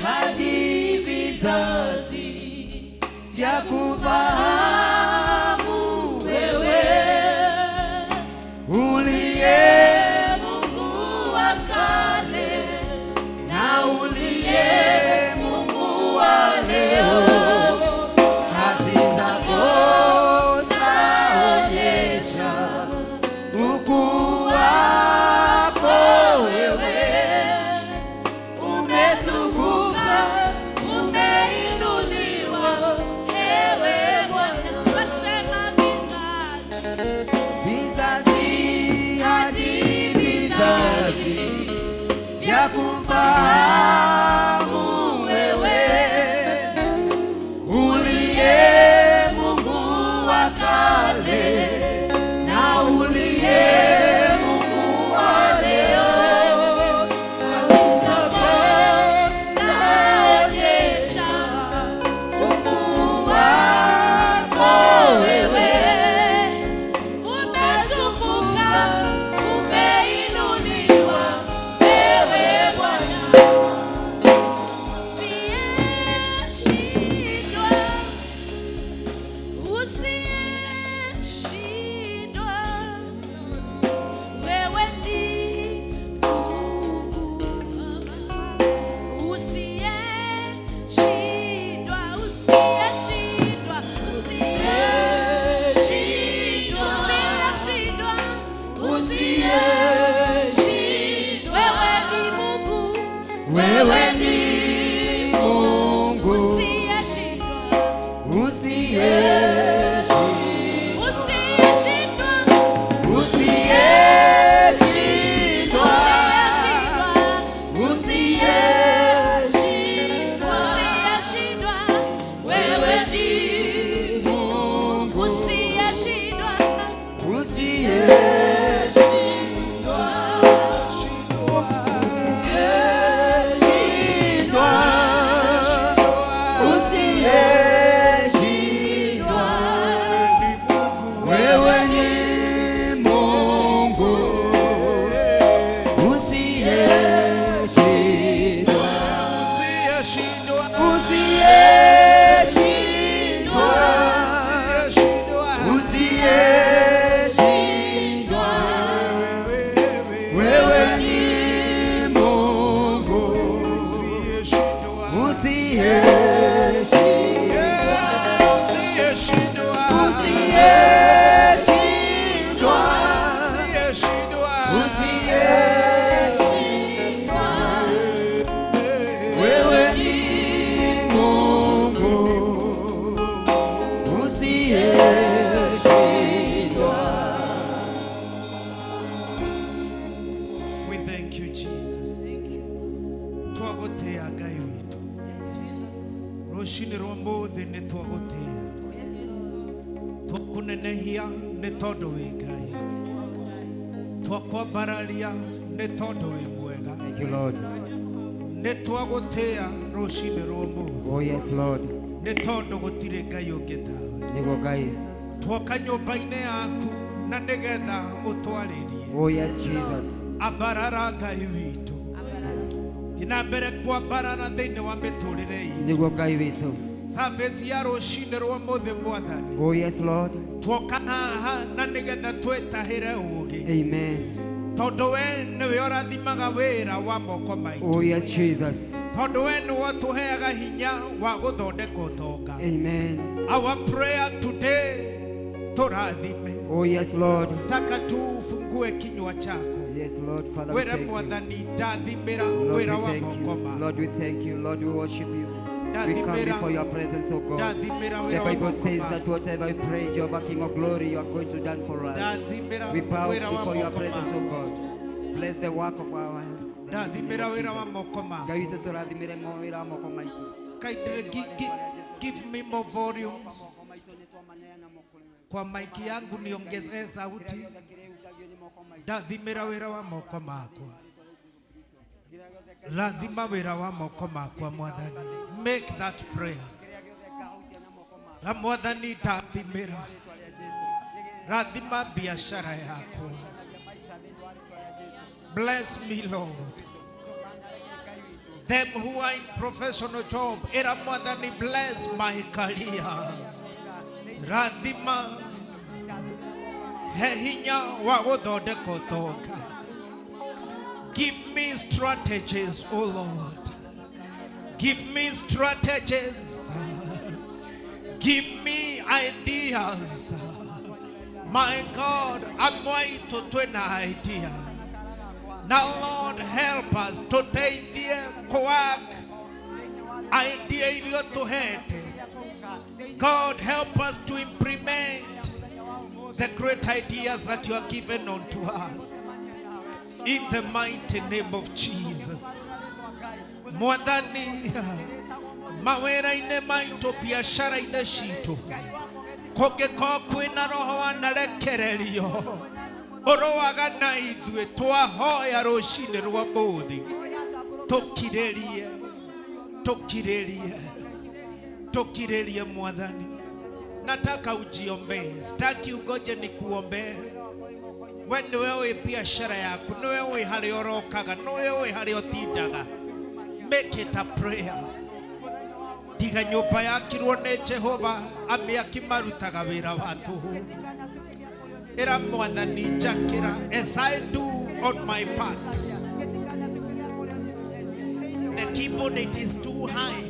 Hadi vizazi vya kufahamu wewe uliye Mungu wa kale na uliye Mungu wa leo. Kazi zako zaonyesha ukuu wako wewe, umetukuka, umeinuliwa ewe Bwana. Wasema vizazi, Vizazi hadi vizazi vya kufahamu wewe uliye Mungu wa kale na uliye Mungu wa leo. Kazi zako zaonyesha ukuu wako wewe, umetukuka, umeinuliwa ewe Bwana. Usiyeshindwa, usiyeshindwa, wewe ni Mungu. Usiyeshindwa, usiyeshindwa, usiyeshindwa, usiyeshindwa, usiyeshindwa, wewe ni Mungu, Wewe ni Mungu usiyeshindwa, usiyeshindwa, usiyeshindwa, usiyeshindwa, usiyeshindwa, usiyeshindwa, usiyeshindwa, wewe ni Mungu usiyeshindwa, usiyeshindwa, usiyeshindwa, usiyeshindwa, wewe ni Mungu usiyeshindwa, usiyeshindwa, usiyeshindwa, wewe ni Mungu usiyeshindwa, usiyeshindwa, usiyeshindwa, wewe ni Mungu usiyeshindwa. We thank you, Jesus. Twagotea Ngai witũ rũcinĩ rwa mũthĩ nĩ twagũtĩa, twakũnenehia nĩ tondũ wĩ Ngai, twakwambararia nĩ tondũ wĩ mwega, Thank you, Lord. nĩ twagũtĩa rũcinĩ rwa ũmũthĩ Oh yes, Lord. nĩ tondũ gũtirĩ Ngai ũngĩ tawe. Nĩguo Ngai. Twoka nyũmba-inĩ yaku na nĩgetha ũtwarĩrie. Oh yes, Jesus. Ambarara Ngai witũ, thiĩ na mbere kwambarara thĩinĩ wa mĩtũrĩre itũ. Nĩguo Ngai witũ. Service ya rũcinĩ rwa ũmũthĩ Mwathani, Oh yes, Lord. twoka haha na nĩgetha twĩtahĩre ũũgĩ, Amen. tondũ we nĩwe ũrathimaga wĩra wa moko maitũ, Oh yes, Jesus. tondũ we nĩwe ũtũheaga hinya wa gũthondeka ũtonga. Amen. Our prayer today, tũrathime. Oh yes, Lord. Taka tu ufungue kinywa chako Yes, Lord. Father, we wĩre thank you. Mwathani, ndathimĩra Lord, wĩra we wa thank moko you. maku. Lord, we thank you. Lord, we worship you. We come Ndathimĩra, before your presence, oh God. ndathimĩra The wĩra wa Bible moko says that maku. whatever we pray, Jehovah King of Glory, you are going to done for us. Ndathimĩra We bow wĩra wa before your moko presence, maku. oh God. Bless the work of our hands. Ndathimĩra wĩra wa moko maku. Ngai witũ tũrathimĩre wĩra wa moko maitũ. Kindly give me more volume kwa maiki yangu, niongezee sauti. Ndathimĩra wĩra wa moko makwa, rathima wĩra wa moko makwa Mwathani. Make that prayer. Na Mwathani, ndathimĩra, rathima biashara yakwa. Bless me, Lord. Them who are in professional job, ĩra Mwathani bless my career. Rathima, he hinya wa gũthondeka ũtonga. Give me strategies, O Lord. Give me strategies. Give me ideas. My God, amwaitũ twĩna idea. Now, Lord, help us to take the work idea iria tũhete. God, help us to implement the great ideas that you have given unto us. In the mighty name of Jesus. Mwathani, mawĩra-inĩ maitũ, biacara-inĩ citũ, kũngĩkorwo kwĩna roho wanarekererio ũrũaga na ithuĩ, twahoya rũcinĩ rwa mũthĩ tũkirĩrie, tũkirĩrie, tũkirĩrie Mwathani. Nataka ujiombee, sitaki ugoje nikuombee. We nĩwe ũĩ biacara yaku, nĩwe ũĩ harĩa ũrokaga, nĩwe ũĩ harĩa ũtindaga. Make it a prayer. Tiga nyũmba yakirwo nĩ Jehova, amĩaki marutaga wĩra wa tũhũ. Ĩra Mwathani njakĩra, as I do on my part. The keyboard, it is too high.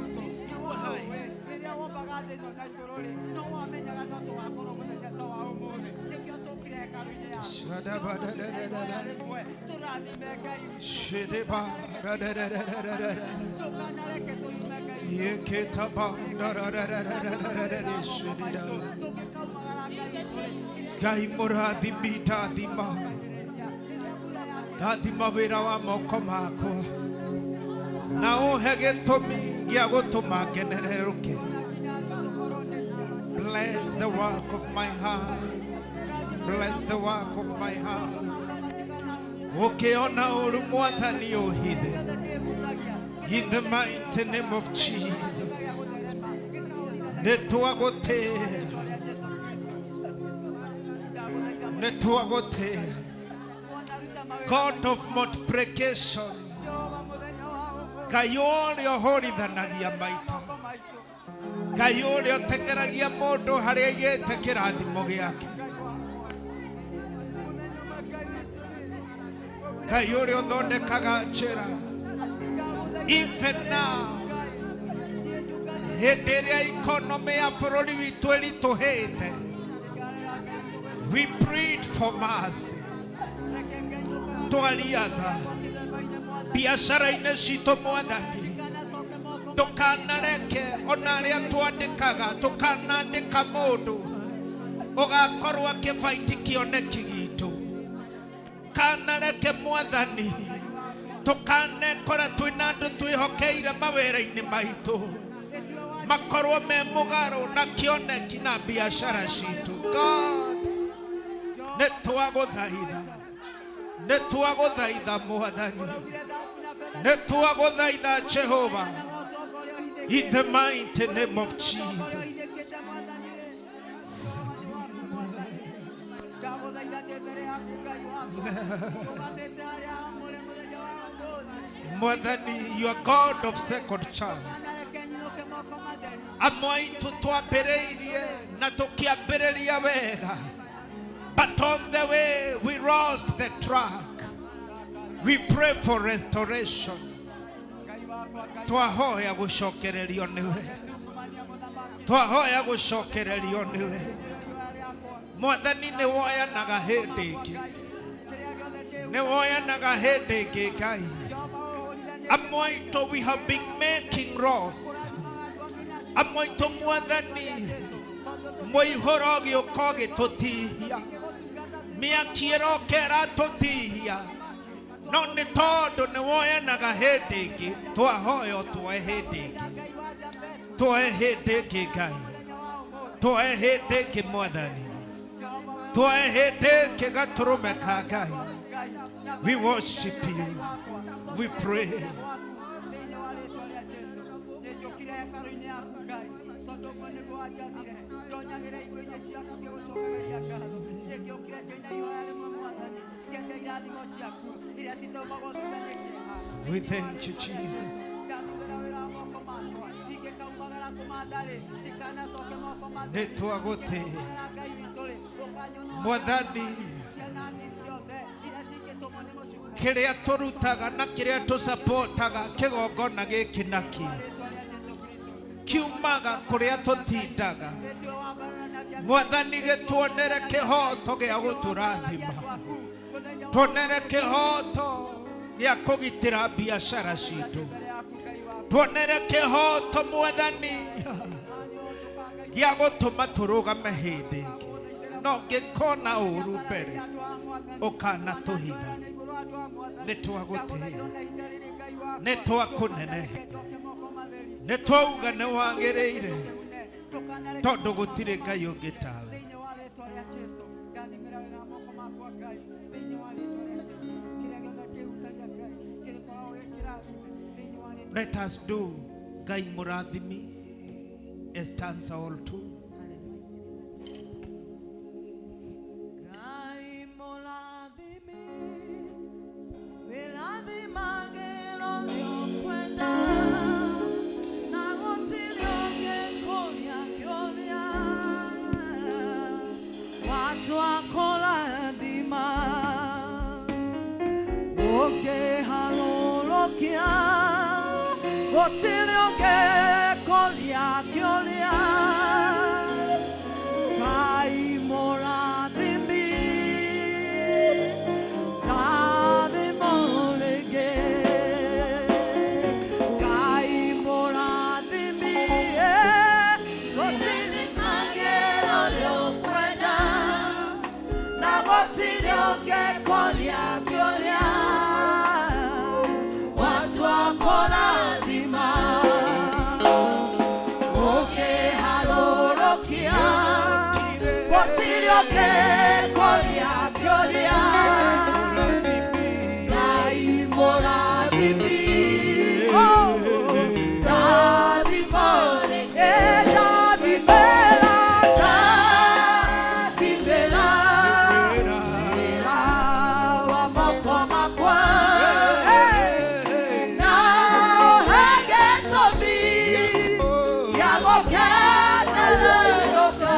It is too high. Ngai mũrathimi, ndathima, ndathima wĩra wa moko makwa, na ũhe gĩtũmi gĩa gũtũma ngenererũke. Bless the work of my heart. Bless the work of my heart. Ũkĩona ũru Mwathani ũhithe. In the mighty name of Jesus. Nĩtwagũtĩĩa, nĩtwagũtĩĩa. God of multiplication, Ngai ũrĩa ũhũrithanagia maita, Ngai ũrĩa ũteng'eragia mũndũ harĩa aigĩte kĩrathimo gĩake, Ngai ũrĩa ũthondekaga njĩra. Even now, hĩndĩ ĩrĩa economy ya bũrũri witũ ĩritũhĩte, we plead for mercy. Twaria tha biacara-inĩ citũ Mwathani, ndũkanareke ona arĩa twandĩkaga, tũkanandĩka mũndũ ũgakorwo akĩbaiti kĩoneki gitũ. Kanareke Mwathani tũkanekora twĩna andũ twĩhokeire mawĩra-inĩ maitũ makorwo me mũgarũ na kĩoneki na biacara citũ. God, nĩtwagũthaitha, nĩtwagũthaitha Mwathani, nĩtwagũthaitha Jehova, in the mighty name of Jesus. Mwathani, you are God of second chance. Amwe aitũ twambĩrĩirie na tũkĩambĩrĩria wega, but on the way we lost the track. We pray for restoration. Twahoya gũcokererio nĩwe, twahoya gũcokererio nĩwe Mwathani. Nĩ woyanaga hĩndĩ ĩngĩ, nĩ woyanaga hĩndĩ ĩngĩ Ngai. Amwe aitũ we have been making laws. Amwe aitũ Mwathani, mũihũro ũgĩũka ũgĩtũtihia, mĩaki ĩroka ĩratũtihia, no nĩ tondũ nĩ woyanaga hĩndĩ ĩngĩ, twahoya tuoe hĩndĩ ĩngĩ, tuoe hĩndĩ ĩngĩ Ngai, tuoe hĩndĩ ĩngĩ Mwathani, tuoe hĩndĩ ĩngĩ gatũrũme ka Ngai. We worship you, we pray. Tondũ ũguo nĩguo wanjathire. Ndonyagĩra igo-inĩ ciaku ngĩgũcokagĩria ngatho. Ngĩũkire ndĩna ihoya rĩmwe Mwathani. Ngĩenda irathimo ciaku iria citũmagwo thutha nĩ kĩeha. We thank you, Jesus. Ndathimĩra wĩra wa moko makwa. Ingĩkaumagara kũmatha-rĩ, ndikanacoke moko matheri. Nĩtwagũtĩĩa. Ingĩkaumagara Ngai witũ-rĩ, ũkanyona Mwathani. ciana ciothe iria cingĩtũmwo nĩ mũcukani. Kĩrĩa tũrutaga na kĩrĩa tũcapotaga kĩgongona gĩkĩ nakĩ Rĩĩtwa rĩa Jesũ Kristo. kiumaga kũrĩa tũtindaga. Nĩtuo wambararanagia Mwathani gĩtuonere kĩhoto gĩa gũtũrathima, tuonere kĩhoto gĩa kũgitĩra biacara citũ, tuonere kĩhoto Mwathani gĩa gũtũma tũrũgame hĩndĩ ĩngĩ. No ngĩkona ũru mbere ũkanatũhitha. Nĩtwagũtĩĩa, nĩtwakũnenehe, nĩtwauga nĩwagĩrĩire, tondũ gũtirĩ Ngai ũngĩ tawe. Thĩinĩ wa rĩĩtwa rĩa Jesũ, ngathimĩra wĩra wa moko makwa Ngai. Thĩinĩ wa rĩĩtwa rĩa Jesũ, kĩrĩa gĩothe kĩhutagia Ngai kĩrĩkoragwo gĩ kĩrathime. Thĩinĩ wa rĩĩtwa Let us do Ngai mũrathimi a stanza or two. Ngai mũrathimi, wĩrathimagĩrwo nĩũkwenda, na gũtirĩ ũngĩkũria kĩũria, watua kũrathima, ũngĩharũrũkia, gũtirĩ ũngĩkũria kĩũria. Ngai mũrathimi, rathimo rĩngĩ. Ngai mũrathimi, gũtirĩ magĩrwo nĩũkwenda, na gũtirĩ ũngĩkũria kĩũria, watua kũrathima, ũngĩharũrũkia, gũtirĩ ũngĩkũria kĩũria. Ngai mũrathimi, oh, rathimo rĩngĩ, rathimĩra, rathimĩra, wĩra wa moko makwa. Na ũhe gĩtũmi gĩa gũkenerũka.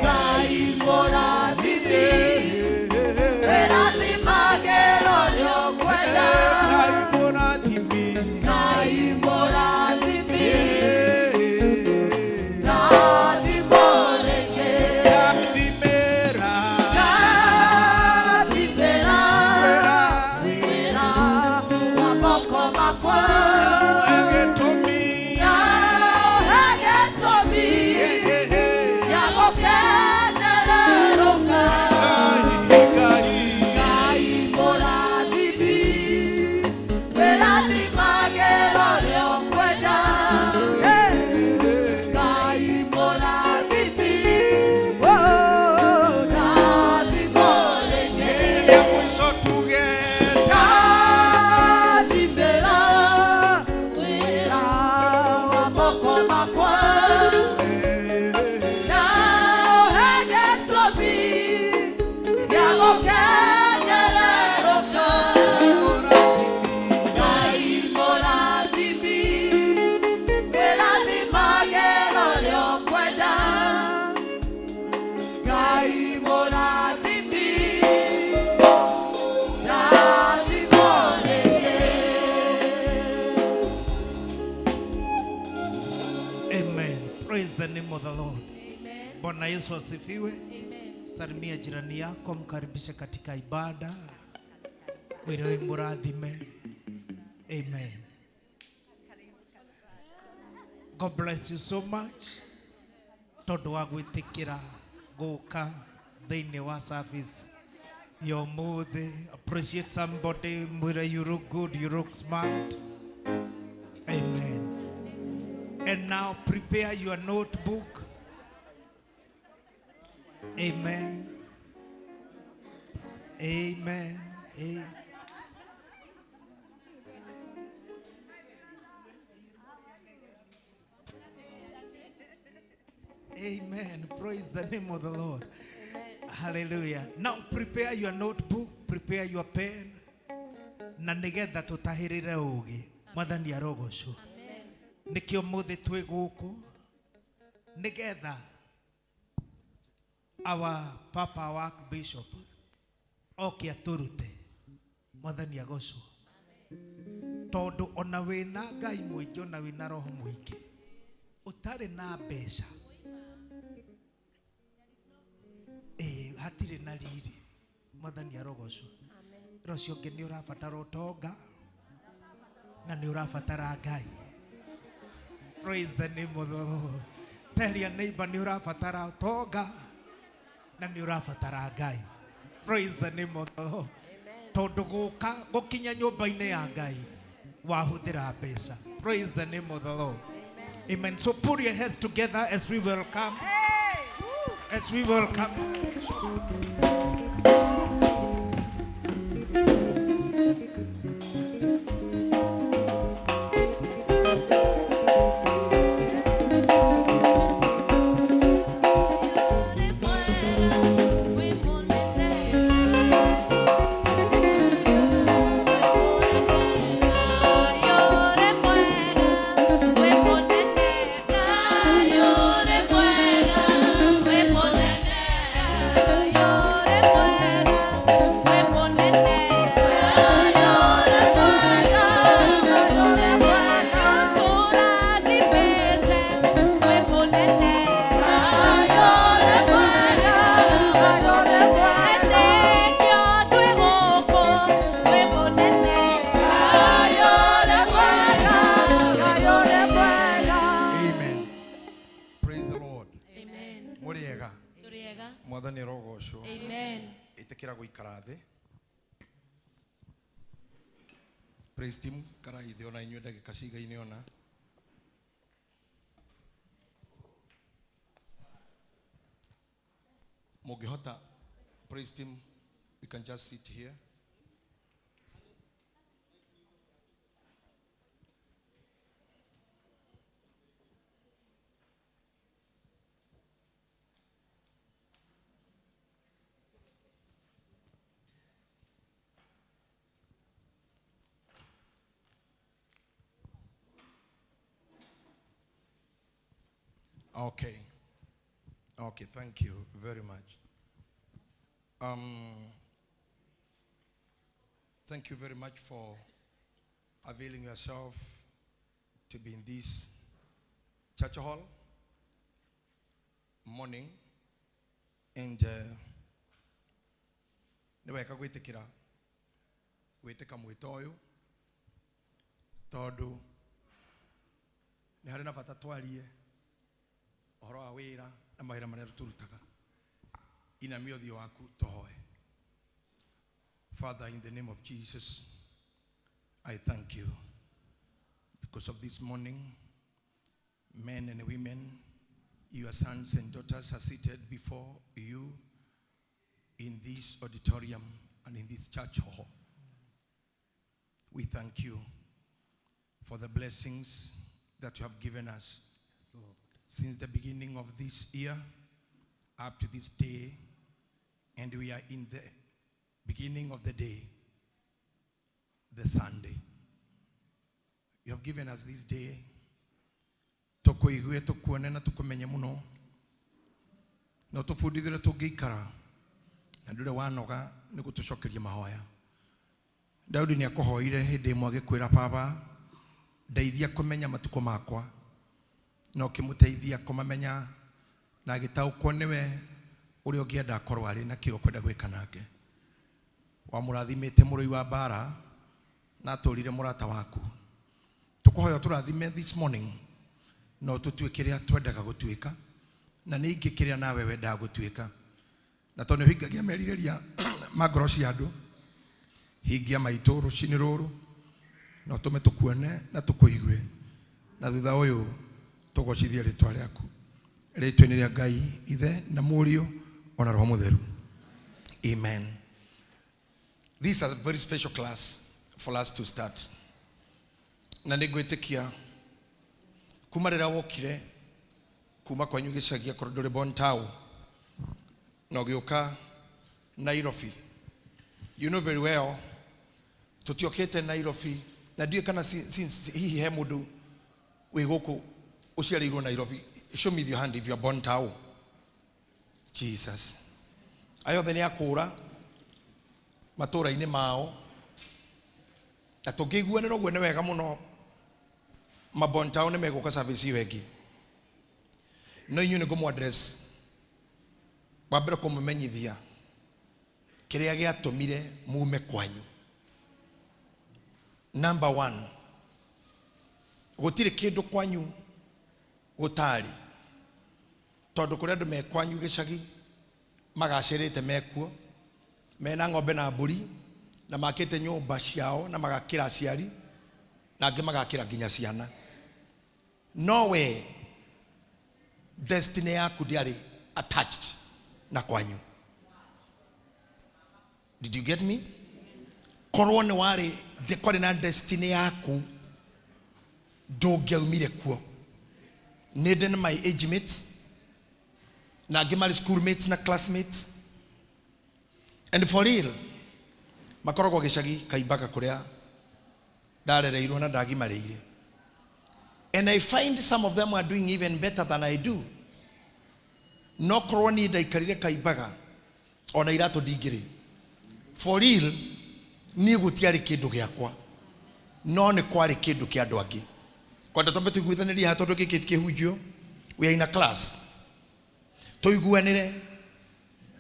Ngai mũrathimi, wĩrathimagĩrwo nĩũkwenda. Ngai mũrathimi, rathimo rĩngĩ. Rathimĩra wĩra wa moko makwa. Na ũhe gĩtũmi gĩa gũkenerũka. Ngai mũrathimi, wĩrathimagĩrwo nĩũkwenda. Ngai mũrathimi, oh, rathimo rĩngĩ. Rathimĩra wĩra wa moko makwa. Na ũhe gĩtũmi gĩa gũkenerũka. Ngai mũrathimi, wĩrathimagĩrwo nĩũkwenda. Ngai mũrathimi, rathimo rĩngĩ. Amen. Praise the name of the Lord. Amen. Bwana Yesu asifiwe. Amen. Salimia jirani yako, mkaribishe katika ibada. Wewe mũrathime. Amen. God bless you so much. Tondũ wa gwĩtĩkĩra gũka thĩinĩ wa service ya ũmũthĩ. Appreciate somebody, mwĩre you look good, you look smart. Amen. And now prepare your notebook. Amen. Amen. Amen. Praise the name of the Lord. Hallelujah. Now prepare your notebook, prepare your pen. Na nigetha tutahirire ugi. Mwathani arogocwo. Nikio muthi twi guku nigetha our papa work bishop oke aturute. Mwathani agocwo. Tondu ona wina Ngai mwingi ona wina roho mwingi utari na mbeca hatirĩ na riri. Mwathani arogocwo. Rocio ũngĩ nĩ ũrabatara ũtonga na nĩ ũrabatara Ngai. Praise the name of the Lord. Tell your neighbor nĩ ũrabatara ũtonga na nĩ ũrabatara Ngai. Praise the name of the Lord. Tondũ gũka gũkinya nyũmba-inĩ ya Ngai wahũthĩra mbeca. Praise the name of the Lord. Amen. So put your hands together as we welcome. As we welcome. Amen. Praise the Lord. Amen. Muriega. Turiega. Mwathani arogocwo. Amen. Itikira guikara thi. Praise team karai thi ona inyuĩ ndagĩka cigaine ona. Mũngĩhota, praise team, you can just sit here. Okay. Okay, thank you very much. Thank you very much for availing yourself to be in this church hall morning. And nĩ wega gwĩtĩkĩra gwĩtĩka mwĩto ũyũ tondũ nĩ harĩ na bata twarie ũhoro wa wĩra na mawĩra marĩa tũrutaga. Inamia ũthiũ waku tũhoe. Father, in the name of Jesus, I thank you because of this morning, men and women, your sons and daughters are seated before you in this auditorium and in this church hall. We thank you for the blessings that you have given us since the beginning of this year up to this day, and we are in the beginning of the day, the Sunday. You have given us this day tukuigue tukuone na tukumenye muno no tubundithire tungĩikara na ndũrĩ wanoga nĩ gũtũcokeria mahoya. Daudi nĩ akũhoire hĩndĩ ĩmwe agĩkwĩra, Baba, ndeithia kũmenya matukũ makwa, na ũkĩmũteithia kũmamenya na agĩtaũkwo nĩwe ũrĩa ũngĩenda akorwo arĩ na kĩo kwenda gwĩka nake. Wamũrathimĩte mũrũi wa mbara na atũrire mũrata waku. Tũkũhoya tũrathime this morning no tũtuĩke kĩrĩa twendaga gũtuĩka na ningĩ kĩrĩa nawe wendaga gũtuĩka, na tondũ nĩũhingagia merirĩria ma ngoro cia andũ, hingia maitũ rũcinĩ rũrũ na ũtũme tũkuone na tũkũigue, na thutha ũyũ tũgocithie rĩtwa rĩaku, rĩtwa-inĩ rĩa Ngai Ithe na Mũriũ ona Roho Mũtheru. Amen. This is a very special class for us to start. Na nĩngwĩtĩkia kuma rĩrĩa wokire Kuma kwanyu gĩcagi akorwo ndũrĩ Bontau na ũgĩũka Nairobi. You know very well tũtiokĩte Nairobi na ndiũĩ kana since hihi he mũndũ wĩ gũkũ ũciarĩirwo Nairobi. Show me your hand if you are born tao. Jesus. Aya othe nĩ akũra matũũra-inĩ mao na tũngĩiguanĩra ũguo nĩ wega mũno mabontao nĩ megũka service ĩyo ĩngĩ. No inyuĩ nĩ ngũmũ address wa mbere kũmũmenyithia kĩrĩa gĩatũmire mume kwanyu. Number one, gũtirĩ kĩndũ kwanyu gũtarĩ tondũ kũrĩ andũ me kwanyu gĩcagi magacĩrĩte mekuo mena ng'ombe na mbũri na makĩte nyũmba ciao na magakĩra aciari na angĩ magakĩra nginya ciana. No we destiny yaku ndĩarĩ attached na kwanyu. Did you get me? Korwo nĩ warĩ kwarĩ na destiny yaku ndũngĩaumire kuo. Nĩ ndĩ na my age mates na angĩ marĩ school mates na classmates, and for real makoragwo gĩcagi Kaimbaga kũrĩa ndarereirwo na ndagimarĩire, and I find some of them are doing even better than I do. No korwo niĩ ndaikarire Kaimbaga ona iratũ ndingĩrĩ. For real niĩ gũtiarĩ kĩndũ gĩakwa no nĩ kwarĩ kĩndũ kĩa andũ angĩ. Kwenda twambe tũiguithanĩrie haha tondũ gĩkĩ ti kĩhunjio. We are in a class. Tũiguanĩre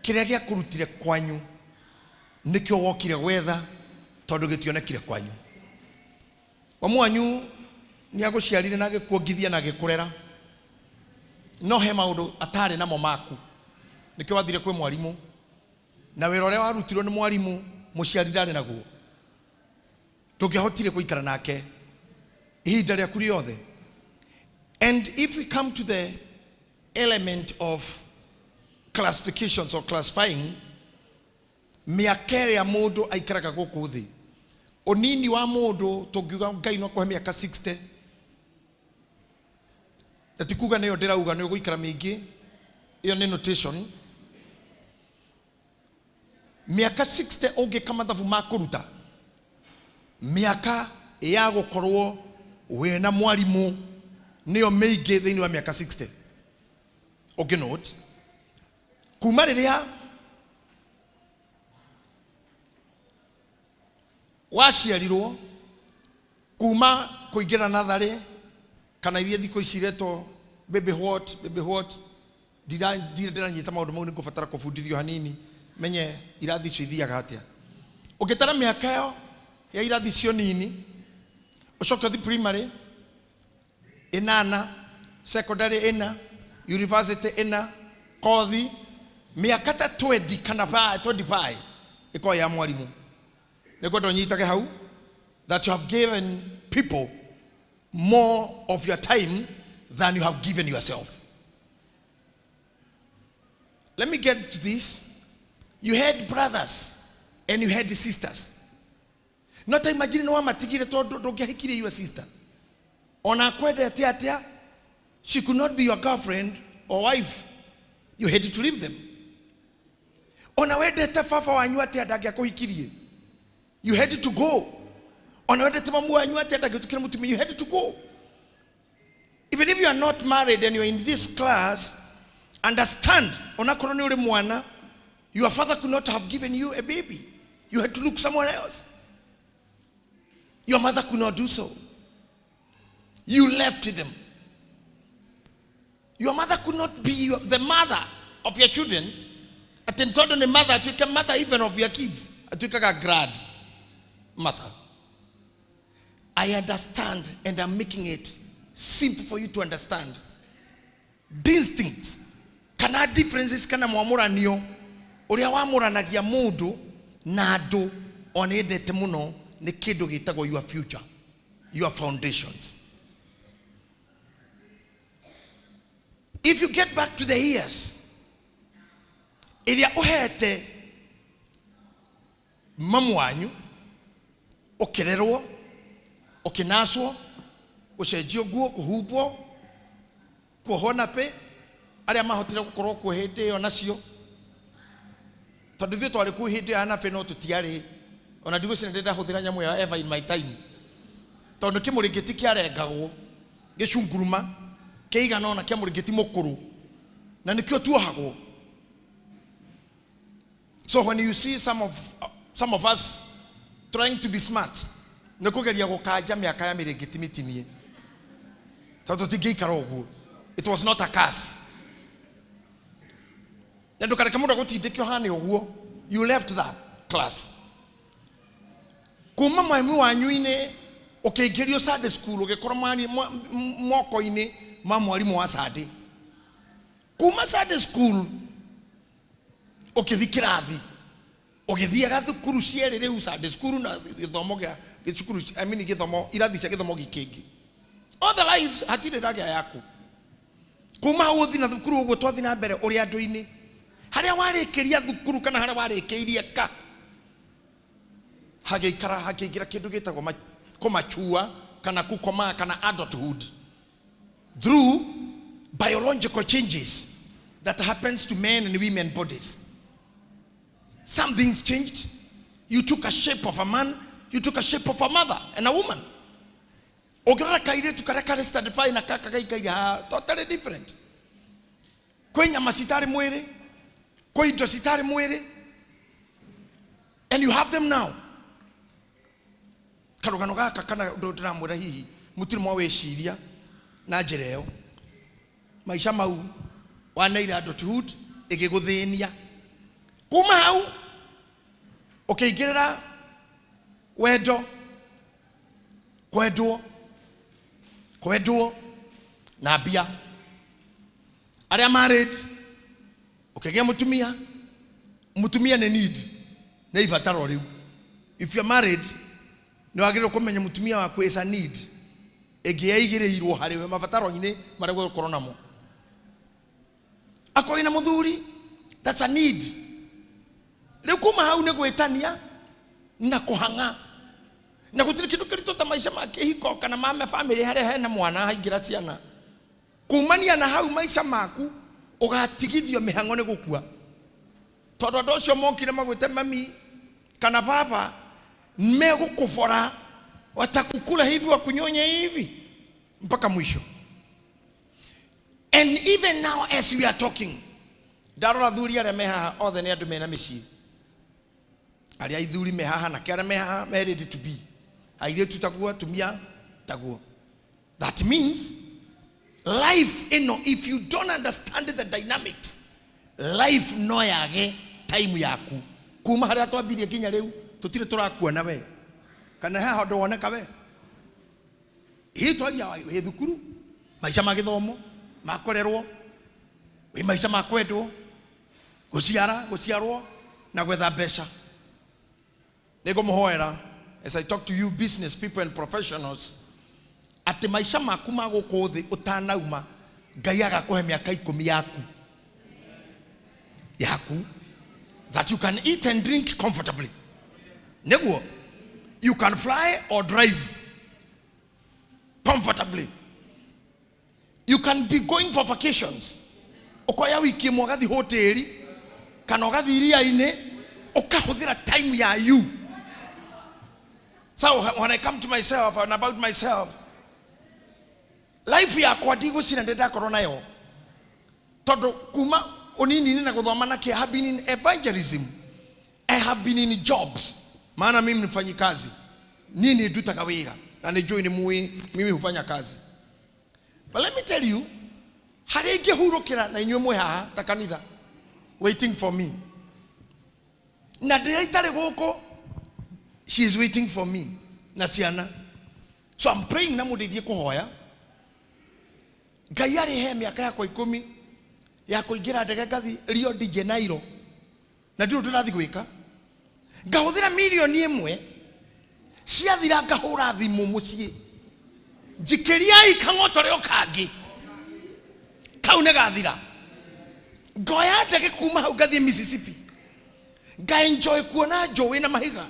kĩrĩa gĩakũrutire kwanyu nĩkĩo wokire gwetha tondũ gĩtionekire kwanyu. Mamu wanyu nĩ agũciarire na agĩkuongithia na agĩkũrera, no he maũndũ atarĩ namo maku nĩkĩo wathire kwĩ mwarimũ na wĩra ũrĩa warutirwo nĩ mwarimũ mũciari ndarĩ naguo. Ndũngĩahotire gũikara nake ihinda rĩaku rĩothe. And if we come to the element of classifications or classifying mĩaka ĩrĩa mũndũ aikaraga gũkũ thĩ, ũnini wa mũndũ tũngiuga Ngai no akũhe mĩaka 60, na ti kuga nĩyo ndĩrauga nĩ ũgũikara mĩingĩ, ĩyo nĩ notation. Mĩaka 60 ũngĩka mathabu ma kũruta mĩaka ya gũkorwo wĩna mwarimũ nĩyo mĩingĩ thĩinĩ wa mĩaka 60. Ũngĩ note kuma rĩrĩa waciarirwo kuma kũingĩra natharĩ kana iria thikũ ici iretwo baby what baby what, ndirĩ ndĩranyita maũndũ mau, nĩ ngũbatara kũbundithio hanini menye irathi icio ithiaga atĩa. Ũngĩtara mĩaka ĩyo ya irathi icio nini ũcoke ũthiĩ primary ĩnana, secondary ĩna, university ĩna, kothi mĩaka ta 20 kana 25 ĩkorwo ya mwarimũ. Nĩngwenda ũnyitage hau that you have given people more of your time than you have given yourself. Let me get to this. You had brothers and you had sisters. Not imagine no wamatigire tondũ ndũngĩahikirie your sister. Ona akwendete atĩa, she could not be your girlfriend or wife. You had to leave them. Ona wendete baba wanyu atĩa ndangĩakũhikirie. You had to go. Ona wendete mamu wanyu atĩa ndangĩtukire mũtumia. You had to go. Even if you are not married and you are in this class, understand, onakorwo nĩ ũrĩ mwana, your father could not have given you a baby. You had to look somewhere else. Your mother could not do so. You left them. Your mother could not be the mother of your children. Atĩ nĩ tondũ nĩ mother atuĩke mother even of your kids. Atuĩkaga grand mother. I understand and I'm making it simple for you to understand. Distincts kana differences kana mwamũranio ũrĩa wamũranagia mũndũ na andũ ona endete mũno nĩ kĩndũ gĩtagwo your future, your foundations. If you get back to the years ĩrĩa ũhete mamu wanyu ũkĩrerwo ũkĩnacwo gũcenjio nguo kũhumbwo kuohwo napĩ Arĩa mahotire gũkorwo kuo hĩndĩ ĩyo nacio, tondũ ithuĩ twarĩ kuo hĩndĩ ĩyo ya anabi, no tũtiarĩ ona ndigwĩciria ndĩ ndahũthĩra nyamũ ĩyo ever in my time, tondũ kĩmũrĩngĩti kĩarengagwo gĩcunguruma kĩigana ona kĩa mũrĩngĩti mũkũrũ, na nĩkĩo tuohagwo. So when you see some of us trying to be smart, nĩ kũgeria gũkanja mĩaka ya mĩrĩngĩti mĩtinie, tondũ tũtingĩikara ũguo. It was not a curse. Na ndũkareke mũndũ agũtindĩke ũhane ũguo. You left that class kuma mwaimu wanyu-inĩ, ũkĩingĩrio Sunday school, ũgĩkorwo moko-inĩ ma mwarimũ wa Sunday. Kuma Sunday school ũkĩthi kĩrathi, ũgĩthiaga thukuru cierĩ rĩu, Sunday school na gĩthomo gĩa gĩcukuru, I mean gĩthomo, irathi cia gĩthomo gĩkĩngĩ. All the lives hatirĩ ndagĩa yaku. Kuma hau ũthi na thukuru ũguo twathi na mbere ũrĩ andũ-inĩ, harĩa warĩkĩria thukuru kana harĩa warĩkĩirie ka hagĩikara, hakĩingĩra kĩndũ gĩtagwo kũmachua kana kukomaa kana adulthood through biological changes that happens to men and women bodies. Some things changed. You took a shape of a man, you took a shape of a mother and a woman. Ũngĩrora kairĩtu karĩa karĩ standard five na kaka gaikaire haha, totally different. Kwĩ nyama citarĩ mwĩrĩ, kwĩ indo citarĩ mwĩrĩ, and you have them now. Karũgano gaka kana ũndũ ndĩramwĩra, hihi mũtirĩ mwawĩciria na njĩra ĩyo. Maica mau waneire adulthood ĩgĩgũthĩnia. Kuma hau ũkĩingĩrĩra wendo, kwendwo, kwendwo na mbia. Arĩa married, ũkĩgĩa mũtumia. Mũtumia nĩ need, nĩ ibataro. Rĩu if you're married, nĩ wagĩrĩirwo kũmenya mũtumia waku is a need ĩngĩ yaigĩrĩirwo harĩ we mabataro-inĩ marĩa ũgũkorwo namo. Akorwo wĩna mũthuri, that's a need. Rĩu kuma hau nĩ gwĩtania na kũhang'a, na gũtirĩ kĩndũ kĩritũ ta maica ma kĩhiko kana ma family harĩa hena mwana, haingĩra ciana. Kumania na hau maica maku ũgatigithio mĩhang'o nĩ gũkua, tondũ andũ acio mokire magwĩte mami kana baba, megũkũbora, watakukula hivi, wakunyonya hivi mpaka mwisho. And even now as we are talking, ndarora thuri arĩa me haha othe nĩ andũ mena mĩciĩ. Arĩa ithuri me haha na arĩa me haha me ready to be, airĩtu taguo, atumia taguo. That means life ĩno, if you don't understand the dynamics, life no yage time yaku. Kuma harĩa twambirie nginya rĩu tũtirĩ tũrakuona we kana he handũ woneka we. Hii twaria wĩ thukuru, maica ma gĩthomo, ma kũrerwo, wĩ maica ma kwendwo, gũciara, gũciarwo na gwetha mbeca. Nĩngũmũhoera as I talk to you business people and professionals, atĩ maica maku ma gũkũ thĩ ũtanauma, Ngai agakũhe mĩaka 10 yaku yaku that you can eat and drink comfortably, nĩguo you can fly or drive comfortably, you can be going for vacations, ũkoya wiki ĩmwe ũgathiĩ hoteli kana ũgathiĩ iria-inĩ, ũkahũthĩra time ya you. So when I come to myself and about myself, life yakwa ndigwĩciria ndĩ ndakorwo nayo, tondũ kuma ũnini-inĩ na gũthoma na kĩ, I have been in evangelism, I have been in jobs, maana mimi ni mfanyikazi, nini ndutaga wĩra na nĩ njũĩ nĩ mũĩ mimi hufanya kazi. But let me tell you, harĩa ingĩhurũkĩra na inyuĩ mwĩ haha ta kanitha waiting for me, na ndĩrĩa itarĩ gũkũ, she is waiting for me na ciana. So I'm praying na mũndeithie kũhoya Ngai arĩhe mĩaka yakwa 10 ya kũingĩra ndege ngathi Rio de Janeiro, na ndirũ ndĩrathiĩ gwĩka, ngahũthĩra mirioni 1, ciathira ngahũra thimũ mũciĩ, njikĩriai kang'otore o kangĩ kau nĩ gathira, ngoya ndege kuma hau ngathiĩ Mississippi, ngaenjoy kuona njũĩ na mahiga,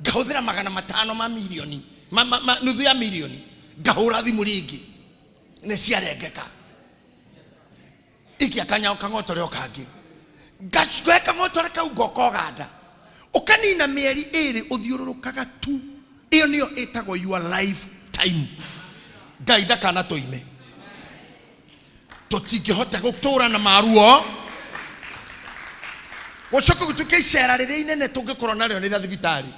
ngahũthĩra 500 ma mirioni ma nuthu ya mirioni, ngahũra thimũ rĩngĩ, nĩ ciarengeka. Ikia kanyao kang'otore o kangĩ. Ngacoe kang'otore kau ngoka Ũganda. Ũkanina mĩeri ĩrĩ ũthiũrũrũkaga tu. Ĩyo nĩyo ĩtagwo your lifetime. Ngai ndakanatũime. Tũtingĩhota gũtũra na maruo. Gũcoka gũtuĩke icera rĩrĩa inene tũngĩkorwo narĩo nĩ rĩa thibitarĩ.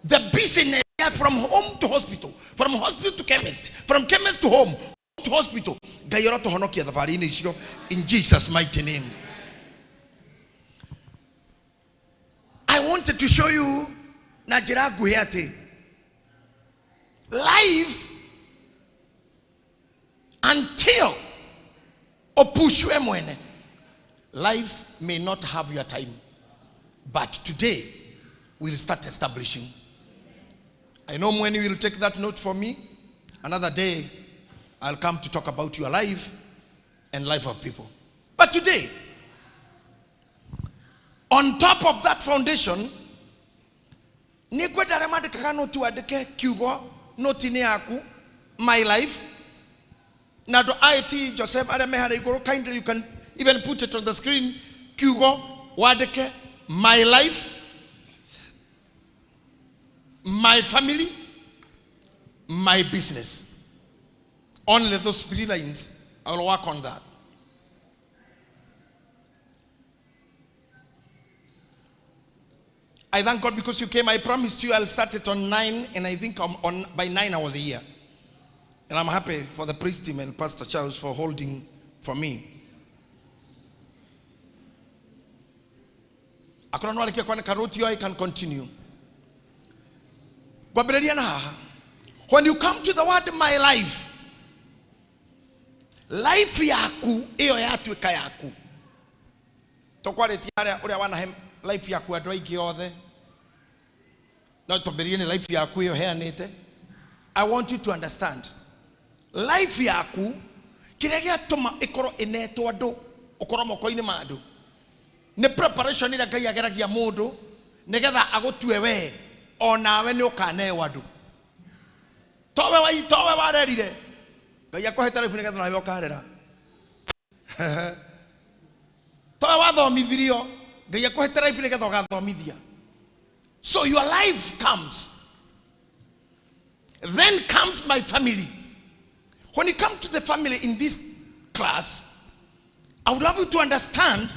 The business from home to hospital, from hospital to chemist, from chemist to home, to hospital. Ngai arotũhonokia thabarĩ-inĩ icio in Jesus mighty name. I wanted to show you na njĩra nguhĩ atĩ life until ũpushwe mwene, life may not have your time, but today we'll start establishing. I know when you will take that note for me. Another day I'll come to talk about your life and life of people. But today, on top of that foundation, nĩ ngwenda arĩa mandĩkaga noti wandĩke kiugo noti-inĩ yaku, my life. Na andũ IT Joseph arĩa me harĩa igũrũ, kindly you can even put it on the screen, kiugo wandĩke my life, my family, my business. Only those three lines. I will work on that. I thank God because you came. I promised you I'll start it on 9, and I think I'm on, by 9 I was here. And I'm happy for the priest team and Pastor Charles for holding for me. Akorwo nĩ warĩkia kwandĩka note ĩyo, I can continue. Ngwambĩrĩria na haha. When you come to the word my life, life yaku ĩyo yatuĩka yaku. Tũkwarĩtie harĩa ũrĩa wanahe life yaku andũ aingĩ othe. No twambĩrĩrie nĩ life yaku ĩyo heanĩte. I want you to understand. Life yaku kĩrĩa gĩatũma ĩkorwo ĩnetwo andũ, ũkorwo moko-inĩ ma andũ, nĩ preparation ĩrĩa Ngai ageragia mũndũ nĩgetha agũtue we onawe nĩ ũkaneo andũ. Towe wa towe warerire Ngai akũhete life nĩgetha nawe ũkarera. Towe wathomithirio Ngai akũhete life nĩgetha ũgathomithia. So your life comes. Then comes my family. When you come to the family in this class, I would love you to understand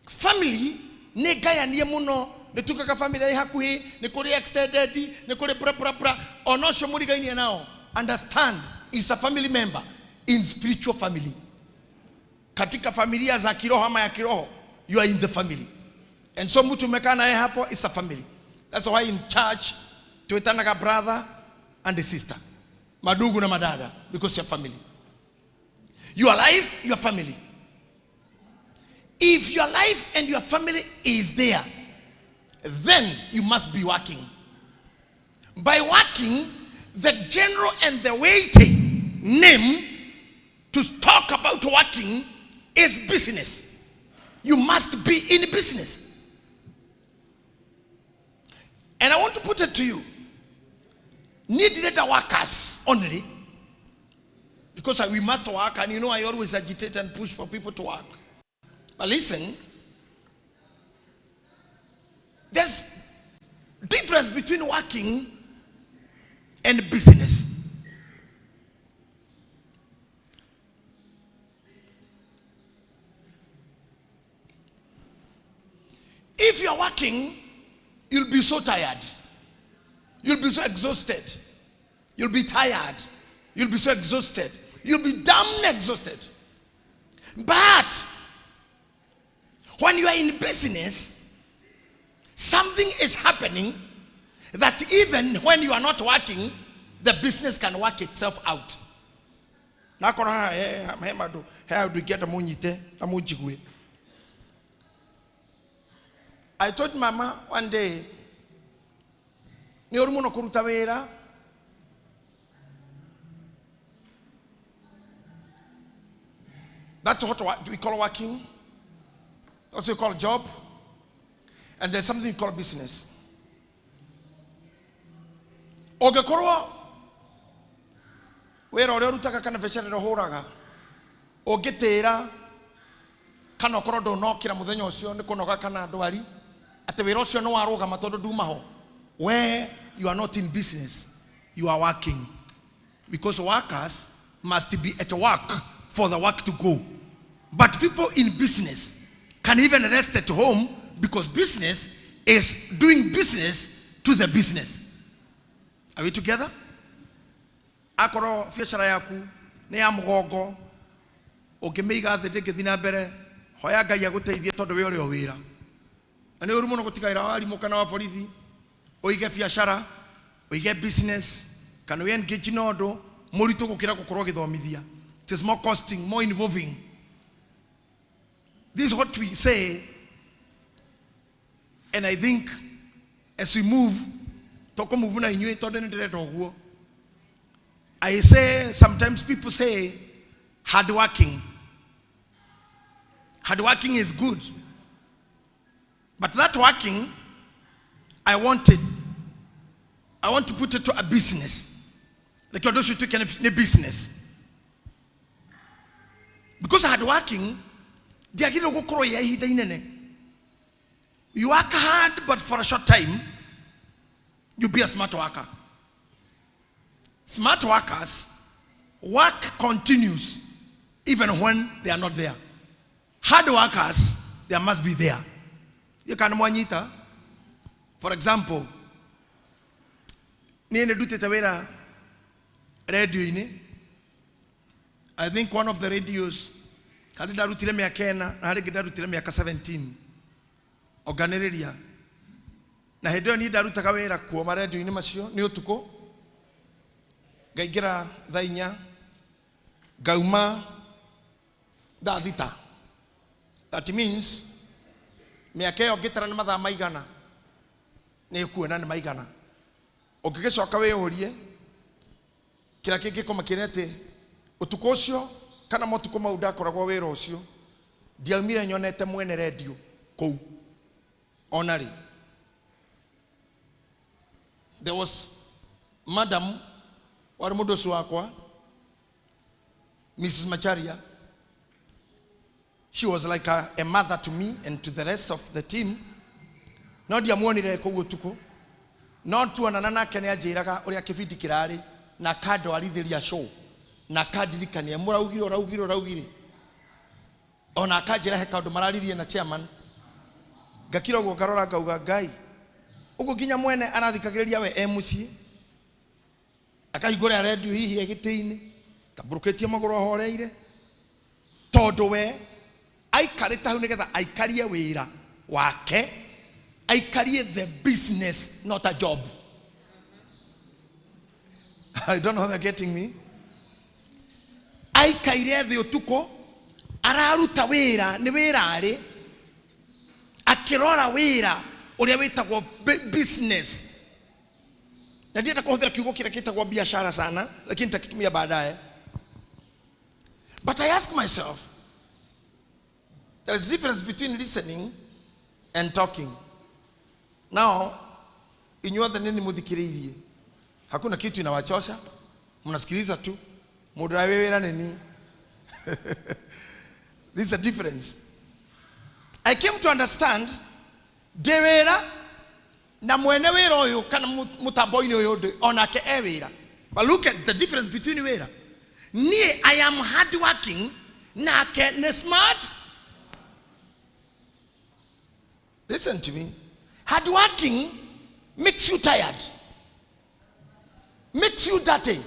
family nĩ ngayanie mũno. Nĩ tugaga family ĩ hakuhĩ, nĩ kũrĩ extended, nĩ kũrĩ bra bra bra. Ona ũcio mũrigainie nao, understand is a family member in spiritual family. Katika familia za kiroho ama ya kiroho, you are in the family. And so mtu umekaa naye hapo is a family. That's why in church tuitanaga brother and sister, madugu na madada, because you're family. Your life, your family. If your life and your family is there, then you must be working. By working, the general and the weighty name to talk about working is business. You must be in business. And I want to put it to you. Need the workers only. Because we must work, and you know I always agitate and push for people to work. But listen, there's difference between working and business. If you're working, you'll be so tired. You'll be so exhausted. You'll be tired. You'll be so exhausted. You'll be damn exhausted. But when you are in business, something is happening that even when you are not working, the business can work itself out. Na akorwo haha he mandũ, he andũ ingĩenda mũnyite na mũnjigue. I told mama one day, nĩ ũru mũno kũruta wĩra. That's what we call working. That's what we call job. And there's something called business. Ũngĩkorwo wĩra ũrĩa ũrutaga kana biacara ĩrĩa ũhũraga Ũngĩtĩra kana ũkorwo ndũnokĩra mũthenya ũcio nĩ kũnoga kana ndwari atĩ wĩra ũcio nĩ warũgama tondũ nduma ho, where you are not in business, you are working, because workers must be at work for the work to go. But people in business can even rest at home, because business is doing business to the business. Are we together? Akorwo biacara yaku nĩ ya mũgongo, ũngĩmĩiga thĩ ndĩngĩthiĩ na mbere, hoya Ngai agũteithie tondũ wĩ ũrĩ o wĩra. Na nĩ ũru mũno gũtigaĩra warimũ kana wa borithi, ũige biacara, ũige business, kana wĩ engage na ũndũ mũritũ gũkĩra gũkorwo ũgĩthomithia. It is more costing, more involving. This is what we say, and I think as we move, tũkũmove na inyuĩ tondũ nĩ ndĩrenda ũguo. I say, sometimes people say, hard working. Hard working is good. But that working, I want it. I want to put it to a business. Like you don't take any business. Because hard working, ndiagĩrĩirwo gũkorwo ya ihinda inene. You work hard, but for a short time, you be a smart worker. Smart workers, work continues even when they are not there. Hard workers, they must be there. You can mwanyita. For example, niĩ nĩ ndutĩte wĩra radio-inĩ. I think one of the radios, harĩ ndarutire mĩaka 4 na harĩ ĩngĩ ndarutire mĩaka 17. Onganĩrĩria. Na hĩndĩ ĩyo niĩ ndarutaga wĩra kuo ma-radio-inĩ macio nĩ ũtukũ. Ngaingĩra thaa 4, ngauma thaa 6. That means mĩaka ĩyo ngĩtara nĩ mathaa maigana, nĩ kuona nĩ maigana. Ũngĩgĩcoka wĩyũrie kĩrĩa kĩngĩkũmakia nĩ atĩ ũtukũ ũcio kana motukũ mau ndakoragwo wĩra ũcio, ndiaumire nyonete mwene redio kũu ona rĩ. There was madam warĩ mũndũ ũcio wakwa, Mrs. Macharia. She was like a mother to me and to the rest of the team. No ndiamuonire kũu ũtukũ, no tuonana nake nĩ anjĩraga ũrĩa kĩbindi kĩrarĩ na akandwarithĩria show na akandirikania mũraugire ũraugire ũraugire, ona akanjĩra he kaũndũ mararirie na chairman. Ngakira ũguo ngarora ngauga Ngai ũguo nginya mwene arathikagĩrĩria we e mũciĩ, akahingũra redio hihi e gĩtĩ-inĩ tambũrũkĩtie magũrũ ahoreire, tondũ we aikarĩte hau nĩgetha aikarie wĩra wake, aikarie the business, not a job. I don't know how they're getting me. Aikaire thĩ ũtukũ araruta wĩra, nĩ wĩra arĩ akĩrora wĩra ũrĩa wĩtagwo business. Na ndienda kũhũthĩra kiugo kĩrĩa kĩtagwo biashara sana, lakini nitakitumia baadaye. But I ask myself, there is a difference between listening and talking. Now, inyuothe nini muthikiriirie, hakuna kitu inawachosha, mnasikiliza tu. Mũndũ ũrĩa wĩ wĩra nini. This is the difference. I came to understand ndĩ wĩra na mwene wĩra ũyũ kana mũtambo-inĩ ũyũ ndĩ onake e wĩra. But look at the difference between wĩra. Niĩ I am hard working, nake nĩ smart. Listen to me. Hard working makes you tired, makes you dirty.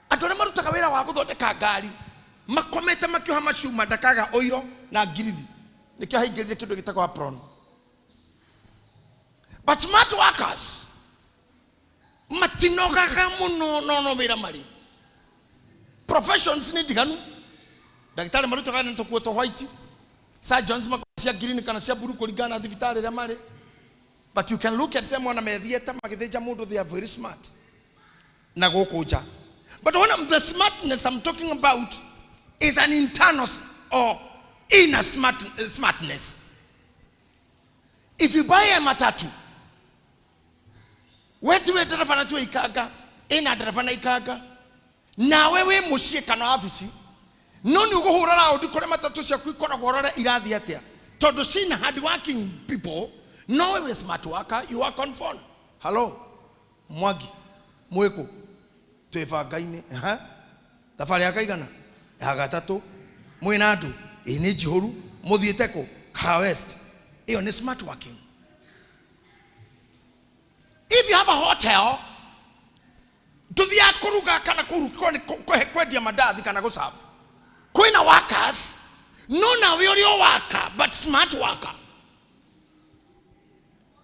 Andũ arĩa marutaga wĩra wa gũthondeka ngari makomete makĩoha macuma ndakaga ũiro na ngirithi, nĩkĩo haingĩrire kĩndũ gĩtagwo apron. But smart workers matinogaga mũno no no wĩra marĩ. Professions nĩ ndiganu. Ndagĩtarĩ marutaga na tũkuo twa white, surgeons makoragwo cia green kana cia blue kũringana na thibitarĩ ĩrĩa marĩ. But you can look at them ona me theatre magĩthĩnja mũndũ, they are very smart na gũkũ nja. But one of the smartness I'm talking about is an internal or inner smartness. If you buy a matatu, wetiwe ndereba na tiwe ikanga, ina ndereba na ikanga, nawe wĩ mũciĩ kana wabici, No nĩ ũgũhũra raũndi kũrĩa matatũ ciaku ikoragwo ũrore irathiĩ atĩa, tondũ cina hard working people. No wewe smart worker, you work on phone. Hello, Mwangi, mwĩkũ? Twĩ banga-inĩ. Aha. Thabarĩ ya kaigana? Ya gatatũ. Mwĩna andũ? Ĩ, nĩ njihũru. Mũthiĩte kũ? Kahawa West. Ĩyo nĩ smart working. If you have a hotel, ndũthiaga kũruga kana kwendia mandathi kana gũserve. Kwĩna workers, no nawe ũrĩ o worker, but smart worker.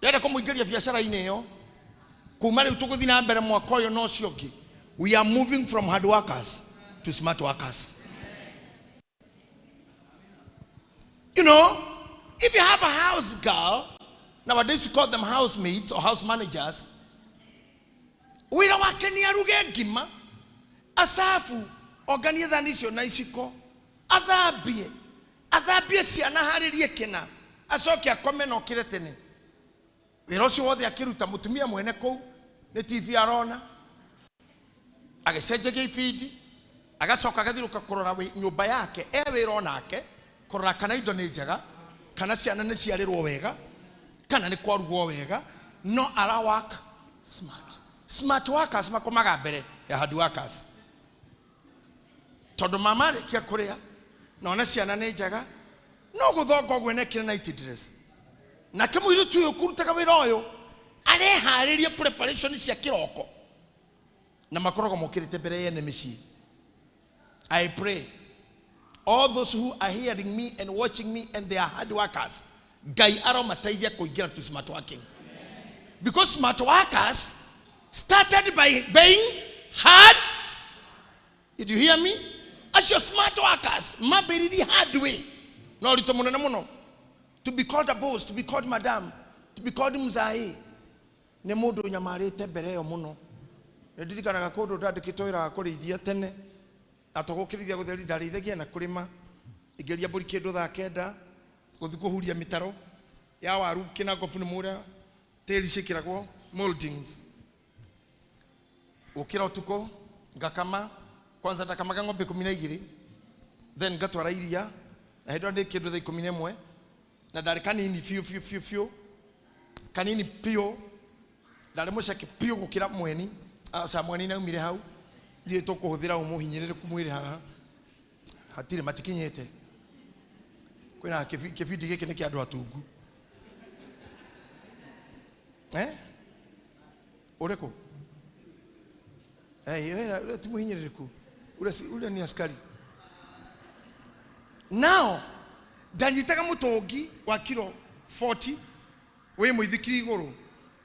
Ndĩrenda kũmũingĩria biacara-inĩ ĩyo. Kuma rĩu tũgũthiĩ na mbere mwaka ũyũ na ũcio ũngĩ. We are moving from hard workers to smart workers. You know, if you have a house girl, nowadays you call them housemaids or house managers, wĩra wake nĩ aruge ngima, acabu, onganie thani icio na iciko, athambie, athambie ciana, harĩrie kĩna, acoke akome na okĩre tene. Wĩra ũcio wothe akĩruta, mũtumia mwene kũu nĩ TV arona, agĩcenjagia ibindi, agacoka agathiũrũrũka kũrora nyũmba yake, e wĩra onake, kũrora kana indo nĩ njega, kana ciana nĩ ciarĩrwo wega, kana nĩ kwarugwo wega, no ara work smart. Smart workers makomaga mbere ya hard workers. Tondũ mama arĩkia kũrĩa, na ona ciana nĩ njega, no gũthonga ũguo nekĩre night dress. Nake mũirĩtu ũyũ kũrutaga wĩra ũyũ, areharĩria preparation cia kĩroko. Na makoragwo mokĩrĩte mbere yene mĩciĩ. I pray all those who are hearing me and watching me and they are hard workers, Ngai aromateithia kũingĩra to smart working. Because smart workers started by being hard. Did you hear me? Acio smart workers mambĩrĩirie hard way. No ũritũ mũnene mũno. To be called a boss, to be called madam, to be called mzai. Nĩ mũndũ ũnyamarĩte mbere ĩyo mũno. Nĩ ndirikanaga kũndũ ndandĩkĩtwo wĩra wa kũrĩithia tene. Na tũgũkĩrĩithia gũtheri ndarĩithagia na kũrĩma. Ingĩria mbũri kĩndũ thaa kenda, gũthiĩ kũhuria mĩtaro ya waru kĩnangobu nĩ mũrĩa tĩri ciĩkĩragwo moldings. Gũkĩra ũtukũ ngakama, kwanza ndakamaga ng'ombe ikũmi na igĩrĩ, then ngatwara iria, na hĩndĩ ĩyo ndĩ kĩndũ thaa ikũmi na ĩmwe, na ndarĩ kanini biũ biũ biũ biũ, kanini biũ, ndarĩ mũceke biũ gũkĩra mweni. Aca mweni naumire hau, ithuĩ tũkũhũthĩra ũmũhinyĩrĩrĩku mwĩrĩ haha, hatirĩ matikinyĩte. Kwĩna kĩbindi gĩkĩ nĩ kĩa andũ atungu. Ũrĩkũ? Ule ti mũhinyĩrĩrĩku. Ule si, ule ni askari. Now, ndanyitaga mũtũngi wa kiro 40 wĩ mũithikiri igũrũ.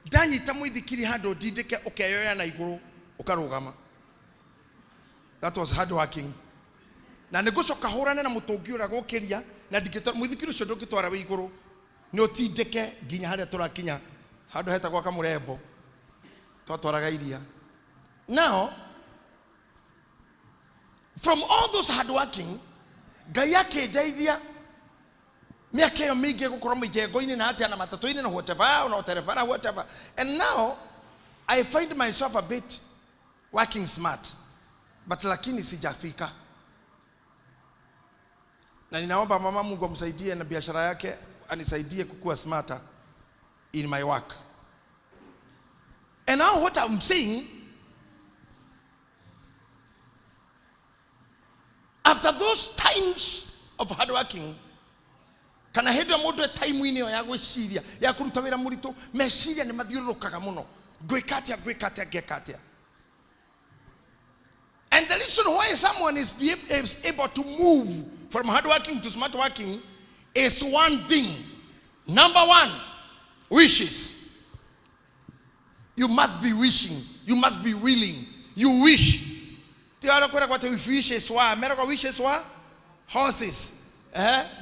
Ndanyita mũithikiri handũ ndindĩke ũkeyoya na igũrũ ũkarũgama. That was hard working. Na nĩngũcoka hũrane na mũtũngi ũrĩa gũkĩria, na ndingĩtwara mũithikiri ũcio ndũngĩtwara wĩ igũrũ, nĩ ũtindĩke nginya harĩa tũrakinya, handũ hetagwo Kamũrembo, twatwaraga iria. Now, from all those hard working, Ngai akĩndeithia mĩaka ĩyo mĩingĩ gũkorwo mĩjengo-inĩ na atĩa na matatũ-inĩ na whatever, na whatever, na whatever. And now, I find myself a bit working smart, but lakini sijafika. Na ninaomba mama Mungu amsaidie na biashara yake, anisaidie kukua smarter in my work. And now what I'm saying, after those times of hard working, kana hĩndĩ ĩyo mũndũ e time-inĩ ĩyo ya gwĩciria, ya kũruta wĩra mũritũ, meciria nĩ mathiũrũrũkaga mũno. Ngwĩka atĩa, ngwĩka atĩa, ngeka atĩa. And the reason why someone is able to move from hard working to smart working is one thing. Number one, wishes. You must be wishing. You must be willing. You wish. Tiara kwera kwa te wishes wa, mera kwa wishes wa horses.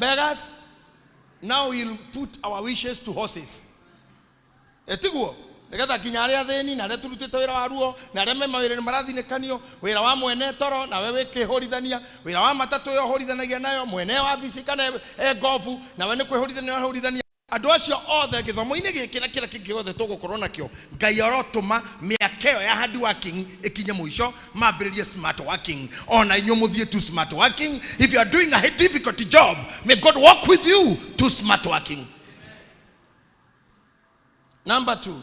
Beggars. Now we'll put our wishes to horses. Etiguo. Nigetha nginya arĩa athĩni na arĩa tũrutĩte wĩra wa ruo na arĩa me mawĩra-inĩ marathinĩkanio, wĩra wa mwene toro nawe wĩkĩhũrithania, wĩra wa matatũ ũyũ ũhũrithanagia nayo, mwene wabici kana e ngobu nawe nĩ kwĩhũrithania ũrahũrithania. Andũ acio othe gĩthomo-inĩ gĩkĩ na kĩrĩa kĩngĩ gĩothe tũgũkorwo nakĩo, Ngai arotũma mĩaka ĩyo ya hard working ĩkinye mũico, mambĩrĩrie smart working. Ona inyuĩ mũthiĩ to smart working. If you are doing a difficult job, may God walk with you to smart working. Number 2,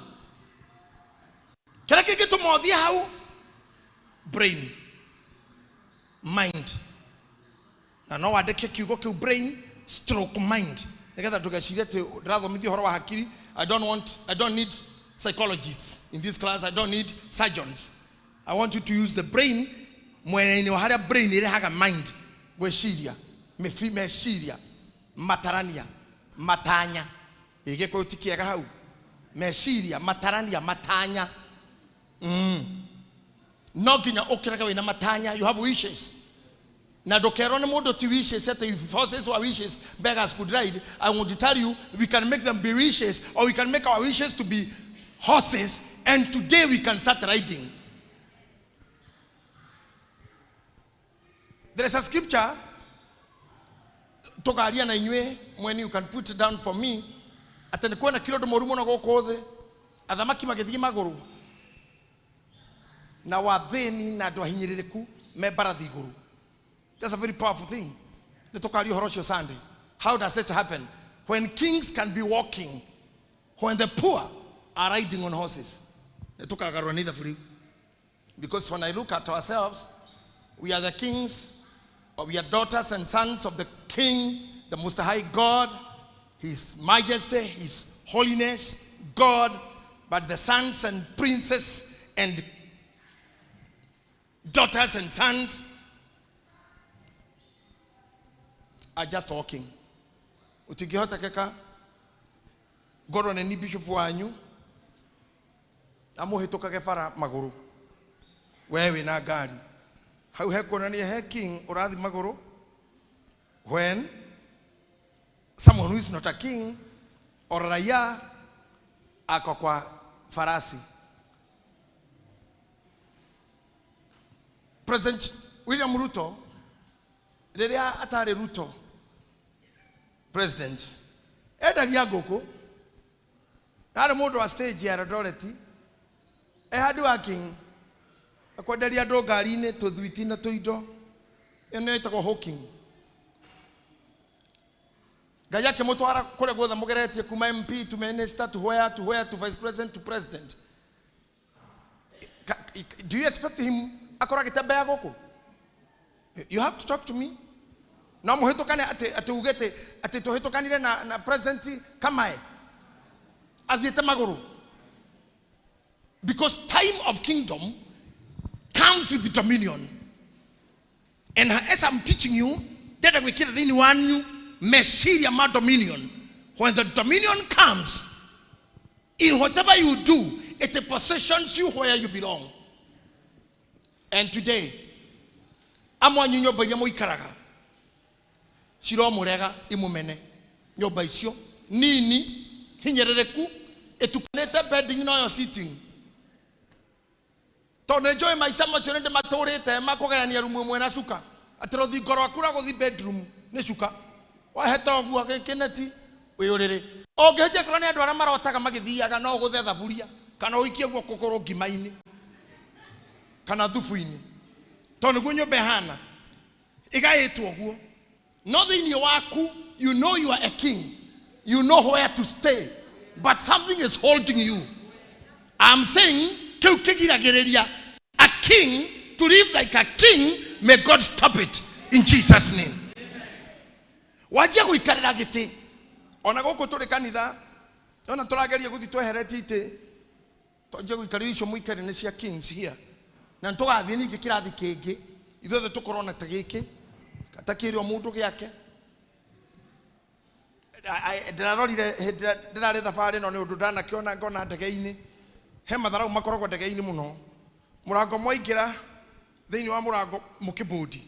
kĩrĩa kĩngĩtũma ũthiĩ hau, brain, mind. Na no wandĩke kiugo kĩu brain stroke mind, nĩgetha ndũgecirie atĩ ndĩrathomithia ũhoro wa hakiri. I don't need psychologists in this class. I don't need surgeons. I want you to use the brain. Mwena-inĩ wa harĩa brain ĩrehaga mind, gwĩciria, meciria, matarania, matanya. Ĩ Gĩkũyũ ti kĩega hau. Meciria, matarania, matanya. No nginya ũkĩrage wĩna matanya. You have wishes. Na ndũkerwo nĩ mũndũ ti wishes, atĩ if horses were wishes, beggars could ride. I want to tell you, we can make them be wishes, or we can make our wishes to be horses, and today we can start riding. There is a scripture tũkaria na inyuĩ when you can put it down for me, atĩ nĩ kuona kĩrĩa ũndũ mũũru mũno gũkũ thĩ, athamaki magĩthiĩ magũrũ na wathĩni na andũ ahinyĩrĩrĩku me mbarathi igũrũ. That's a very powerful thing. Nĩ tũkaria ũhoro ũcio Sunday. How does it happen? When kings can be walking, when the poor are riding on horses. Nĩ tũkagarũra nĩ ithabu rĩu. Because when I look at ourselves, we are the kings, or we are daughters and sons of the King, the Most High God, His Majesty, His Holiness, God, but the sons and princes and daughters and sons are just walking. Ũtingĩhotekeka ngorwo nĩ ni bishop wanyu na mũhĩtũkage bara magũrũ, we wĩna ngari hau hekuonania he king ũrathi magũrũ, when someone who is not a king or raia ako kwa farasi. President William Ruto, rĩrĩa atarĩ Ruto president, endagia ngũkũ, arĩ mũndũ wa stage ya Eldoret, e hard working, akwenderia andũ ngari-inĩ tũthwiti na tũindo. Ĩyo nĩyo ĩtagwo hawking. Ngai akĩmũtwara kũrĩa guothe mũgeretie, kuma MP to minister to where, to where, to vice president to president. Do you expect him akorwo agĩtembea gũkũ? You have to talk to me. No mũhĩtũkane atĩ uge atĩ tũhĩtũkanire na president Kamae athiĩte magũrũ. Because time of kingdom comes with dominion. And as I'm teaching you, ndĩrenda gwĩkĩra thĩinĩ wanyu meciria ma dominion. When the dominion comes, in whatever you do, it positions you where you belong. And today, amwe anyu nyũmba iria mũikaraga ciromũrega imũmene. Nyũmba icio nini hinyĩrĩrĩku ĩtukanĩte bedding noyo sitting, tondũ nĩ njũĩ maica macio nĩ ndĩmatũrĩte makũgayania rumu ĩmwe na cuka, atĩ rũthingo rwaku rwa gũthiĩ bedroom nĩ cuka waheta ũguo gĩkĩneti wĩ ũrĩrĩ. Ũngĩhĩtia korwo nĩ andũ arĩa marotaga magĩthiaga, no ũgũthe thaburia kana ũikie guoko kũrũ ngima-inĩ kana thubu-inĩ, tondũ nĩguo nyũmba ĩhana ĩgaĩtwo ũguo. No thĩinĩ waku you know you are a king, you know where to stay, but something is holding you. I'm saying kĩu kĩgiragĩrĩria a king to live like a king, may God stop it in Jesus' name. Wanjia gũikarĩra gĩtĩ. Ona gũkũ tũrĩ kanitha, ona tũrageria gũthiĩ tweheretie itĩ, twanjia gũikarĩra icio mũikarĩre nĩ cia kings here. Na nĩtũgathiĩ ningĩ kĩrathi kĩngĩ, ithuothe tũkorwo na ta gĩkĩ, ta kĩrĩ o mũndũ gĩake. Ndĩrarorire hĩndĩ ĩrĩa ndĩrarĩ thabarĩ ĩno nĩ ũndũ ndanakĩona ngona ndege-inĩ. He matharau makoragwo ndege-inĩ mũno. Mũrango mwaingĩra thĩinĩ wa mũrango mũkĩbũndi.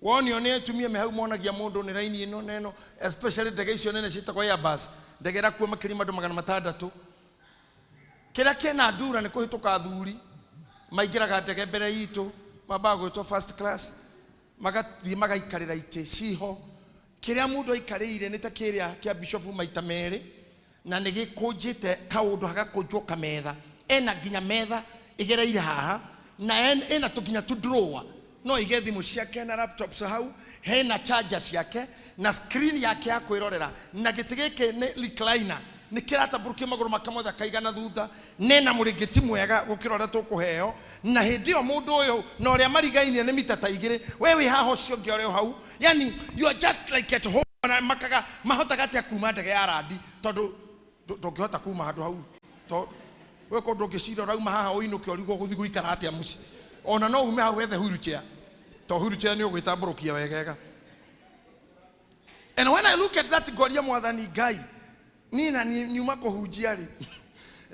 Wonio nĩ atumia me hau monagia mũndũ nĩ raini ĩno na ĩno, especially ndege icio nene ciĩtagwo Airbus. Ndege ĩrakuua makĩria ma andũ 600. Kĩrĩa kĩna ndura nĩ kũhĩtũka athuri maingĩraga ndege mbere itũ, mambaga gwĩtwo first class, magathiĩ magaikarĩra itĩ ciho. Kĩrĩa mũndũ aikarĩire nĩ ta kĩrĩa kĩa bishofu maita merĩ, na nĩ gĩkũnjĩte kaũndũ hagakũnjwo kametha. Ena nginya metha ĩgereire haha, na ena tũkinya tu drawer. No ige thimũ ciake na laptops hau, hena charger ciake na screen yake ya kwĩrorera, na gĩtĩ gĩkĩ nĩ recliner, nĩ kĩratambũrũkia magũrũ make mothe akaigana thutha, nena mũrĩngĩti mwega gũkĩra ũrĩa tũkũheo. Na hĩndĩ ĩyo mũndũ ũyũ na ũrĩa marigainie nĩ mita ta igĩrĩ, we wĩ haha ũcio ũngĩ ũrĩ o hau, yani you are just like at home. Na makaga mahotaga atĩa kuma ndege ya randi, tondũ ndũngĩhota kuma handũ hau, we ko ndũngĩcira ũrauma haha ũinũke ũrigwo gũthiĩ gũikara atĩa mũciĩ. Ona no ume hau wethe wheelchair, to wheelchair nĩ ũgwĩtambũrũkia wegega. And when I look at that, ngoria mwathani Ngai, niĩ na niĩ nyuma kũhunjia rĩ,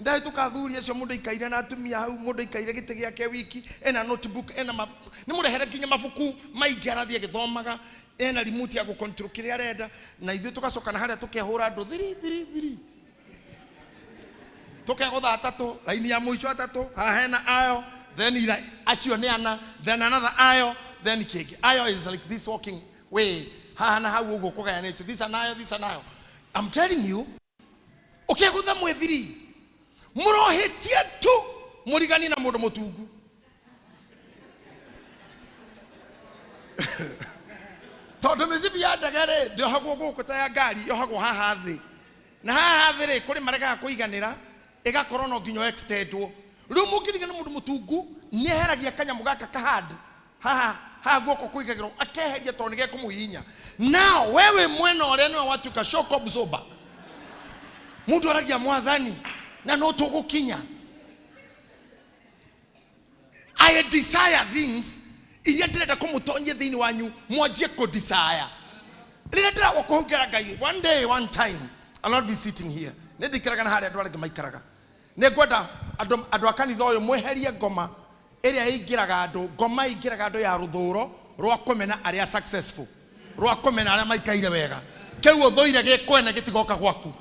ndahĩtũka athuri acio, mũndũ aikaire na atumia hau, mũndũ aikaire gĩtĩ gĩake wiki, ena notebook, ena nĩ mũrehere nginya mabuku maingĩ arathiĩ agĩthomaga, ena remote ya gũcontrol kĩrĩa arenda, na ithuĩ tũgacoka na harĩa tũkehũra andũ thiri thiri thiri, tũkegũtha atatũ, raini ya mũico atatũ, haha hena ayo, then ira acio nĩ ana, then another ayo, then kĩngĩ. Ayo is like this walking way haha na hau ũguo kũgayanĩtio, this an ayo, this an ayo. I'm telling you, ũkegũtha mwĩthiri mũrohĩtie tu mũrigani na mũndũ mũtungu. Tondũ mĩcibi ya ndege rĩ, ndĩohagwo gũkũ ta ya ngari, yohagwo haha thĩ, na haha thĩ rĩ, kũrĩ maregaga kũiganĩra, ĩgakorwo no nginya extendwo. Rĩu mũngĩriga nĩ mũndũ mũtungu, nĩeheragia kanyamũ gaka kahand haha haha guoko kũigagĩrwo, akeheria tondũ nĩgekũmũhihinya. Now wewe mwena ũrĩa nĩwe watuĩka shock absorber, mũndũ aragia mwathani na no tũgũkinya. I desire things iria ndĩrenda kũmũtonyia thĩinĩ wanyu, mwanjie kũ desire. Rĩrĩa ndĩragwo kũhungĩra Ngai, one day, one time, I'll not be sitting here. Nĩ ndikaraga na harĩa andũ arĩa angĩ maikaraga. Nĩ ngwenda andũ a kanitha ũyũ mweherie ngoma ĩrĩa ĩingĩraga andũ, ngoma ĩingĩraga andũ ya rũthũro rwa kũmena arĩa successful, rwa kũmena arĩa maikaire wega. Kĩu ũthũire gĩkwene gĩtigoka gwaku.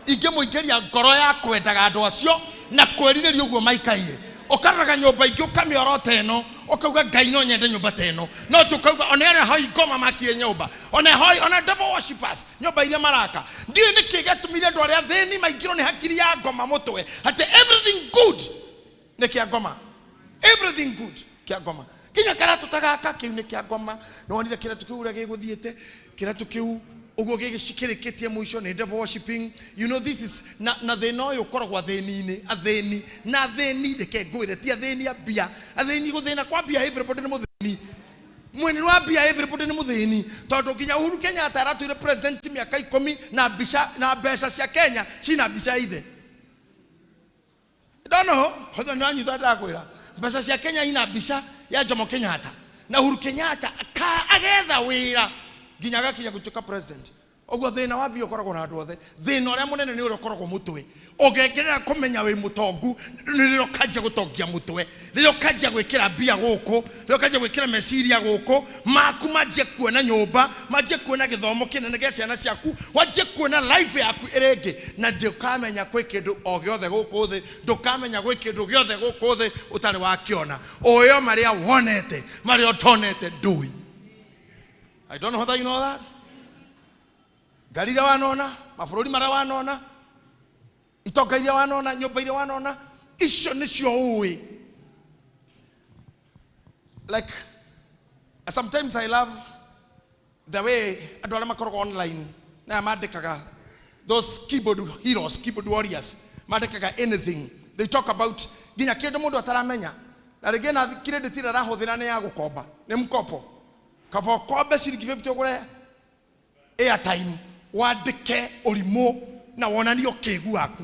Ingĩmũingĩria ngoro ya kwendaga andũ acio na kwĩrirĩria ũguo maikaire. Ũkaroraga nyũmba ingĩ ũkamĩorota ĩno, ũkauga Ngai no nyende nyũmba ta ĩno, no ti ũkauga ona arĩa hoi ngoma makie nyũmba, ona hoi, ona devil worshippers nyũmba iria maraka. Ndiũĩ nĩkĩ gĩatũmire andũ arĩa athĩni maingĩrwo nĩ hakiri ya ngoma mũtwe, atĩ everything good nĩ kĩa ngoma, everything good kĩa ngoma. Nginya karatũ ta gaka kĩu nĩ kĩa ngoma. Nĩ wonire kĩratũ kĩu ũrĩa gĩgũthiĩte, kĩratũ kĩu ũguo gĩgĩcikĩrĩkĩtie mũico nĩ devil worshipping. You know this is na thĩna ũyũ ũkoragwo athĩni-inĩ, athĩni na athĩni, reke ngwĩre ti athĩni a mbia, athĩni gũthĩna kwa mbia everybody nĩ mũthĩni, mwene wa mbia everybody nĩ mũthĩni, tondũ nginya Uhuru Kenyatta aratũire president mĩaka ikũmi na mbica na mbeca cia Kenya cina mbica ithe. Don't know, kwanza nĩ wanyita ndakwĩra mbeca cia Kenya ina mbica ya Jomo Kenyatta, na Uhuru Kenyatta agetha wĩra nginya agakinya gũtuĩka president. Ũguo thĩna wa mbia ũkoragwo na andũ othe. Thĩna ũrĩa mũnene nĩ ũrĩa ũkoragwo mũtwe. Ũngĩongerera kũmenya wĩ mũtongu, nĩ rĩrĩa ũkanjia gũtongia mũtwe, rĩrĩa ũkanjia gwĩkĩra mbia gũkũ, rĩrĩa ũkanjia gwĩkĩra meciria gũkũ maku, manjie kuona nyũmba, manjie kuona gĩthomo kĩnene gĩa ciana ciaku, wanjie kuona life yaku ĩrĩ ĩngĩ, na ndũkamenya kwĩ kĩndũ o gĩothe gũkũ thĩ, ndũkamenya gwĩ kĩndũ gĩothe gũkũ thĩ ũtarĩ wakĩona. Ũĩ o marĩa wonete, marĩa ũtonete ndũĩ. I don't know whether you know that. Ngari iria wanona, mabũrũri marĩa wanona, itonga iria wanona, nyũmba iria wanona, icio nĩcio ũĩ. Like sometimes I love the way andũ arĩa makoragwo online na mandĩkaga, those keyboard heroes, keyboard warriors, mandĩkaga anything. They talk about nginya kĩndũ mũndũ ataramenya, na rĩngĩ na credit ĩrĩa arahũthĩra nĩ ya gũkomba, nĩ mkopo. Kaba ũkombe ciringi 50 ũgũre airtime, wandĩke ũrimũ na wonanie ũkĩgu waku.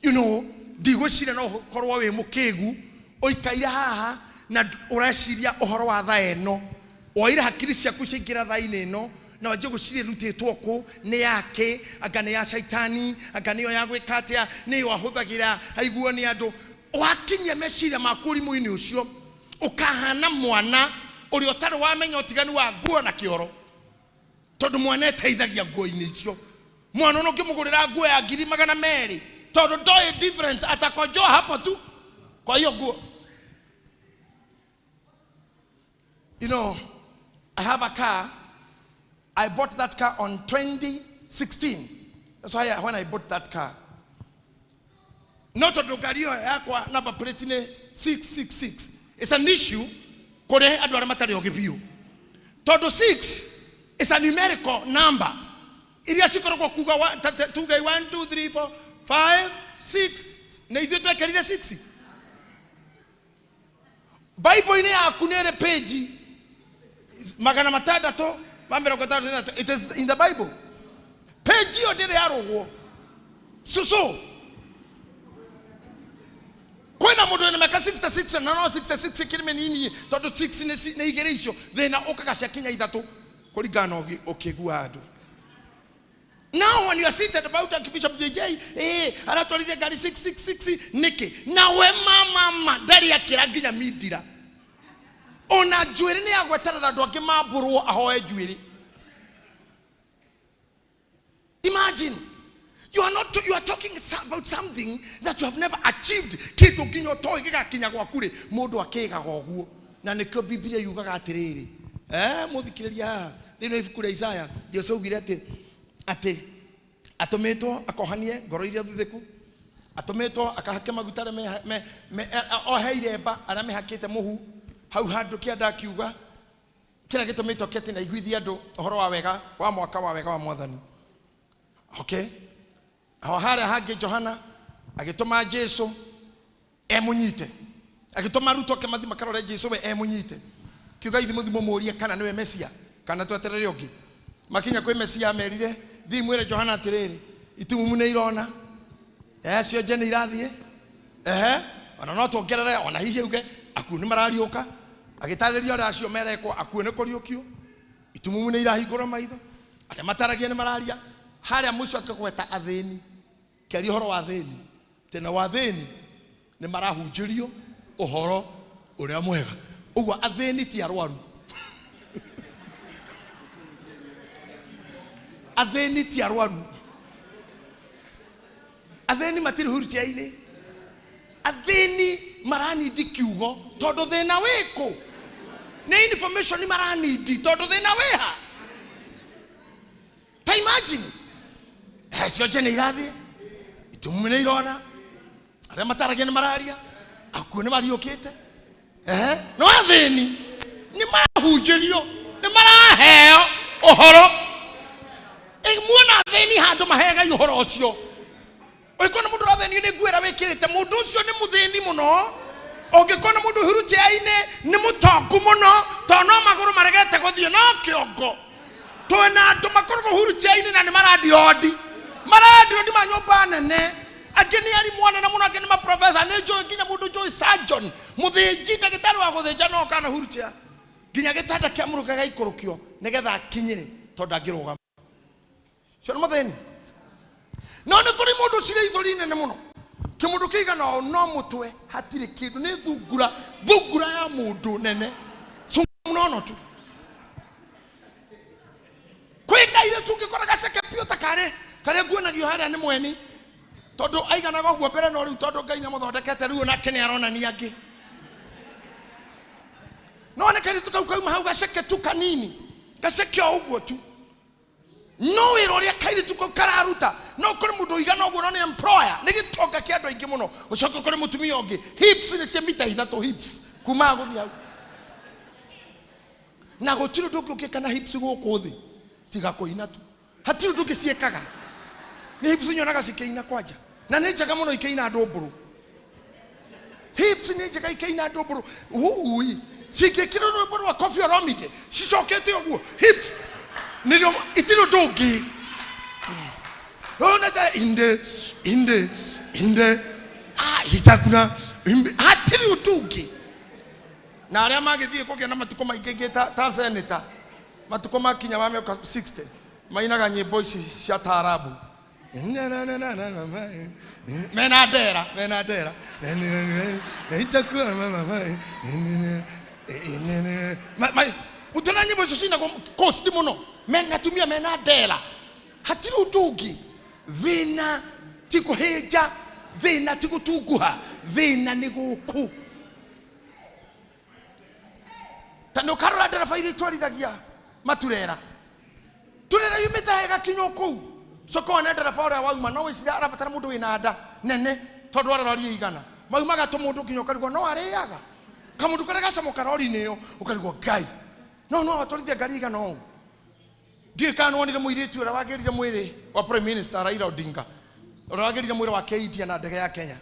You know, ndigwĩciria no ũkorwo wĩ mũkĩgu ũikaire haha na ũreciria ũhoro wa thaa ĩno, woire hakiri ciaku ciaingĩra thaa-inĩ ĩno na wanjie gwĩciria ĩrutĩtwo kũ, nĩ yake, anga nĩ ya caitani, anga nĩyo ya gwĩka atĩa, nĩyo ahũthagĩra aiguo nĩ andũ. Wakinyia meciria maku ũrimũ-inĩ ũcio, ũkahana mwana ũrĩa ũtarĩ wamenya ũtiganu wa nguo na kĩoro, tondũ mwana eteithagia nguo-inĩ icio. Mwana ũyũ ũngĩmũgũrĩra nguo ya ngiri magana merĩ, tondũ ndoĩ difference, atakojoa hapo tu kwa hiyo nguo. You know, I have a car I bought that car on 2016. That's why when I bought that car, no tondũ ngari ĩyo yakwa number plate nĩ 666. It's an issue kũrĩ andũ arĩa matarĩ ogĩ biũ, tondũ 6 is a numerical number iria cikoragwo kuga tuge 1 2 3 4 5 6, na ithuĩ twekerire 6. Bible-inĩ yaku nĩ ĩrĩ page 666. It is in the Bible. Page ĩyo ndĩrĩ yarũgwo. So kwĩna mũndũ wĩna mĩaka 66 na no 66 kĩrĩ mĩnini, tondũ 6 nĩ igĩrĩ icio thĩna ũkaga ciakinya ithatũ kũringana na ũkĩgua andũ. Now when you are seated about Archbishop JJ, aratwarithia ngari 666 nĩkĩ? Nawe mama ndarĩ akĩra nginya mindira. Ona njuĩrĩ nĩ yagweterera andũ angĩ mambũrwo ahoe njuĩrĩ. Imagine. You are not, you are talking about something that you have never achieved. Kindu nginya ũtoĩ gĩgakinya gwaku rĩ, mũndũ akĩgaga ũguo. Na nĩkĩo Biblia yugaga atĩrĩrĩ. Mũthikĩrĩria haha, thĩinĩ wa ibuku rĩa Isaya, Jesũ augire atĩ atũmĩtwo akohanie ngoro iria thuthĩku, atũmĩtwo akahake maguta arĩa ohe iremba arĩa mehakĩte mũhu hau handũ kĩanda, akiuga kĩrĩa gĩtũmĩtwo kĩatĩ na iguithie andũ ũhoro wa wega wa mwaka wa wega wa Mwathani. Okay? Aho harĩa hangĩ Johana agĩtũma Jesũ emũnyite, agĩtũma arutwo ake mathiĩ makarore Jesũ we emũnyite, kiuga ithi mũthiĩ mũmũrie kana nĩwe Mesia kana tweterere ũngĩ. Makinya kwĩ Mesia amerire, thiĩ mwĩre Johana atĩrĩrĩ, itumumu nĩ irona, cionje nĩ irathiĩ, ona no tuongerere ona hihi auge akuũ nĩ marariũka. Agĩtarĩria ũrĩa acio merekwo akuũ nĩ kũriũkio, itumumu nĩ irahingũrwo maitho, arĩa mataragia nĩ mararia. Harĩa mũico akĩgweta athĩni, kĩaria ũhoro wa athĩni, tena wa athĩni nĩ marahunjĩrio ũhoro ũrĩa mwega. Ũguo athĩni ti arwaru, athĩni ti arwaru, athĩni matirĩ wheelchair-inĩ, athĩni maranindi kiugo tondũ thĩna wĩkũ nĩ information maranindi tondũ thĩna wĩha. Ta imagine cionje nĩ irathiĩ, itumumu nĩ irona, arĩa mataragia nĩ mararia, akuũ nĩ mariũkĩte. No athĩni nĩ marahunjĩrio, nĩ maraheo ũhoro. Muona athĩni handũ maheagai ũhoro ũcio. Ũngĩkona mũndũ ũrathĩnio nĩ nguo ĩrĩa wĩkĩrĩte, mũndũ ũcio nĩ mũthĩni mũno. Ũngĩkona mũndũ wheelchair-inĩ nĩ mũtongu mũno, tondũ no magũrũ maregete gũthiĩ no kĩongo. Twĩna andũ makoragwo wheelchair-inĩ na nĩ marandirondi, marandirondi ma nyũmba nene. Angĩ nĩ arimũ anene mũno, angĩ nĩ maprofesa. Nĩ njũĩ nginya mũndũ njũĩ surgeon, mũthĩnji, ndagĩtarĩ wa gũthĩnja no kana wheelchair, nginya gĩtanda kĩa mũrũka gĩgaikũrũkio nĩgetha akinyĩre tondũ ndangĩrũgama. Ũcio nĩ mũthĩni. No nĩ kũrĩ mũndũ ũcire ithũri nene mũno, kĩmũndũ kĩigana ũũ no mũtwe hatirĩ kĩndũ, nĩ thungura, thungura ya mũndũ nene mũnono tu. Kwĩ kairĩtu ũngĩkora gaceke biũ ta karĩ karĩa nguonagio harĩa nĩ mweni, tondũ aiganaga ũguo mbere, no rĩu tondũ Ngai nĩamũthondekete rĩu onake nĩ aronania angĩ. No nĩ kairĩtu kau kauma hau gaceke tu kanini, gaceke o ũguo tu, no wĩra ũrĩa kairĩtu kau kararuta, no kũrĩ mũndũ ũigana ũguo no nĩ employer, nĩ gĩtonga kĩa andũ aingĩ mũno. Ũcoke kũrĩ mũtumia ũngĩ hips nĩ cia mita 3, hips kuma gũthiĩ hau, na gũtirĩ ũndũ ũngĩ ũngĩka na hips gũkũ thĩ tiga kũina tu. Hatirĩ ũndũ ũngĩ ciĩkaga. Nĩ hips nyonaga cikĩina kwanja, na nĩ njega mũno ikĩina ndũmbũrũ. Hips nĩ njega ikĩina ndũmbũrũ, ui cingĩkĩrwo rwĩmbo rwa Koffi Olomide cicokete ũguo, hips nĩrĩo, itirĩ ũndũ ũngĩ. Ona inde inde inde hitakuna hatirĩ ũndũ ũngĩ. Na arĩa magĩthiĩ kũgĩa na matukũ maingĩ ingĩ ta senator, matukũ makinya ma mĩaka 60, mainaga nyĩmbo ici cia taarabu mena ndera, mena ndera itakuwa utona nyĩmbo icio cinagwo coast mũno, mena atumia mena ndera. Hatirĩ ũndũ ũngĩ. Thĩna ti kũhĩnja, thĩna ti gũtunguha, thĩna nĩ gũkũ. Ta nĩ ũkarora ndereba iria itwarithagia maturera. Turera yumĩte ĩgakinya kũu. Coka wone ndereba ũrĩa wauma no wĩciria arabatara mũndũ wĩna nda nene tondũ wa rori igana. Maumaga tũmũndũ nginya ũkarigwo no arĩaga. Kamũndũ karĩa gacamoka rori-inĩ ĩyo ũkarigwo Ngai. No no atwarithia ngari igana ũũ. Ndiũĩ kana nĩwonire mũirĩtu ũrĩa wagĩrire mwĩrĩ wa Prime Minister Raila Odinga. Ũrĩa wagĩrire mwĩrĩ wake India na ndege ya Kenya.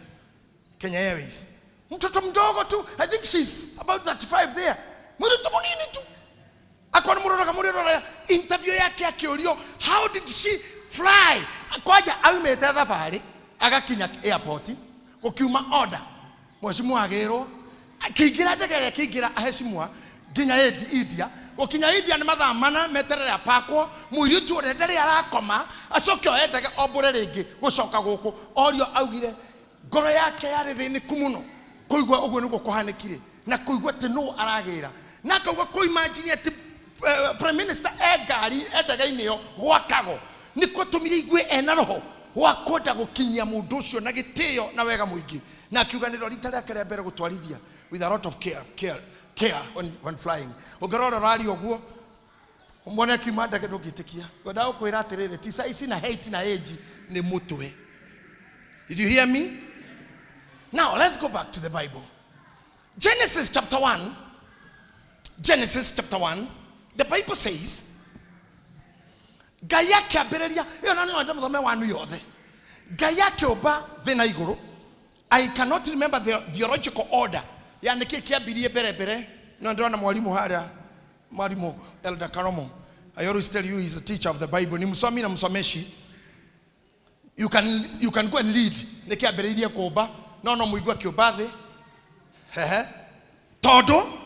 Kenya Airways. Mtoto mdogo tu, I think she's about 35 there. Mũirĩtu mũnini tu. Akorwo nĩ mũroraga mũrĩrora interview yake akĩũrio how did she fly? Kwanja aumĩte thabarĩ agakinya airport gũkiuma order. Mheshimiwa agĩrwo akĩingĩra ndege ĩrĩa akĩingĩra aheshimiwa nginya India. Gũkinya India nĩ mathaa mana meterere apakwo mũirĩtu ũrĩa ndarĩ arakoma acoke oe ndege ombũre rĩngĩ gũcoka gũkũ. Orio augire ngoro yake yarĩ thĩnĩku mũno kũigua ũguo nĩguo kũhanĩkire na kũigua atĩ nũ aragĩra na akauga kũimagine atĩ Prime Minister e ngari e ndege-inĩ ĩyo gwakago nĩ kwatũmire igue ena roho wa kwenda gũkinyia mũndũ ũcio na gĩtĩo na wega mũingĩ na akiuga nĩrĩo rita rĩake rĩa mbere gũtwarithia with a lot of care when flying. Ũngĩrora ũraria ũguo mwone akiuma ndege ndũngĩtĩkia. Ngwendaga gũkwĩra atĩrĩrĩ ti size na height na age nĩ mũtwe. Did you hear me? Now let's go back to the Bible. Genesis chapter 1. Genesis chapter 1. The Bible says, Ngai akĩambĩrĩria, ĩyo na nĩyo ndĩmũthome wanu yothe. Ngai akĩũmba thĩ na igũrũ. I cannot remember the theological order. Ya nĩkĩ kĩambirie mbere mbere. No ndĩrona mwalimu harĩa, mwalimu Elder Karomo. I always tell you he's a teacher of the Bible. Ni msomi na msomeshi. You can go and lead. Nĩkĩ ambĩrĩirie kũũmba. No no mũigue akĩũmba thĩ. Hehe. Tondũ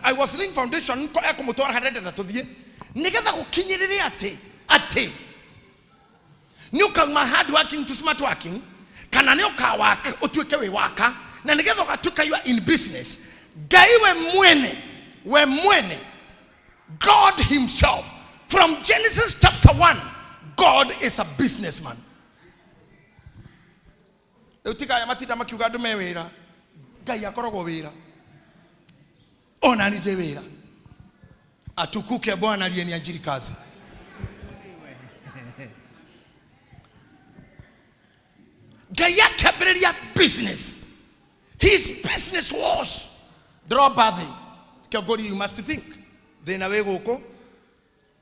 I was laying foundation ekũmũtwara harĩa ndĩrenda tũthiĩ. Nĩgetha gũkinyĩrĩre atĩ nĩ ũkauma hard working to smart working kana nĩ ũkawaka ũtuĩke wĩ waka na nĩgetha ũgatuĩka you are in business. Ngai we mwene God himself from Genesis chapter 1 God is a businessman. Rĩu tiga aya matinda makiuga andũ me wĩra. Ngai akoragwo wĩra. Ona ni ndĩ wĩra. Atukuke Bwana aliyeniajiri kazi. Ngai akĩambĩrĩria business. His business was ndĩromba thĩ. Kĩongori, you must think. Thĩna wĩ gũkũ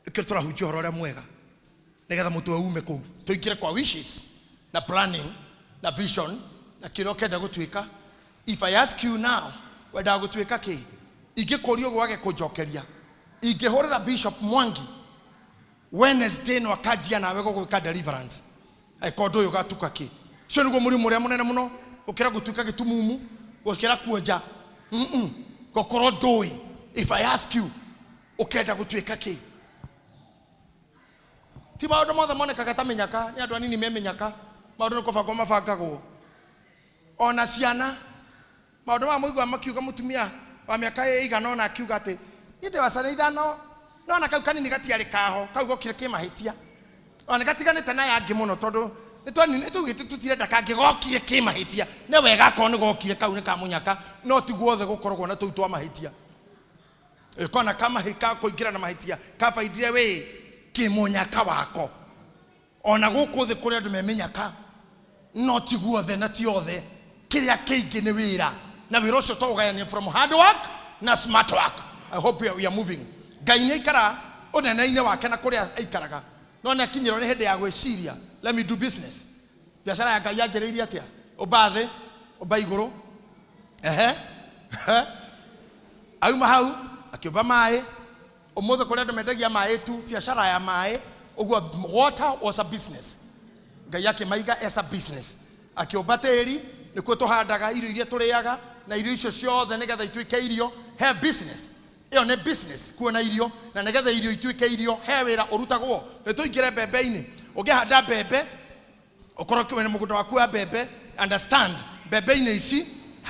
nĩkĩo tũrahunjia ũhoro ũrĩa mwega nĩgetha mũtwe ume kũu tũingĩre kwa wishes na planning na vision na kĩrĩa ũkenda gũtuĩka. If I ask you now wendaga gũtuĩka kĩ, ingĩkũria ũguo wage kũnjokeria, ingĩhũrĩra Bishop Mwangi Wednesday no akanjia nawe gũgwĩka deliverance angĩkorwo ndũĩ ũgatuka kĩ. Ũcio nĩguo mũrimũ ũrĩa mũnene mũno gũkĩra gũtuĩka gĩtumumu, gũkĩra kuonja. Gũkorwo ndũĩ. If I ask you ũkenda gũtuĩka kĩ, ti maũndũ mothe monekaga ta mĩnyaka, nĩ andũ anini me mĩnyaka. Maũndũ nĩ kũbangwo mabangagwo. Ona ciana maũndũ maya mũigua makiuga mũtumia wa mĩaka ĩigana ũna akiuga atĩ niĩ ndĩ wa ciana ithano no na kau kanini gatiarĩ kaho, kau gokire kĩmahĩtia. Ona nĩ gatiganĩte na aya angĩ mũno tondũ nĩtwaugĩte tũtirenda kangĩ gokire kĩmahĩtia. Nĩ wega akorwo nĩ gokire kau nĩ ka mũnyaka, no ti guothe gũkoragwo na tũu twa mahĩtia. Kona ka kũingĩra na mahĩtia kabaindire wĩ kĩmũnyaka wako. Ona gũkũ thĩ kũrĩ andũ me mĩnyaka, no ti guothe na ti othe. Kĩrĩa kĩingĩ nĩ wĩra, na wĩra ũcio tũũgayanie from hard work na smart work. I hope we are moving. Ngai nĩ aikara ũnene-inĩ wake na kũrĩa aikaraga, no nĩ akinyĩrwo nĩ hĩndĩ ya gwĩciria let me do business. Biacara ya Ngai yanjĩrĩirie atĩa? Ũmba thĩ, ũmba igũrũ. Ehe. Auma hau akĩũmba maĩ. Ũmũthĩ kũrĩ andũ mendagia maĩ tu, biacara ya maĩ. Ũguo water was a business. Ngai akĩmaiga as a business. Akĩũmba tĩri, nĩkuo tũhandaga irio iria tũrĩaga, na irio icio ciothe nĩgetha ituĩke irio, he business. Ĩyo nĩ business, kuona irio, na nĩgetha irio ituĩke irio, he wĩra ũrutagwo. Nĩ tũingĩre mbembe-inĩ. Ũngĩhanda mbembe, ũkorwo wĩna mũgũnda waku wa mbembe, understand, mbembe-inĩ ici,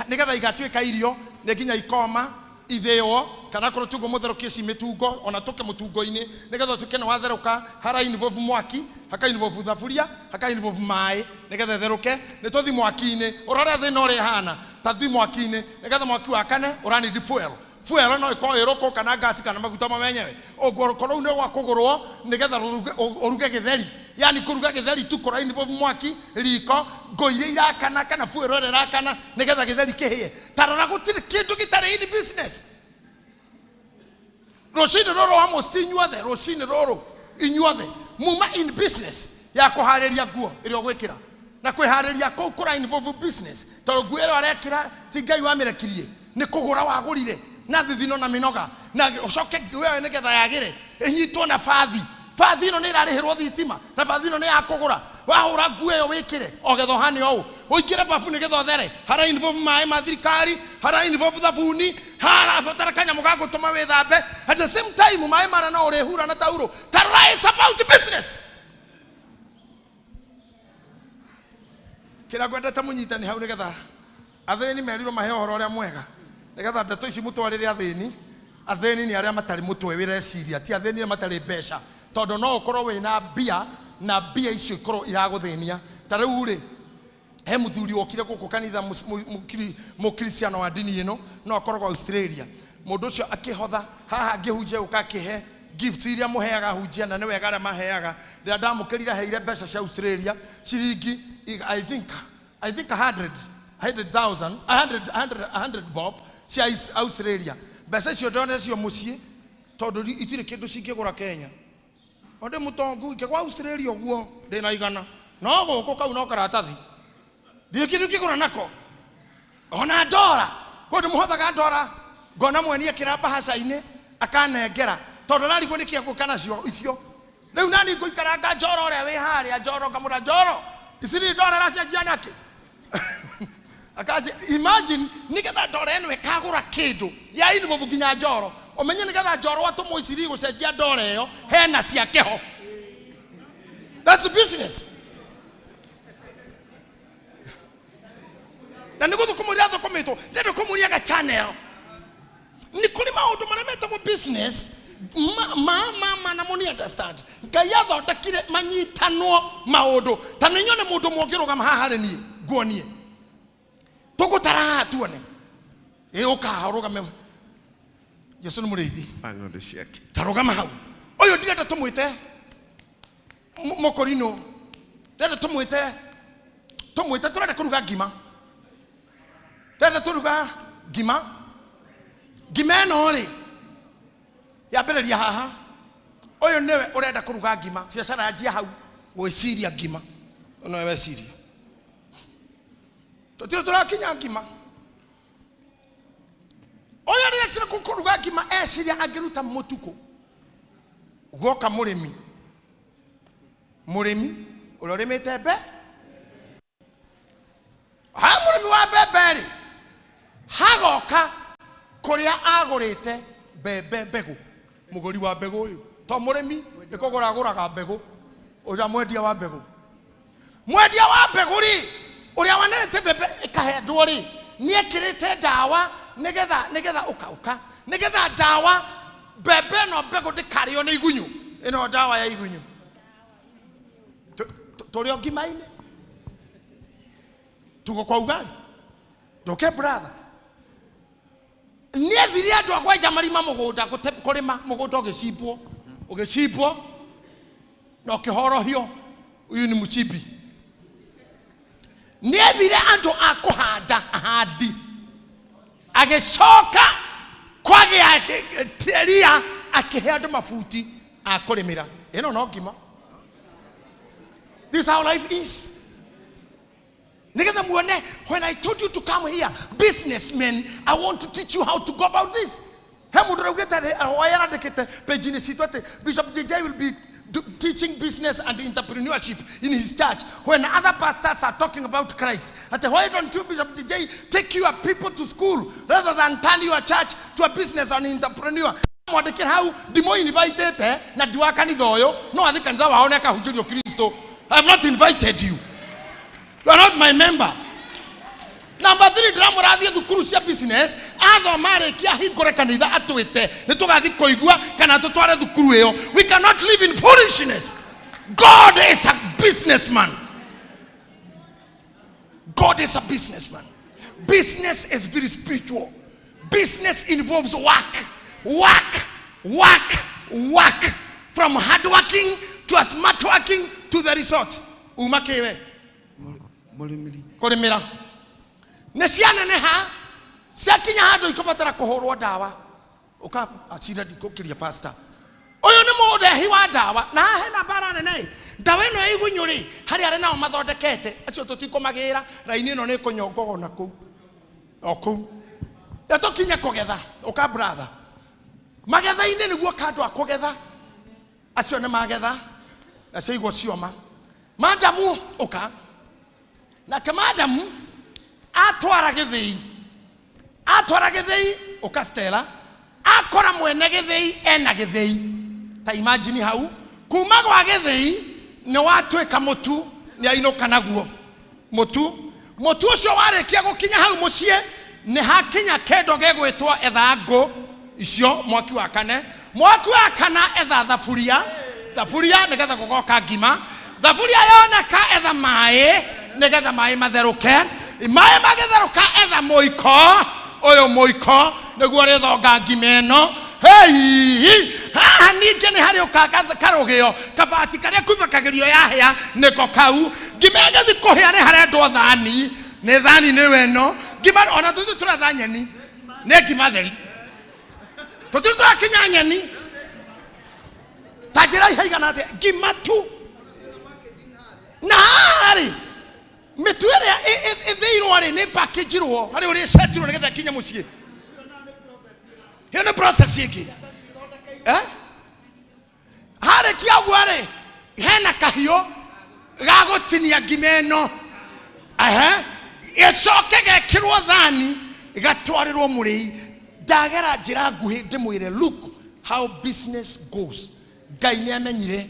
nĩgetha igatuĩka irio, nĩ nginya ikoma, ithĩo, kana korwo tiguo mũtherũkie ci mĩtungo, ona tũke mũtungo-inĩ, nĩgetha ũtuĩke nĩ watherũka, hara involve mwaki, haka involve thaburia, haka involve maĩ, nĩgetha ĩtherũke. Nĩ tũthi mwaki-inĩ, ũrore thĩna ũrĩa ĩhana, ta thi mwaki-inĩ, nĩgetha mwaki wakane, ũra need fuel. Fuel no ĩkorwo ĩ rũkũ kana ngasi kana maguta mo menyewe. Ũguo rũu nĩ rwa kũgũrwo nĩgetha ũruge gĩtheri. Yani kũruga gĩtheri tu kũra involve mwaki, riko, ngũ iria irakana kana fuel ĩrĩa ĩrakana nĩgetha gĩtheri kĩhĩe. Ta rora gũtirĩ kĩndũ gĩtarĩ in business. Rũcinĩ rũrũ almost inyuothe, rũcinĩ rũrũ inyuothe muma in business ya kũharĩria nguo ĩrĩa ũgwĩkĩra. Na kwĩharĩria kũu kũra involve business tondũ nguo ĩyo arekĩra ti Ngai wamĩrekirie, nĩ kũgũra wagũrire na thithino na mĩnoga, na ũcoke nguo ĩyo nĩgetha yagĩre ĩnyitwo na bathi. Bathi ĩno nĩ ĩrarĩhĩrwo thitima na bathi ĩno nĩ ya kũgũra. Wahũra nguo ĩyo wĩkĩre o getha ũhane ũũ, ũingĩre babu nĩgetha ũthere. Hara involve maĩ ma thirikari, hara involve thabuni, harabatara kanyamũ ga gũtũma wĩthambe. At the same time maĩ marĩa no ũrĩhura na taurũ. Ta rora, it's about business. Kĩrĩa ngwendete mũnyitani hau nĩgetha athĩni merirwo mahe ũhoro ũrĩa mwega, nĩgetha ndeto ici mũtwarĩre athĩni. Athĩni nĩ arĩa matarĩ mũtwe wĩreciria, ti athĩni arĩa matarĩ mbeca, tondũ no ũkorwo wĩna mbia na mbia icio ikorwo iragũthĩnia. Ta rĩu rĩ, he mũthuri wokire gũkũ kanitha mũkristiano wa ndini ĩno, no akoragwo Australia. Mũndũ ũcio akĩhotha haha ngĩhunjia gũka akĩhe gift iria mũheaga hunjia, na nĩ wega arĩa maheaga. Rĩrĩa ndamũkĩrire aheire mbeca cia Australia ciringi I think 100, hundred thousand, a hundred, hundred, a hundred bob cia Australia. Mbeca icio ndone cio mũciĩ tondũ itirĩ kĩndũ cingĩgũra Kenya. O ndĩ mũtongu ingĩgwa Australia ũguo ndĩna igana, no gũkũ kau no karatathi ndirĩ kĩndũ ingĩgũra nako. Ona ndora kũndũ mũhothaga ndora, ngona mweni ekĩra mbahaca-inĩ akanengera tondũ ararigwo nĩkĩ egũka nacio icio. Rĩu nani ngũikaranga njoro ũrĩa wĩ harĩa njoro ngamũra njoro ici nĩ ndora ĩracenjia nakĩ? Akaje imagine nĩgetha ndora ĩno ĩkagũra kĩndũ ya involve nginya njoro, ũmenye nĩgetha njoro atũmwo iciri gũcenjia ndora ĩyo hena ciake ho. That's business. Na nĩ gũthũkũmwo irathũkũmĩtwo, ndĩrenda kũmuonia channel. Nĩ kũrĩ maũndũ marĩa metagwo business ma, ma, ma, ma, na mũni understand. Ngai athondekire manyitanwo maũndũ. Ta nĩ nyone mũndũ ũmwe ũngĩrũgama haha harĩ niĩ nguonie. Tũgũtara haha tuone. Ĩ ũka haha ũrũgame. Jesu nĩ mũrĩithi. Wa ng'ondu ciake. Ta rũgama hau. Ũyũ ndirenda tũmwĩte mũkorino. Ndirenda tũmwĩte tũrenda kũruga ngima. Tũrenda tũruga ngima. Ngima ĩno rĩ, yambĩrĩria haha. Ũyũ nĩwe ũrenda kũruga ngima. Biacara yanjia hau gwĩciria ngima. Ũyũ nĩwe weciria. Tũtirĩ tũrakinya ngima. Ũyũ rĩrĩa kũruga ngima eciria angĩruta mũtukũ. Guoka mũrĩmi. Mũrĩmi ũrĩa ũrĩmĩte mbe. Ha mũrĩmi wa mbembe rĩ, hagoka kũrĩa agũrĩte mbembe mbegũ. Mũgũri wa mbegũ ũyũ to mũrĩmi nĩ kũgũra agũraga mbegũ, ũrĩa mwendia wa mbegũ. Mwendia wa mbegũ rĩ, ũrĩa wanete mbembe ĩkahendwo rĩ, nĩekĩrĩte ndawa nĩgetha ũkauka, nĩgetha ndawa mbembe ĩno mbegũ ndĩkarĩo nĩ igunyũ. Ĩno ndawa ya igunyũ. Tũrĩ o ngima-inĩ. Tuko kwa ugali. Ndoke brother. Nĩethire andũ a kwenja marima mũgũnda, kũrĩma mũgũnda ũgĩcimbwo, ũgĩcimbwo na ũkĩhorohio. Ũyũ nĩ mũchimbi. Nĩethire andũ a kũhanda ahandi, agĩcoka kwagĩa ria, akĩhe andũ mabuti a kũrĩmĩra. Ĩno no ngima. This is how life is. Nĩgetha muone, when I told you to come here, businessmen, I want to teach you how to go about this. He mũndũ ũraugĩte rĩ, ahoya arandĩkĩte page-inĩ citũ atĩ Bishop JJ will be teaching business and entrepreneurship in his church when other pastors are talking about Christ. Ati why don't you, Bishop JJ, take your people to school rather than turn your church to a business and entrepreneur? Mwandĩkĩre hau, ndimũ invitete na ndi wa kanitha ũyũ, no athi kanitha wao nĩ akahunjĩrio Kristo. I have not invited you. You are not my member. Number 3, ndĩramũrathiĩ thukuru cia business, athoma arĩkia ahingũre kanitha atwĩte, nĩ tũgathiĩ kũigua kana tũtware thukuru ĩyo. We cannot live in foolishness. God is a businessman. God is a businessman. Business is very spiritual. Business involves work, work, work, work. From hard working to a smart working to the resort. Umakewe. Kũrĩmĩra. Nĩ cianeneha ciakinya handũ ikobatara kũhũrwo ndawa. Ũka acira ndikũkĩria pastor. Ũyũ nĩ mũrehi wa ndawa na haha hena mbara nene. Ndawa ĩno ya igunyũ rĩ, harĩ arĩa nao mathondekete acio tũtikũmagĩra, raini ĩno nĩ ĩkũnyongwo ona kũu o kũu. Tũkinye kũgetha, ũka brother. Magetha-inĩ nĩguo kandũ a kũgetha, acio nĩ magetha nacio igwo cioma. Madamu ũka nake madamu atwara gĩthĩi, atwara gĩthĩi ũka Stella, akora mwene gĩthĩi ena gĩthĩi. Ta imagine hau kuma gwa gĩthĩi nĩ watuĩka mũtu, nĩ ainũka naguo mũtu. Mũtu ũcio warĩkia gũkinya hau mũciĩ nĩ hakinya kĩndũ gĩgwĩtwo etha ngũ icio mwaki wa kane. Mwaki wa kana etha thaburia, thaburia nĩgetha gũgoka ngima. Thaburia yoneka etha maĩ nĩgetha maĩ matherũke. Maĩ magĩtherũka etha mũiko, ũyũ mũiko nĩguo ũrĩthonga ngima ĩno. Hei, haha ningĩ nĩ harĩ ũka karũgĩo kabati karĩa kubakagĩrio yahĩa nĩko kau. Ngima ĩgĩthiĩ kũhĩa nĩ harendwo thani, nĩ thani nĩyo ĩno. Ngima ona tũthiĩ tũretha nyeni, nĩ ngima theri, tũthiĩ tũrakinya nyeni. Ta njĩra ihaigana atĩa ngima tu. Na haha rĩ mĩtu ĩrĩa ĩthĩirwo rĩ nĩ package-irwo harĩ ũrĩa ĩcetirwo nĩgetha ĩkinye mũciĩ. Ĩyo nĩ process ĩngĩ. Harĩkia ũguo rĩ hena kahiũ ga gũtinia ngima ĩno, gĩcoke gekĩrwo thani gatwarĩrwo mũrĩi. Ndagera njĩra nguhĩ ndĩmwĩre look how business goes. Ngai nĩ amenyire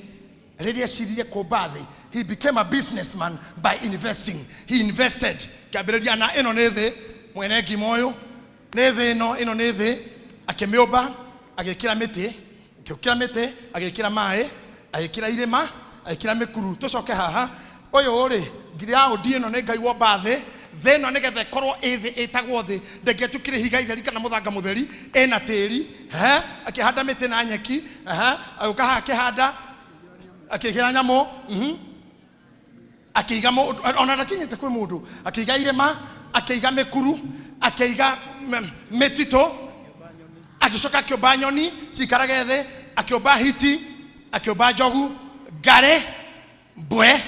rĩrĩa eciririe kũmba thĩ, he became a businessman by investing. He invested. Kĩambĩrĩria na ĩno nĩ thĩ, mwene ngima ũyũ nĩ thĩ ĩno, ĩno nĩ thĩ, akĩmĩũmba, agĩkĩra mĩtĩ, akĩũkĩra mĩtĩ, agĩkĩra maĩ, agĩkĩra irĩma, agĩkĩra mĩkuru. Tũcoke haha, ũyũ rĩ ground ĩno nĩ Ngai womba thĩ. Thĩ ĩno nĩgetha ĩkorwo ĩ thĩ ĩtagwo thĩ, ndĩngĩatukire ihiga itheri kana mũthanga mũtheri, ĩna tĩri. Akĩhanda mĩtĩ na nyeki, agĩũka haha akĩhanda, akĩigĩra nyamũ, akĩiga mũndũ, ona ndakinyĩte kwĩ mũndũ, akĩiga irĩma, akĩiga mĩkuru, akĩiga mĩtitũ, agĩcoka akĩũmba nyoni ciikarage thĩ, akĩũmba hiti, akĩũmba njogu, ngarĩ, mbwe,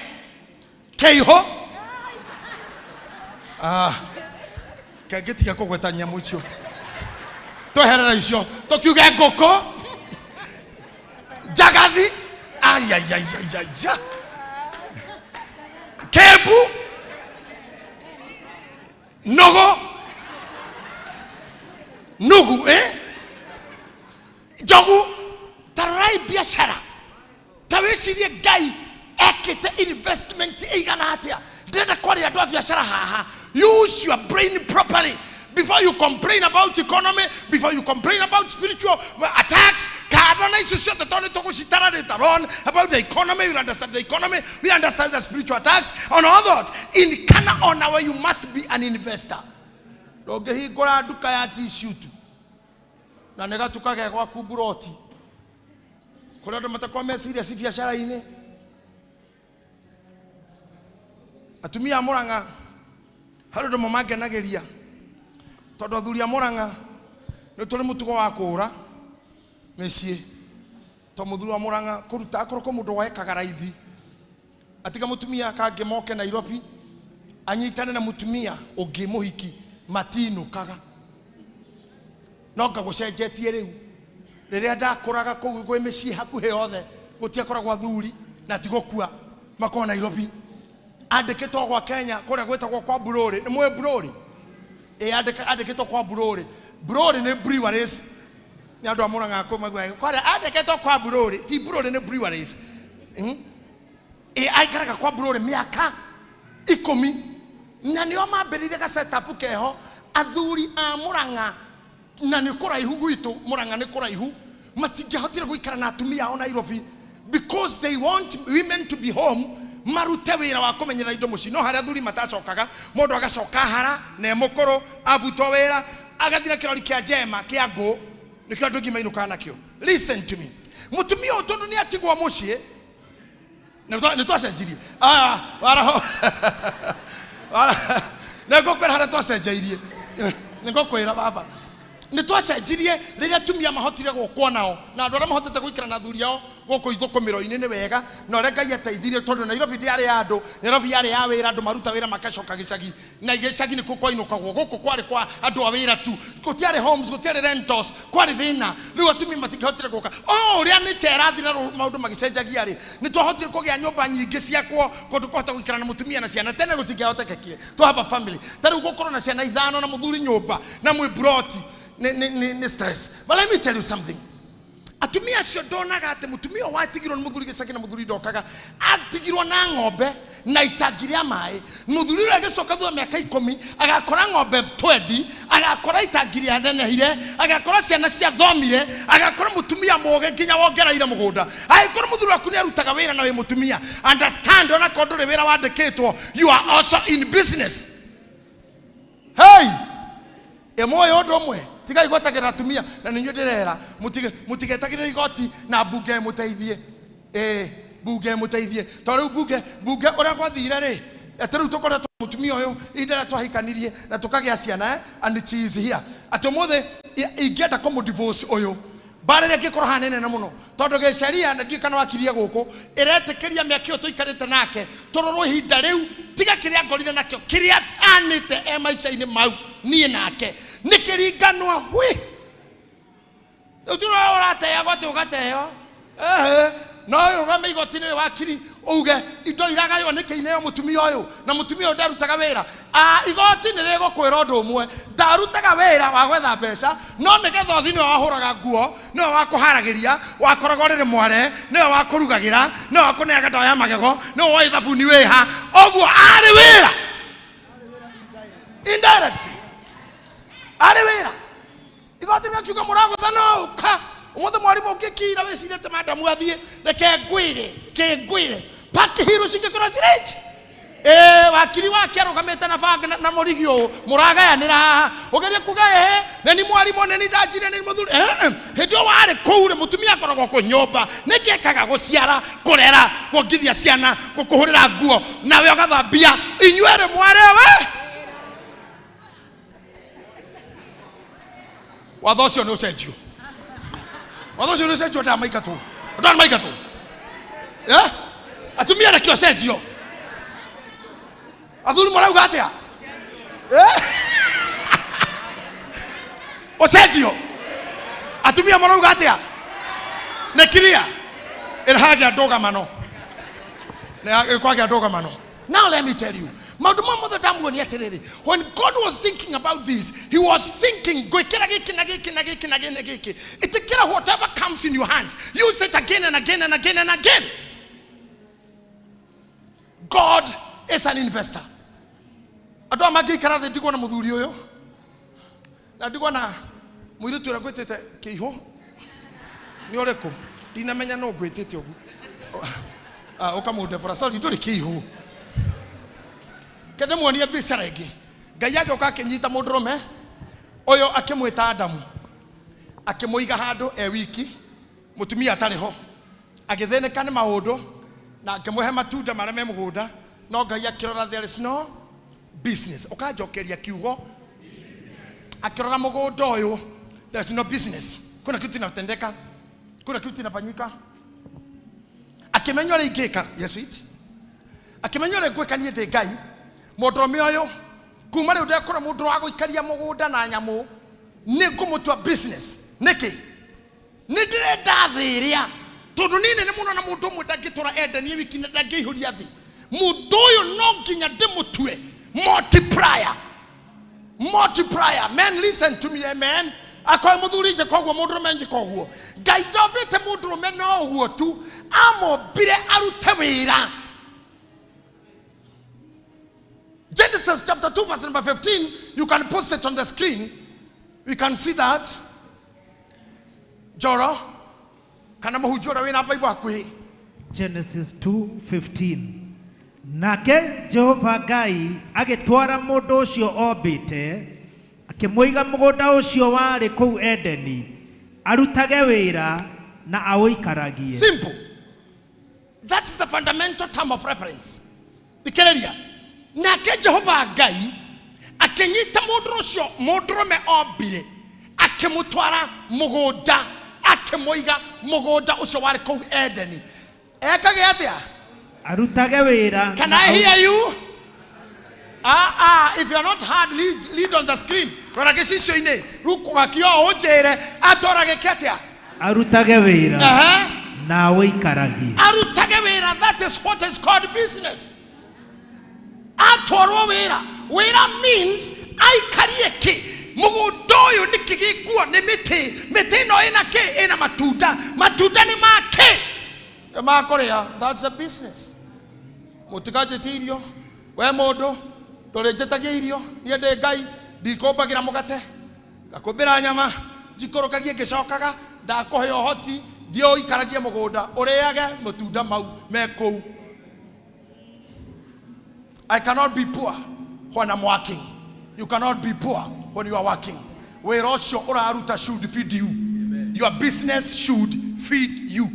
kĩihũ. Kangĩtiga kũgweta nyamũ icio, tweherera icio, tũkiuge ngũkũ, njagathi, ayayayaya, kĩmbu, nũgũ, nugu, njogu. Ta rorai biacara, ta wĩcirie Ngai ekĩte investment ĩigana atĩa. Ndĩrenda kwaria andũ a biacara haha. Use your brain properly before you complain about economy, before you complain about spiritual attacks. Kana na icio ciothe tondũ nĩ tũgũcitara later on about the economy. We understand the economy, we understand the spiritual attacks on all that. In kana on our, you must be an investor. Ndũngĩhingũra nduka ya tissue tu na nĩ gatuka ge gwaku mburoti kũrĩa andũ matakorwo me serious biacara-inĩ. Atumia a Mũrang'a harĩ ũndũ mangenagĩria, tondũ athuri a Mũrang'a nĩ tũrĩ mũtugo wa kũũra mĩciĩ. To mũthuri wa Mũrang'a kũruta akorwo kwĩ mũndũ wekaga raithi, atiga mũtumia kangĩ moke Nairobi anyitane na mũtumia ũngĩ mũhiki, matinũkaga. No ngagũcenjetie rĩu. Rĩrĩa ndakũraga kũu gwĩ mĩciĩ hakuhĩ yothe gũtiakoragwo athuri na tigũkua makorwo Nairobi. Andĩkĩtwo gwa Kenya kũrĩa gwĩtagwo kwa Mburũrĩ. Nĩ mũĩ Mburũrĩ? Ĩ, andĩkĩtwo kwa Mburũrĩ. Mburũrĩ nĩ breweries. Nĩ andũ a Mũrang'a kũu maiguaga kũrĩa andĩkĩtwo kwa Mburũrĩ. Ti Mburũrĩ, nĩ breweries. Ĩ, aikaraga kwa Mburũrĩ mĩaka 10 na nĩo mambĩrĩirie ga setup keho athuri a Mũrang'a, na nĩ kũraihu gwitũ. Mũrang'a nĩ kũraihu, matingĩahotire gũikara na atumia ao Nairobi because they want women to be home marute wĩra wa kũmenyerera indo mũciĩ. No harĩa athuri matacokaga, mũndũ agacoka hara na e mũkũrũ, abutwo wĩra. Agathira kirori kia njema kia ngũ nikio andũ aingĩ mainũkaga nakĩo. Listen to me. Mũtumia ũyũ tondũ nĩ atigwo mũciĩ nĩ twacenjirie. Ah, waraho. Nĩ ngũkwĩra harĩa twacenjeirie. Nĩ ngũkwĩra baba. Nĩ twacenjirie rĩrĩa atumia mahotire gũkwo nao na andũ arĩa mahotete gũikara na athuri ao gũkũ ithũkũmĩro-inĩ nĩ wega na ũrĩa Ngai ateithirie tondũ Nairobi ndĩarĩ ya andũ. Nairobi yarĩ ya wĩra, andũ maruta wĩra makacoka gĩcagi na gĩcagi nĩkuo kwainũkagwo. Gũkũ kwarĩ kwa andũ a wĩra tu, gũtiarĩ homes, gũtiarĩ rentals, kwarĩ thĩna. Rĩu atumia matingĩhotire gũka. O ũrĩa nĩ cherathi na maũndũ magĩcenjagia rĩ, nĩ twahotire kũgĩa nyũmba nyingĩ ciakwo kũndũ kũhota gũikara na mũtumia na ciana. Tene gũtingĩahotekekire to have a family. Ta rĩu gũkorwo na ciana ithano na mũthuri nyũmba na mwĩ broti nĩ stress. But let me tell you something. Atumia acio ndonaga atĩ mũtumia ũyũ watigirwo nĩ mũthuri gĩcagi na mũthuri ndokaga, atigirwo na ng'ombe na itangi rĩa maĩ. Mũthuri ũrĩa agĩcoka thutha mĩaka 10 agakora ng'ombe 20, agakora itangi rĩa nenehire, agakora ciana ciathomire, agakora mũtumia mũũgĩ nginya wongereire mũgũnda. Angĩkorwo mũthuri waku nĩ arutaga wĩra na wĩ mũtumia, understand onakorwo ndũrĩ wĩra wandĩkĩtwo, you are also in business. Hey! Ĩmwe ũndũ ũmwe tigai gwetagĩrĩra atumia na nĩ inyuĩ ndĩrera mũtigetagĩrĩre igoti na mbunge mũteithie. Mbunge mũteithie tondũ rĩu mbunge ũrĩa gwathire rĩ, atĩ rĩu tũkoretwo mũtumia ũyũ ihinda rĩrĩa twahikanirie na tũkagĩa ciana, and she is here. Atĩ ũmũthĩ ingĩenda kũmũ-divorce ũyũ, mbara ĩrĩa ĩngĩkorwo haha nĩ nene mũno tondũ gĩceria na ndiũĩ kana wakirie gũkũ ĩretĩkĩria mĩaka ĩyo tũikarĩte nake tũrorwo ihinda rĩu tiga kĩrĩa ngorire nakĩo kĩrĩa anĩte e maica-inĩ mau niĩ nake nĩ kĩringanwa hwi. Rĩu ti ũrĩa ũrateagwo atĩ ũgateo. Ehe, no ũrũgame igoti-inĩ wakiri uge indo iragaywo nĩkĩ ineo mũtumia ũyũ na mũtumia ũyũ ndarutaga wĩra. Igoti nĩ rĩgũkwĩra ũndũ ũmwe, ndarutaga wĩra wa gwetha mbeca, no nĩgetha ũthiĩ nĩwe wahũraga nguo, nĩwe wakũharagĩria, wakoragwo rĩrĩ mware, nĩwe wakũrugagĩra, nĩwe wakũneaga ndawa ya magego, nĩwe woĩ thabuni wĩha, ũguo arĩ wĩra indirect, arĩ wĩra. Igoti rĩkiuga mũragũtha no ũka ũmũthĩ mwarimũ ũngĩkira wĩcirĩte madamu athiĩ, reke ngwĩre, reke ngwĩre pakihirũ cingĩkorwo cirĩ ici. Wakiri wake arũgamĩte na banga na mũrigi ũũ mũragayanĩra haha ũgerie kuga ehe nĩ ni mwarimũ nĩ ni ndanjire nĩ ni mũthuri. Hĩndĩ ĩyo warĩ kũu rĩ, mũtumia akoragwo kũ nyũmba nĩkĩ ekaga? Gũciara, kũrera, kuongithia ciana, gũkũhũrĩra nguo nawe ũgathambia. Inyuerĩ mwarewe watho ũcio nĩ ũcenjio, watho ũcio nĩ ũcenjio. Ndamaingatwo, ndamaingatwo. Atumia reke ũcenjio. Athuri marauga atĩa? Ũcenjio. Atumia marauga atĩa? Nĩ clear ĩrahagĩa ndũgamano, nĩ kwagĩa ndũgamano. Now let me tell you, maũndũ ma mothe ndamuonia atĩrĩrĩ, when God was thinking about this, he was thinking gwĩkĩra gĩkĩ na gĩkĩ na gĩkĩ na gĩkĩ na gĩkĩ. Ĩtĩkĩra whatever comes in your hands, use it again and again and again and again. God is an investor. Andũ aya mangĩikara thĩ ndigwo na mũthuri ũyũ na ndigwo na mũirĩtu ũrĩa ngwĩtĩte kĩihũ nĩ ũrĩkũ, ndinamenya nũ ngwĩtĩte ũguo. Ũkamũndebora, sorry, ndũrĩ kĩihũ. Kende muonie biacara ĩngĩ. Ngai agĩũka akĩnyita mũndũrũme ũyũ akĩmwĩta Adamu, akĩmũiga handũ e wiki, mũtumia atarĩ ho, agĩthĩnĩka nĩ maũndũ na akĩmũhe matunda marĩa me mũgũnda, no Ngai akĩrora there is no business. Ũkanjokeria kiugo, akĩrora mũgũnda ũyũ there is no business, kuna kitu inatendeka, kuna kitu inafanyika. Akĩmenya ũrĩa ingĩka. Yes, sweet. Akĩmenya ũrĩa ngwĩka niĩ ndĩ Ngai. Mũndũrũme ũyũ kuma rĩu ndekũra mũndũ wa gũikaria mũgũnda na nyamũ, nĩ ngũmũtua business. Nĩkĩ? Nĩ ndĩrenda thĩ ĩrĩa, tondũ niĩ nene mũno na mũndũ ũmwe ndangĩtũra endanie wiki na ndangĩihũria thĩ. Mũndũ ũyũ no nginya ndĩmũtue multiplier. Multiplier. Men, listen to me, amen. Akorwo mũthuri njĩka ũguo, mũndũrũme njĩka ũguo. Ngai ndombĩte mũndũrũme no ũguo tu, amombire arute wĩra. Genesis chapter 2 verse number 15, you can post it on the screen. We can see that. Joro, kana mũhunjia ũrĩa wĩna Bible hakuhĩ. Genesis 2:15. Nake Jehova Ngai agĩtwara mũndũ ũcio ombĩte, Akĩmũiga mũgũnda ũcio warĩ kũu Edeni arutage wĩra na aũikaragie. Simple. That is the fundamental term of reference. Thikĩrĩria. Nake Jehova Ngai akĩnyita mũndũ ũcio mũndũrũme ombire, akĩmũtwara mũgũnda, akĩmũiga mũgũnda ũcio warĩ kũu Edeni. Ekage atĩa? Arutage wĩra Can na I aũ- hear you? Ah, ah, if you are not heard, lead on the screen. Rora gĩcicio-inĩ, rĩu kũgakio ũnjĩre atwara gĩke atĩa? Arutage wĩra Aha. na aũikaragie. Arutage wĩra, that is what is called business. Atwarwo wĩra. Wĩra means aikarie kĩ? Mũgũnda ũyũ nĩkĩ gĩkuo nĩ mĩtĩ? Mĩtĩ ĩno ĩna kĩ? Ĩna matunda. Matunda nĩ ma kĩ? Nĩ ma kũrĩa. That's a business. Mũtikanjĩtie irio. We mũndũ ndũrĩnjĩtagia irio, niĩ ndĩ Ngai, ndikũmbagĩra mũgate, ngakũmbĩra nyama, njikũrũkagie ngĩcokaga, ndakũhe ũhoti, thiĩ ũikaragie mũgũnda, ũrĩage matunda mau me kũu. I cannot be poor when I'm working. You cannot be poor when you are working. Wĩra ũcio ũraruta should feed you. Your business should feed you.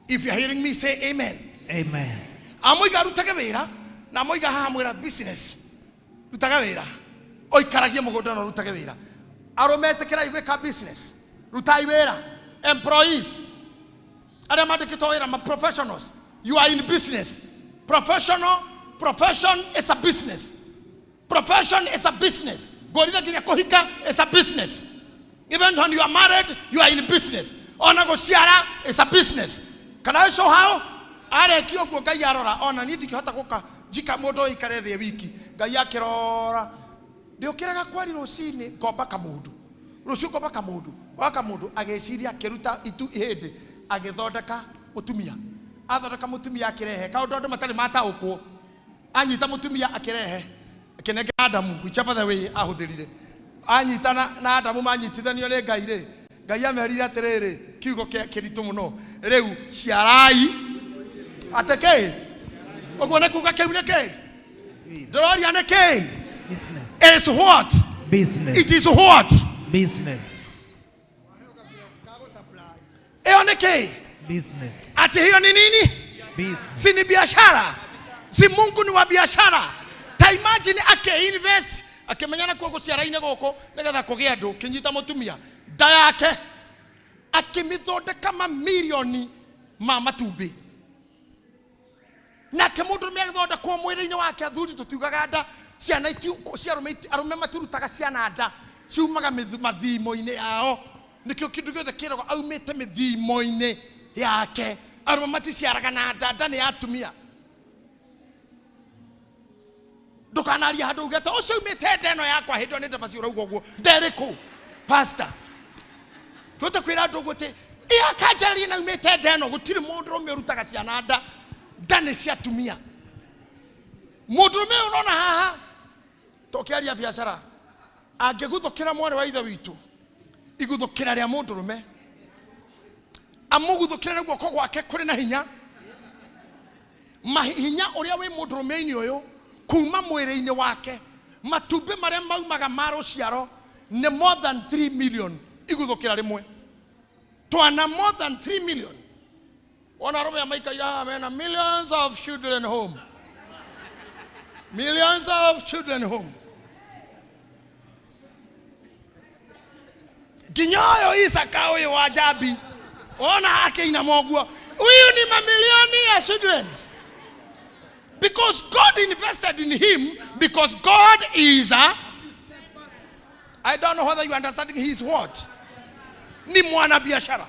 If you're hearing me, say amen. Amen. Amoiga arutage wĩra na amoiga haha mwĩra business, rutaga wĩra, ũikaragie mũgũnda na ũrutage wĩra. Arũme ĩtĩkĩrai gwĩka business, rutai wĩra. Employees arĩa mandĩkĩtwo wĩra, ma professionals, you are in business. Professional, profession is a business. Profession is a business. Ngũrire nginya kũhika is a business. Even when you are married, you are in business. Ona gũciara is a business. Can I show how? Arekia ũguo Ngai arora, ona niĩ ndingĩhota gũka njika mũndũ ũikare thĩ wiki. Ngai akĩrora, ndĩũkĩraga kwari rũcinĩ ngomba kamũndũ, rũciũ ngomba kamũndũ, ngomba kamũndũ, agĩciria akĩruta itu ihĩndĩ, agĩthondeka mũtumia. Athondeka mũtumia akĩrehe, kaũndũ andũ matarĩ mataũkwo. Anyita mũtumia akĩrehe, akĩnengera Adamu, whichever the way ahũthĩrire. Anyita na Adamu manyitithanio nĩ Ngai rĩ, Ngai amerire atĩrĩrĩ, kiugo kĩritũ mũno, rĩu ciarai atĩ kĩ? Ũguo nĩ kuga kĩu nĩ kĩ? Ndĩroria nĩ kĩ? Business. Is what? Business. It is what? Business. Ĩyo nĩ kĩ? Business. Ati hiyo ni nini? Business. Si ni biashara? Si Mungu ni wa biashara? Ta imagine ake invest akĩmenyana kuo gũciara-inĩ gũkũ nĩgetha kũgĩe andũ, kĩnyita mũtumia nda yake akĩmĩthondeka mamirioni ma matumbĩ, nake mũndũrũme agĩthondekwo mwĩrĩ-inĩ wake. Athuri tũtiugaga nda, ciana cia arũme, arũme matirutaga ciana nda, ciumaga mathimo-inĩ yao. Nĩkĩo kĩndũ gĩothe kĩragwo aumĩte mĩthimo-inĩ yake. Arũme maticiaraga na nda, nda nĩ ya atumia. Ndũkanaria handũ uge atĩ ũcio aumĩte nda ĩno yakwa, hĩndĩ ĩyo nĩ ndabaci ũrauga ũguo. Nda ĩrĩkũ? Pastor, tũhote kwĩra andũ ũguo atĩ ĩyo akanjarĩria na aumĩte nda ĩno. Gũtirĩ mũndũrũme ũrutaga ciana nda, nda nĩ cia atumia. Mũndũrũme ũyũ ũrona haha tũkĩaria biacara angĩguthũkĩra mwarĩ wa ithe witũ, iguthũkĩra rĩa mũndũrũme, amũguthũkĩre na guoko gwake kũrĩ na hinya, mahinya ũrĩa wĩ mũndũrũme-inĩ ũyũ kuma mwĩrĩ-inĩ wake, matumbĩ marĩa maumaga ma rũciaro nĩ more than 3 million iguthũkĩra rĩmwe, twana more than 3 million. Wona arũme aya maikaire haha mena millions of children home, millions of children home. Nginya ũyũ Isaka ũyũ wa Jambi ona akĩinama ũguo, huyu ni mamilioni ya children, because God invested in him, because God is a, I don't know whether you understanding his word. Ni mwana biashara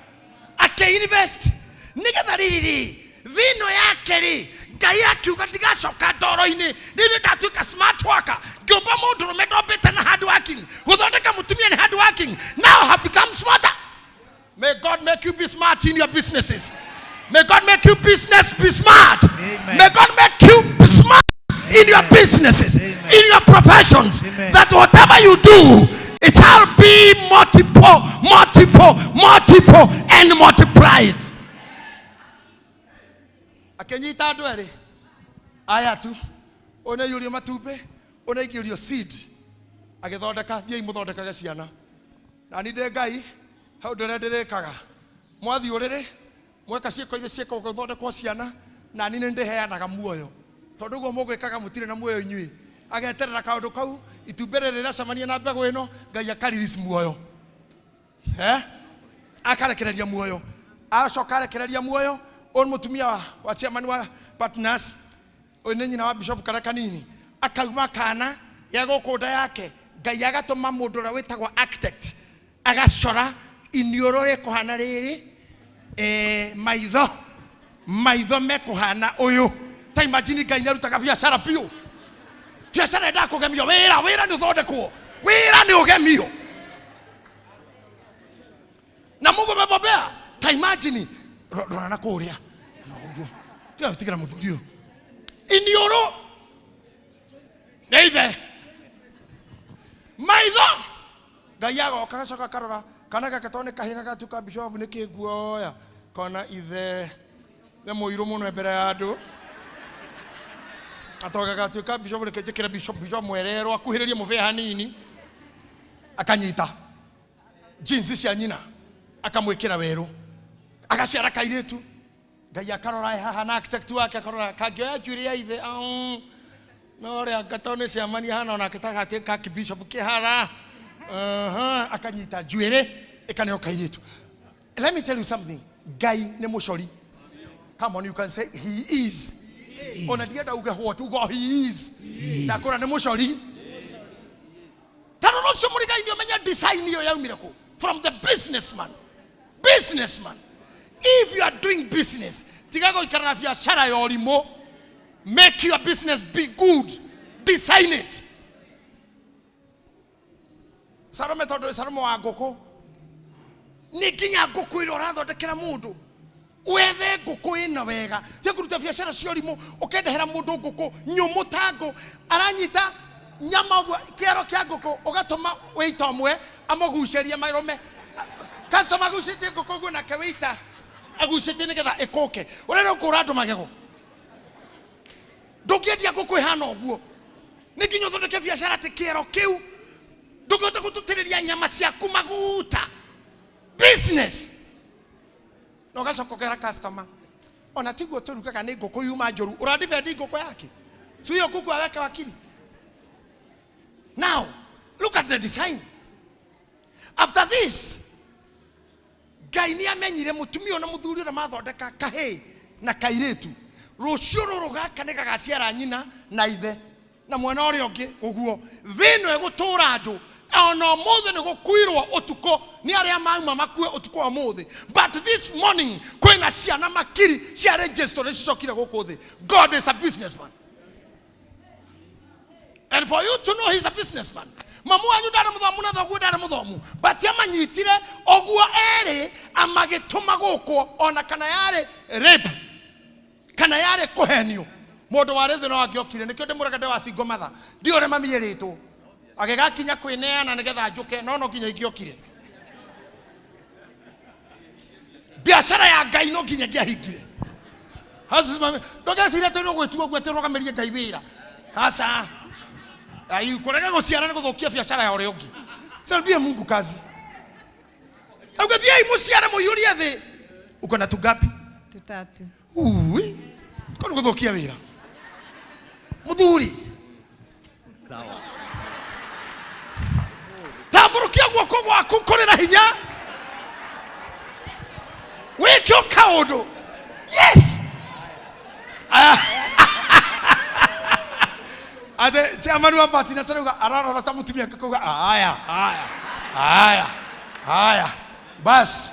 ake-invest nigetha rĩrĩ thino yake rĩ, Ngai akiuga ndigacoka ndoro-inĩ, nĩ ndatuĩka smart worker, ngĩũmba mũndũrũme ndombĩte na hard working, gũthondeka mũtumia nĩ hard working, now have become smarter. May God make you be smart in your businesses. May God make you business be smart. Amen. May God make you be smart in your Amen. businesses, Amen. in your professions, Amen. that whatever you do, it shall be multiple, multiple, multiple, and multiplied. Akĩnyita andũ erĩ aya tu, ũyũ nĩaiyũrio matumbĩ, ũyũ nĩaingĩrio seed. Agĩthondeka, thiĩi mũthondekage ciana. Na niĩ ndĩ Ngai, hau ndĩrĩa ndĩrĩkaga. Mwathiĩ ũrĩrĩ, mweka ciĩko iria ciĩkagwo gũthondekwo ciana, na niĩ nĩ ndĩheanaga muoyo. Tondũ ũguo mũgwĩkaga mũtirĩ na muoyo inyuĩ. Ageterera kaũndũ kau, itumbĩ rĩrĩ rĩracemania na mbegũ ĩno, Ngai aka release muoyo. Eh? Akarekereria muoyo. Acoka arekereria muoyo, ũyũ nĩ mũtumia wa chairman wa partners, ũyũ nĩ nyina wa bishop karĩa kanini, akauma kana ge gũkũ nda yake, Ngai agatũma mũndũ ũrĩa wĩtagwo architect, agacora iniũrũ rĩkũhana rĩrĩ, maitho, maitho mekũhana ũyũ. Ta imagine Ngai nĩarutaga biacara biũ. Biacara yendaga kũgemio, wĩra, wĩra nĩ ũthondekwo, wĩra nĩ ũgemio. Na Mungu amebobea. Ta imagine, rora na kũrĩa. Na ũguo. Tiga gũtigĩra mũthuri ũyũ. Iniũrũ nĩ ithe. Maitho Ngai agoka agacoka akarora kana gaka tondũ nĩ kahĩna gatuĩka bishop nĩ kĩguoya kona ithe nĩ mũirũ mũno mbere ya andũ atoga gatuĩka bishop reke njĩkĩre bishop bishop mwererwo akuhĩrĩrie mũbĩa hanini akanyita jeans cia nyina akamwĩkĩra werũ agaciara kairĩtu. Ngai akarora haha na architect wake akarora kangĩoya njuĩrĩ ya ithe no ũrĩa tondũ nĩ ciamania hana onake ta gatuĩka kibishop kĩhara. Akanyita njuĩrĩ ĩkaneo kairĩtu. Let me tell you something. Ngai nĩ mũcori. Come on, you can say he is. Ona ndienda uge what, ugo he is. Ndakũra nĩ mũcori. Ta rora ũcio mũrigai-inĩ ũmenye design ĩyo yaumire kũ? From the businessman. Businessman. If you are doing business, tiga gũikara na biacara ya ũrimũ. Make your business be good. Design it. Salome tondũ Salome wa ngũkũ. Nĩ nginya ngũkũ ĩrĩa ũrathondekera mũndũ. Wethe ngũkũ ĩna wega. Tiga kũruta biacara cia ũrimũ, ũkendehera mũndũ ngũkũ nyũmũ ta ngũ. Aranyita nyama ũguo kĩero kĩa ngũkũ, ũgatũma wĩita ũmwe amũgucĩrie marũme. Customer agucĩtie ngũkũ ũguo nake wĩita agucĩtie nĩgetha ĩkũke. Ũrenda gũkũra andũ magego. Ndũngĩendia ngũkũ ĩhana ũguo. Nĩ nginya ũthondeke biacara atĩ kĩero kĩu ndũngĩhota gũtutĩrĩria nyama ciaku maguta. Business. Na ũgacoka ũkera customer, ona tiguo tũrugaga nĩ ngũkũ yuma njũru. Ũradefend ngũkũ yake. Si hiyo kuku aweke wakili. Now, look at the design. After this, Ngai nĩ amenyire mũtumia ũyũ na mũthuri ũrĩa mathondeka kahĩĩ na kairĩtu. Rũciũ rũrũ gaka nĩ gagaciara nyina na ithe na mwana ũrĩa ũngĩ ũguo. Thĩ ĩno ĩgũtũra andũ. Ona ũmũthĩ nĩ gũkuirwo ũtukũ nĩ arĩa mauma makue ũtukũ wa ũmũthĩ. But this morning kwĩna ciana makiri cia register nĩ cicokire gũkũ thĩ. God is a businessman. And for you to know he's a businessman. Mamu wanyu ndarĩ mũthomu na thoguo ndarĩ mũthomu. But amanyitire ũguo erĩ amagĩtũma gũkũ ona kana yarĩ rape kana yarĩ kũhenio. Mũndũ warĩ thĩ no angĩokire nĩkĩo ndĩmũraga ndĩ wa single mother. Ndiũĩ ũrĩa mami erĩtwo. Agĩgakinya kwĩneana nĩgetha njũke no no nginya ingĩokire. Biacara ya Ngai no nginya ingĩahingire. Ndũgecirie atĩ nĩ ũgwĩtua ũguo atĩ ũrũgamĩrie Ngai wĩra. Aca. Ai, kũrega gũciara nĩ gũthũkia biacara ya ũrĩa ũngĩ. Sasa Mungu kazi. Auga thiĩi mũciare mũiyũrie thĩ. Uko na tungapi? Tutatu. Ui. Kwa nĩ gũthũkia wĩra. Mũthuri. Sawa. Tambũrũkia guoko gwaku kũrĩ na hinya. Wĩke o kaũndũ. Yes. Ate chairman wa party na sarauga ararora ta mũtumia akauga aya aya aya aya bas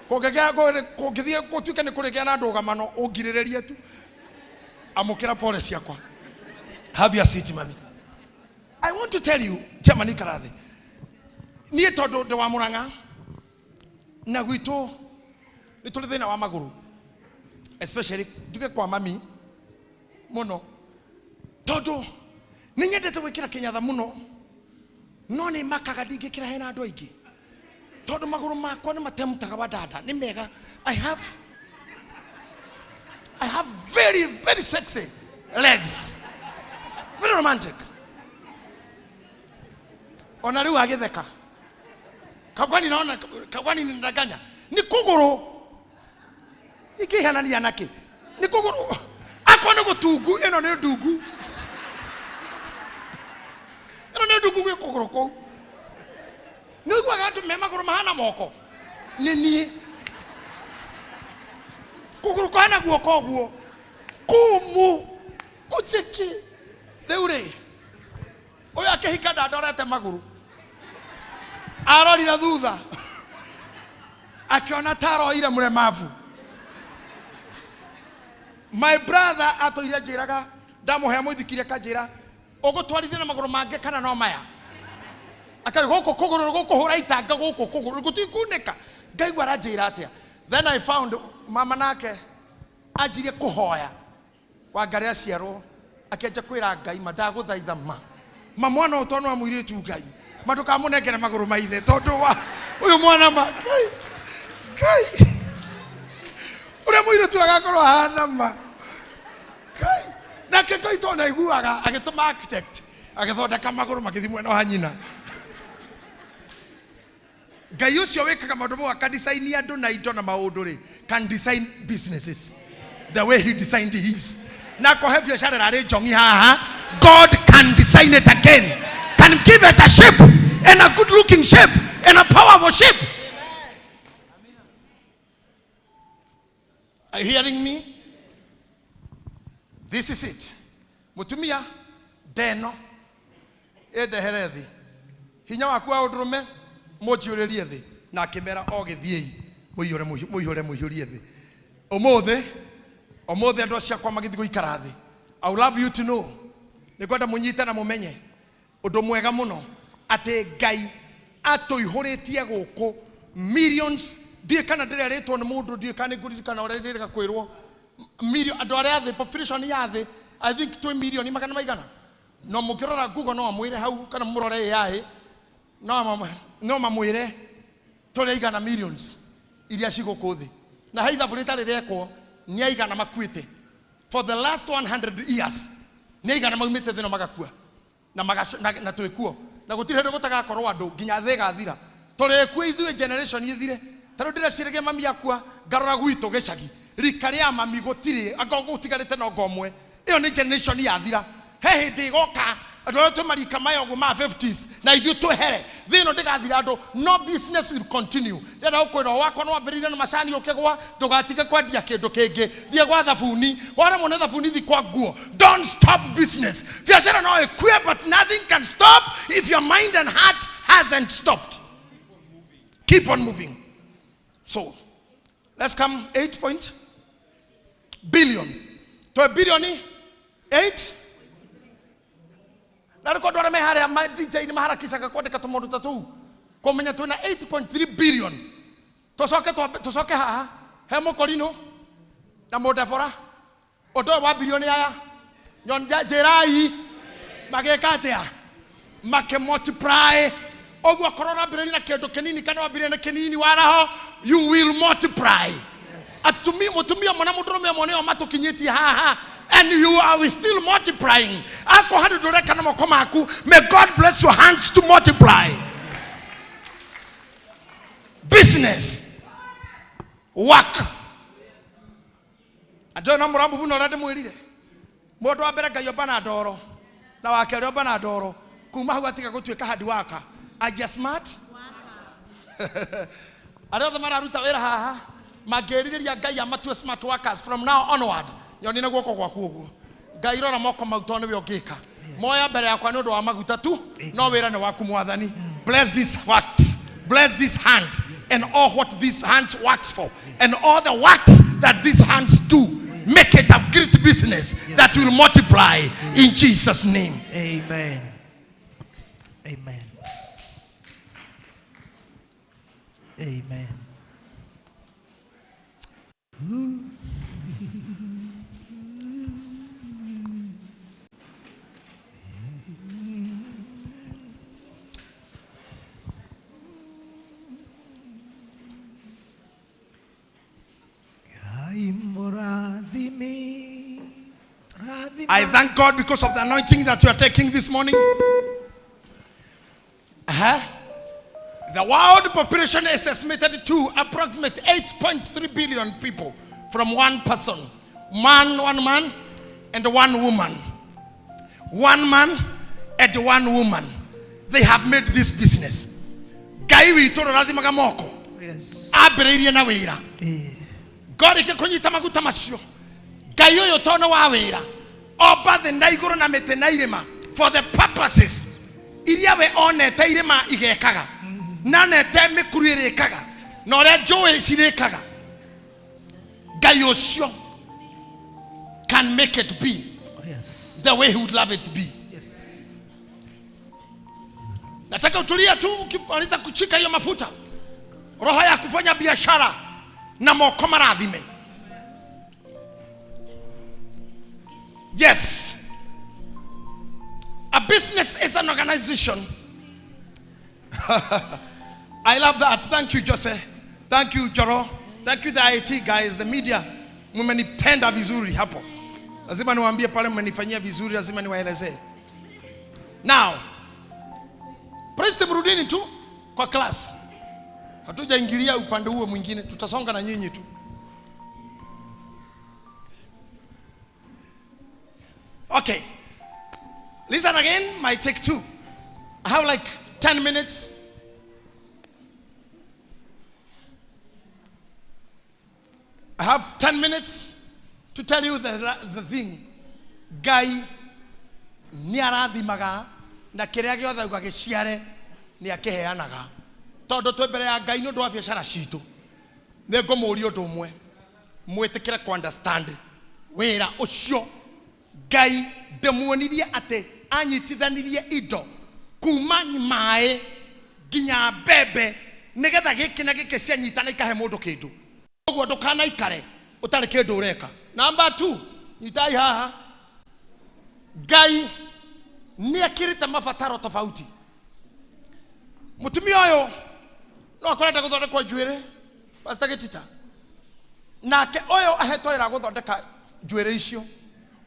kũngĩgĩa kũngĩthiĩ gũtuĩke nĩ kũrĩgĩa na ndũgamano ũngirĩrĩrie tu. Amũkĩra pole ciakwa. Have your seat, mami. I want to tell you, chairman ikara thĩ. Niĩ tondũ ndĩ wa Mũrang'a na gwitũ nĩ tũrĩ thĩna wa magũrũ, especially njuge kwa mami mũno, tondũ nĩ nyendete gwĩkĩra kĩnyatha mũno, no nĩ makaga ndingĩkĩra hena andũ aingĩ, tondũ magũrũ makwa nĩ matemutaga wa dada, nĩ mega. I have very, very sexy legs, very romantic. Ona rĩu agĩtheka. Kwani naona kwani ninadanganya? Ni kũgũrũ. Ikĩhanania nakĩ? Ni kũgũrũ. Akorwo nĩ gũtungu, ĩno nĩ ndungu. Ĩno nĩ ndungu gwĩ kũgũrũ kũu. Nĩ ũiguaga andũ me magũrũ mahana moko? Nĩ niĩ. Kũgũrũ kũhana guoko ũguo. Kũmũ. Kũcĩkĩ. Rĩu rĩ, ũyũ akĩhika ndandorete magũrũ. Arorire thutha. Akĩona ta aroire mũlemavu. My brother atũire anjĩraga ndamũhe mũithikiri akanjĩra ũgũtwarithia na magũrũ mangĩ kana no maya. Akauga gũkũ kũgũrũ gũkũhũra itanga gũkũ kũgũrũ gũtikunĩka. Ngaigua aranjĩra atĩa. Then I found mama nake anjirie kũhoya. Wangarĩ aciarwo akĩanjia kwĩra Ngai ma ndagũthaitha ma. Ma mwana ũyũ tondũ wa mũirĩtu Ngai. Ma ndũkamũnengere magũrũ ma ithe tondũ wa ũyũ mwana ma Ngai. Ngai. Ũrĩa mũirĩtu agakorwo ahana ma. Ngai. Nake Ngai tondũ aiguaga agĩtũma architect agĩthondeka magũrũ magĩthiĩ mwena wa nyina. Ngai ũcio wĩkaga maũndũ mau akadesign andũ na indo na maũndũ rĩ, can design businesses the way he designed his. Na akohe biacara ĩrarĩ njongi haha, God can design it again, can give it a shape and a good looking shape and a powerful shape. Are you hearing me? This is it. Mutumia ndeno ĩndehere thĩ, hinya waku wa ũndũrũme mũnjiyũrĩrie thĩ, na akĩmera o gĩthiĩi mũiyũre mũiyũre mũiyũrie thĩ. Ũmũthĩ ũmũthĩ andũ acio akwa magĩthiĩ gũikara thĩ. I would love you to know, nĩngwenda mũnyite na mũmenye ũndũ mwega mũno atĩ Ngai atũihũrĩtie gũkũ millions. Ndiũĩ kana ndĩrerĩtwo nĩ mũndũ, ndiũĩ kana nĩngũririkana ũrĩa ndĩrĩga kwĩrwo. Million, andũ arĩa thĩ, population ya thĩ, I think twĩ milioni magana maigana. No mũngĩrora Google no amwĩre hau, kana mũrore AI, no mamwĩre tũrĩ aigana millions iria ci gũkũ thĩ. Na he ithabu rĩtarĩ rĩekwo, nĩ aigana makuĩte. For the last 100 years, nĩ aigana maumĩte thĩ no magakua. Na na twĩkuo. Na gũtirĩ hĩndĩ gũtagakorwo andũ nginya thĩ ĩgathira. Tũrĩkua ithuĩ generation ithire. Ta rĩu ndĩreciragia mami akua, ngarora gwitũ gĩcagi. Rika rĩa mami gũtirĩ, anga gũtigarĩte no ngo ũmwe. Ĩyo nĩ generation yathira. He hĩndĩ ĩgoka, andũ arĩa twĩ marika maya ũguo ma 50s, na ithuĩ twehere. Thĩ ĩno ndĩgathira andũ, no business will continue. Ndĩrenda gũkwĩra o wakwa no wambĩrĩrie na macani ũkĩgwa, ndũgatige kwendia kĩndũ kĩngĩ. Thiĩ gwa thabuni, waremwo nĩ thabuni thiĩ kwa nguo. Don't stop business. Biacara no ĩkue, but nothing can stop if your mind and heart hasn't stopped. Keep on moving. So, let's come 8 point billion. To a billion 8. Na rĩko andũ arĩa me harĩa ma DJ nĩ maharakicaga kwandĩka tũmaũndũ ta tũu. Kũmenya twĩna 8.3 billion. Tũcoke tũcoke haha he mũkorino na mũndebora. Ũndũ ũyũ wa bilioni aya. Njĩrai magĩka atĩa? Makĩmultiply. Ũguo korwo ũrambĩrĩria na kĩndũ kĩnini kana wambĩrĩria na kĩnini waraho, you will multiply. Atumia, mũtumia ũmwe na mũndũrũme ũmwe nĩo matũkinyĩtie haha. And you are still multiplying. Ako handũ ndũreka na moko maku. May God bless your hands to multiply. Business. Work. Andũ no mũramũbuna ũrĩa ndĩmwĩrire. Mũndũ wa mbere Ngai omba na ndoro. Na wa kerĩ omba na ndoro. Kuma hau atiga gũtuĩka hard worker. Anjia smart. Arĩa othe mararuta wĩra haha mangĩrirĩria Ngai amatue smart workers from now onward. Nyoni na guoko gwaku ũguo. Ngai rora moko mau tondũ nĩwe ũngĩka. Moya mbere yakwa nĩ ũndũ wa maguta tu, no wĩra nĩ waku Mwathani. Bless these works. Bless these hands and all what these hands works for and all the works that these hands do. Make it a great business that will multiply in Jesus' name. Amen. Amen. Amen. I thank God because of the anointing that you are taking this morning. The world population is estimated to approximately 8.3 billion people from one person. One man and one woman. One man and one woman. They have made this business. Ngai witũ ũrathimaga moko. Yes. Ambĩrĩirie na wĩra. Eh. Ngorĩkia kũnyita maguta macio. Ngai ũyũ tondũ wa wĩra. Omba thĩ na igũrũ na mĩtĩ na irĩma for the purposes iria we onete irĩma igekaga na onete mĩkuru ĩrĩkaga na ũrĩa njũĩ cirĩkaga. Ngai ũcio can make it be Yes. the way he would love it to be. Yes. Nataka utulie tu ukimaliza kuchika hiyo mafuta. Roho ya kufanya biashara na moko marathime. Yes. A business is an organization. I love that. Thank you, Jose. Thank you, Joro. Thank you, the IT guys, the media. Mmenitenda vizuri hapo. Lazima niwaambie pale mmenifanyia vizuri, lazima niwaelezee. Now, Praise mrudini tu kwa class. Hatujaingilia upande huo mwingine, tutasonga na nyinyi tu. Okay. Listen again, my take two. I have like 10 minutes. I have 10 minutes to tell you the thing. Ngai nĩ arathimaga na kĩrĩa gĩothe auga gĩciare nĩ akĩheanaga. Tondũ twĩ mbere ya Ngai nĩ ũndũ wa biacara citũ. Nĩ ngũmũria ũndũ ũmwe. Mwĩtĩkĩre kũ understand wĩra ũcio Ngai ndĩmuonirie atĩ anyitithanirie indo kuma maĩ nginya mbembe nĩgetha gĩkĩ na gĩkĩ cianyitana ikahe mũndũ kĩndũ. Ũguo ndũkanaikare ũtarĩ kĩndũ ũreka. Number 2, nyitai haha. Ngai nĩ ekĩrĩte mabataro tofauti. Mũtumia ũyũ no akorenda gũthondekwo njuĩrĩ, Pastor Gĩtita. Nake ũyũ ahetwo wĩra gũthondeka njuĩrĩ icio.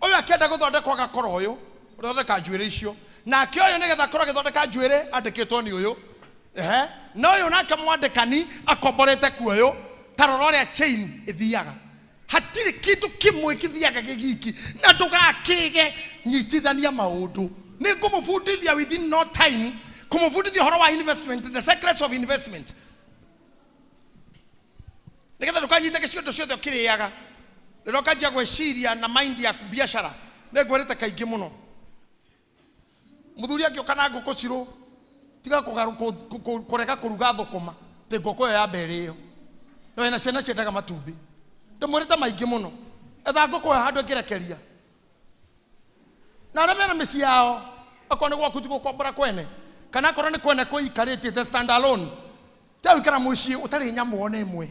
Ũyũ akĩenda gũthondekwo agakorwo ũyũ, ũthondeka njuĩrĩ icio. Nake ũyũ nĩgetha akorwo agĩthondeka njuĩrĩ andĩkĩtwo nĩ ũyũ. Ehe. Na ũyũ nake mwandĩkani akomborete kuoyũ, ta rora ũrĩa chain ĩthiaga. Hatirĩ kĩndũ kĩmwe kĩthiaga gĩgiki na ndũgakĩge nyitithania maũndũ. Nĩ ngũmũbundithia within no time, kũmũbundithia ũhoro wa investment, the secrets of investment. Nĩgetha ndũkanyite gĩciondo ciothe ũkĩrĩaga. Rĩrĩa ũkanjia gwĩciria na mind yaku biacara, nĩ ngwĩrĩte kaingĩ mũno. Mũthuri angĩũka na ngũkũ cirũ, tiga kũrega kũruga thũkũma, tĩ ngũkũ ĩyo ya mbere ĩyo. Na wĩna ciana ciendaga matumbĩ. Ndĩmwĩrĩte maingĩ mũno. Etha ngũkũ ĩyo handũ ĩngĩrekeria. Na arĩa mena mĩciĩ yao, akorwo nĩ gwaku ti gũkombora kwene, kana akorwo nĩ kwene kũikarĩtie the stand alone. Tiga gũikara mũciĩ ũtarĩ nyamũ ona ĩmwe.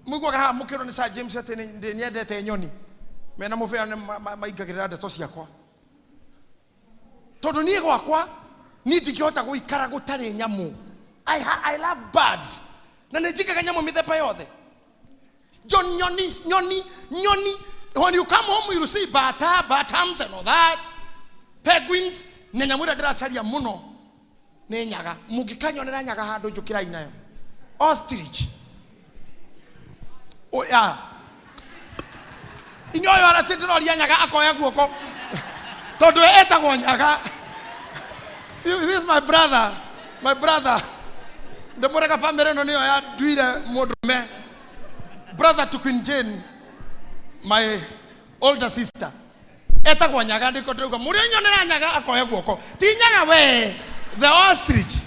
Mũiguaga haha mũkĩrwo nĩ Sir James atĩ nyendete nyoni. Mena mũbĩa nĩ maingagĩrĩra ndeto ciakwa. Tondũ niĩ gwakwa, niĩ ndingĩhota gũikara gũtarĩ nyamũ. I love birds. Na nĩ njikaga nyamũ mĩthemba yothe. John, nyoni, nyoni, nyoni. When you come home, you see bata, batams and all that. Penguins, na nyamũ ĩrĩa ndĩracaria mũno nĩ nyaga. Mũngĩkanyonera nyaga handũ njũkĩrai nayo. Ostrich. Oh, yeah. Inyuĩ ũyũ aratĩ ndĩroria nyaga akoya guoko. Tondũ etagwo nyaga. This is my brother. My brother. Ndĩmũrega family ĩno nĩyo yanduire mũndũrũme. Brother to Queen Jane, my older sister. Etagwo nyaga ndiko ndĩrauga mũrĩa nyonera nyaga akoya guoko. Ti nyaga we, the ostrich.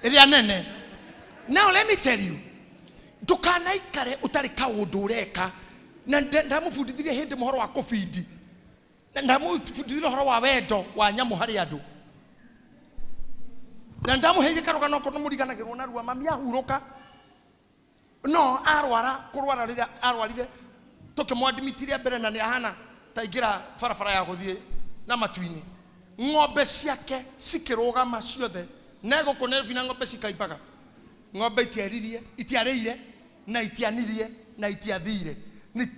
Ĩrĩa nene. Now let me tell you, ndũkanaikare ũtarĩ kaũndũ ũreka. Na ndamũbundithirie hĩndĩ mũhoro wa kũbindi. Na ndamũbundithirie ũhoro wa wendo wa nyamũ harĩ andũ. Na ndamũheire karũgano ko nĩmũriganagĩrwo narua, mami ahurũka. No arwara, kũrwara rĩrĩa arwarire, tũkĩmwadimitirie mbere na nĩahana ta ingĩra barabara ya gũthiĩ na matu-inĩ. Ng'ombe ciake cikĩrũgama ciothe. Na gũkũ Nairobi na ng'ombe cikaimbaga. Ng'ombe itiaririe, itiarĩire, na itianirie, na itiathire.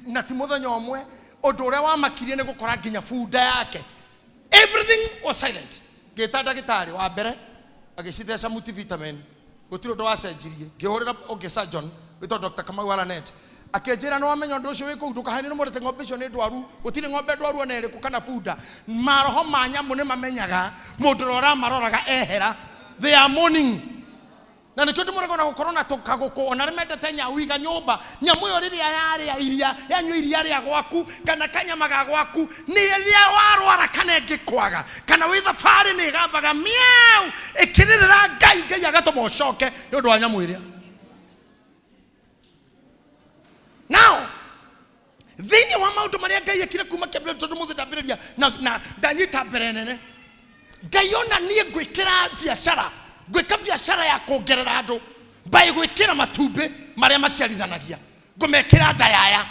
Na ti mũthenya ũmwe, ũndũ ũrĩa wamakirie nĩ gũkora nginya bunda yake. Everything was silent. Ngĩta ndagĩtarĩ wa mbere agĩcitheca multivitamin gũtirĩ ũndũ wacenjirie. Ngĩhũrĩra ũngĩ surgeon wĩtagwo Dr. Kamau Aranet akĩnjĩra nĩ wamenya ũndũ ũcio wĩ kũu ndũkahanĩre mũrete ng'ombe icio nĩ ndwaru gũtirĩ ng'ombe ndwaru ona ĩrĩkũ kana bunda. Maroho ma nyamũ nĩ mamenyaga mũndũ ũrĩa ũramaroraga ehera. They are mourning. Na nĩkĩo ndĩmũraga ona gũkorwo na tũkagũkũ ona arĩa mendete nyau iga nyũmba nyamũ ĩyo rĩrĩa yarĩa iria yanyua iria rĩa gwaku kana kanyama ga gwaku nĩ rĩrĩa warwara kana ĩngĩkwaga kana wĩ thabarĩ nĩ ĩgambaga miau ĩkĩrĩrĩra Ngai Ngai agatũma ũcoke nĩ ũndũ wa nyamũ ĩrĩa. Now thĩinĩ wa maũndũ marĩa Ngai ekire kuma kĩambĩrĩria tondũ mũthĩ ndambĩrĩria na ndanyita mbere nene Ngai ona niĩ ngwĩkĩra biacara ngwĩka biacara ya kuongerera andũ by gwĩkĩra matumbĩ marĩa maciarithanagia ngũmekĩra nda yaya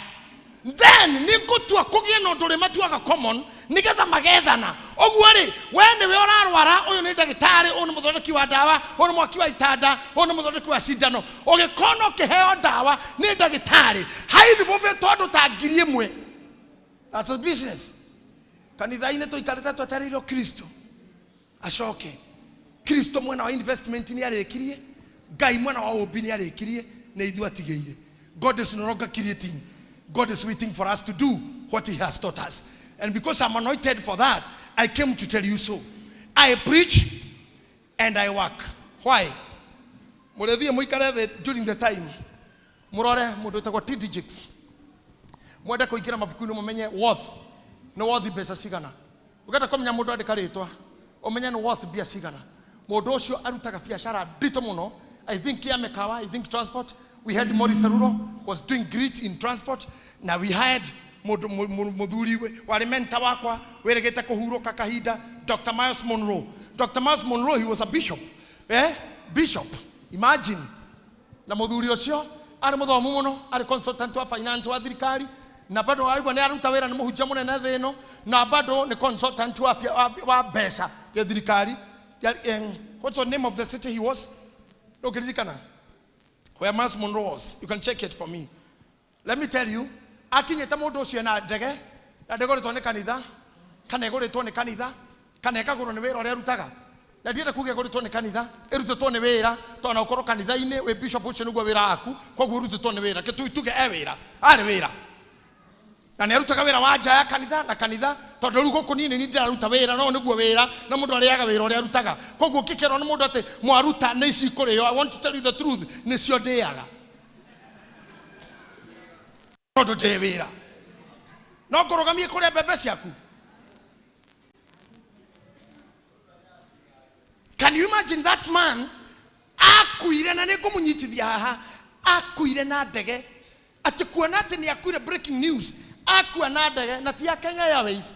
then nĩ ngũtua kũgĩe na ũndũ ũrĩa matuaga common nĩgetha magethana. Ũguo rĩ we nĩwe ũrarwara ũyũ nĩ ndagĩtarĩ ũyũ nĩ mũthondeki wa ndawa ũyũ nĩ mwaki wa itanda ũyũ nĩ mũthondeki wa cindano ũgĩkona ũkĩheo ndawa nĩ ndagĩtarĩ hainvolvĩtwo andũ ta 1,000. That's a business. Kanitha-inĩ tũikarĩte twetereirwo Kristo acoke. Kristo mwena wa investment nĩ arĩkirie Ngai mwena wa ũmbi nĩ arĩkirie nĩ ithuĩ atigĩire. God is no longer creating. God is waiting for us to do what he has taught us. And because I'm anointed for that, I came to tell you so. I preach and I work. Why? Mũrĩthiĩ mũikare thĩ during the time. Mũrore mũndũ wĩtagwo T.D. Jakes. Mwende kũingĩra mabuku-inĩ mũmenye worth. Nĩ worth mbeca cigana. Ũngĩenda kũmenya mũndũ andĩka rĩtwa, ũmenye nĩ worth mbia cigana. Mũndũ ũcio arutaga biacara nditũ mũno. I think ya mĩkawa, I think transport. We had Maurice Saruro was doing great in transport. Now we hired muthuri warĩ mentor wakwa wĩrĩgĩte kũhurũka kahinda Dr. Miles Monroe. Dr. Miles Monroe, he was a bishop. Bishop. Imagine. Na muthuri ũcio arĩ mũthomu mũno, arĩ consultant wa finance wa thirikari na bado aigua nĩ aruta wĩra nĩ mũhunjia mũnene thĩ ĩno na bado nĩ consultant wa mbeca ya thirikari. What's the name of the city he was? Ndũngĩririkana? Where Miles Monroe was. You can check it for me. Let me tell you, akinyĩte mũndũ ũcio na ndege, na ndĩgũrĩtwo nĩ kanitha, kana ĩgũrĩtwo nĩ kanitha, kana ĩkagũrwo nĩ wĩra ũrĩa arutaga. Na ndienda kuga ĩgũrĩtwo nĩ kanitha, ĩrutĩtwo nĩ wĩra, tondũ na ũkorwo kanitha-inĩ wĩ bishop ũcio nĩguo wĩra waku, koguo ũrutĩtwo nĩ wĩra. Kĩ tuge e wĩra, arĩ wĩra. Na nĩ arutaga wĩra wa nja ya kanitha na kanitha, tondũ rĩu gũkũ niĩ nĩ ndĩraruta wĩra, no nĩguo wĩra, na mũndũ arĩaga wĩra ũrĩa arutaga. Koguo ũngĩkerwo nĩ mũndũ atĩ mwaruta nĩ ici ikũrĩo, I want to tell you the truth, nĩcio ndĩaga. Tondũ ndĩ wĩra. No ngũrũgamie kũrĩa mbembe ciaku. Can you imagine that man? Akuire na nĩ ngũmũnyitithia haha, akuire na ndege. Atĩ kuona atĩ nĩ akuire breaking news, akua na ndege na ti ya Kenya Airways,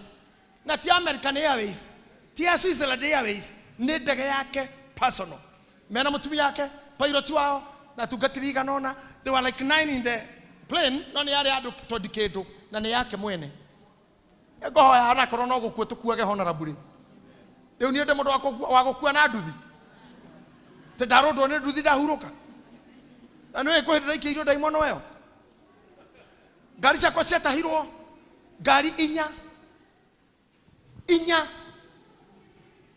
na ti ya American Airways, ti ya Switzerland Airways, nĩ ndege yake personal. Mena mũtumia yake, pilot wao, na atungatĩri igana ũna. They were like 9 in the plane, no nĩ yarĩ andũ 20 kĩndũ, na nĩ yake mwene. Ngũhoya onakorwo no gũkua tũkuage honorably. Rĩu niĩ ndĩ mũndũ wa gũkua na nduthi. Tĩ ndarũndwo nĩ nduthi ndahurũka. Na nĩũĩ kwĩ hĩndĩ ndaikĩirio ndaimono ĩyo. Ngari ciakwa ciatahirwo ngari inya inya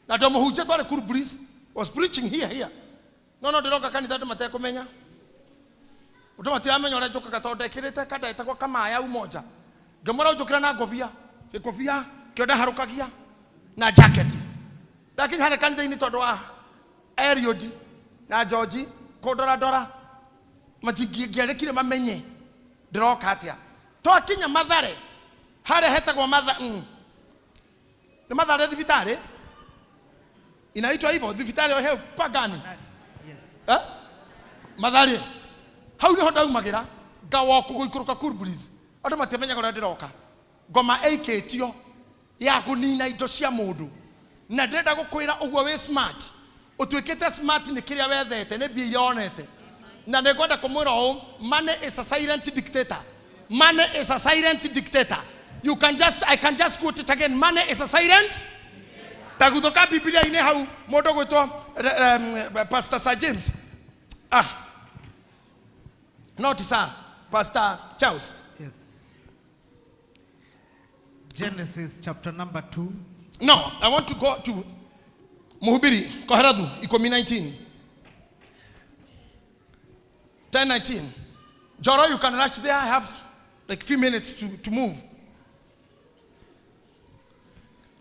na ndo mũhunjia twarĩ Cool Breeze was preaching here no no ndĩroka kanitha andũ matekũmenya andũ matiramenya ũrĩa njũkaga tondũ ndekĩrĩte kanda ĩtagwo kamaya umoja ngĩmwĩra ũnjũkĩre na ngobia gĩkobia kĩo ndaharũkagia na jacket ndakinya harĩa kanitha-inĩ tondũ wa Eliud na George kũndora ndora matingĩarekire mamenye ndĩroka atĩa. Twakinya Mathare harĩa hetagwo nĩ Mathare thibitarĩ inaitwa hivyo thibitarĩ ĩyo he pagani. Yes. Mathare hau niho ndaumagĩra ngawalk gũikũrũka Cool Breeze andũ matiamenyaga ũrĩa ndĩroka ngoma ĩikĩtio ya kũnina indo cia mũndũ na ndĩrenda gũkwĩra ũguo wĩ smart ũtuĩkĩte smart nĩ kĩrĩa wethete nĩ mbia iria wonete na nĩngwenda kũmwĩra ũũ money is a silent dictator. Money is a silent dictator. You can just, I can just quote it again. Money is a silent. Taguthoka Biblia-inĩ hau mũndũ gwĩtwo Pastor Sir James. Not Sir, Pastor Charles. Yes. Genesis chapter number 2. No, I want to go to Mhubiri Koherathu 10:19. 10:19. Joro, you can rush there. I have like few minutes to move.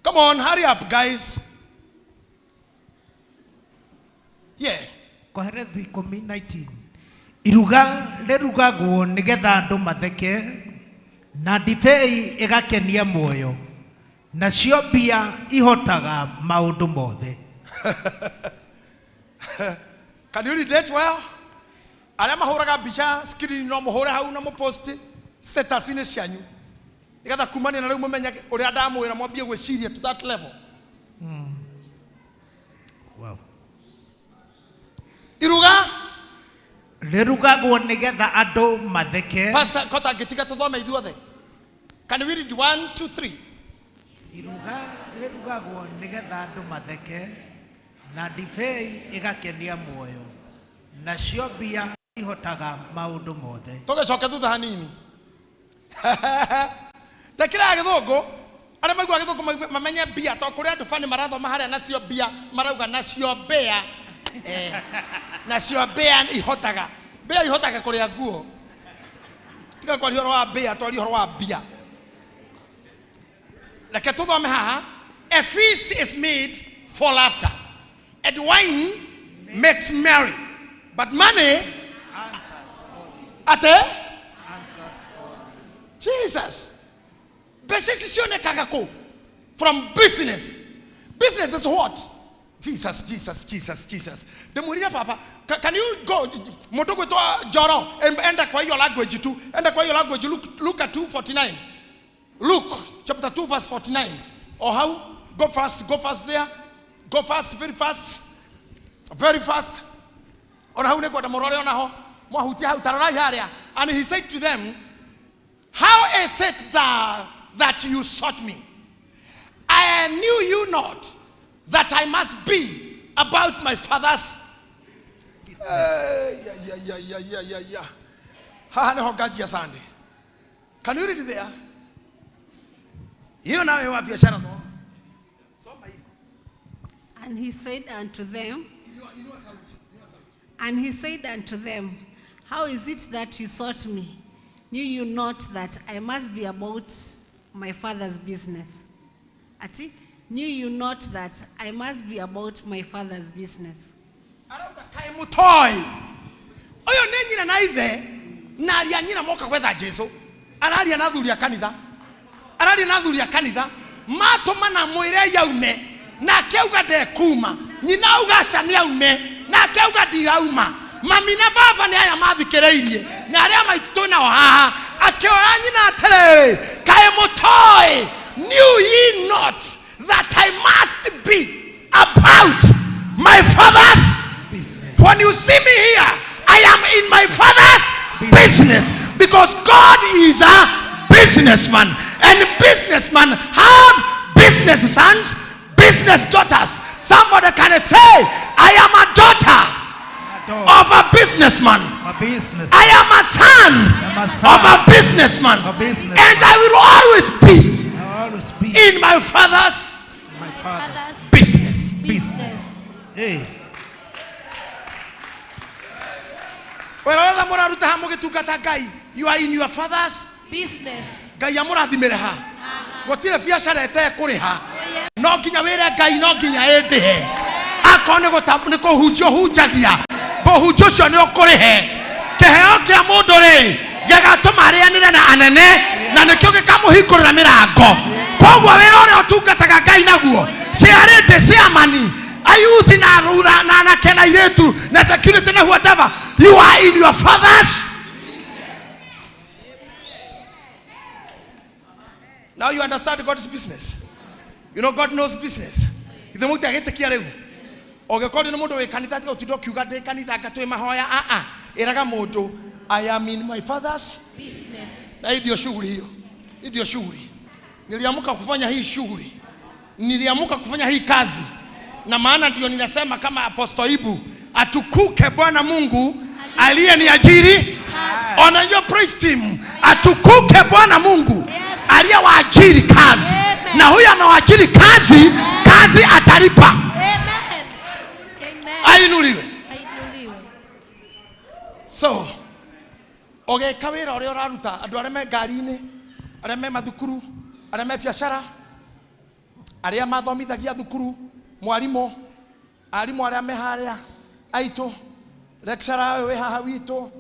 Come on, hurry up, guys. Yeah. Koherethi 10:19. Iruga rĩrugagwo nĩgetha andũ matheke na ndibei ĩgakenia muoyo, nacio mbia ihotaga maũndũ mothe. Can you read that well? Arĩa mahũraga mbica screen no mũhũre hau na mũpost status-inĩ cianyu nĩgetha kumania na rĩu mũmenye ũrĩa ndamwĩra mwambie gwĩciria to that level. Wow. Iruga rĩrugagwo nĩgetha andũ matheke. Pastor Kota ngĩtiga tũthome ithuothe. Can we read 1 2 3? Iruga rĩrugagwo nĩgetha andũ matheke na ndibei ĩgakenia muoyo, nacio mbia ihotaga maũndũ mothe. Tũgĩcoke thutha hanini. Tekira gĩthũngũ, arĩa maiguaga gĩthũngũ mamenye mbia, to kũrĩ andũ bani marathoma harĩa nacio mbia marauga nacio mbĩa, nacio mbĩa ihotaga, mbĩa ihotaga kũrĩa nguo. Tiga kwaria ũhoro wa mbĩa, twaria ũhoro wa mbia. Reke tũthome haha. A feast is made for laughter, and wine makes merry, but money ate Jesus. Mbeca ici cionekaga kũ? From business. Business is what? Jesus, Jesus, Jesus, Jesus. Ndĩmwĩrire baba, can you go mũndũ gwĩtwo Njoro, enda kwa hiyo language tu, enda kwa hiyo language. Luke 2:49. Luke chapter 2 verse 49. Or how? Go fast, go fast there. Go fast, very fast. Very fast. Ona hau nĩngwenda mũrore ona ho. Mwahutia hau, ta rorai harĩa. And he said to them, how is it that you sought me? I knew you not that I must be about my father's yeah, yeah, yeah, yeah, yeah, yeah. Haha nĩho nganjia Sunday. Can you read there? Hiyo nawe wa biashara no. Soma hiyo. And he said unto them, Inua sauti, inua sauti. And he said unto them, how is it that you sought me? Knew you not that I must be about my father's business? Ati, knew you not that I must be about my father's business? Arauga kaĩ mũtoĩ. Ũyũ nĩ nyina na ithe na aria nyina moka gwetha Jesu. Araria na athuri a kanitha. Araria na athuri a kanitha. Matũmana mwĩre yaume nake auga ndekuma. Nyina auga aca nĩ aume nake auga ndirauma. Mami na baba nĩ aya mathikĩrĩirie na arĩa maitũ nao haha. Akĩoya nyina atĩrĩrĩ, kaĩ mũtoĩ, knew ye not that I must be about my father's business? When you see me here, I am in my father's business, because God is a businessman, and businessmen have business sons, business daughters. Somebody can say, I am a daughter of a businessman. A business. I am a son am a son of a businessman. of a businessman. And I will always be I always be in my father's my father's business. business. Hey. Wĩra wothe mũraruta haha mũgĩtungata Ngai, you are in your father's business. Ngai amũrathimĩre ha. Gũtirĩ biacara ĩtekũrĩha. No nginya wĩre Ngai, no nginya ĩndĩhe. Akorwo nĩ kũhunjia ũhunjagia, ũhunjia ũcio nĩ ũkũrĩhe. Kĩheo kĩa mũndũ rĩ, gĩgatũma arĩanĩre na anene, na nĩkĩo gĩkamũhingũrĩra mĩrango. Koguo wĩra ũrĩa ũtungataga Ngai naguo, ciarĩndĩ, ciamani, ayuthi na arura na anake na airĩtu na security na whatever, you are in your father's. Now you understand God's business. You know God knows business. Ithe mũtiagĩtĩkia rĩu. Ũngĩkorwo nĩ mũndũ wĩ kanitha, tiga ũtinde ũkiuga ndĩ kanitha anga twĩ mahoya. A-a, ĩraga mũndũ, I am in my father's business. Na hii ndio shughuli hiyo. Hii ndio shughuli. Niliamka kufanya hii shughuli. Niliamka kufanya hii kazi. Na maana ndio ninasema kama Apostle Ibu, atukuke Bwana Mungu aliyeniajiri. Ona hiyo praise team, atukuke Bwana Mungu aliyewaajiri kazi. Amen. Na huyu amewaajiri kazi, kazi atalipa. Amen. So ũgeka wĩra ũrĩa ũraruta, andũ arĩa me ngari-inĩ, arĩa me mathukuru, arĩa me biacara, arĩa mathomithagia thukuru, mwarimũ, arimũ arĩa me harĩa aitũ, lecturer ũyũ wĩ haha witũ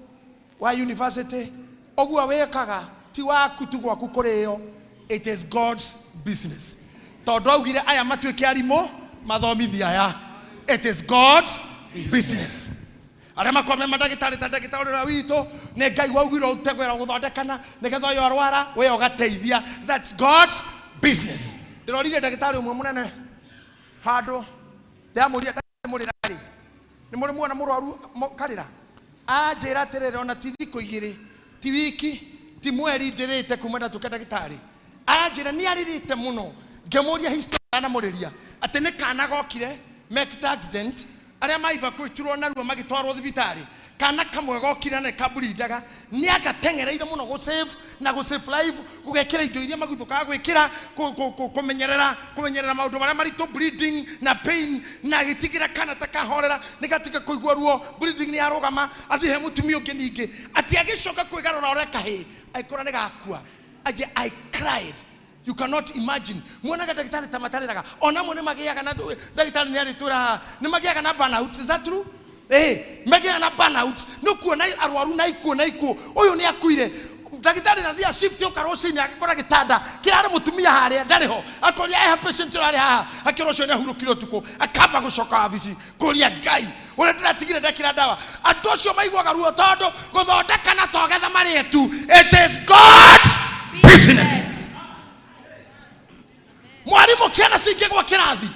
wa university, ũguo wĩkaga ti waku tu gwaku kũrĩo, it is God's business. Tondũ augire aya matuĩke arimũ mathomithia aya, it is God's business. Arĩa makorwo me mandagĩtarĩ ta ndagĩtarĩ ũrĩa witũ, nĩ Ngai waugire ũrute wĩra gũthondekana nĩgetha ũyũ arwara we ũgateithia, that's God's business. Ndĩrorire ndagĩtarĩ ũmwe mũnene handũ, ndĩramũria ndamũrĩra rĩ, nĩ mũrĩ muona mũrwaru karĩra? Anjĩra atĩrĩrĩ, ona ti thikũ igĩrĩ, ti wiki, ti mweri ndĩrĩte kuma ndatuĩka ndagĩtarĩ. Aranjĩra nĩ arĩrĩte mũno. Ngĩmũria history anamũrĩria atĩ nĩ kana gokire mekĩte accident, arĩa maivakuĩtirwo narua magĩtwarwo thibitarĩ, kana kamwe gokire na kaburindaga, nĩ agateng'ereire mũno gũ save na gũ save life, gũgekĩra indo iria maguthũkaga gwĩkĩra, kũmenyerera, kũmenyerera maũndũ marĩa maritũ, bleeding na pain, na agĩtigĩra kana ta kahorera nĩgatiga kũigua ruo, bleeding nĩ yarũgama, athiĩ he mũtumia ũngĩ ningĩ, atĩ agĩcoka kwĩgarũra ore kahĩĩ, agĩkora nĩ gakua. Aje, I cried. You cannot imagine. Muonaga ndagĩtarĩ ta matarĩraga, ona amwe nĩ magĩaga na ndagĩtarĩ nĩ arĩtwĩra haha, nĩ magĩaga na burnout, is that true? Magĩaga na burnout, nĩ ũkuona arwaru na ikuũ na ikuũ, ũyũ nĩ akuire. Ndagĩtarĩ na thia shift ũka rũcinĩ agĩkora gĩtanda kĩrarĩ mũtumia harĩa ndarĩ ho, akoria eha patient ũrarĩ haha, akĩrwo ũcio nĩ ahurũkire ũtukũ, akamba gũcoka wabici kũria Ngai ũrĩa ndĩratigire ndekĩra ndawa. Andũ acio maiguaga ruo tondũ gũthondekana to getha marĩe tu, it is God's business. Mwarimũ ciana cingĩgwa kĩrathi,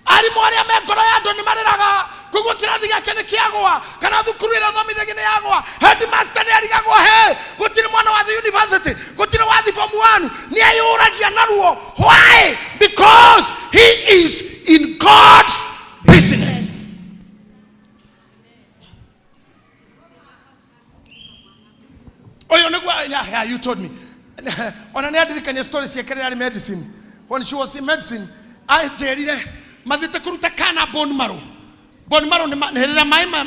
arimũ arĩa me ngoro ya andũ nĩ marĩraga koguo kĩrathi gĩake nĩ kĩagwa, kana thukuru ĩrĩa athomithagia nĩ yagwa, headmaster nĩ arigagwo, he gũtirĩ mwana wathi university, gũtirĩ wathi form 1, nĩ eyũragia na ruo. Why? Because he is in God's business. Ũyũ nĩguo, yeah, yeah, you told me. Ona nĩ andirikania story ciake rĩrĩa arĩ medicine. When she was in medicine, anjĩrire mathiĩte kũruta kana bone marrow. Bone marrow nĩ rĩrĩa maĩ ma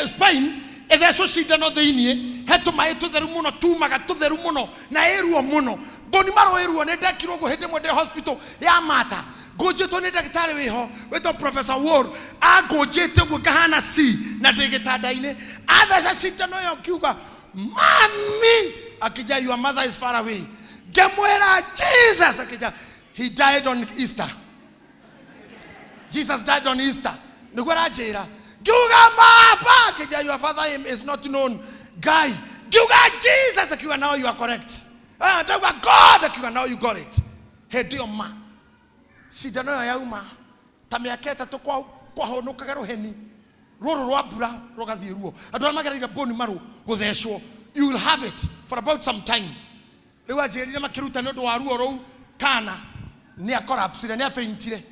spine ĩthecwo cindano thĩiniĩ, he tũmaĩ tũtheru mũno tumaga tũtheru mũno na ĩruo mũno. Bone marrow ĩruo, nĩ ndekirwo ũguo hĩndĩ ĩmwe ndĩ hospital ya Mata. Ngũnjĩtwo nĩ ndagĩtarĩ wĩho wĩtwo Professor Ward, angũnjĩte ũguo ngahana C na ndĩ gĩtanda-inĩ, atheca cindano ĩyo ngiuga mami, akija your mother is far away. Ngĩmwĩra Jesus, akija he died on Easter. Jesus died on Easter. Nĩguo aranjĩra. Ngiuga baba, akija your father is not known. Guy, ngiuga Jesus, akiuga now you are correct. Ndauga God, akiuga now you got it. Hĩndĩ ĩyo ma cindano ĩyo yauma ta mĩaka ĩtatũ kwahũnũkaga rũheni rũrũ rwa mbura rũgathiĩ ruo. Andũ arĩa magereire bone marrow gũthecwo, you will have it for about some time. Rĩu anjĩrire makĩruta nĩ ũndũ wa ruo rũu, kana nĩ akorapsire, nĩ afaintire.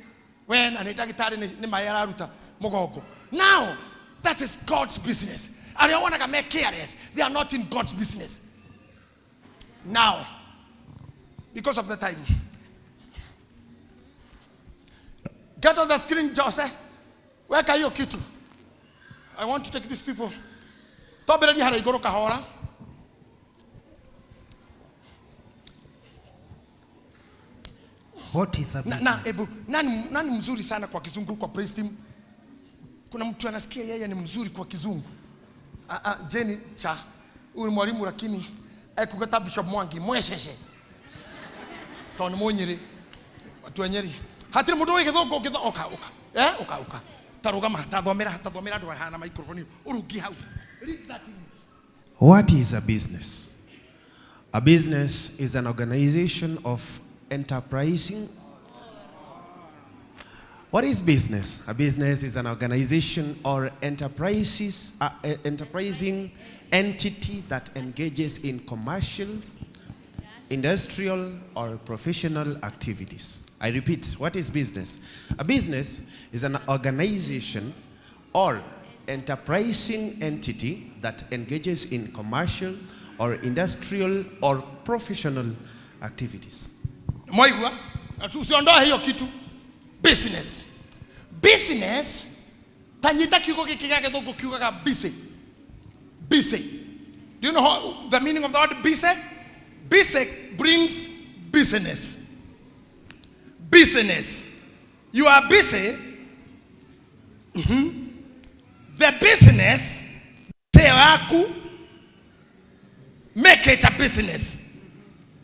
We na nĩ ndagĩtarĩ nĩ maĩ araruta mũgongo. Now that is God's business. Arĩa wonaga me careless, they are not in God's business. Now, because of the time, get on the screen, Jose. Weka hiyo kitu. I want to take these people. Twambĩrĩrie harĩa igũrũ kahora. What is a Na, business? ebu, nani mzuri sana kwa kizungu kwa praise team? Kuna mtu anasikia yeye ni mzuri kwa kizungu. Jenny cha. Huyu ni mwalimu lakini ekugata Bishop Mwangi mwecece. Tondũ nĩ Mũnyĩrĩ. Watu wa Nyeri. Hatirĩ mũndũ ũĩ gĩthũngũ ũngĩtho-, oka, oka. Oka, oka. Ta rũgama, ta thomera, ta thomera andũ aya na microphone. Ũrungi hau. Read that in. What is a business? A business is an organization of enterprising. What is business? A business is an organization or enterprising entity that engages in commercial, industrial, or professional activities. I repeat, what is business? A business is an organization or enterprising entity that engages in commercial or industrial or professional activities. Mwaigua? Usiondoe hiyo kitu. Business. Business, tanyita kiugo gĩkĩ gĩa gĩthũngũ kiugaga busy. Busy. Do you know the meaning of the word busy? Busy brings business. Business. You are busy. The business yaku, make it a business.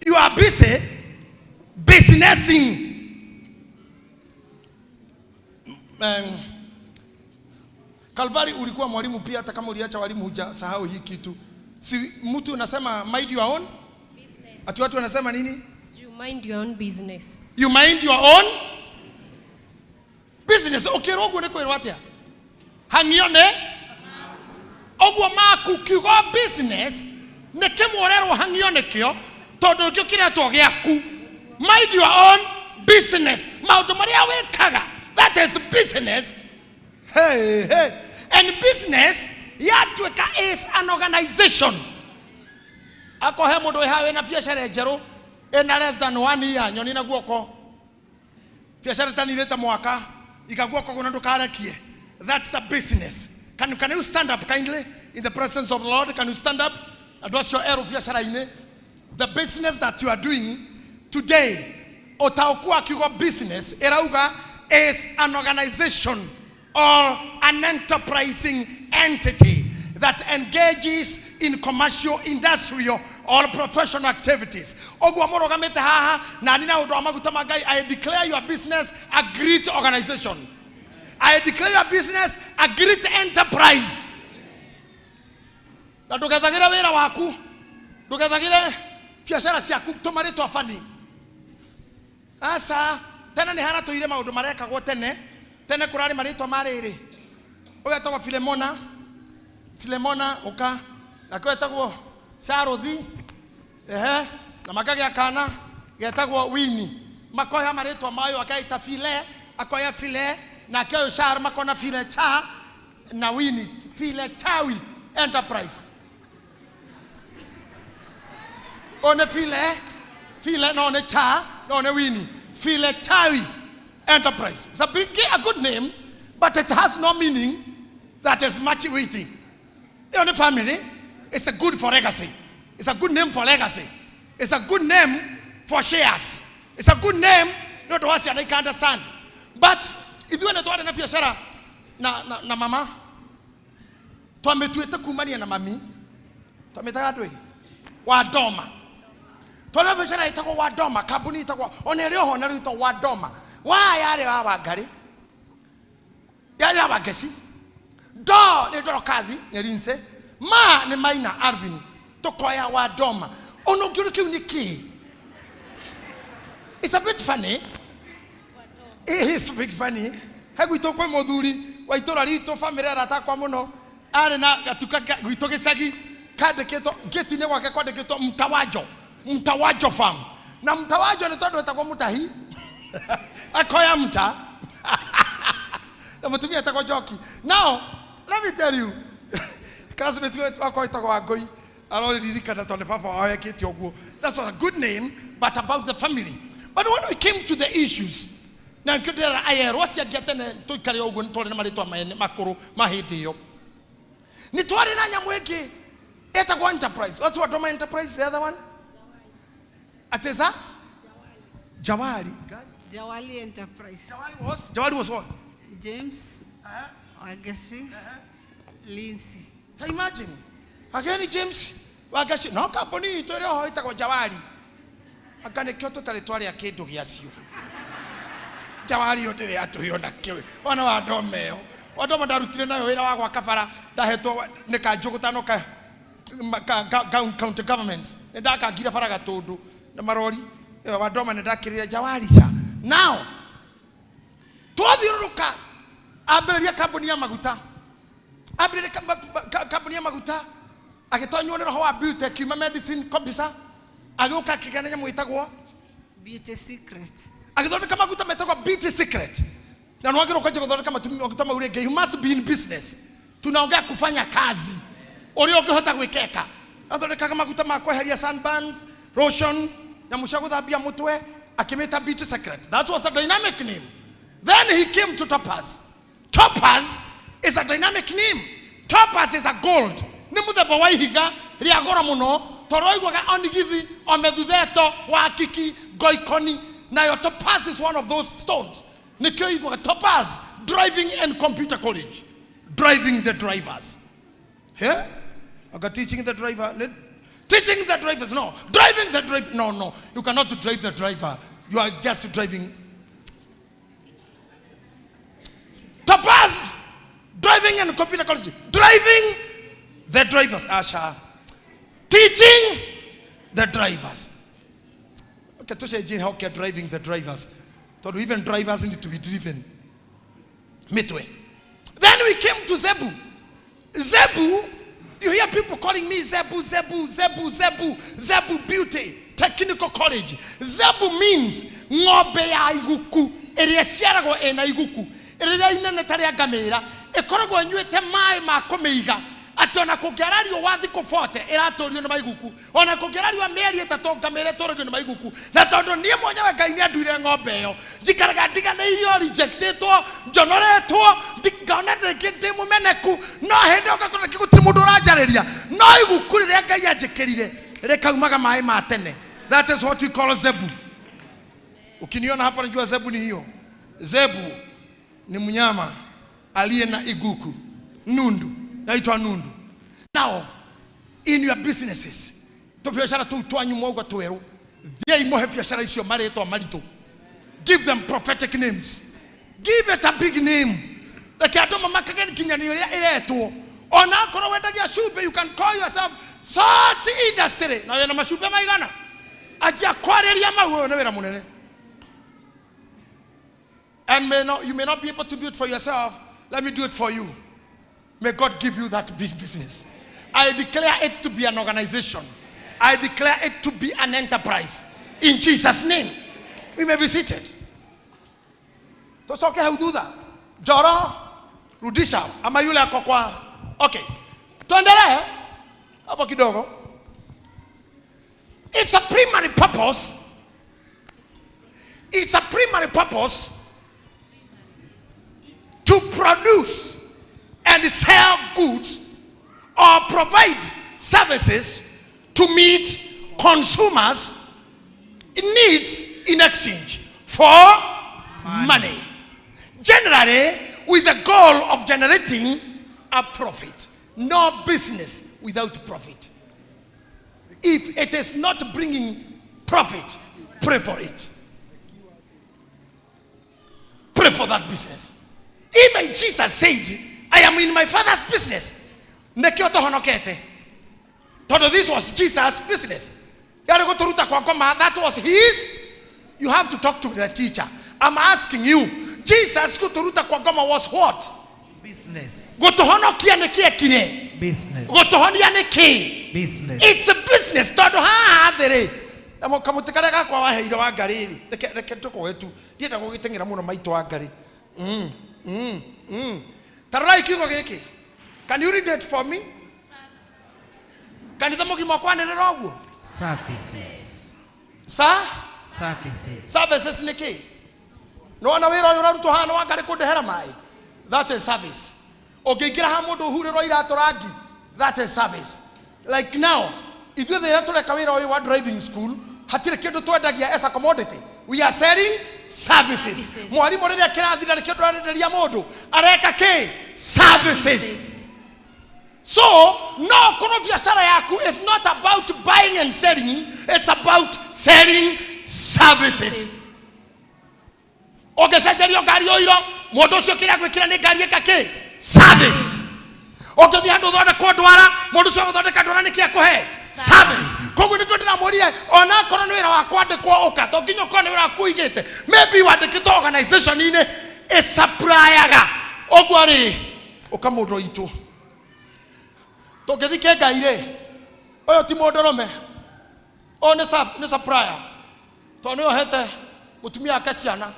You are busy businessing. Calvary ulikuwa mwalimu pia, hata kama uliacha walimu hujasahau hii kitu. Si mtu unasema mind your own business. Ati watu wanasema nini? You mind your own business. You mind your own business. Ukirwo ũguo nĩ kwĩrwo atĩa? Hang'io nĩ ũguo maku kiugo business nĩ kĩmwe ũrerwo hang'io nĩkĩo tondũ nĩkĩo kĩretwo gĩaku. Mind your own business. Maũndũ marĩa wĩkaga, that is business. Hey, hey. And business yatuĩka is an organization. Akohe mũndũ wĩ haha wĩna biacara njerũ ĩna less than 1 year, nyoni na guoko biacara ĩtanirĩte mwaka, iga guoko gũna ndũkarekie. That's a business. Can you stand up kindly in the presence of the Lord? Can you stand up? Andũ acio erũ biacara-inĩ. The business that you are doing today, ũtaũku wa kiugo business ĩrauga is an organization or an enterprising entity that engages in commercial, industrial, or professional activities. Ũguo mũrũgamĩte haha na nĩ na ũndũ wa maguta ma Ngai, I declare your business a great organization. I declare your business a great enterprise. Na ndũgethagĩre wĩra waku, ndũgethagĩre biacara ciaku tũmarĩtwa bani. Aca, tene nĩ haratũire maũndũ marekagwo tene. Tene kũrarĩ marĩtwa ma rĩrĩ. Ũyũ etagwo Filemona, Filemona ũka, nake ũyũ etagwo Sarothi, ehe, na makagĩa kana getagwo Wini. Makoya marĩtwa mayo akaita File, akoya File, nake ũyũ Shar makona File Cha na Wini, File Chawi Enterprise. One File, File no ne Cha, no ne Wini, File Chawi Enterprise. It's a good name, but it has no meaning that is much weighty. In the family, it's a good for legacy. It's a good name for legacy. It's a good name for shares. It's a good name, not to us, I can understand. But ithuĩ nĩ twarĩ na biacara na mama, twamĩtuĩte kumania na mami, twamĩtaga ndũĩ Wadoma. Twarĩ na biacara ĩtagwo Wadoma, kambuni ĩtagwo ona ĩrĩ oho na rĩu ĩtagwo Wadoma. Wa yarĩ wa Wangari, yarĩ ya Wangeci. Do nĩ Dorokathi nĩ Lindsay, ma nĩ Maina Alvin, tũkoya Wadoma. Ona ũngĩũria kĩu nĩ kĩĩ? It's a bit funny. It is a bit funny. He gwitũ kwĩ mũthuri wa itũra ritũ, bamĩrĩ aratakwa mũno, arĩ na gatuka gwitũ gĩcagi kandĩkĩtwo gĩti-inĩ gwake kwandĩkĩtwo Mtawajo, Mtawajo farm. Na Mtawajo nĩ tondũ etagwo Mũtahi, akoya mta na mũtumia etagwo Njoki. Now let me tell you, classmate wakwa etagwo Wangũi aroririkana tondũ nĩ baba wao ekĩte ũguo. That's a good name, but about the family. But when we came to the issues, na nĩkĩo ndĩrera ayerwo acio angĩ a tene tũikare ũguo nĩ twarĩ na marĩtwa manene makũrũ ma hĩndĩ ĩyo. Nĩ twarĩ na nyamũ ĩngĩ ĩtagwo enterprise. What's Wadoma Enterprise, the other one? Ateza? Jawali. Jawali Enterprise. Jawali was what? James Wangeci, Lindsay. Can you imagine? Again, James Wangeci. No kambuni itũ ĩrĩ oho ĩtagwo Jawali. Anga nĩkĩo tũtarĩ twarĩa kĩndũ gĩacio. Jawali ĩyo ndĩrĩ yatũheo na kĩo. Wana Wadoma ĩyo. Wadoma ndarutire nayo wĩra wa gwaka bara, ndahetwo nĩ kanjũ gũtanoka county governments. Nĩ ndakangire bara Gatũndũ na marori. Ĩyo Wadoma nĩ ndakĩrire Jawali ca. Now, twathiũrũrũka, ambĩrĩria kambuni ya maguta. Ambĩrĩria kambuni ya maguta, agĩtonywo nĩ roho wa beauty, akiuma medicine kabisa, agĩũka akĩgĩa na nyamũ ĩtagwo Beauty Secret. Agĩthondeka maguta metagwo Beauty Secret. Na nĩ wagĩrĩirwo kwanjia gũthondeka maguta mau rĩngĩ. You must be in business. Tunaongea kufanya kazi. Ũrĩa ũngĩhota gwĩkeka. Athondekaga maguta ma kweheria sunburns, lotion, nyamũ cia gũthambia mũtwe, akĩmĩta Beauty Secret. That was a dynamic name. Then he came to Topaz. Topaz is a dynamic name. Topaz is a gold. Nĩ mũthemba wa ihiga Rĩa goro mũno tondũ waiguaga onigithi, omethutheto, wakiki, ngoikoni. Nayo topaz is one of those stones. Nĩkĩo iguaga Topaz Driving and Computer College, driving the drivers. Yeah? Aka teaching the driver. Teaching the drivers, no. Driving the driver, no, no. You cannot drive the driver. You are just driving. Topaz Driving and Computer College, driving the drivers. Asha, teaching the drivers. Okay, to say how can driving the drivers? So even drivers need to be driven. Midway. Then we came to Zebu. Zebu, you hear people calling me Zebu, Zebu, Zebu, Zebu, Zebu Beauty Technical College. Zebu means ng'ombe ya iguku, ĩrĩa ĩciaragwo ĩna iguku, rĩrĩa inene ta rĩa ngamĩra, ĩkoragwo ĩnyuĩte maĩ ma kũmĩiga atĩ ona kũngĩara riũa thikũ 40 ĩratũrio nĩ maiguku, ona kũngĩara riũa mĩeri 3 ngamĩra ĩtũragio nĩ maiguku. Na tondũ niĩ mwenyewe Ngai nĩ anduire ng'ombe ĩyo, njikaraga ndiganĩirio, rejectĩtwo, njonoretwo, ngona ndĩ ndĩ mũmeneku, no hĩndĩ ĩyo ngakorwo gũtirĩ mũndũ ũranjarĩria, no iguku rĩrĩa Ngai anjĩkĩrire rĩkaumaga maĩ ma tene. That is what we call Zebu. Ukiniona hapa najua Zebu ni hiyo. Zebu ni mnyama aliye na iguku, nundu, naitwa nundu. Now, in your businesses, to biashara tu twanyu mwauga tweru, thiai muhe biashara icio marĩtwa maritũ. Give them prophetic names. Give it a big name. Reke andũ mamakage nginya nĩ ũrĩa ĩretwo. Ona akorwo wendagia cumbĩ, you can call yourself Salt Industry. Na wĩna macumbĩ maigana? Anjia kwarĩria mau, ũyũ nĩ wĩra mũnene. And you may not be able to do it for yourself. Let me do it for you. May God give you that big business. I declare it to be an organization. I declare it to be an enterprise. In Jesus' name. We may be seated. Tusoke hau thutha. Njoro, rudisha. Ama yule ako kwa. Okay. Tuendelee hapo kidogo. It's a primary purpose. It's a primary purpose to produce and sell goods or provide services to meet consumers' needs in exchange for money. Generally, with the goal of generating a profit. No business without profit. If it is not bringing profit, pray for it. Pray for that business. Even Jesus said, I am in my Father's business. Nekio tohonokete. Todo this was Jesus' business. Yari guturuta kwa ngoma, that was his. You have to talk to the teacher. I'm asking you, Jesus guturuta kwa ngoma was what? Business. Gutuhonokia nĩ kĩ ekire? Business. Gutuhonia nĩ kĩ? Business. It's a business. Tondu haha thĩ rĩ, na kamũtĩ karĩa gakwa waheire wa ngarĩ rĩ, reke tũkoe tu. Ndienda gũgĩteng'era mũno maitũ wa ngarĩ. Ta rorai kiugo gĩkĩ. Can you read it for me? Kanitha mũgima ũkwanĩrĩra ũguo? Services. Sa? Services. Services nĩ kĩ? Nĩwona wĩra ũyũ ũrarutwo haha nĩ wa ngarĩ kũndehera maĩ? That is service. Ũngĩingĩra haha mũndũ ũhurĩrwo iratũ rangi, that is service. Like now, ithuĩ rĩrĩa tũreka wĩra ũyũ wa driving school, hatirĩ kĩndũ twendagia as a commodity. We are selling services. Mwarimũ rĩrĩa kĩrathi na nĩkĩo ndũrarenderia mũndũ, areka kĩ? Services. So, no korwo biacara yaku is not about buying and selling, it's about selling services. Ũngĩcenjerio ngari ũiro, mũndũ ũcio kĩrĩa agwĩkĩra nĩ ngari ĩka kĩ? Service. Ũngĩthiĩ handũ ũthondekwo ndwara, mũndũ ũcio agũthondeka ndwara nĩ kĩ akũhe? Service. Koguo nĩkĩo ndĩramwĩrire, ona akorwo nĩ wĩra wa kwandĩkwo ũka, to nginya ũkorwo nĩ wĩra waku ũigĩte. Maybe wandĩkĩtwo organization-inĩ ĩsupplyaga. Ũguo rĩ, ũka mũndũ witũ. Tũngĩthiĩ Ngai rĩ, ũyũ ti mũndũrũme, ũyũ nĩ supplier, tondũ nĩwe ũhete mũtumia wake ciana.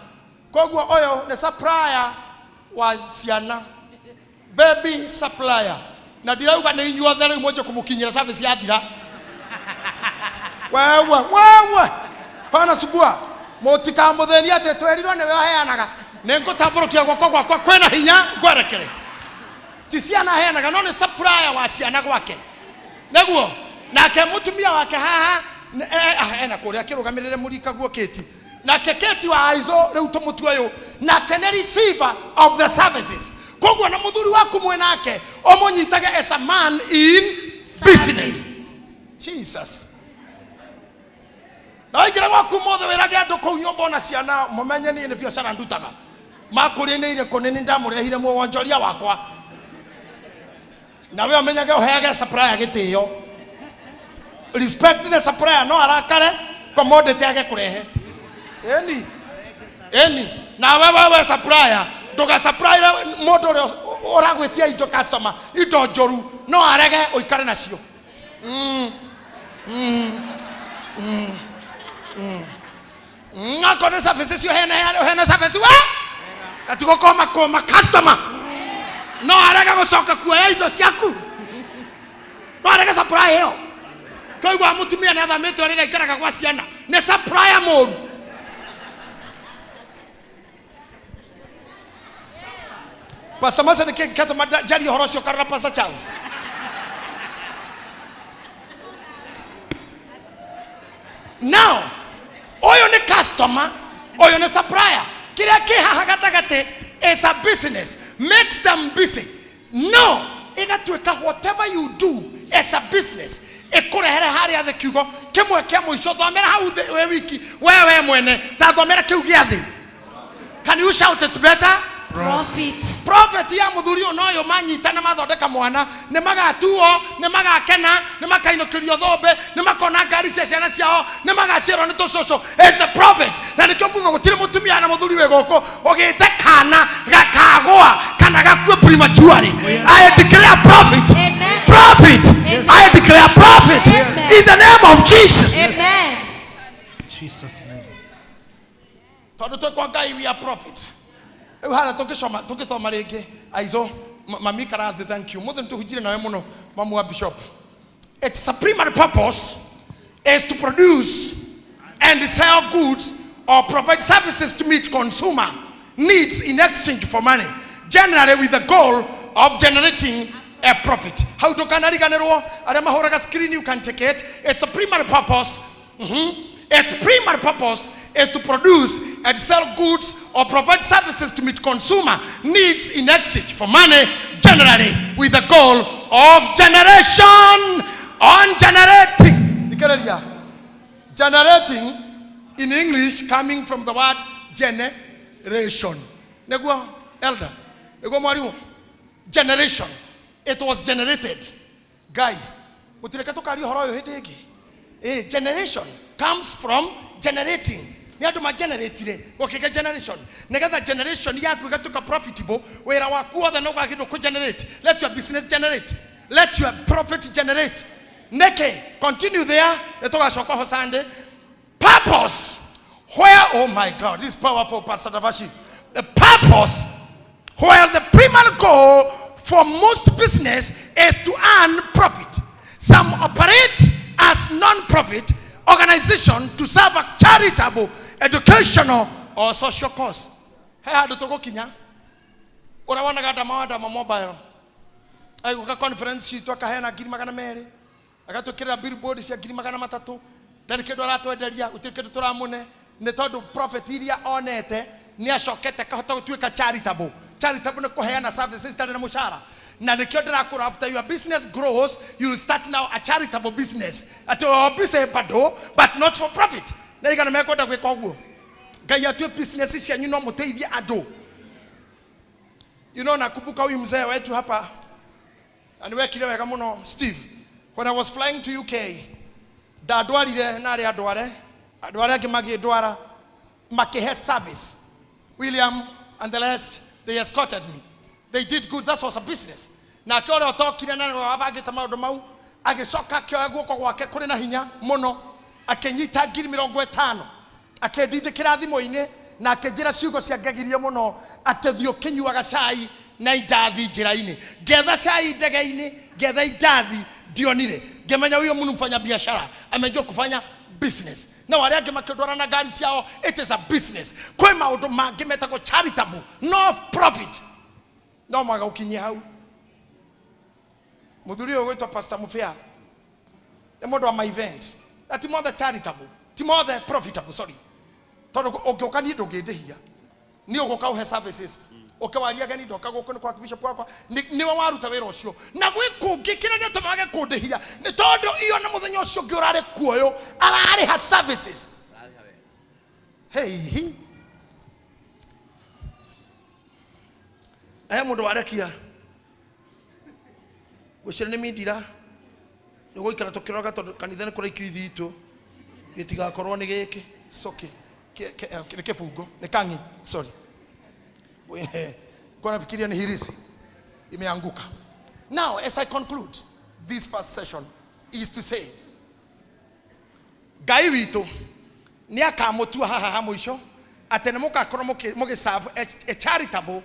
Koguo ũyũ nĩ supplier wa ciana, baby supplier. Na ndirauga nĩ inyuothe rĩu mwanjie kũmũkinyĩra service yathira. Wewe, wewe, pana subua. Mũtikamũthĩnie atĩ twerirwo nĩwe ũheanaga. Nĩ ngũtambũrũkia guoko gwakwa kwĩna hinya ngwerekere. Ti ciana aheanaga, no nĩ supplier wa ciana gwake. Nĩguo? Nake mutumia wake haha ena kuria akirugamirire murika guo Keti. Nake Keti wa aizo riu tumutue uyu nake nĩ receiver of the services. Koguo na muthuri waku mwenake umunyitage as a man in business. Jesus. Na waingĩra gwaku mothe wĩrage andũ kũu nyũmba ona ciana mũmenye niĩ nĩ biacara ndutaga. Makũrĩa nĩ irĩkũ nĩ ndamũrehire muonjoria wakwa. Na we ũmenyage ũheage supplier gĩtĩo. Respect the supplier no arakare commodity age kũrehe. Eni. Eni. Na wewe supplier nduga supply mũndũ ũrĩa ũragwĩtia indo customer indo njũru no arege ũikare nacio. Ngako nĩ services cio hena service we atigũkoma koma customer no arege gũcoka kuoya indo ciaku no arege supply ĩyo. Koiguo mũtumia nĩ athamĩtwo rĩrĩa aikaraga gwa ciana nĩ supplier mũru. Pastor Masa nĩ kĩĩ gĩatũma njarie ũhoro ũcio karora Pastor Charles. Now, ũyũ nĩ customer, ũyũ nĩ supplier. Kĩrĩa kĩ haha gatagatĩ is a business, makes them busy. No, ĩgatuĩka whatever you do as a business ĩkũrehere harĩa thĩ kiugo kĩmwe kĩa mũico. Thomera hau thĩ we wiki wewe mwene ta thomera kĩu gĩa thĩ. Can you shout it better? Profit. Profit ya muthuri ũyũ na ũyũ manyitana mathondeka mwana nĩ magatuo, nĩ magakena, nĩ makainũkĩrio thũmbĩ, nĩ makona ngari cia ciana ciao, nĩ magaciarwo nĩ tũcũcũ. Is the profit. Na nĩkĩo nguga gũtirĩ mũtumia na mũthuri wĩ gũkũ ũgĩte kana gakagũa kana gakue prematurely. I declare profit. Amen. Profit. Amen. I declare profit. Amen. In the name of Jesus. Amen. Jesus name. Tondũ twĩ kwa Ngai we are profit. Rĩu harĩa tũkĩsoma rĩngĩ aizo mami karathi thank you mothe nĩtũhunjire nawe mũno mamu wa bishop. Its a primary purpose is to produce and sell goods or provide services to meet consumer needs in exchange for money, generally with the goal of generating a profit. Hau ndũkanariganĩrwo arĩa mahũraga screen you can take it. It's a primary purpose. Its primary purpose is to produce and sell goods or provide services to meet consumer needs in exchange for money, generally with the goal of generation on generating. Generating in English coming from the word generation. Neguo elder, neguo mwalimu. Generation. It was generated. Guy, mutireke tukaria ũhoro ũyũ hĩndĩ ĩngĩ. Generation comes from generating. Nĩ andũ mageneratire gũkĩgĩa generation. Nĩgetha generation yaku ĩgatuĩka profitable, wĩra waku wothe no wagĩrĩirwo kũ generate. Let your business generate. Let your profit generate. Nĩkĩ? Continue there. Nĩ tũgacoka ho Sunday. Purpose. Where, oh my God, this is powerful, Pastor Davashi. The purpose, where the primary goal for most business is to earn profit. Some operate as non-profit organization to serve a charitable, educational, or social cause. He handũ tũgũkinya ũrĩa wonaga ndama wa ndama mobile agĩũka conference citũ akaheana 200,000 agatwĩkĩrĩra billboard cia 300,000 ndarĩ kĩndũ aratwenderia gũtirĩ kĩndũ tũramũne nĩ tondũ profit iria onete nĩ acokete akahota gũtuĩka charitable. Charitable nĩ kũheana services itarĩ na mũcara. Na nĩkĩo ndĩrakũra after your business grows you will start now a charitable business atĩ o busy bado but not for profit. Na igana mekwenda gwĩka ũguo. Ngai atue business cianyu no mũteithie andũ. You know, nakumbuka huyu mzee wetu hapa aniwekire wega mũno Steve. When I was flying to UK, ndandwarire na arĩa andware andũ arĩa angĩ magĩndwara makĩhe service. William and the rest, they escorted me. They did good. That was a business. Nake ũrĩa ũtokire na nĩwe wabangĩte maũndũ mau agĩcoka akĩoya guoko gwake kũrĩ na hinya mũno akĩnyita 50,000 akĩndindĩkĩra thimũ-inĩ na akĩnjĩra ciugo ciangegirie mũno atĩ thiĩ ũkĩnyuaga cai na indathi njĩra-inĩ. Ngetha cai ndege-inĩ, ngetha indathi ndionire. Ngĩmenya huyo mũndũ mfanya biashara amejua kufanya business. Na arĩa angĩ makĩndwara na ngari ciao, it is a business. Kwĩ maũndũ mangĩ metagwo charitable, no profit. No mwaga ũkinyie hau. Mũthuri ũyũ ũgwĩtwo Pastor Mufia Nĩ mũndũ wa ma event. Na ti mothe charitable, ti mothe profitable, sorry. Tondũ ũngĩũka niĩ ndũngĩndĩhia. Niĩ ũgũka ũhe services. Ũkĩwaria ageni ndoka gũkũ nĩ kwa bishop wakwa. Nĩwe waruta wĩra ũcio. Na gwĩ kũngĩ kĩrĩa gĩtũmaga gĩkũndĩhia nĩ tondũ iyo na mũthenya ũcio ũngĩ ũrarĩ kuoyũ ararĩha services. Hey, hi. He mũndũ warekia gwĩciria nĩ mindira nĩ gũikara tũkĩroga tondũ kanitha nĩ kũraikio ithitũ gĩtigakorwo nĩ gĩkĩ soke nĩ kĩbungo nĩ kang'i sorry kwa nafikiria ni hirisi imeanguka. Now as I conclude this first session is to say Ngai witũ nĩ akamũtua haha ha mũico atĩ nĩ mũgakorwo mũgĩserve a charitable,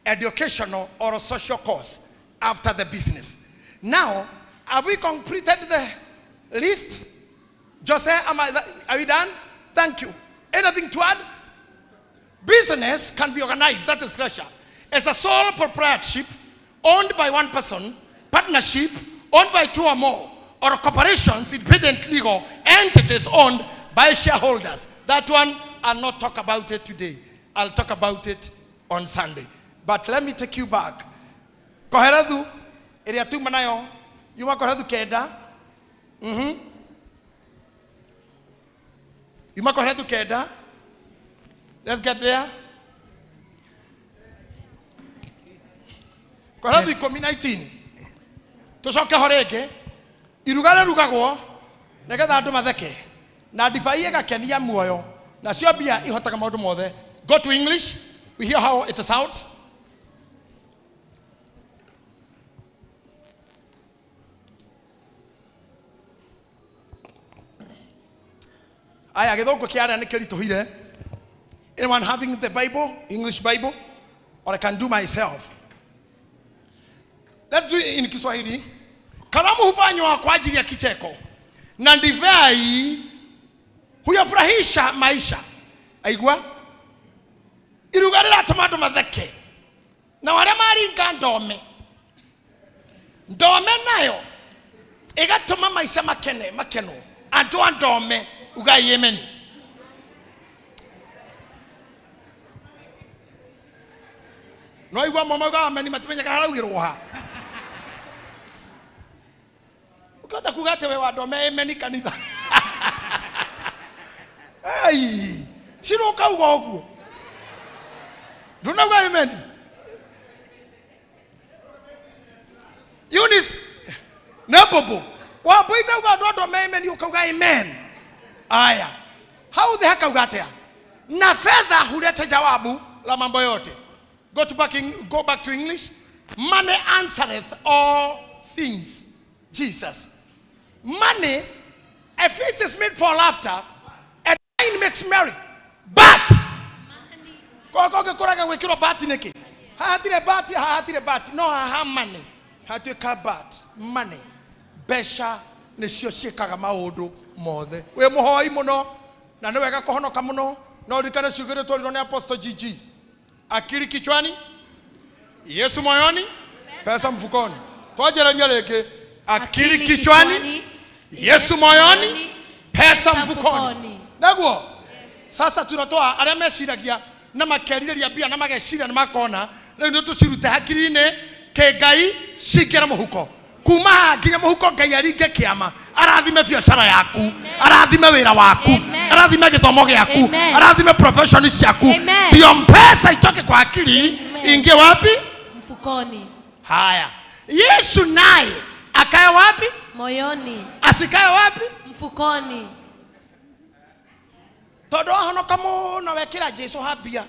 educational or a social cause after the business. Now, have we completed the list? Jose, are we done? Thank you. Anything to add? Business can be organized, that is Russia, as a sole proprietorship owned by one person, partnership owned by two or more, or corporations, independent legal entities owned by shareholders. That one, I'll not talk about it today. I'll talk about it on Sunday. But let me take you back. Koherethu, ĩrĩa tuma nayo, yuma Koherethu kenda. Yuma Koherethu kenda. Let's get there. Koherethu ikũmi na 19. Tũcoke ho rĩngĩ. Iruga rĩrugagwo nĩgetha andũ matheke. Na ndibei ĩgakenia muoyo. Nacio mbia ihotaga maũndũ mothe. Go to English. We hear how it sounds. Aya gĩthũngũ kĩa arĩa nĩ kĩritũhire. Anyone having the Bible, English Bible, or I can do myself. Let's do it in Kiswahili. Karamu hufanywa kwa ajili ya kicheko na divai huyafurahisha maisha. Aigua? Iruga rĩratũma andũ matheke na arĩa maringa ndome. Ndome nayo ĩgatũma maica makene makeno. Andũ a ndome ugai amen. No igua mama uga amen matimenyaga haraugĩrwo ha. Ũkĩhota kuga atĩ we wa ndome amen kanitha. Ai, ciro ũkauga ũguo. Ndũnauga amen. Eunice Nebobo. Wamboida uga andũ a ndome amen ũkauga amen. Aya. Hau thĩ hakauga atĩa? Na fedha huleta jawabu la mambo yote. Go back to English. Money answereth all things. Jesus. Money, a feast is made for laughter, a wine makes merry. But koko gĩkũraga gwĩkĩrwo bati nĩkĩ? Haha hatirĩ bati, haha hatirĩ bati. No haha money. Hatuĩka bat, money. Mbeca nĩcio ciĩkaga maũndũ mothe. Wĩ mũhoi mũno na nĩ wega kũhonoka mũno, no ririkane ciugo iria twarirwo nĩ Apostle GG. Akili kichwani, Yesu moyoni, pesa mfukoni. Twanjĩrĩria rĩngĩ. Akili kichwani, Yesu moyoni, pesa mfukoni. Naguo? Sasa tunatoa arĩa meciragia na makerirĩria mbia na mageciria na makona, rĩu nĩ tũcirute hakiri-inĩ kĩngai cingĩre mũhuko. Kuma haha nginya mũhuko Ngai aringe kĩama, arathime biacara yaku, arathime wĩra waku, arathime gĩthomo gĩaku, arathime profession ciaku. Ndio pesa itoke kwa akili ingie wapi? Mfukoni. Haya. Yesu naye akae wapi? Moyoni. Asikae wapi? Mfukoni. Tondu wahonoka mũno wekĩra Jesu hambia.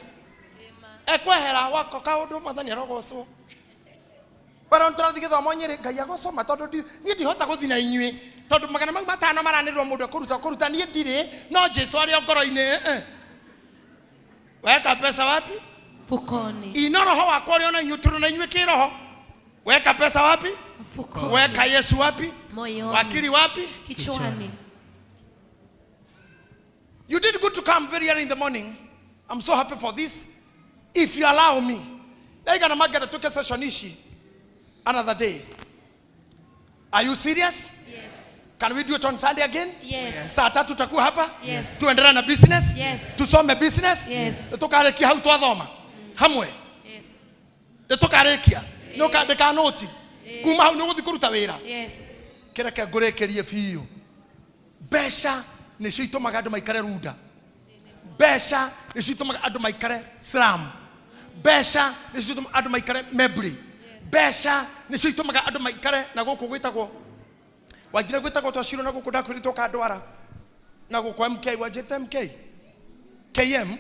Ekwehera wako kaũndũ Mwathani arogocwo. Bara tũrathiĩ gĩthomo Nyĩrĩ Ngai agocoma tondũ niĩ ndihota gũthiĩ na inyuĩ tondũ magana mau matano maranĩrĩrwo mũndũ ekũruta kũruta niĩ ndirĩ no Jesu arĩ o ngoro-inĩ. Weka pesa wapi? Mfukoni. Ino roho wakwa ũrĩ ona inyuĩ tũrĩ na inyuĩ kĩroho. Weka pesa wapi? Mfukoni. Weka Yesu wapi? Moyoni. Wakili wapi? Kichwani. You did good to come very early in the morning. I'm so happy for this. If you allow me, I'm gonna take a session ici another day. Are you serious? Yes. Can we do it on Sunday again? Yes. Saa 3 tutakuwa hapa? Yes. Tuendelee na business? Yes. Tusome business? Yes. Tukarikia hau twathoma hamwe? Yes. Tukarikia. Nĩũkandĩka noti. Kuma hau nĩũgũthiĩ kũruta wĩra. Yes. Kĩreke ngũrĩkĩrie biũ. Mbeca nĩcio itũmaga andũ maikare runda. Mbeca nĩcio itũmaga andũ maikare slum. Mbeca nĩcio itũmaga andũ maikare Membri. Mbeca nĩcio itũmaga andũ maikare na gũkũ gwĩtagwo wanjire gwĩtagwo twacirwo na gũkũ ndakwĩrĩtwo kandwara na gũkũ MK wanjĩte MK KM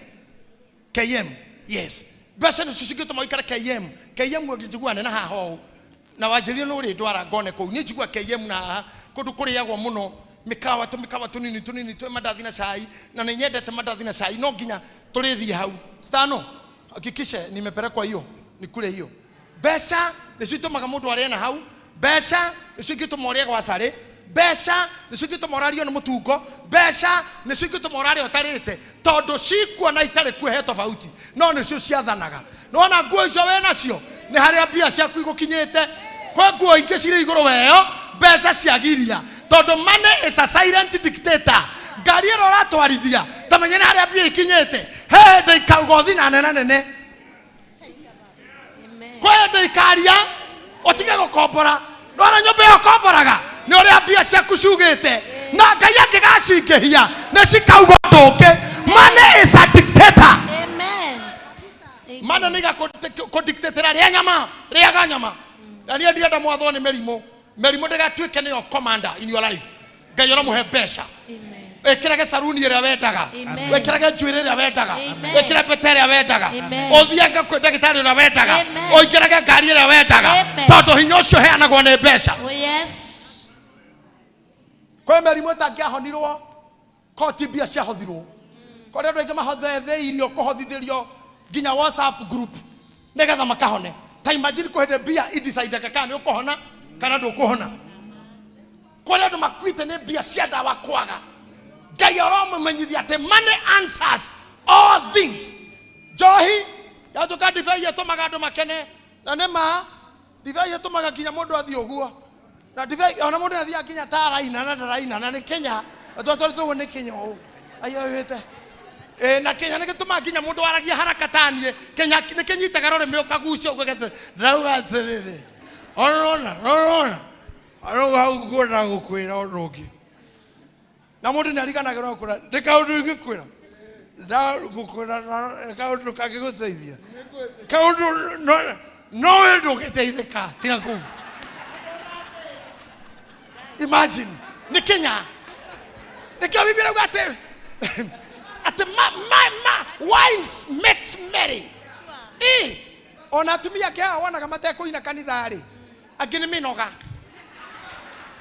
KM yes. Mbeca nĩcio cingĩtũma ũikare KM KM ũngĩnjigua nene haha ũũ na wanjĩrire nĩ ũrĩndwara ngone kũu niĩ njigua KM na haha kũndũ kũrĩagwo mũno mĩkawa tũmĩkawa tũnini tũnini twĩ mandathi na cai na nĩ nyendete mandathi na cai no nginya tũrĩthiĩ hau stano hakikishe nimepelekwa hiyo nikule hiyo. Mbeca nĩcio itũmaga mũndũ arĩe na hau. Mbeca nĩcio ingĩtũma ũrĩe gwa carĩ. Mbeca nĩcio ingĩtũma ũrario nĩ mũtungo. Mbeca nĩcio ingĩtũma ũrarĩa ũtarĩte tondũ cikuo na itarĩ kuo he tofauti no nĩcio ciathanaga. Nĩwona nguo icio wĩ nacio nĩ harĩa mbia ciaku igũkinyĩte. Kwĩ nguo ingĩ cirĩ igũrũ weo mbeca ciagiria tondũ money is a silent dictator. Ngari ĩrĩa ũratwarithia ta menya nĩ harĩa mbia ikinyĩte. He hĩndĩ ikauga ũthi na nene nene. Kwĩ hĩndĩ ikaria ũtige gũkombora. Nĩwona nyũmba ĩyo ũkomboraga nĩ ũrĩa mbia ciaku ciugĩte na Ngai angĩgacingĩhia nĩ cikauga ũndũ ũngĩ. Money is a dictator. Amen. Money nĩ igakũdictatĩra rĩa nyama, rĩaga nyama. Na niĩ ndirenda mwathwo nĩ mĩrimũ. Mĩrimũ ndĩgatuĩke nĩyo commander in your life. Ngai ũramũhe mbeca. Ĩkĩrage saruni ĩrĩa wendaga. Wĩkĩrage njuĩrĩ ĩrĩa wendaga. Wĩkĩre mbete ĩrĩa wendaga. Ũthiage kwĩ ndagĩtarĩ ũrĩa wendaga. Ũingĩrage ngari ĩrĩa wendaga. Tondũ hinya ũcio ũheanagwo nĩ mbeca. Oh yes. Kwĩ mĩrimũ ĩtangĩahonirwo koti mbia ciahothirwo. Kũrĩ andũ aingĩ mahothetheirio kũhothithĩrio nginya WhatsApp group nĩgetha makahone. Ta imagine kwĩ hĩndĩ mbia idecidaga kana nĩ ũkũhona kana ndũkũhona. Kũrĩ andũ makuĩte nĩ mbia cia ndawa kwaga. Ngai aramũmenyithia atĩ money answers all things. Njohi yatuĩka ndibei ĩtũmaga andũ makene na nĩ ma ndibei ĩtũmaga nginya mũndũ athiĩ ũguo na ndibei ona mũndũ athiaga nginya ta araina na ndaraina na nĩ Kenya twatwarĩtwo nĩ Kenya ũũ aiyũhĩte na Kenya nĩ gĩtũmaga nginya mũndũ waragia haraka ta niĩ Kenya nĩ kĩnyitaga rũrĩmĩ ũkagucia ũguo gĩatĩ ndauga atĩrĩrĩ orona orona arauga hau ngwenda gũkwĩra ũndũ ũngĩ na mũndũ nĩ ariganagĩrwo kwĩra ndĩ kaũndũ ingĩkwĩra ndagũkwĩra kaũndũ kangĩgũteithia kaũndũ no we ndũngĩteithĩka tiga kũu. Imagine nĩ Kenya nĩkĩo Biblia ĩrauga atĩ atĩ wines makes merry. Ona atumia angĩ haha wonaga matekũina kanitha rĩ angĩ nĩ mĩnoga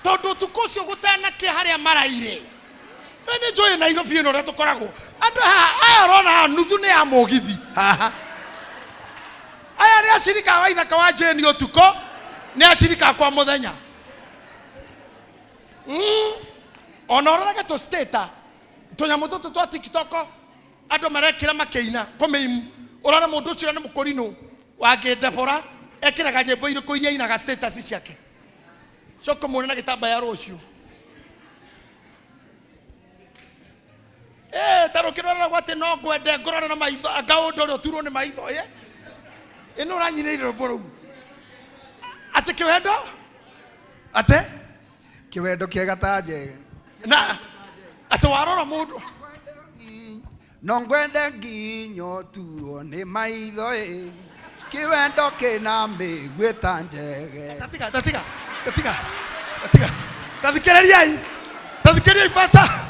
tondũ ũtukũ ũcio gũtanakĩa harĩa maraire. We nĩ njũĩ Nairobi ĩno ũrĩa tũkoragwo andũ haha aya ũrona haha nuthu nĩ ya mũgithi haha aya nĩ acirika wa ithaka wa Jane ũtukũ nĩ acirika kwa mũthenya. Ona ũrorage tũstata tũnyamũ tũtũ twa TikTok andũ marekĩra makĩina kũmĩimu ũrore mũndũ ũcio nĩ mũkũrinũ wa Debora ekĩraga nyĩmbo irĩkũ iria ainaga status ciake coka muone na gĩtambaya rũciũ. Ta rũkĩroragwo atĩ no ngwende ngũrore na maitho anga ũndũ ũrĩa ũturwo nĩ maitho ĩno ũranyinĩire rwĩmbo rũu atĩ kĩwendo atĩ kĩwendo kĩega ta njege na atĩ warora mũndũ no ngwende nginya ũturwo nĩ maitho kĩwendo kĩna mĩguĩ ta njege. Tatiga tatiga tatiga tatiga tathikĩrĩriai tathikĩrĩriai pasa.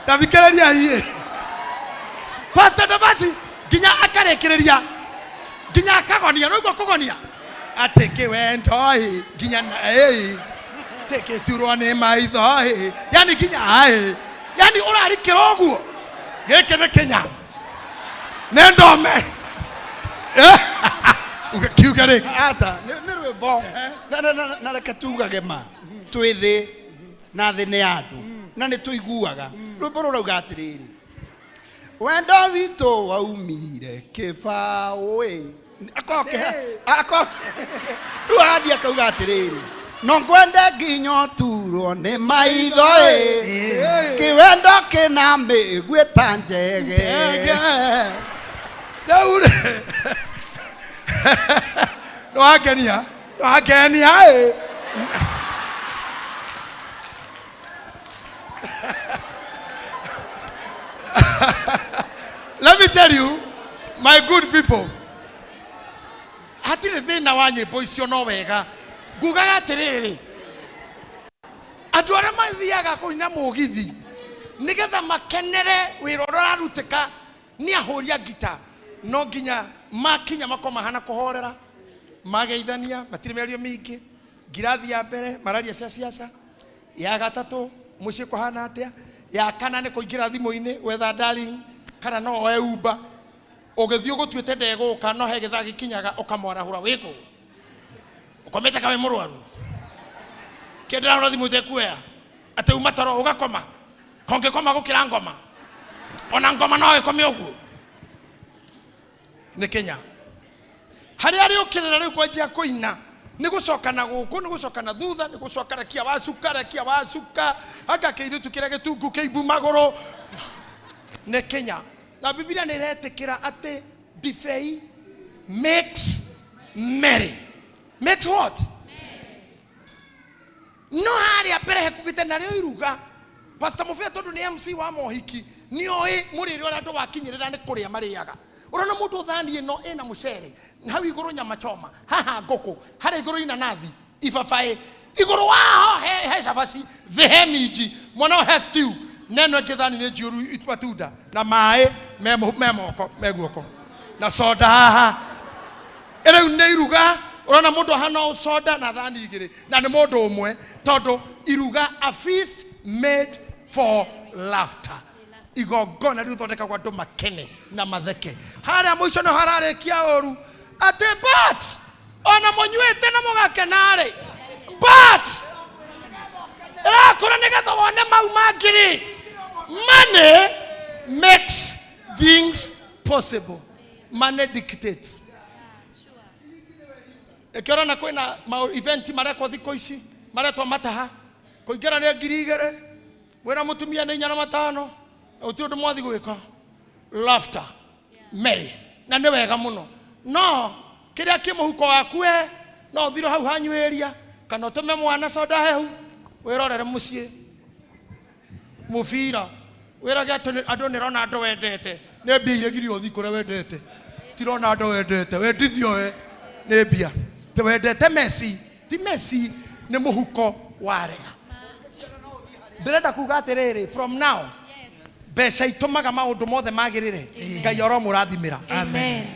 Tathikĩrĩriai Pastor Davasi nginya akarĩkĩrĩria nginya akagonia no kũgonia atĩ kĩwendo ĩ nginya ĩ tĩkĩturwo nĩ maitho ĩ yani nginya ĩ yani ũrarikĩra ũguo gĩkĩ nĩ Kenya nĩ ndome kiuge rĩ aca nĩ rwĩmbo na reke tugage ma twĩ thĩ na thĩ nĩ andũ na nĩ tũiguaga rwĩmbo rũrauga atĩrĩrĩ Wendo witũ waumire kĩbaũ-ĩ. Akoke ako rĩu arathiĩ akauga atĩrĩrĩ, no ngwende nginya ũturwo nĩ maitho-ĩ, kĩwendo kĩna mĩguĩ ta njege. Rĩu rĩ nĩwangenia nĩwangenia ĩ. Let me tell you, my good people, hatirĩ thĩna wa nyĩmbo icio no wega. Ngugaga atĩrĩrĩ, andũ arĩa mathiaga kũina mũgithi nĩgetha makenere wĩra ũrĩa ũrarutĩka nĩ ahũri a ngita, no nginya makinya makorwo mahana kũhorera, mageithania, matirĩ mĩario mĩingĩ. Ngirathi ya mbere mararia cia siasa, ya gatatũ mũciĩ kũhana atĩa, ya kana nĩ kũingĩra thimũ-inĩ gwetha darling kana no oe Uber. Ũgĩthiĩ ũgũtuĩte ndegũka no he gĩthaa gĩkinyaga ũkamwarahũra wĩkũ ũkomete kawe mũrwaru kĩndĩrahũra thimũ ĩtekuoya atĩ uma toro ũgakoma kongĩkoma gũkĩra ngoma ona ngoma no ĩkome ũguo nĩ Kenya harĩa arĩũkĩrĩra rĩu kwanjia kũina nĩ gũcoka na gũkũ nĩ gũcoka na thutha nĩ gũcoka rekia wacuka rekia wacuka anga kĩirĩtu kĩrĩa gĩtungu kĩimbu magũrũ nĩ Kenya. Na Biblia nĩ ĩretĩkĩra atĩ ndibei makes merry. Makes what? No harĩa mbere hekugĩte narĩo iruga Pastor Mũbĩa tondũ nĩ MC wa mohiki nĩ oĩ mũrĩre ũrĩa andũ wakinyĩrĩra nĩ kũrĩa marĩaga. Ũrona mũndũ thani ĩno ĩna mũcere hau igũrũ nyama choma haha ngũkũ harĩa igũrũ inanathi ibabaĩ igũrũ waho he cabaci thĩ he minji mwana he stew neno ĩngĩ thani nĩ njiyũru matunda na maĩ me moko me guoko na soda haha. Rĩu nĩ iruga ũrona mũndũ ahana o soda na thani igĩrĩ na nĩ mũndũ ũmwe tondũ iruga a feast made for laughter. Igongona rĩu thondekagwo andũ makene na matheke. Harĩa mũico nĩ hararĩkia ũru atĩ but ona mũnyuĩte na mũgakena-rĩ but ĩrakũra nĩgetha wone mau mangĩ-rĩ. Money makes things possible. Money dictates. Ĩkĩo ũrona kwĩna event marekwo thikũ ici maretwo mataha kũingĩra nĩ 2,000 wĩra mũtumia nĩ 4,500 gũtirĩ ũndũ mwathi gwĩka. Laughter merry na nĩ wega mũno no kĩrĩa kĩ mũhuko waku we no ũthire hau hanyuĩria kana ũtũme mwana soda hehu wĩrorere mũciĩ mũbira wĩrage atĩ andũ nĩ Ronaldo wendete nĩ mbia iria nginya ũthiĩ kũrĩa wendete ti Ronaldo wendete wendithio we nĩ mbia ti wendete Messi ti Messi nĩ mũhuko warega. Ndĩrenda kuga atĩrĩrĩ from now mbeca itũmaga maũndũ mothe magĩrĩre Ngai aromũrathimĩra. Amen.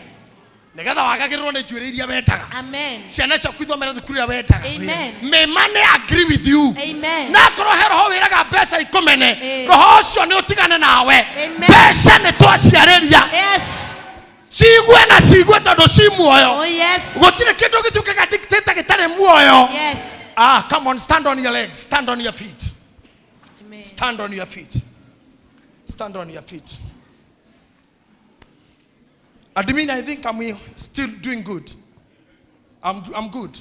Nĩgetha wagagĩrĩrwo nĩ njuĩrĩ iria wendaga. Amen. Ciana ciaku ithomere thukuru ĩrĩa wendaga. Amen. May money agree with you. Amen. Na akorwo he roho wĩraga mbeca ikũmene roho ũcio nĩ ũtigane nawe. Amen. Mbeca nĩ twaciarĩria. Yes. Ciigue na ciigue tondũ ci muoyo. Oh yes. Gũtirĩ kĩndũ gĩtuĩkaga dictator gĩtarĩ muoyo. Yes. Ah, come on, stand on your legs, stand on your feet. Amen. Stand on your feet. Stand on your feet. Admin, I think I'm still doing good. I'm good.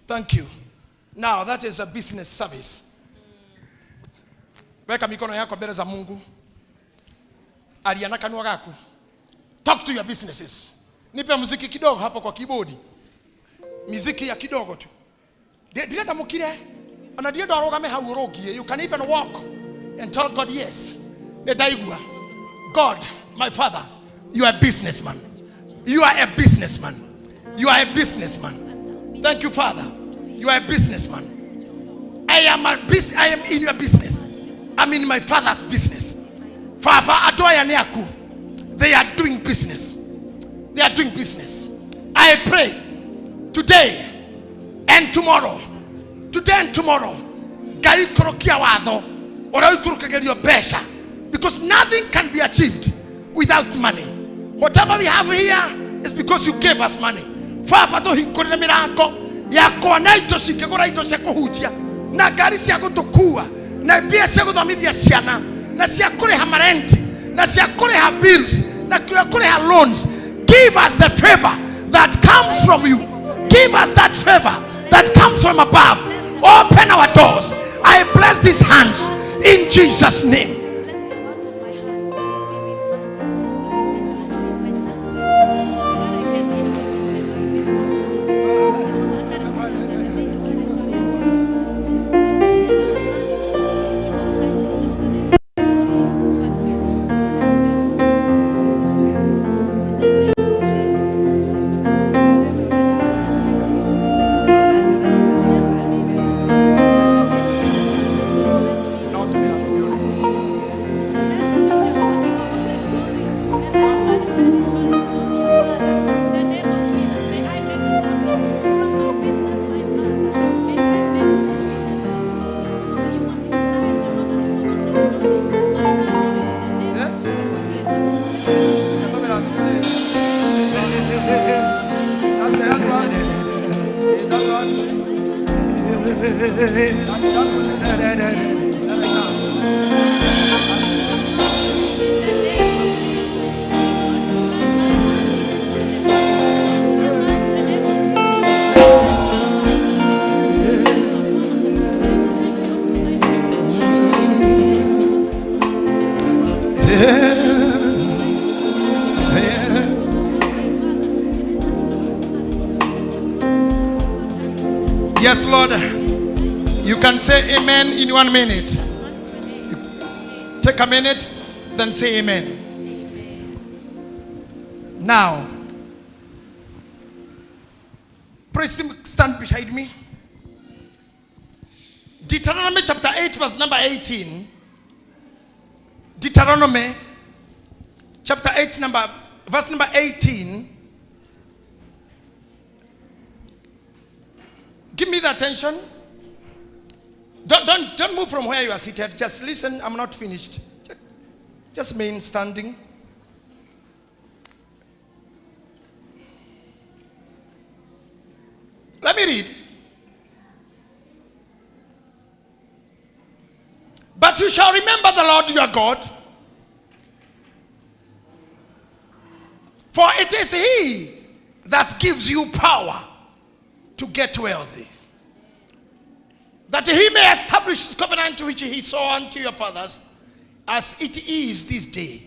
Thank you. Now, that is a business service. Weka mikono yako mbele za Mungu. Alia na kanua gaku. Talk to your businesses. Nipe muziki kidogo hapo kwa keyboard. Muziki ya kidogo tu. Ndirenda mukire. Ona ndirenda arugame hau urugie. You can even walk and tell God yes. Ndaigua. God, my father, you are a businessman. You are a businessman. You are a businessman. Thank you, Father. You are a businessman. I am in your business. I'm in my father's business. Father, adoya neaku. They are doing business. They are doing business. I pray today and tomorrow. Today and tomorrow. Ngai ikũrũkia watho ũrĩa ũikũrũkagĩrio mbeca. Because nothing can be achieved without money. Whatever we have here is because you gave us money. Baba tũhingũrĩre mĩrango ya kuona indo cingĩgũra indo cia kũhunjia na ngari cia gũtũkua na mbia cia gũthomithia ciana na cia kũrĩha marenti na cia kũrĩha bills, na cia kũrĩha loans. Give us the favor that comes from you. Give us that favor that comes from above. Open our doors. I bless these hands in Jesus' name. Yes, Lord. You can say amen in 1 minute. Take a minute, then say amen. Now, praise him, stand behind me. Deuteronomy chapter 8, verse number 18. Deuteronomy chapter 8, verse number 18. Give me the attention. Don't move from where you are seated. Just listen. I'm not finished. Just remain standing. Let me read. But you shall remember the Lord your God, for it is he that gives you power to get wealthy, that he may establish his covenant which he swore unto your fathers, as it is this day.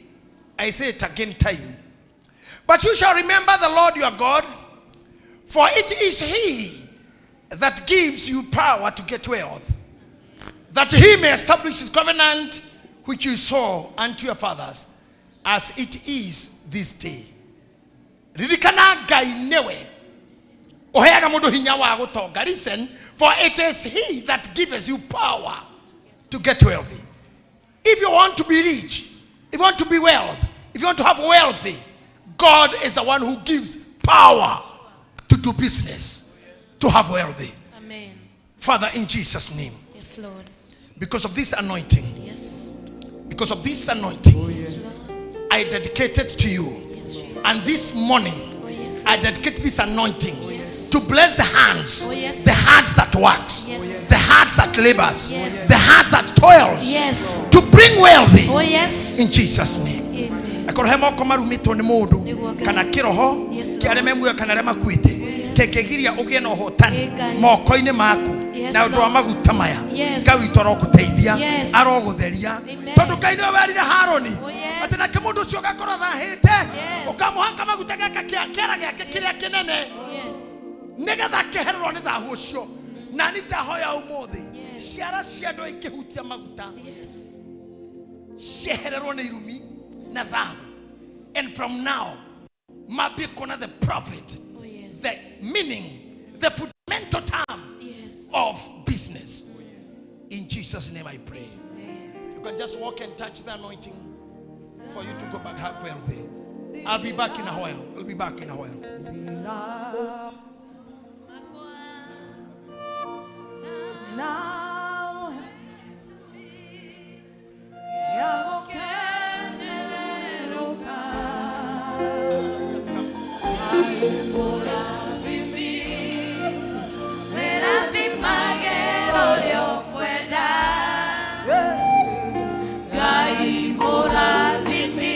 I say it again time. But you shall remember the Lord your God, for it is he that gives you power to get wealth, that he may establish his covenant which you swore unto your fathers, as it is this day. Ririkana Ngai newe oheaga mundu hinya wa gutonga. Listen, for it is he that gives you power to get wealthy. If you want to be rich, if you want to be wealth, if you want to have wealthy, God is the one who gives power to do business, to have wealthy. Amen. Father, in Jesus' name. Yes, Lord. Because of this anointing. Yes. Because of this anointing, oh, yes, Lord, I dedicate it to you. Yes, Jesus. And this morning, oh, yes, I dedicate this anointing, oh, yes, to bless the hands, oh, yes, the hands that works, yes, the hands that labors, yes, the hands that toils, yes, to bring wealthy, oh, yes, in Jesus' name. Amen. Akorwo he moko marumitwo nĩ mũndũ kana kĩroho kĩa arĩa me muoyo kana arĩa makuĩte kĩngĩgiria ũgĩe na ũhotani moko-inĩ maku na ũndũ wa maguta maya, Ngai witũ arokũteithia, arogũtheria, tondũ Ngai nĩwe werire Harũni atĩ nake mũndũ ũcio ũgakorwo athahĩte ũkamũhaka maguta gaka kĩara gĩake kĩrĩa kĩnene nĩgetha kĩhererwo nĩ thahu ũcio. Na nĩ ndahoya ũmũthĩ ciara cia andũ ikĩhutia maguta ciehererwo nĩ irumi na thahu. And from now, mabikona the prophet, oh, yes, the meaning, the fundamental term, yes, of business. Oh, yes. In Jesus' name I pray. Amen. You can just walk and touch the anointing for you to go back half wealthy. I'll be back in a while. I'll be back in a while. Now, Ngai mũrathimi.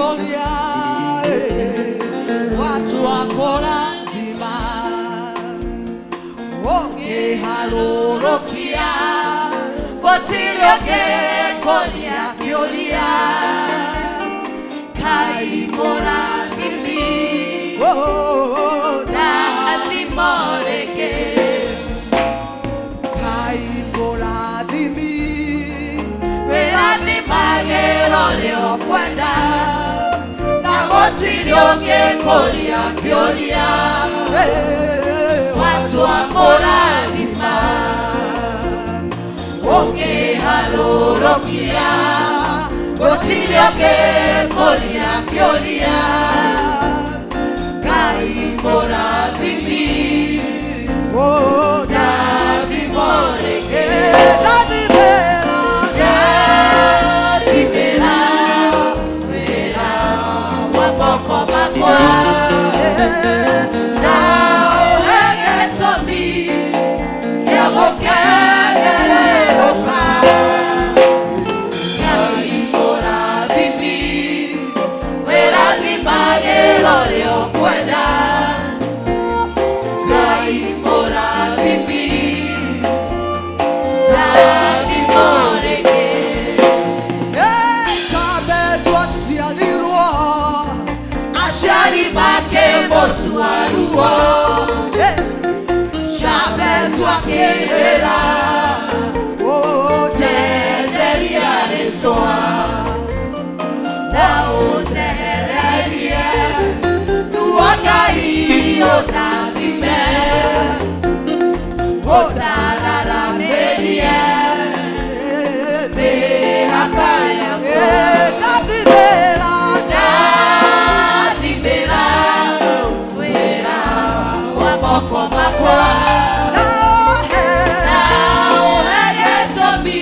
kĩũria watu akũrathima ũngĩharũrũkia gũtirĩ ũngĩkũria kĩũria Ngai mũrathimi ndathimo rĩngĩ Ngai mũrathimi wĩrathimagĩra ũrĩa ũkwenda na gũtirĩ ũngĩkũria kĩũria watu akũrathima ũngĩharũrũkia gũtirĩ ũngĩkũria kĩũria Ngai mũrathimi ndathimo rĩngĩ ndathimĩra ndathimĩra wĩra wa moko makwa na ũhe gĩtũmi gĩa gũkenererũka Ngai mũrathimi wĩrathimagĩra ũrĩa ũkwenda Ngai mũrathimi ndathimo rĩngĩ Jabez aciarirwo aciari make mũtua ruo Jabez akĩrĩra ũnjehererie rĩtwa na ũnjehererie ruo Ngai ũndathime ũtararamĩrie mĩhaka yakwa ndathimĩra ndathimĩra wĩra wa moko makwa na ũhe gĩtũmi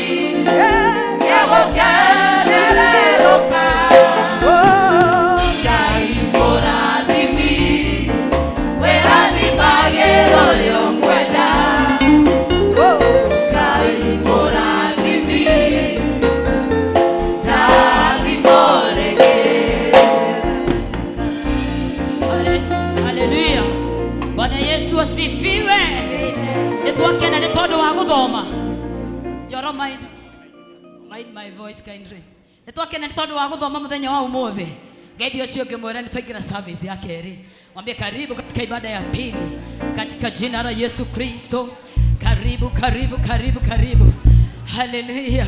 gĩa gũkenererũka Ngai mũrathimi wĩrathimagĩra ũrĩa ũkwenda Ngai mũrathimi ndathimo rĩngĩ Haleluya. Bwana Yesu asifiwe. Nĩtwakena nĩ tondũ wa gũthoma. Njoro mind my voice kindly. Nĩtwakena nĩ tondũ wa gũthoma mũthenya wa ũmũthĩ. Ngeithi ũcio ngĩmwĩra nĩ twaingĩra service ya kerĩ. Mwambie karibu katika ibada ya pili katika jina la Yesu Kristo. Karibu karibu karibu karibu. Haleluya.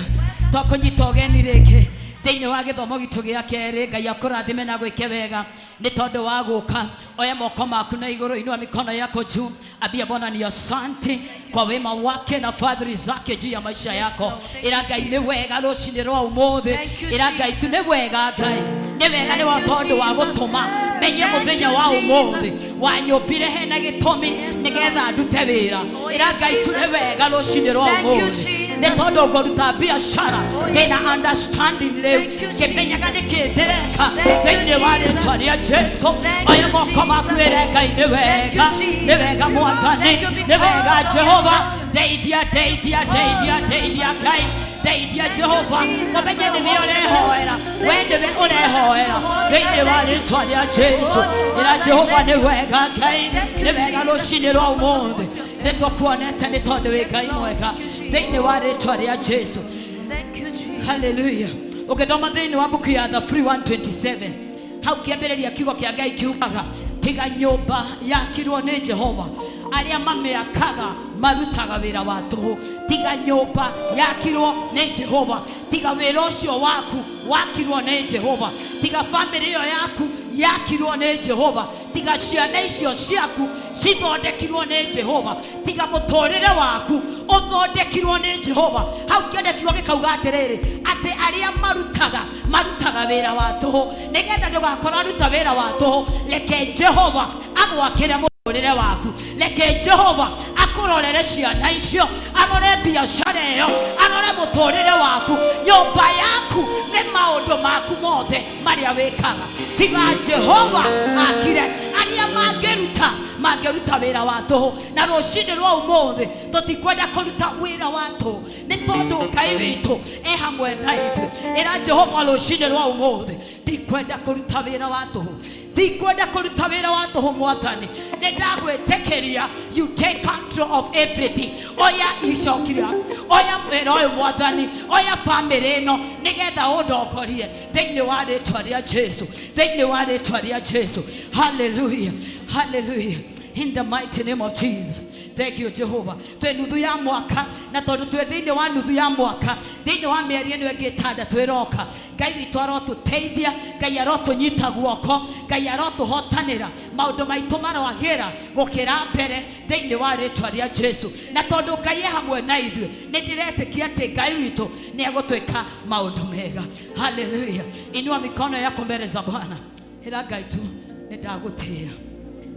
Twakũnyita ũgeni rĩngĩ thĩinĩ wa gĩthomo gitũ gĩa kerĩ. Ngai akũrathime na gwĩke wega nĩ tondũ wa gũka. Oya moko maku na igũrũ, inua mikono yako juu, ambia Bwana ni asante kwa wema wake na fadhili zake juu ya maisha yako. Ĩra Ngai nĩ wega rũcinĩ rwa ũmũthĩ. Ĩra Ngai tu nĩ wega Ngai nĩ wega nĩ wa tondũ wa gũtũma menye mũthenya wa ũmũthĩ wanyũmbire hena gĩtũmi nĩgetha ndute wĩra. Ĩra Ngai tu nĩ wega rũcinĩ rwa ũmũthĩ nĩ tondũ ngũruta biacara ndĩna understanding rĩu ngĩmenyaga nĩkĩ ndĩreka thĩinĩ wa rĩtwa rĩa Jesu. Oya moko maku wĩre Ngai nĩ wega nĩ wega Mwathani nĩ wega Jehova ndeithia ndeithia ndeithia ndeithia Ngai ndeithia Jehova ũmenye nĩwe ũrehoera we nĩwe ũrehoera thĩinĩ wa rĩtwa rĩa Jesu. Ĩra Jehova nĩ wega Ngai nĩ wega rũcinĩ rwa ũmũthĩ nĩ tũkuonete nĩ tondũ wĩ Ngai mwega thĩinĩ wa rĩtwa rĩa Jesu. Haleluya. Ũgĩthoma thĩinĩ wa mbuku ya Thaburi 127 hau kĩambĩrĩria kiugo kĩa Ngai kiugaga tiga nyũmba yakirwo nĩ Jehova arĩa mamĩakaga marutaga wĩra wa tũhũ. Tiga nyũmba yakirwo nĩ Jehova, tiga wĩra ũcio waku wakirwo nĩ Jehova, tiga bamĩrĩ ĩyo yaku yakirwo nĩ Jehova, tiga ciana icio ciaku cithondekirwo nĩ Jehova, tiga mũtũrĩre waku ũthondekirwo nĩ Jehova. Hau kĩonde kiugo gĩkauga atĩrĩrĩ atĩ arĩa marutaga wĩra wa tũhũ nĩgetha ndũgakorwo aruta wĩra wa tũhũ. Reke Jehova agwakĩre mũtũrĩre waku, reke Jehova akũrorere ciana icio, arore biacara ĩyo, arore mũtũrĩre waku, nyũmba yaku nĩ maũndũ maku mothe marĩa wĩkaga. Tiga Jehova akire arĩa mangĩruta mangĩruta wĩra wa tũhũ. Na rũcinĩ rwa ũmũthĩ tũtikwenda kũruta wĩra wa tũhũ, nĩ tondũ Ngai witũ e hamwe na ithuĩ. Ĩra Jehova rũcinĩ rwa ũmũthĩ, ndikwenda kũruta wĩra wa tũhũ, ndikwenda kũruta wĩra wa tũhũ. Mwathani, nĩ ndagwĩtĩkĩria, you take control of everything. Oya icoki rĩaku, oya wĩra ũyũ Mwathani, oya bamĩrĩ ĩno nĩgetha ũndongorie thĩinĩ wa rĩtwa rĩa Jesu, thĩinĩ wa rĩtwa rĩa Jesu. Hallelujah, hallelujah, in the mighty name of Jesus. Thank you Jehovah. Twĩ nuthu ya mwaka, na tondũ twĩ thĩinĩ wa nuthu ya mwaka, thĩinĩ wa mĩeri ĩno ĩngĩ ĩtandatũ ĩroka, Ngai witũ arotũteithia, Ngai arotũnyita guoko, Ngai arotũhotanĩra, maũndũ maitũ maroagĩra gũkĩra mbere thĩinĩ wa rĩtwa rĩa Jesu. Na tondũ Ngai e hamwe na ithuĩ, nĩ ndĩretĩkia atĩ Ngai witũ nĩ egũtwĩka maũndũ mega. Hallelujah. Inua mikono yako mbele za Bwana. Ĩra Ngai tu, nĩ ndagũtĩĩa.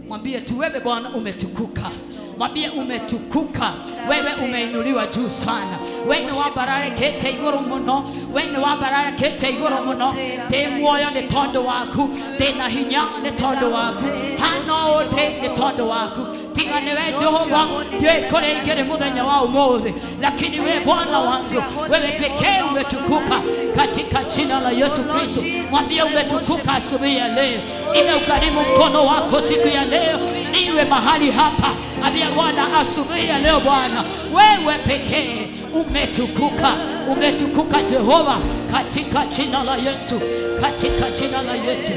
Mwambie tu, wewe Bwana umetukuka. Mwambie umetukuka, wewe umeinuliwa juu sana. Wewe wambararĩkĩte igũrũ mũno, wewe wambararĩkĩte igũrũ mũno. Ndĩ muoyo nĩ tondũ waku, ndĩ na hinya nĩ tondũ waku, hana ũndĩ nĩ tondũ waku. Tiga nĩwe Jehova, ndiũĩ kũrĩa ingĩrĩ mũthenya wa ũmũthĩ, lakini wewe Bwana wangu, wewe pekee umetukuka katika jina la Yesu Kristo. Mwambie umetukuka asubuhi ya leo. Imeukarimu mkono wako siku ya leo, niwe mahali hapa. Ambia Bwana asubuhi ya leo, Bwana wewe pekee umetukuka, umetukuka Jehova, katika jina la Yesu, katika jina la Yesu.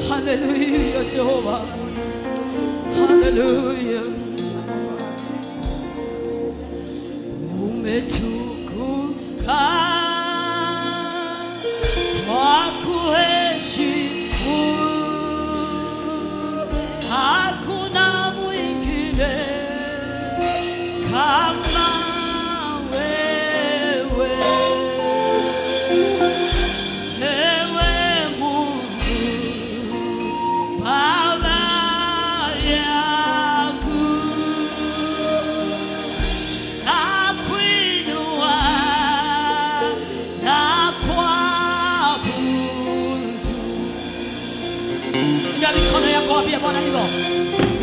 Hallelujah Jehova, hallelujah. Umetukuka, twakuheshimu, hakuna mwingine kama wewe. Ewe Mungu Baba yangu, nakuinua na kuabudu. Inua mikono yako, ambia Bwana hivyo.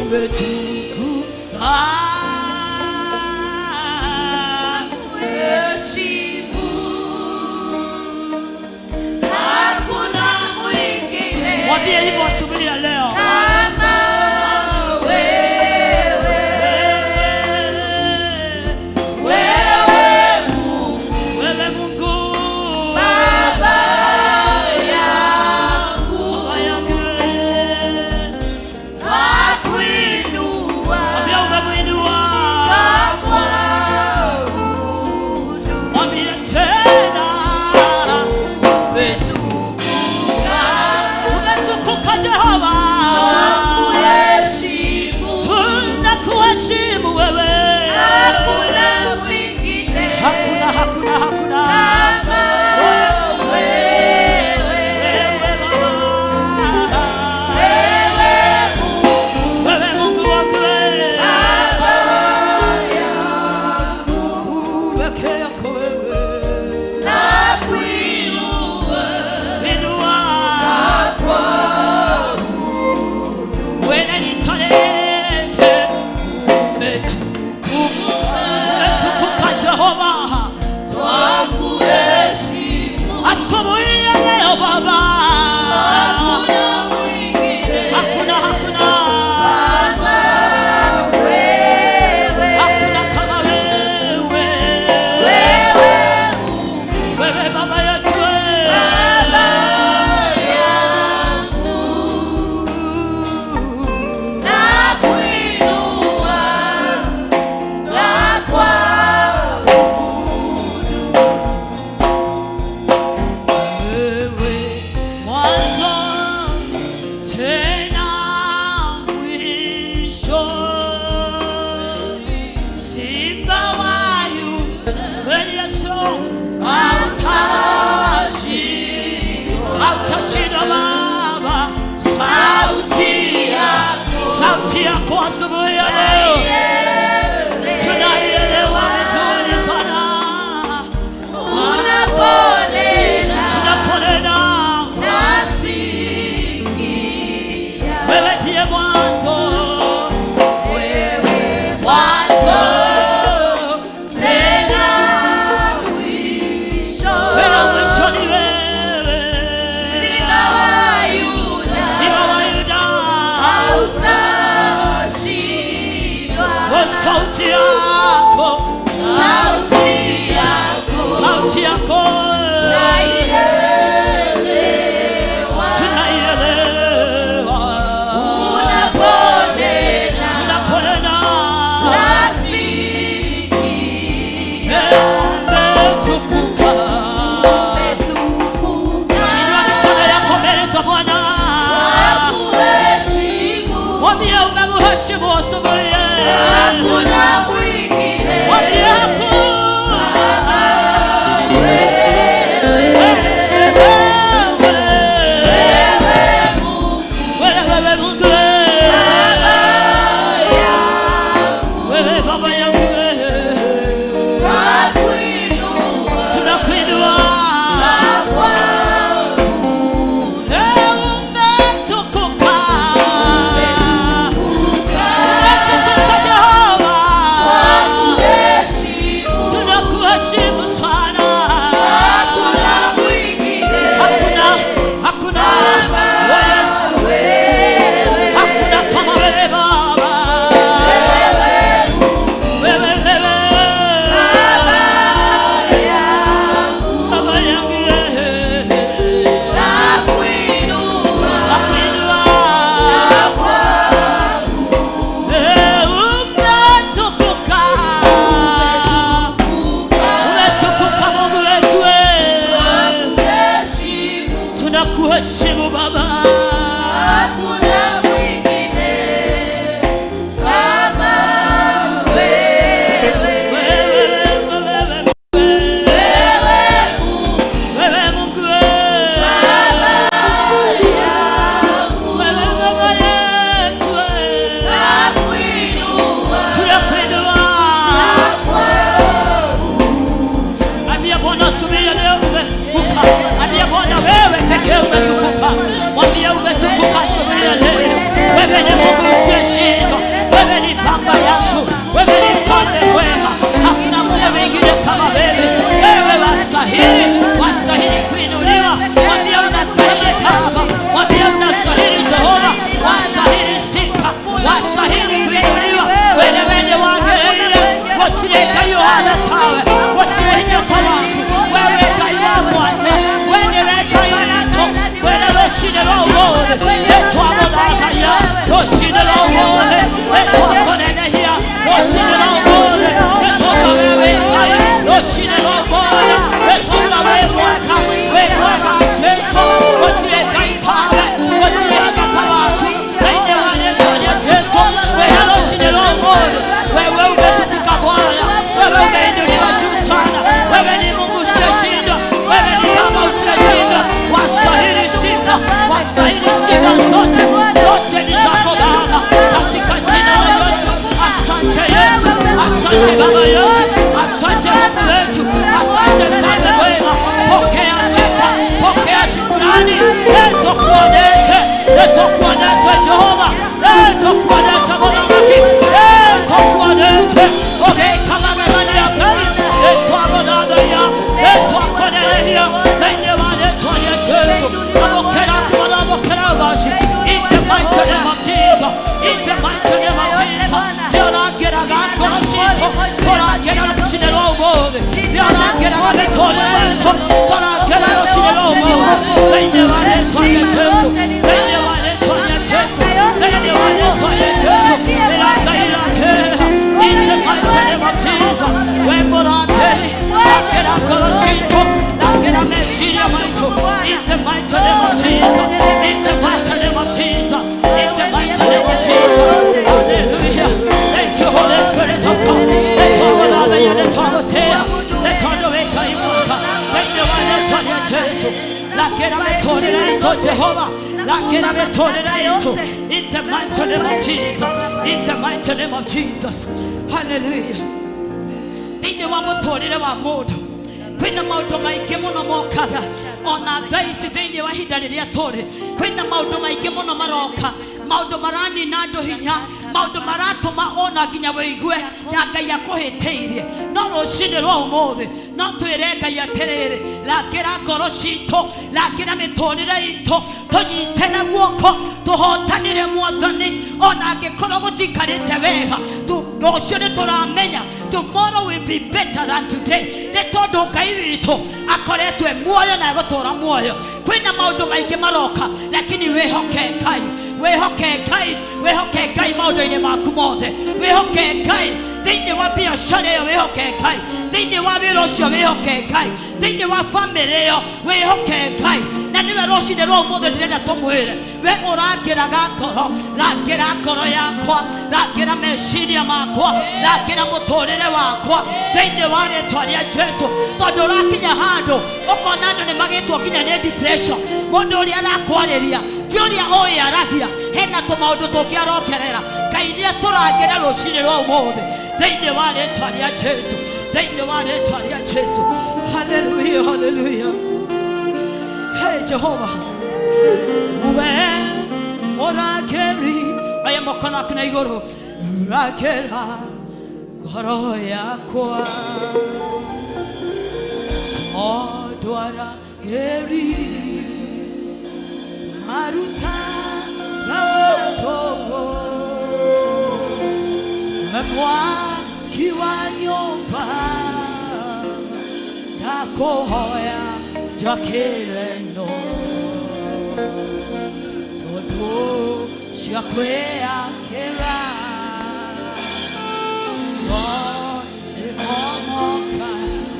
Umetukuka, Hakuna mwingine mwambie hivyo asubuhi ya leo. kama wewe. Wewe Mungu Wewe Mungu Baba yangu, Baba yangu, twakuinua, mwambie umemuinua, twakuabudu. mwambie tena umetukuka, umetukuka Jehova, Twakuheshimu, tunakuheshimu wewe, hakuna mwingine hakuna, hakuna, hakuna kama wewe. Wewe Baba, Wewe Mungu wewe Mungu wangu, wewe Baba yangu, peke yako wewe, nakuinua, inua nakuabudu. wewe nitaleke, umetukuka, umetukuka Jehova, Twakuheshimu, asubuhi ya leo Baba, hakuna mwingine hakuna, hakuna, kama wewe. hakuna kama wewe, Wewe Mungu wewe Baba yetu, wewe. Baba yangu, nakuinua, nakuabudu. Wewe mwanzo tena mwisho, Simba wa Yuda, wewe Yesu, hautashinda, hautashinda Baba. Sauti yako Sauti yako asubuhi ya leo tunaielewa vizuri sana. Unaponena Unaponena nasikia. wewe ndiye mwanzo. Sauti yako, sauti yako, sauti yako naielewa, tunaielewa. Unaponena, unaponena nasikia. Umetukuka, umetukuka. Inua mikono yako mbele za Bwana. Mwambie umemheshimu asubuhi. Hakuna mwingine. Mwambie hakuna. Wewe Mungu, wewe Baba yangu, tunakuinua. Umetukuka, umetukuka Jehova, tunakuheshimu sana. Hakuna, hakuna wewe, hakuna kama wewe Baba. Wewe, wewe Baba yangu, nakuinua. Umetukuka, umetukuka Mungu wetu, tunakuheshimu Baba. Wewe Mungu, wewe Baba yetu, tunakuinua. Ambia Bwana asubuhi ya leo umetukuka. Ambia Bwana wewe pekee umetukuka. Mwambie umetukuka asubuhi ya leo. Wewe ni Mungu usiyeshindwa. Wewe ni baba yangu. Wewe ni mfalme mwema. Hakuna Mungu mwingine kama wewe. Wewe wastahili, wastahili kuinuliwa. Mwambie unastahili Baba. Mwambie unastahili Jehova. Wastahili sifa. Wastahili kuinuliwa. Wewe wewe wageire. Gũtirĩ Ngai ũhana tawe. Gũtirĩ hinya ta waku. Wewe Ngai wa mwanya. We nĩwe Ngai witũ. We nĩwe rũcinĩ rwa ũmũthĩ. Nĩtwamũthathaiya rũcinĩ rwa ũmũthĩ. Nĩtwakũnenehia rũcinĩ rwa ũmũthĩ. Nĩtwauga we wĩ Ngai rũcinĩ rwa ũmũthĩ. Nĩtwauga wĩ mwega, wĩ mwega Jesũ. Gũtirĩ Ngai tawe. Gũtirĩ hinya ta waku. Thĩinĩ wa rĩĩtwa rĩa Jesũ, wĩha rũcinĩ rwa ũmũthĩ. Wewe umetukuka Bwana, wewe umeinuliwa juu sana. Wewe ni Mungu usiyeshindwa, wewe ni Baba usiyeshindwa. Wastahili sifa, wastahili sifa zote, zote ni zako Baba, katika jina la Yesu. Asante Yesu, asante Baba yetu, asante Mungu wetu, asante Mfalme mwema. Pokea sifa, pokea shukrani. Letokuonete, letokuonete Jehova, letokuonete Mwanamke, letokuonete ogekamanagania Ngai, letwagonadaya, letwakonereria, thĩinĩ wa rĩĩtwa rĩa Jesũ. Amũkĩra kuona, amũkĩra ũgaci. In the mighty name of Jesus, in the mighty name of Jesus. Nĩũrangĩraga ngoro citũ, kũrangĩra rũcinĩ rwa ũmũthĩ, nĩũrangĩraga mĩtũrĩre itũ, kũrangĩra rũcinĩ rwa ũmũthĩ, thĩinĩ wa rĩĩtwa rĩa Jesũ, thĩinĩ wa rĩĩtwa rĩa Jesũ, thĩinĩ wa rĩĩtwa rĩa Jesũ. Ĩrangairake, in the mighty name of Jesus. We mũrangĩri, rangĩra ngoro citũ, rangĩra meciria maitũ, in the mighty name of Jesus, in the mighty name of Jesus, in the mighty name of Jesus. Hallelujah. Thank you, Holy Spirit of God. Nĩtwagũthathaiya, nĩtwagũtĩĩa, nĩ tondũ wĩ Ngai mwega. Thĩinĩ wa rĩĩtwa rĩa Jesũ, lakĩra mĩtũrĩre itũ Jehova, lakĩra mĩtũrĩre itũ. In the mighty name of Jesus, in the mighty name of Jesus. Hallelujah. Thĩinĩ wa mũtũrĩre wa mũndũ kwĩna maũndũ maingĩ mũno mokaga ona thaa ici thĩinĩ wa ihinda rĩrĩa tũrĩ kwĩna maũndũ maingĩ mũno maroka maũndũ maranina andũ hinya maũndũ maratũma ona nginya wĩigue na Ngai akũhĩtĩirie no rũcinĩ rwa ũmũthĩ no twĩre Ngai atĩrĩrĩ rangĩra ngoro citũ rangĩra mĩtũrĩre itũ tũnyite na guoko tũhotanĩre mwathani ona angĩkorwo gũtikarĩte wega. Rũciũ nĩ tũramenya tomorrow will be better than today, nĩ tondũ Ngai witũ akoretwo e muoyo na egũtũra muoyo. Kwĩna maũndũ maingĩ maroka, lakini wĩhoke Ngai, wĩhoke Ngai, wĩhoke Ngai maũndũ-inĩ maku mothe, wĩhoke Ngai thĩinĩ wa biacara ĩyo, wĩhoke Ngai thĩinĩ wa wĩra ũcio, wĩhoke Ngai thĩinĩ wa bamĩrĩ ĩyo, wĩhoke Ngai. Na nĩwe rũcinĩ rwa ũmũthĩ ndĩrenda tũmwĩre, we ũrangĩraga ngoro, rangĩra ngoro yakwa, rangĩra meciria makwa, rangĩra mũtũrĩre wakwa thĩinĩ wa rĩtwa rĩa Jesu. Tondũ ũrakinya handũ ũkona andũ nĩ magĩtwo nginya nĩ depression, mũndũ ũrĩa arakwarĩria ti ũrĩa ũĩ aragia, hena tũmaũndũ tũngĩ arongerera. Ngai nĩ atũrangĩre rũcinĩ rwa ũmũthĩ thĩinĩ wa rĩtwa rĩa Jesu, thĩinĩ wa rĩtwa rĩa Jesu. Haleluya, haleluya. Hey Jehova, we ũrangĩri, aya moko maku na igũrũ, rangĩra ngoro yakwa, tondũ arangĩri maruta tũhũ, mwaki wa nyũmba ndakũhoya njakĩre no, tondũ cia kwĩyakĩra no nĩmomoka.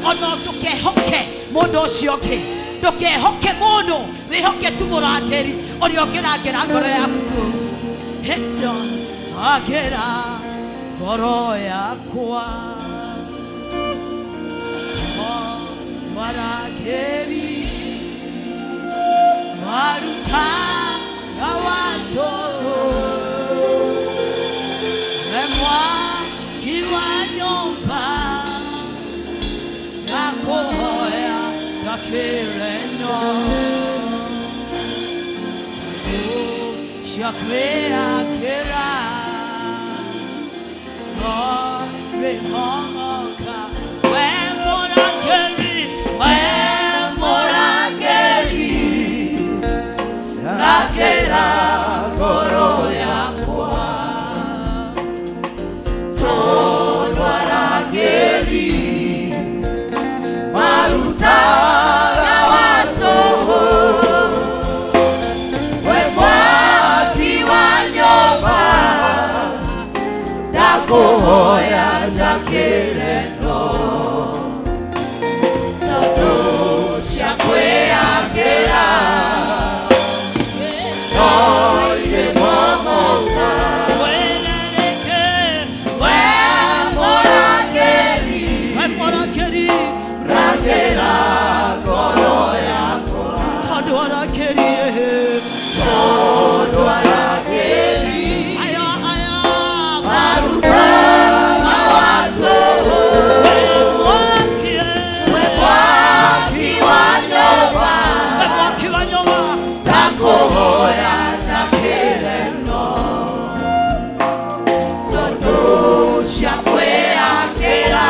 Ona ndũkehoke mũndũ ũcio ũngĩ, ndũkehoke mũndũ, wĩhoke tu mũrangĩri ũrĩa ũngĩrangĩra ngoro yaku tu. Hecio rangĩra ngoro yakwa, warangĩri marutaga watũ, mwaki wa nyũmba ndakũhoya njakĩre no, cia kwĩyakĩra no rĩmomoka. We mũrangĩri, we mũrangĩri, rangĩra ngoro yakwa, tondũ arangĩri marutaga watũhũ, we mwaki wa nyũmba ndakũhoya njakĩre no, tondũ cia kwĩyakĩra no irĩmomoka. We mũrangĩri, we mũrangĩri, rangĩra ngoro yakwa, tondũ arangĩri, tondũ arangĩri aya aya marutaga watũhũ, we mwaki wa nyũmba, we mwaki wa nyũmba ndakũhoya njakĩre no, tondũ cia kwĩyakĩra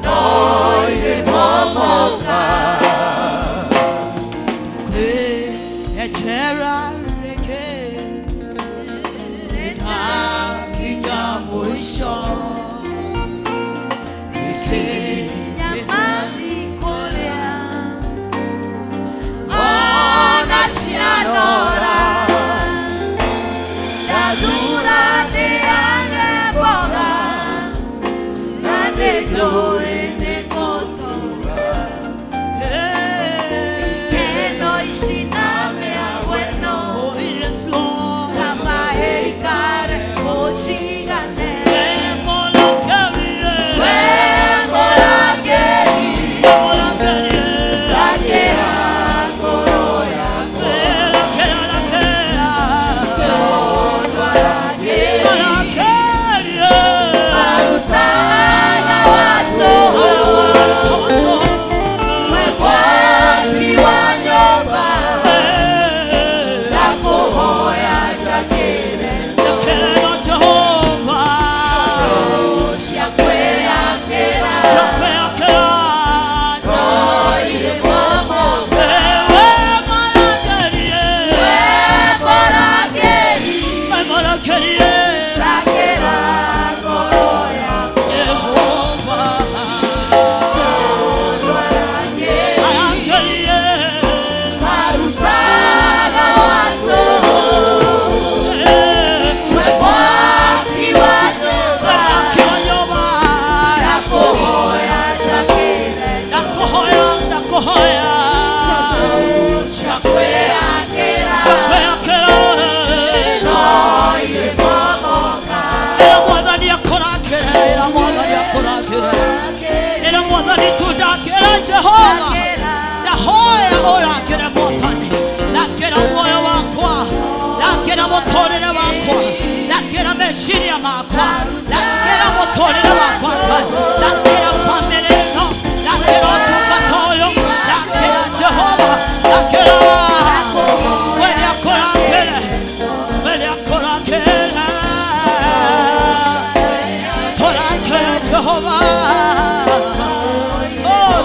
no irĩmomoka. Kwĩyenjera rĩngĩ nĩndakinya mũico, Ona cianora ndathura ndĩage mboga, na nĩnjũĩ nĩngũtũra ikeno ici na mĩago ĩno, kaba ĩikare ũnjigane. We mũrangĩri, rangĩra ngoro yakwa, tondũ arangĩri marutaga watũhũ, we mwaki wa nyũmba ndakũhoya njakĩre no, cia kwĩyakĩra no irĩmomoka. We mũrangĩri, rangĩra Jehova ndahoya ũrangĩre Mwathani, rangĩra muoyo wakwa, rangĩra mũtũrĩre wakwa, rangĩra meciria makwa, rangĩra mũtũrĩre wakwa Ngai, rangĩra bamĩrĩ ĩno, rangĩra ũtungata ũyũ, rangĩra Jehova, rangĩra we nĩakũrangĩre, we nĩakũrangĩre, tũrangĩre Jehova.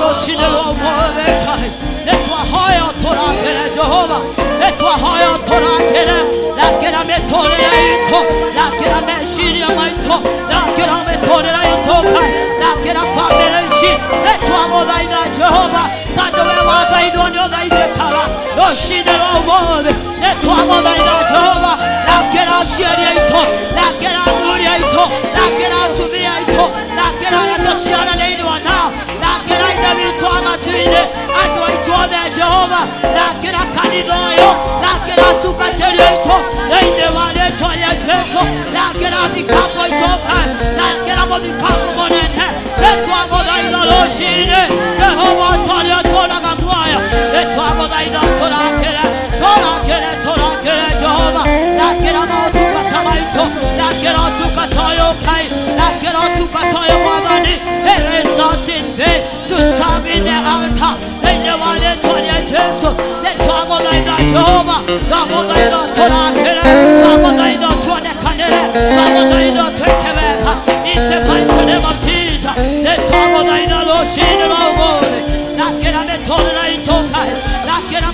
Rũcinĩ rwa ũmũthĩ Ngai, nĩtwahoya ũtũrangĩre Jehova, nĩtwahoya ũtũrangĩre, rangĩra mĩtũrĩre itũ, rangĩra meciria maitũ, rangĩra mĩtũrĩre itũ Ngai, rangĩra bamĩrĩ ici, nĩtwagũthaitha Jehova, tondũ we wathaithwo nĩũthaithĩkaga. Rũcinĩ rwa ũmũthĩ nĩtwagũthaitha Jehova, rangĩra aciari aitũ, rangĩra athuri aitũ, rangĩra atumia aitũ, rangĩra arĩa tũciaranĩirwo nao, rangĩra ithe witũ wa matu-inĩ, andũ aitũ othe Jehova, rangĩra kanitha ũyũ, rangĩra atungatĩri aitũ thĩinĩ wa rĩtwa rĩa Jesũ, rangĩra thikabu aitũ Ngai, rangĩra mũthikabu mũnene, nĩtwagũthaitha rũcinĩ Jehova ũtorĩa ũtũũraga muoyo, nĩtwagũthaitha tũrangĩre, tũrangĩre, tũrangĩre Jehova, rangĩra motungata maitũ, rangĩra ũtungata ũyũ Ngai, rangĩra ũtungata ũyũ Mwathani. It is not in vain to serve in the altar thĩinĩ wa rĩtwa rĩa Jesũ, nĩtwagũthaitha Jehova, twagũthaitha tũrangĩre, twagũthaitha tuonekanĩre, twagũthaitha twĩke wega in the mighty name of Jesus, nĩtwagũthaitha rũcinĩ rwa ũmũthĩ, rangĩra mĩtũrĩre itũ Ngai, rangĩra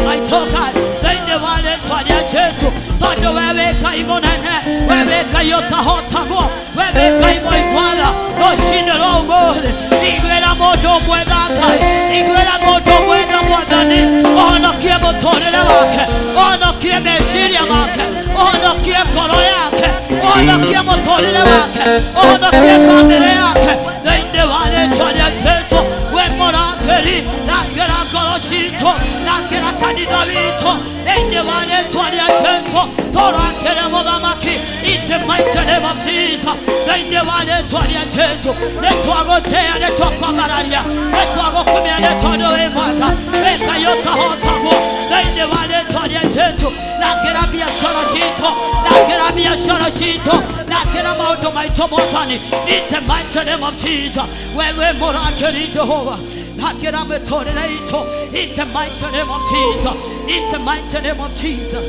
maitũ Ngai thĩinĩ wa rĩtwa rĩa Jesũ, tondũ we wĩ Ngai mũnene, we wĩ Ngai ũtahotagwo, we wĩ Ngai mũiguana. Rũcinĩ rwa ũmũthĩ iguĩra mũndũ ũmwe tha Ngai, iguĩra mũndũ ũmwe tha Mwathani, ũhonokie mũtũrĩre wake, ũhonokie meciria make, ũhonokie ngoro yake, ũhonokie mũtũrĩre wake, ũhonokie bamĩrĩ yake thĩinĩ wa rĩtwa rĩa Jesũ. We mũrangĩri, rangĩra ngoro citũ, rangĩra kanitha witũ thĩinĩ wa rĩtwa rĩa Jesũ, tũrangĩre mũthamaki in the mighty name of Jesus, thĩinĩ wa rĩtwa rĩa Jesũ, nĩtwagũtĩĩa, nĩtwakwambararia, nĩtwagũkumia, nĩ tondũ wĩ mwega, wĩ Ngai ũtahotagwo thĩinĩ wa rĩtwa rĩa Jesũ, rangĩra biacara citũ, rangĩra biacara citũ, rangĩra maũndũ maitũ Mwathani in the mighty name of Jesus. We wĩ mũrangĩri Jehova, rangĩra mĩtũrĩre itũ in the mighty name of Jesus, in the mighty name of Jesus.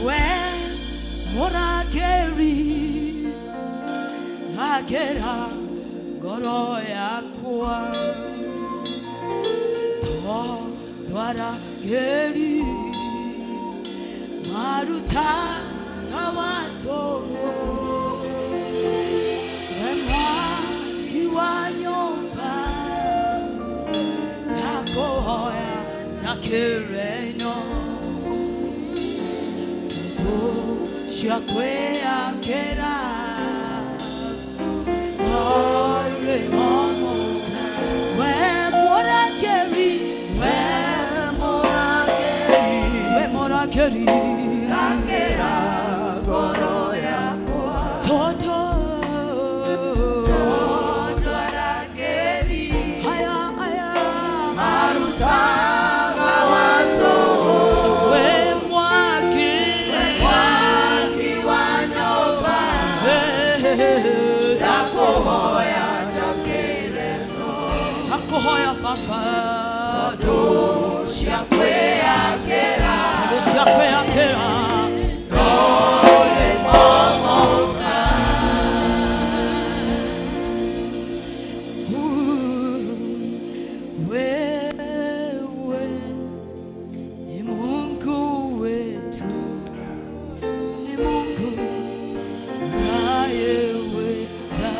We mũrangĩri, rangĩra ngoro yakwa, tondũ arangĩri maruta na watũmwo, we mwaki wa nyũmba, ndakũhoya njakĩre ĩno, tũkũ cia kwĩyakĩra we mũrangĩri, we mũrangĩri, we mũrangĩri, rangĩra ngoro yakwa, tondũ arangĩri aya aya marutaga watũmwo, we mwaki, we mwaki wa nyũmba, ndakũhoya njakĩre no, ndakũhoya Baba, tondũ cia kwĩyakĩra, tondũ cia kwĩyakĩra rũrĩmomoka. Wewe ni Mungu wetu, ni Mungu unayeweza.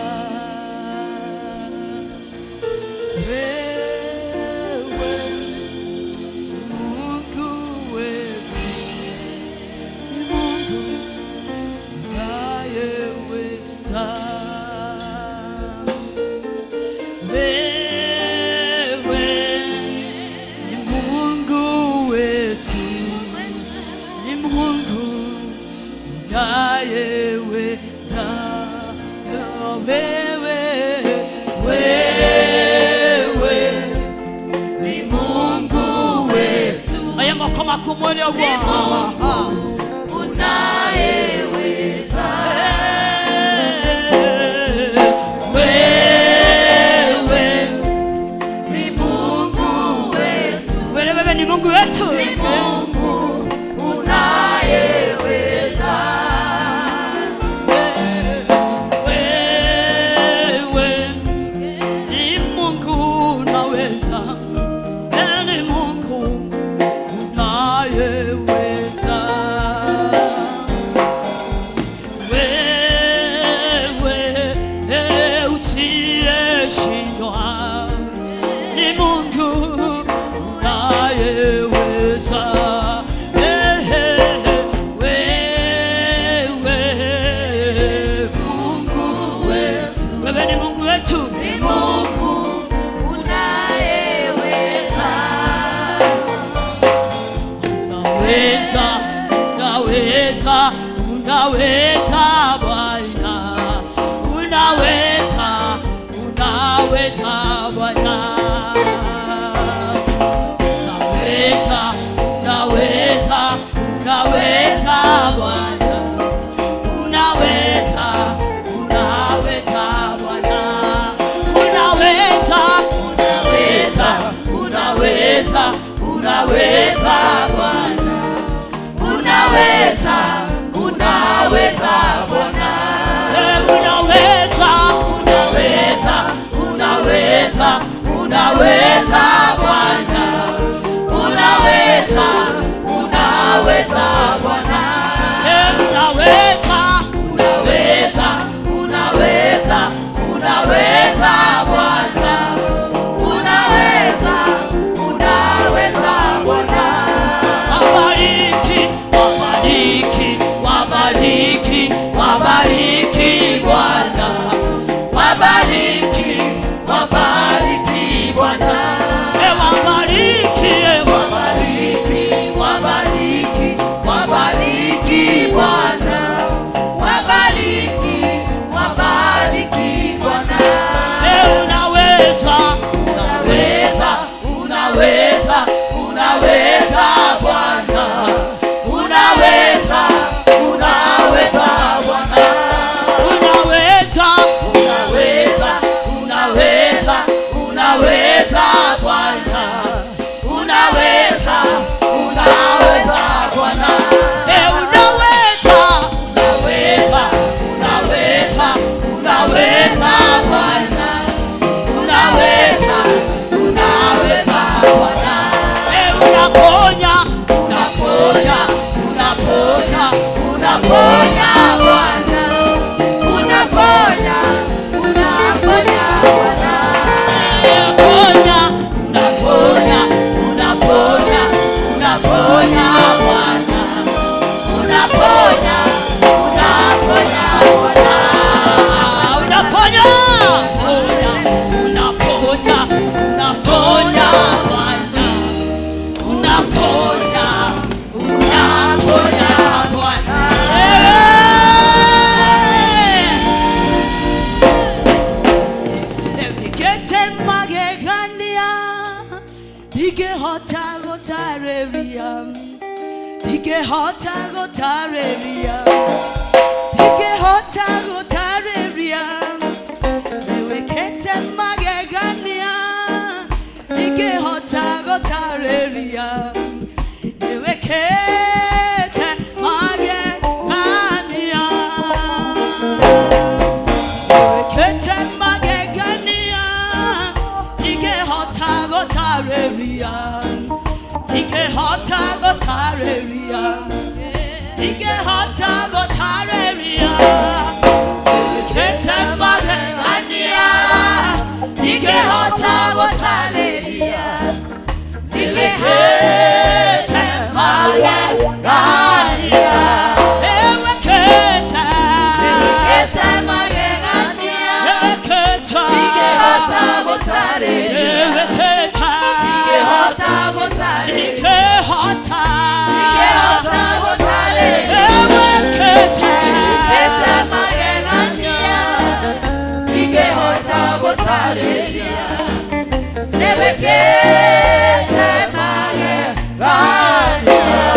Wewe ni Mungu wetu, ni Mungu unayeweza. Wewe ni Mungu wetu, ni Mungu unayeweza. Wewe, wewe waku mwĩre ũguo. Unayeweza. Wewe ni Mungu wetu. Wewe ni Mungu wetu. Ni Mungu unayeweza. Wewe ni Mungu unaweza. Ni Mungu unayeweza. Wewe usiyeshindwa. Ni Mungu unayeweza. Wewe Mungu wetu. Wewe ni Mungu wetu. Ni Mungu unayeweza. Unaweza, unaweza, unaweza Bwana. Unaweza, unaweza Bwana. Unaweza, unaweza, unaweza Bwana. Unaweza, unaweza Bwana. Unaweza, Unaweza, unaweza, unaweza Bwana. Unaweza, unaweza Bwana. Unaweza, Unaweza, unaweza, unaweza Bwana. Unaweza, unaweza Bwana. Unaweza, Unaweza, unaweza, unaweza Bwana. Unaweza, unaweza Bwana. Wabariki, wabariki, wabariki, wabariki Bwana. Wabariki, wabariki Bwana. Wabariki, Wabariki, wabariki, wabariki Bwana. Wabariki, wabariki Bwana. Unaweza, Unaweza, unaweza, unaweza Bwana. Unaweza, unaweza Bwana. Unaweza, Unaweza, unaweza, unaweza Bwana. Unaweza, unaweza Bwana. Unaweza, Unaweza, unaweza, unaweza Bwana. Unaweza, unaweza Bwana. Unaponya, Unaponya, unaponya, unaponya Bwana. Unaponya, unaponya Bwana. Unaponya, Unaponya, unaponya, unaponya Bwana. Unaponya, unaponya Bwana. Unaponya, unaponya, unaponya Bwana. Unaponya, unaponya Bwana. Ebikete magegania, ndingĩhota gũtarĩria, ndingĩhota gũtarĩria, ndingĩhota gũtarĩria. Nĩwĩkĩte magegania, ndingĩhota gũtarĩria. Nĩwĩkĩte magegania. Nĩwĩkĩte magegania, ndingĩhota gũtarĩria, ndingĩhota gũtarĩria, ndingĩhota gũtarĩria. Nĩwĩkĩte magegania, ndingĩhota gũtarĩria. Nĩwĩkĩte magegania. Nĩwĩkĩte. Nĩwĩkĩte magegania, Nĩwĩkĩte. ndingĩhota gũtarĩria, Nĩwĩkĩte. ndingĩhota gũtarĩria, Ndingĩhota. ndingĩhota gũtarĩria. Nĩwĩkĩte. Nĩwĩkĩte magegania, ndingĩhota gũtarĩria. Nĩwĩkĩte magegania.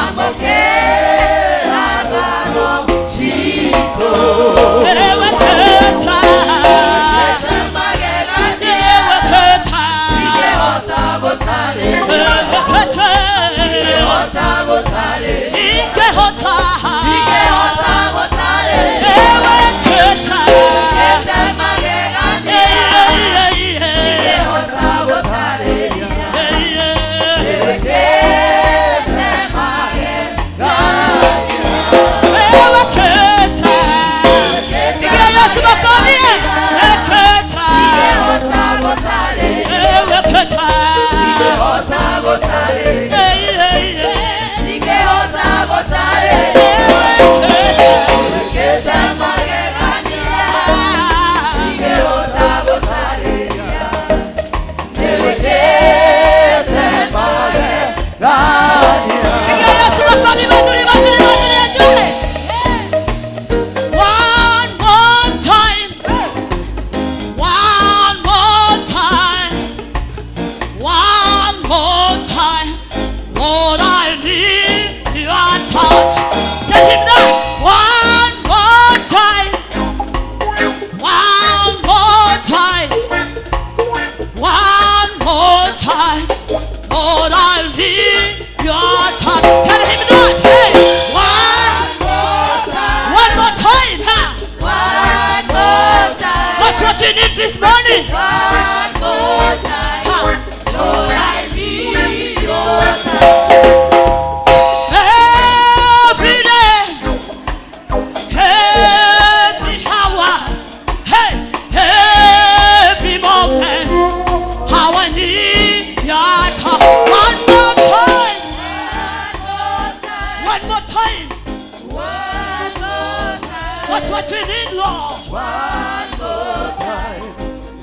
Amũkĩra ngatho citũ. Eweketa. Wĩkĩte magegania. Eweketa. Ingĩhota gũtarĩria. Ewekete. Ingĩhota gũtarĩria. Ingĩhota. Ingĩhota gũtarĩria. Eweketa. Wĩkĩte magegania. Ingĩhota gũtarĩria. Wĩkĩte magegania. Eweketa. Pigia Yesu makofi. Eweketa. Ingĩhota gũtarĩria. Eweketa. Ingĩhota gũtarĩria. Ingĩhota gũtarĩria. Wĩkĩte magegania. Ingĩhota gũtarĩria. Wĩkĩte magegania. Pigia Yesu makofi mazuri mazuri mazuri mazuri. One more time. One more time. One more time. Lord, I need your touch. Get him now. One more time. One more time. One more time. Lord, I need your touch. Tell him not. Hey, one more time. Huh? One more time. That's what you need this morning. One more time. Huh. Lord, I need your touch. Every day, every hour, hey, every moment, how I need your touch. One more time, One one more time. more time. That's what we need, Lord. One more time.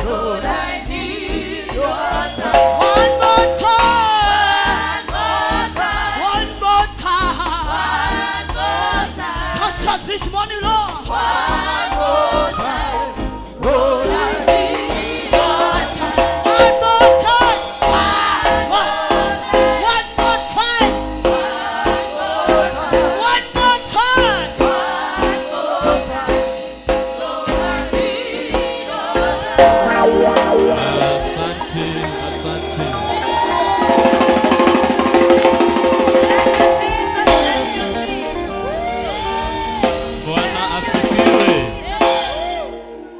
Lord, I need your touch. One more time, One more time. one more time. One more time. Touch us this morning, Lord. One more time. Lord, I need your touch. One more time. One more time. One more time. Asante, asante. Bwana asifiwe.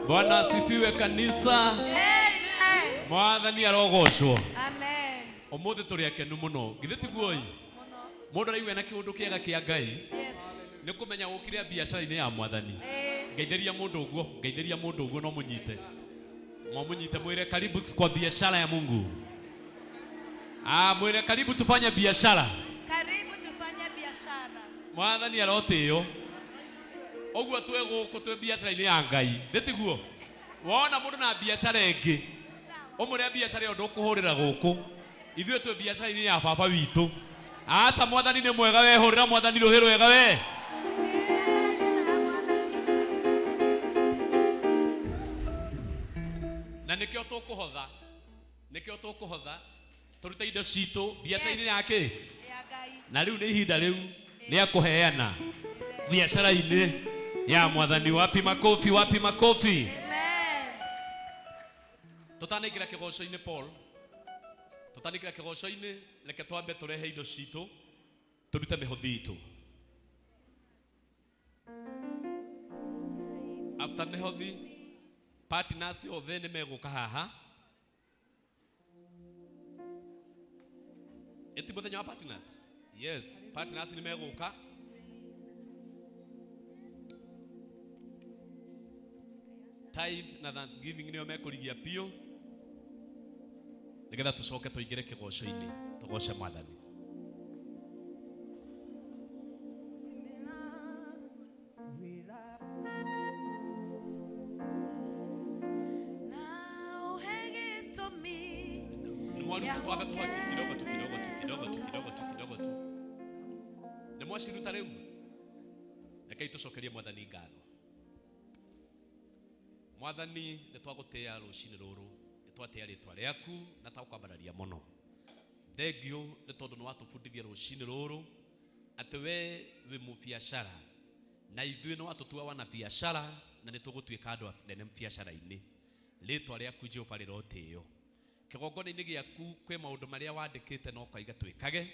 Bwana asifiwe kanisa. Mwathani arogocwo. Umuthi turi akenu muno. Githĩ tiguo ĩ? Mũndũ araigua na kĩũndũ kĩega kĩa Ngai nĩ kũmenya gũkire biacara-inĩ ya Mwathani. Ngeithĩria mũndũ ũguo, ngeithĩria mũndũ ũguo no mũnyite. Mũmũnyite mwĩre karibu kwa biashara ya Mungu. Ah, mwĩre karibu tufanye biashara. Karibu tufanye biashara. Mwathani arotĩo. Ũguo twĩ gũkũ twĩ biacara-inĩ ya Ngai. Thĩ tiguo? Wona mũndũ na biacara ĩngĩ, ũmũre biacara ĩyo ndũkũhũrĩra gũkũ. Ithuĩ twĩ biacara-inĩ ya baba witũ. Aca Mwathani nĩ mwega we, hũrĩra Mwathani rũhĩ rwega we. Na nĩkĩo tũkũhotha, nĩkĩo tũkũhotha tũrute indo citũ biacara-inĩ ya kĩ? Ya Ngai. Na rĩu nĩ ihinda rĩu rĩa kũheana biacara-inĩ ya Mwathani. Wapi makofi, wapi makofi. Tũtanaingĩra kĩgoco-inĩ Paul, tũtanaingĩra kĩgoco-inĩ, reke twambe tũrehe indo citũ tũrute mĩhothi itũ. After mĩhothi, partners othe nĩ megũka haha. Ĩti mũthenya wa partners? Yes, partners nĩ megũka. Tithe na thanksgiving nĩo mekũrigia biũ nĩgetha tũcoke tũingĩre kĩgoco-inĩ tũgoce Mwathani. Nĩ mwaruta twambe tũhoe kidogo tu kidogo tu kidogo tu kidogo tu kidogo tu. Nĩ mwaciruta rĩu? Rekei tũcokerie Mwathani ngatho. Mwathani nĩ twagũtĩĩa rũcinĩ rũrũ, nĩ twatĩĩa rĩtwa rĩaku na twagũkwambararia mũno. Thengiũ nĩ tondũ nĩ watũbundithia rũcinĩ rũrũ Atĩ we wĩ mũbiacara na ithuĩ no atũtua wana biacara na nĩ tũgũtuĩka andũ anene biacara-inĩ. Rĩtwa rĩaku Jehova rĩrotĩĩo. Kĩgongona-inĩ gĩaku kwĩ maũndũ marĩa wandĩkĩte na ũkaiga twĩkage,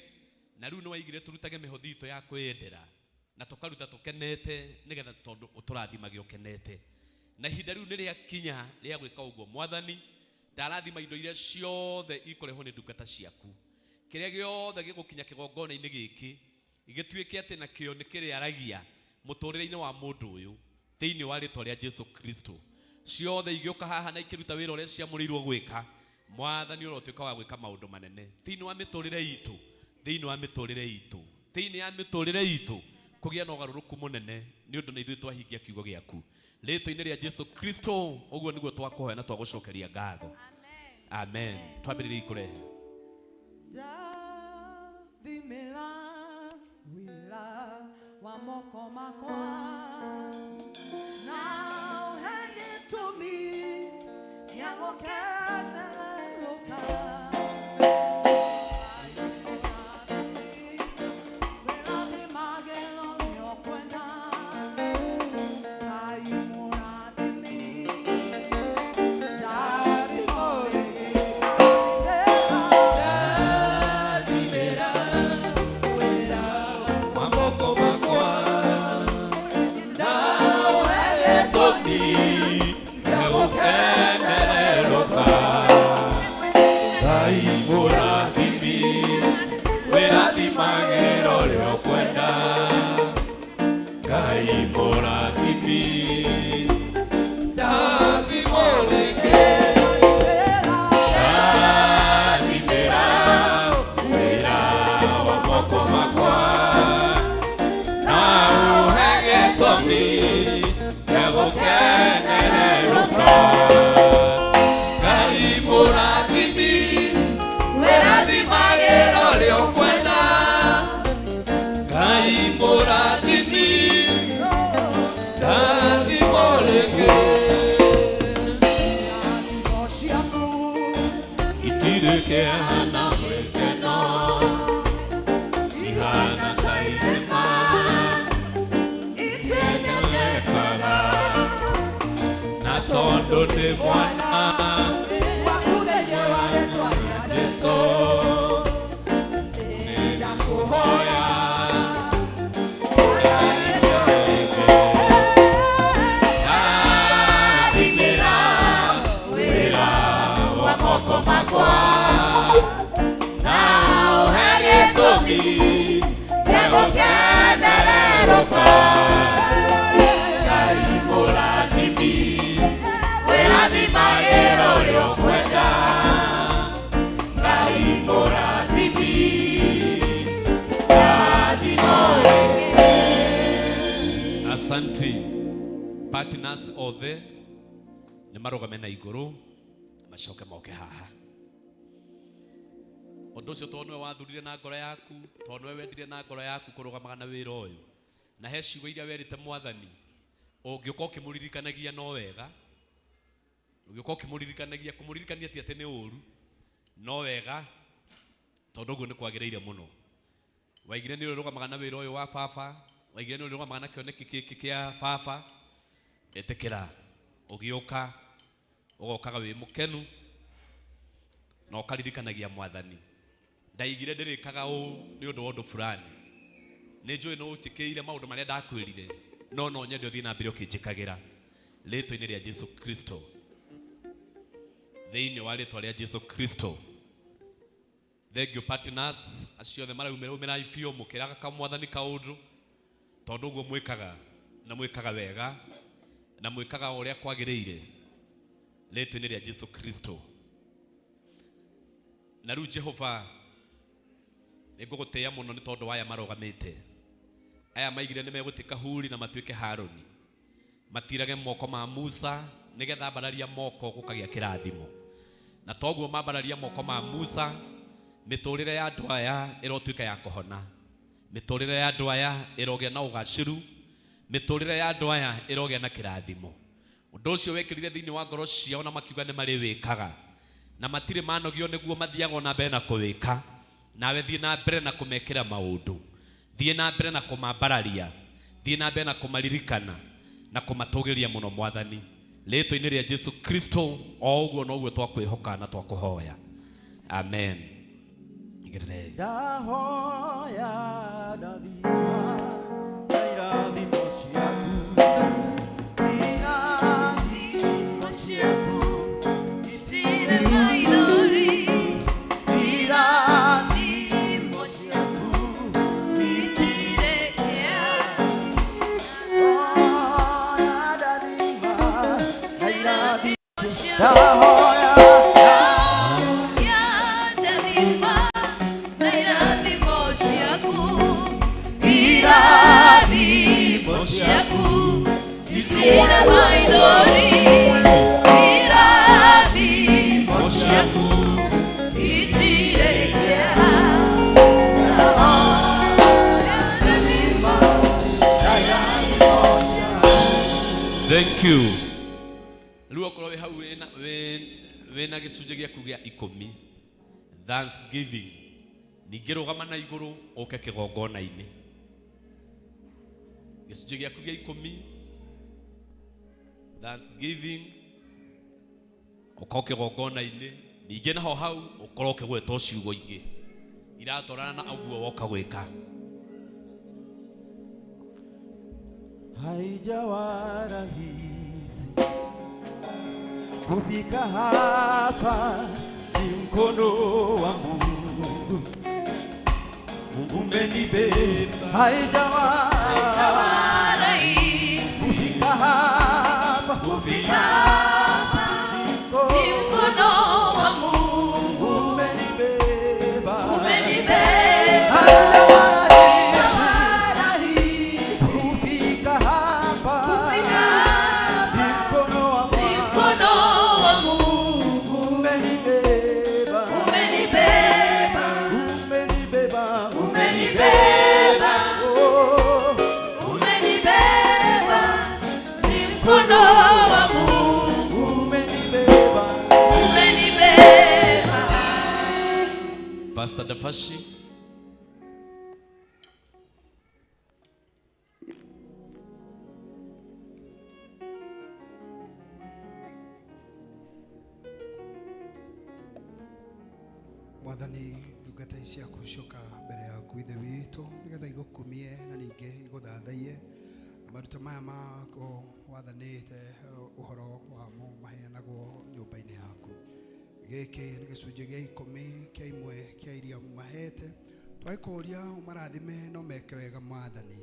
na rĩu nĩ waigire tũrutage mĩhothi itũ ya kwĩyendera na tũkaruta tũkenete nĩgetha tondũ ũtũrathimage ũkenete. Na ihinda rĩu nĩ rĩakinya rĩa gwĩka ũguo Mwathani, ndarathima indo iria ciothe ikũrehwo nĩ ndungata ciaku. Kĩrĩa gĩothe gĩgũkinya kĩgongona-inĩ gĩkĩ gĩtuĩke atĩ nakĩo nĩ kĩrĩaragia mũtũrĩre-inĩ wa mũndũ ũyũ thĩinĩ wa rĩtwa rĩa Jesu Kristo. Ciothe igĩũka haha na ikĩruta wĩra ũrĩa ciamũrĩirwo gwĩka, Mwathani ũrotuĩka wa gwĩka maũndũ manene thĩinĩ wa mĩtũrĩre itũ, thĩinĩ wa mĩtũrĩre itũ, thĩinĩ ya mĩtũrĩre itũ kũgĩa na ũgarũrũku mũnene nĩ ũndũ na ithuĩ twahingia kiugo gĩaku. Rĩtwa-inĩ rĩa Jesu Kristo ũguo nĩguo twakũhoya na twagũcokeria ngatho. Amen. Twambĩrĩrie kũrehe. Ndathimĩra wĩra wa moko makwa na ũhe gĩtũmi gĩa gũkenerũka. Asante partners othe nĩ marũgame na igũrũ macoke moke haha. Ũndũ ũcio tondũ nĩwe wathurire na ngoro yaku, tondũ nĩwe wendire na ngoro yaku kũrũgamaga na wĩra ũyũ, na he ciugo iria werĩte Mwathani ũngĩũka ũkĩmũririkanagia no wega, ũngĩũka ũkĩmũririkanagia, kũmũririkania ti atĩ nĩ ũru, no wega tondũ ũguo nĩ kwagĩrĩire mũno. Waigire nĩ ũrũgamaga na wĩra ũyũ wa baba, waigire nĩ ũrũgamaga na kĩoneki gĩkĩ kĩa baba, ĩtĩkĩra ũgĩũka ũgokaga wĩ mũkenu na ũkaririkanagia Mwathani. Ndaigire ndĩrĩkaga ũũ nĩ ũndũ wa ũndũ fulani, nĩ njũĩ no ũnjĩkĩire maũndũ marĩa ndakwĩrire, no no nyende ũthiĩ na mbere ũkĩnjĩkagĩra rĩtwa-inĩ rĩa Jesu Kristo. Thĩinĩ wa rĩtwa rĩa Jesu Kristo. Thank you partners acio othe maraumĩra umĩrai biũ mũkĩraga ka Mwathani kaũndũ, tondũ ũguo mwĩkaga na mwĩkaga wega na mwĩkaga ũrĩa kwagĩrĩire rĩtwa-inĩ rĩa Jesu Kristo. Na rĩu Jehova nĩngũgũtĩĩa mũno nĩ tondũ wa aya marũgamĩte. Aya maigire nĩ megũtuĩka Huri na matuĩke Harũni, matirage moko ma Musa nĩgetha ambararia moko gũkagĩa kĩrathimo. Na toguo mambararia moko ma Musa, mĩtũrĩre ya andũ aya ĩrotuĩka ya kũhona, mĩtũrĩre ya andũ aya ĩrogĩa na ũgacĩru, mĩtũrĩre ya andũ aya ĩrogĩa na kĩrathimo. Ũndũ ũcio wekĩrire thĩinĩ wa ngoro ciao na makiuga nĩ marĩwĩkaga, na matirĩ manogio nĩguo mathiaga na mbere na kũwĩka. Nawe thiĩ na mbere na kũmekĩra maũndũ Thiĩ na mbere na kũmambararia, thiĩ na mbere na kũmaririkana na kũmatũgĩria mũno Mwathani. Rĩĩtwa-inĩ rĩa Jesu Kristo, o ũguo noguo twakwĩhoka na twakũhoya. Amen. Igĩrĩrei. Ndahoya ndathima na irathimo ciaku, irathimo ciaku itirĩ maithori, irathimo ciaku itirĩ kĩeha. Ndahoya ndathima na irathimo ndahoya Thank you. Rĩu okorwo wĩ hau wĩna gĩcunjĩ gĩaku gĩa 10 Thanksgiving, ningĩ rũgama na igũrũ ũke kĩgongona-inĩ. Gĩcunjĩ gĩaku gĩa 10 Thanksgiving, ũka kĩgongona-inĩ, ningĩ naho hau ũkorwo ũkĩgwetwo ciugo ingĩ iratwarana na ũguo woka gwĩka. Haijawa rahisi kufika hapa, ni mkono wa Mungu, Mungu umenibeba. Haijawa rahisi kufika hapa, kufika hapa ni mkono wa Mungu, umenibeba, umenibeba. Haijawa rahisi kufika hapa, kufika hapa ni mkono wa Mungu, umenibeba, umenibeba, umenibeba, umenibeba, oh, umenibeba ni mkono wa Mungu, umenibeba, umenibeba. Pastor Dafashi. Mwathani, ndungata ici ciaku cioka mbere yaku Ithe witũ nĩgetha igũkumie na ningĩ igũthathaiye. Maruta maya mako wathanĩte ũhoro wamo maheanagwo nyũmba-inĩ yaku. Gĩkĩ nĩ gĩcunjĩ gĩa 10 kĩa imwe kĩa iria mahete. Twagĩkũria ũmarathime no meke wega Mwathani.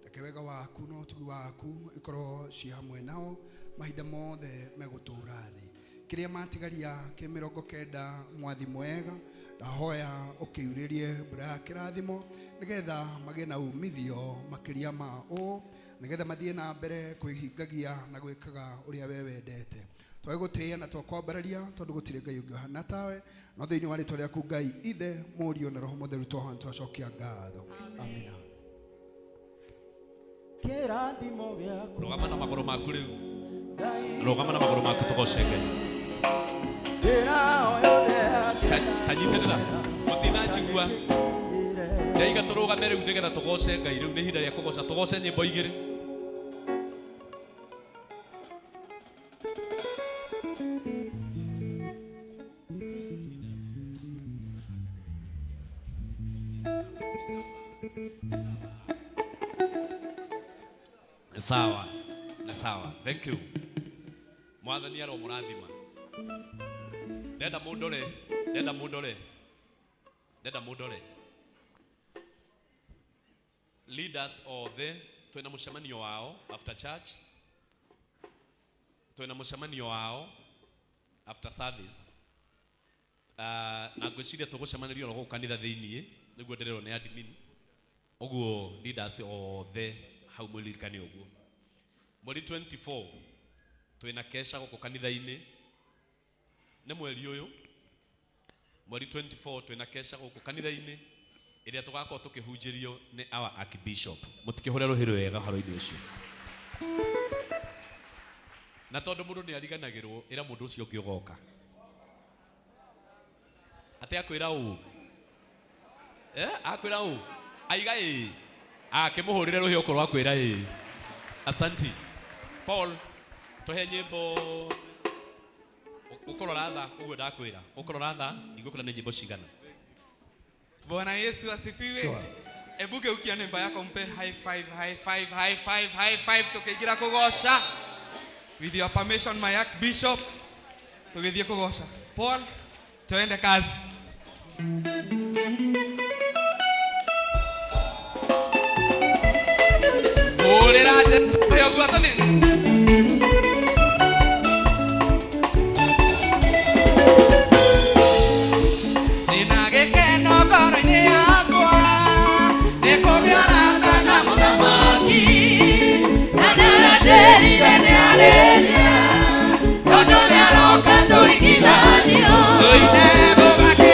Reke wega waku na ũtugi waku ikorwo ciĩ hamwe nao mahinda mothe megũtũũra thĩ. Kĩrĩa matigaria kĩ 90 mwathi mwega, ndahoya ũkĩurĩrie mbura ya kĩrathimo nĩgetha magĩe na umithio makĩria ma ũũ, nĩgetha mathiĩ na mbere kwĩhingagia na gwĩkaga ũrĩa we wendete. Twagũtĩĩa na twakwambararia tondũ gũtirĩ Ngai ũngĩ ũhana tawe, no thĩinĩ wa rĩtwa rĩaku Ngai Ithe, Mũriũ na Roho Mũtheru twahoya twacokia ngatho. Amina. Kĩrathimo gĩaku. Rũgama na magũrũ maku rĩu. Rũgama na magũrũ maku tũgoce Ngai. Tanyitĩrĩra mũtinanjigua. Ndaiga tũrũgame rĩu nĩgetha tũgoce Ngai. Rĩu nĩ ihinda rĩa kũgoca, tũgoce nyĩmbo igĩrĩ. Sawa, nĩ sawa. Thank you. Mwathani aromũrathima. Ndenda mũndore, ndenda mũndore, ndenda mũndore. Leaders othe twĩna mũcemanio wao after church, twĩna mũcemanio wao after service. Na ngwĩciria tũgũcemanĩria oro gũkũ kanitha thĩiniĩ, nĩguo ndĩrerwo nĩ admin. Ũguo leaders othe hau mũririkane ũguo. Mweri 24 twĩna kesha gũkũ kanitha-inĩ. Nĩ mweri ũyũ, mweri 24 twĩna kesha gũkũ kanitha-inĩ ĩrĩa tũgakorwo tũkĩhunjĩrio nĩ our archbishop. Mũtikĩhũre rũhĩ rwega ũhoro-inĩ ũcio. Na tondũ mũndũ nĩ ariganagĩrwo, ĩra mũndũ ũcio ũngĩ ũgoka. Atĩ akwĩra ũũ. Akwĩra ũũ. Aiga ĩĩ. Akĩmũhũrĩre rũhĩ okorwo akwĩra ĩĩ. Asanti. Paul, tũhe nyĩmbo ũkũrora thaa ũguo ndakwĩra. Ũkũrora thaa ndigũkwĩra nĩ nyĩmbo cigana. Bwana Yesu asifiwe. Ebu geukia nemba yako mpe high five, high five, high five, high five tukiingira kugosha. With your permission my archbishop, tugithie kugosha. Paul, tuende kazi. Hũrĩra Jesũ ũguo tũthiĩ. Ndĩna gĩkeno ngoro-inĩ yakwa, nĩ kũgĩa arata na mũthamaki. Na nĩaranjĩrire nĩarĩria, tondũ nĩaroka tũringithanio. Tũine gũgakĩra.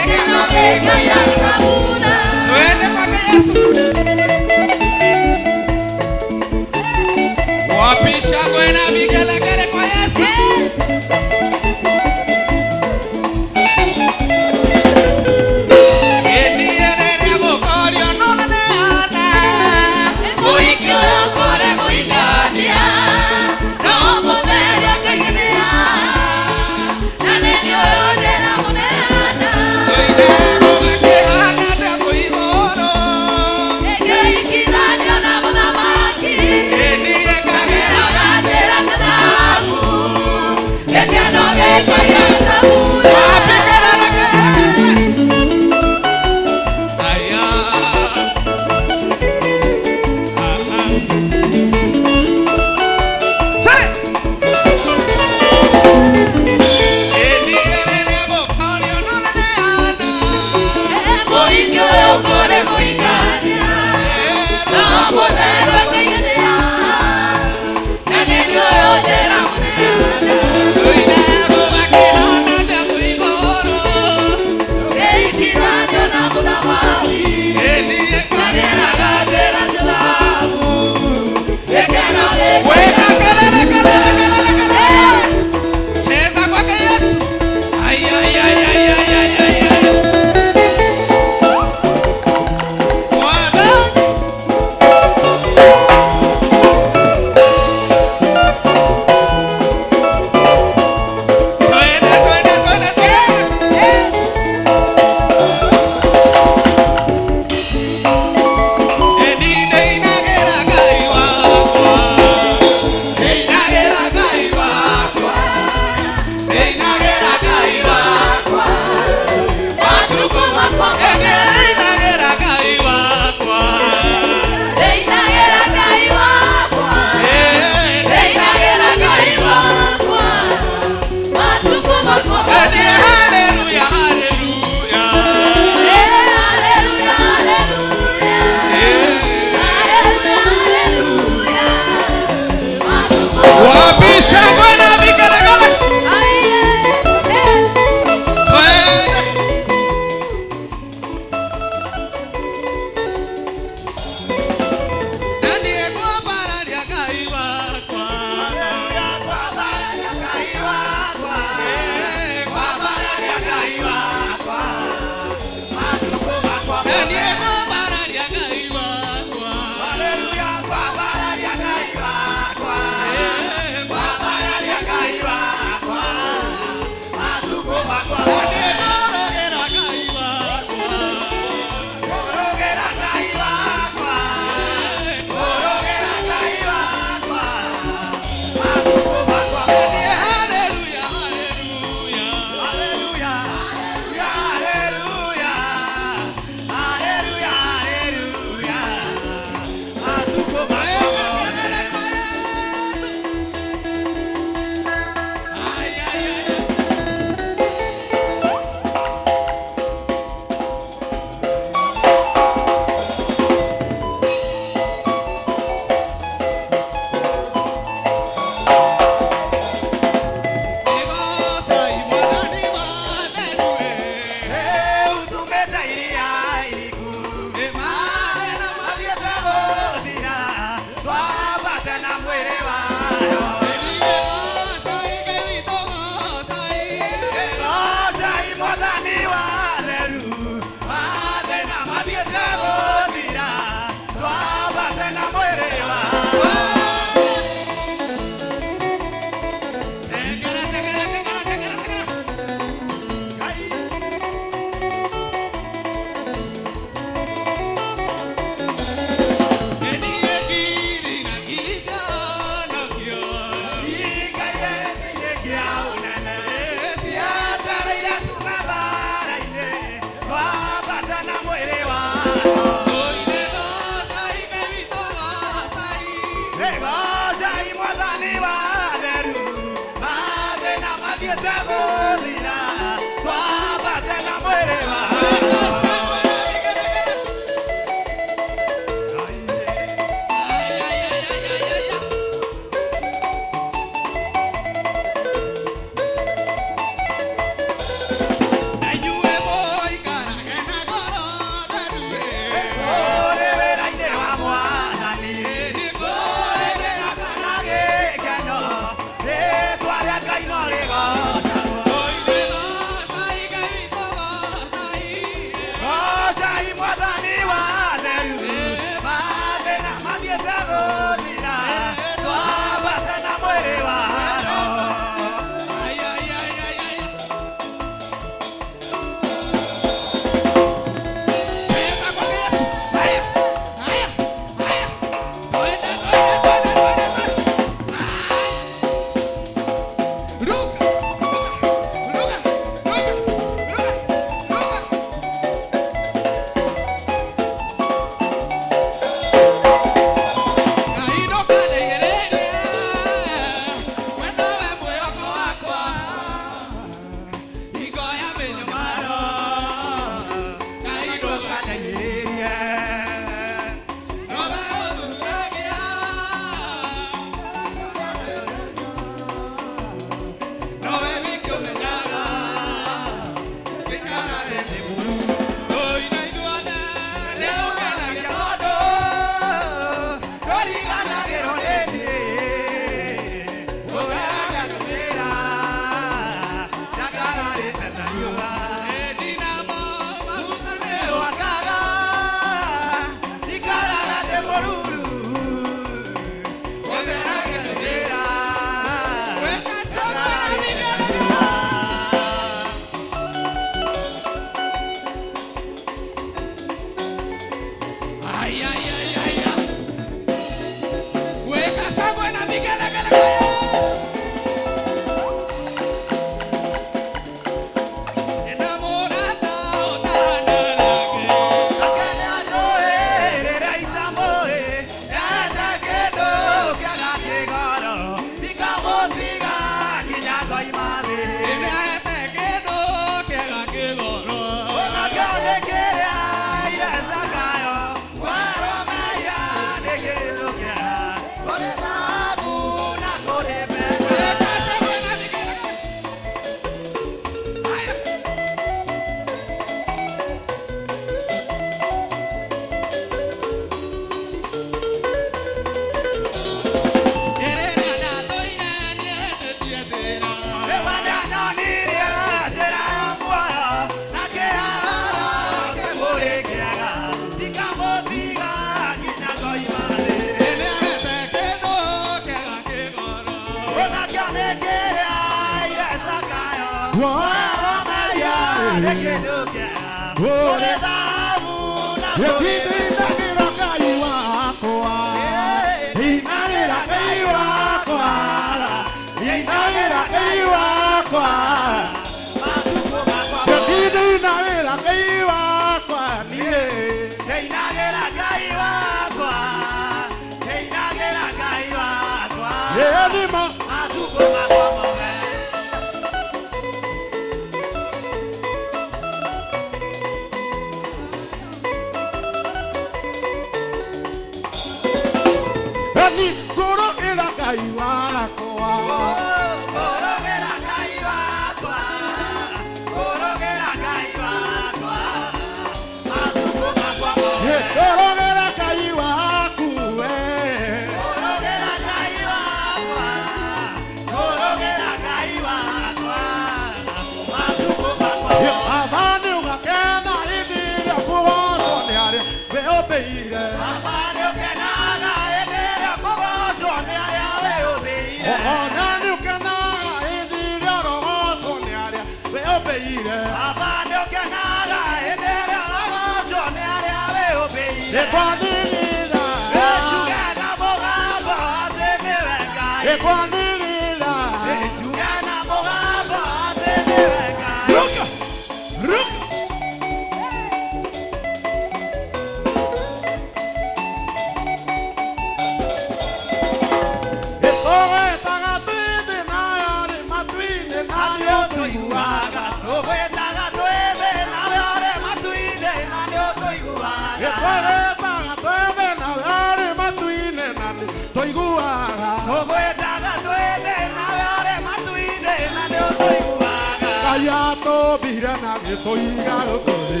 Ngai atũmbire na gĩtũiga gũkũ thĩ.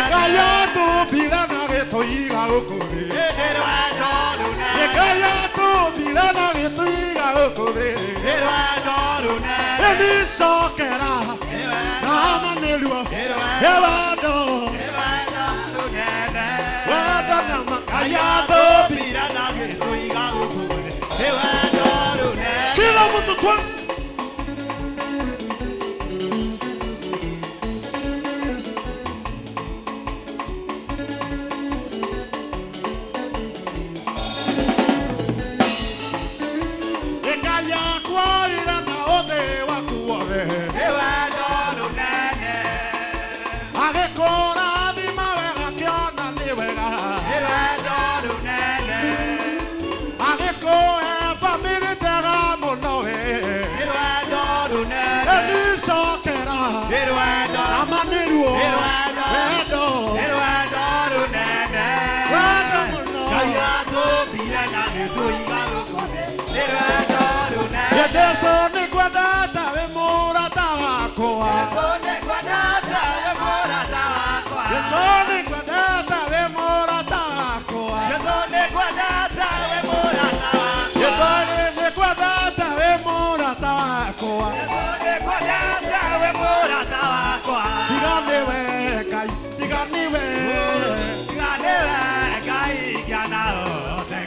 Ngai atũmbire na gĩtũiga gũkũ thĩ. Ngai atũmbire na gĩtũiga gũkũ thĩ. Ĩnicokera namanĩruo wendo wendo nama Ngai atũmbire na gĩtũiga gũkũ thĩ. Kila mtu twa Jesu nĩngwendete wĩ mũrata wakwa. Jesu nĩngwendete wĩ mũrata wakwa. Jesu nĩngwendete wĩ mũrata wakwa. Tiga nĩwe Ngai, tiga nĩwe.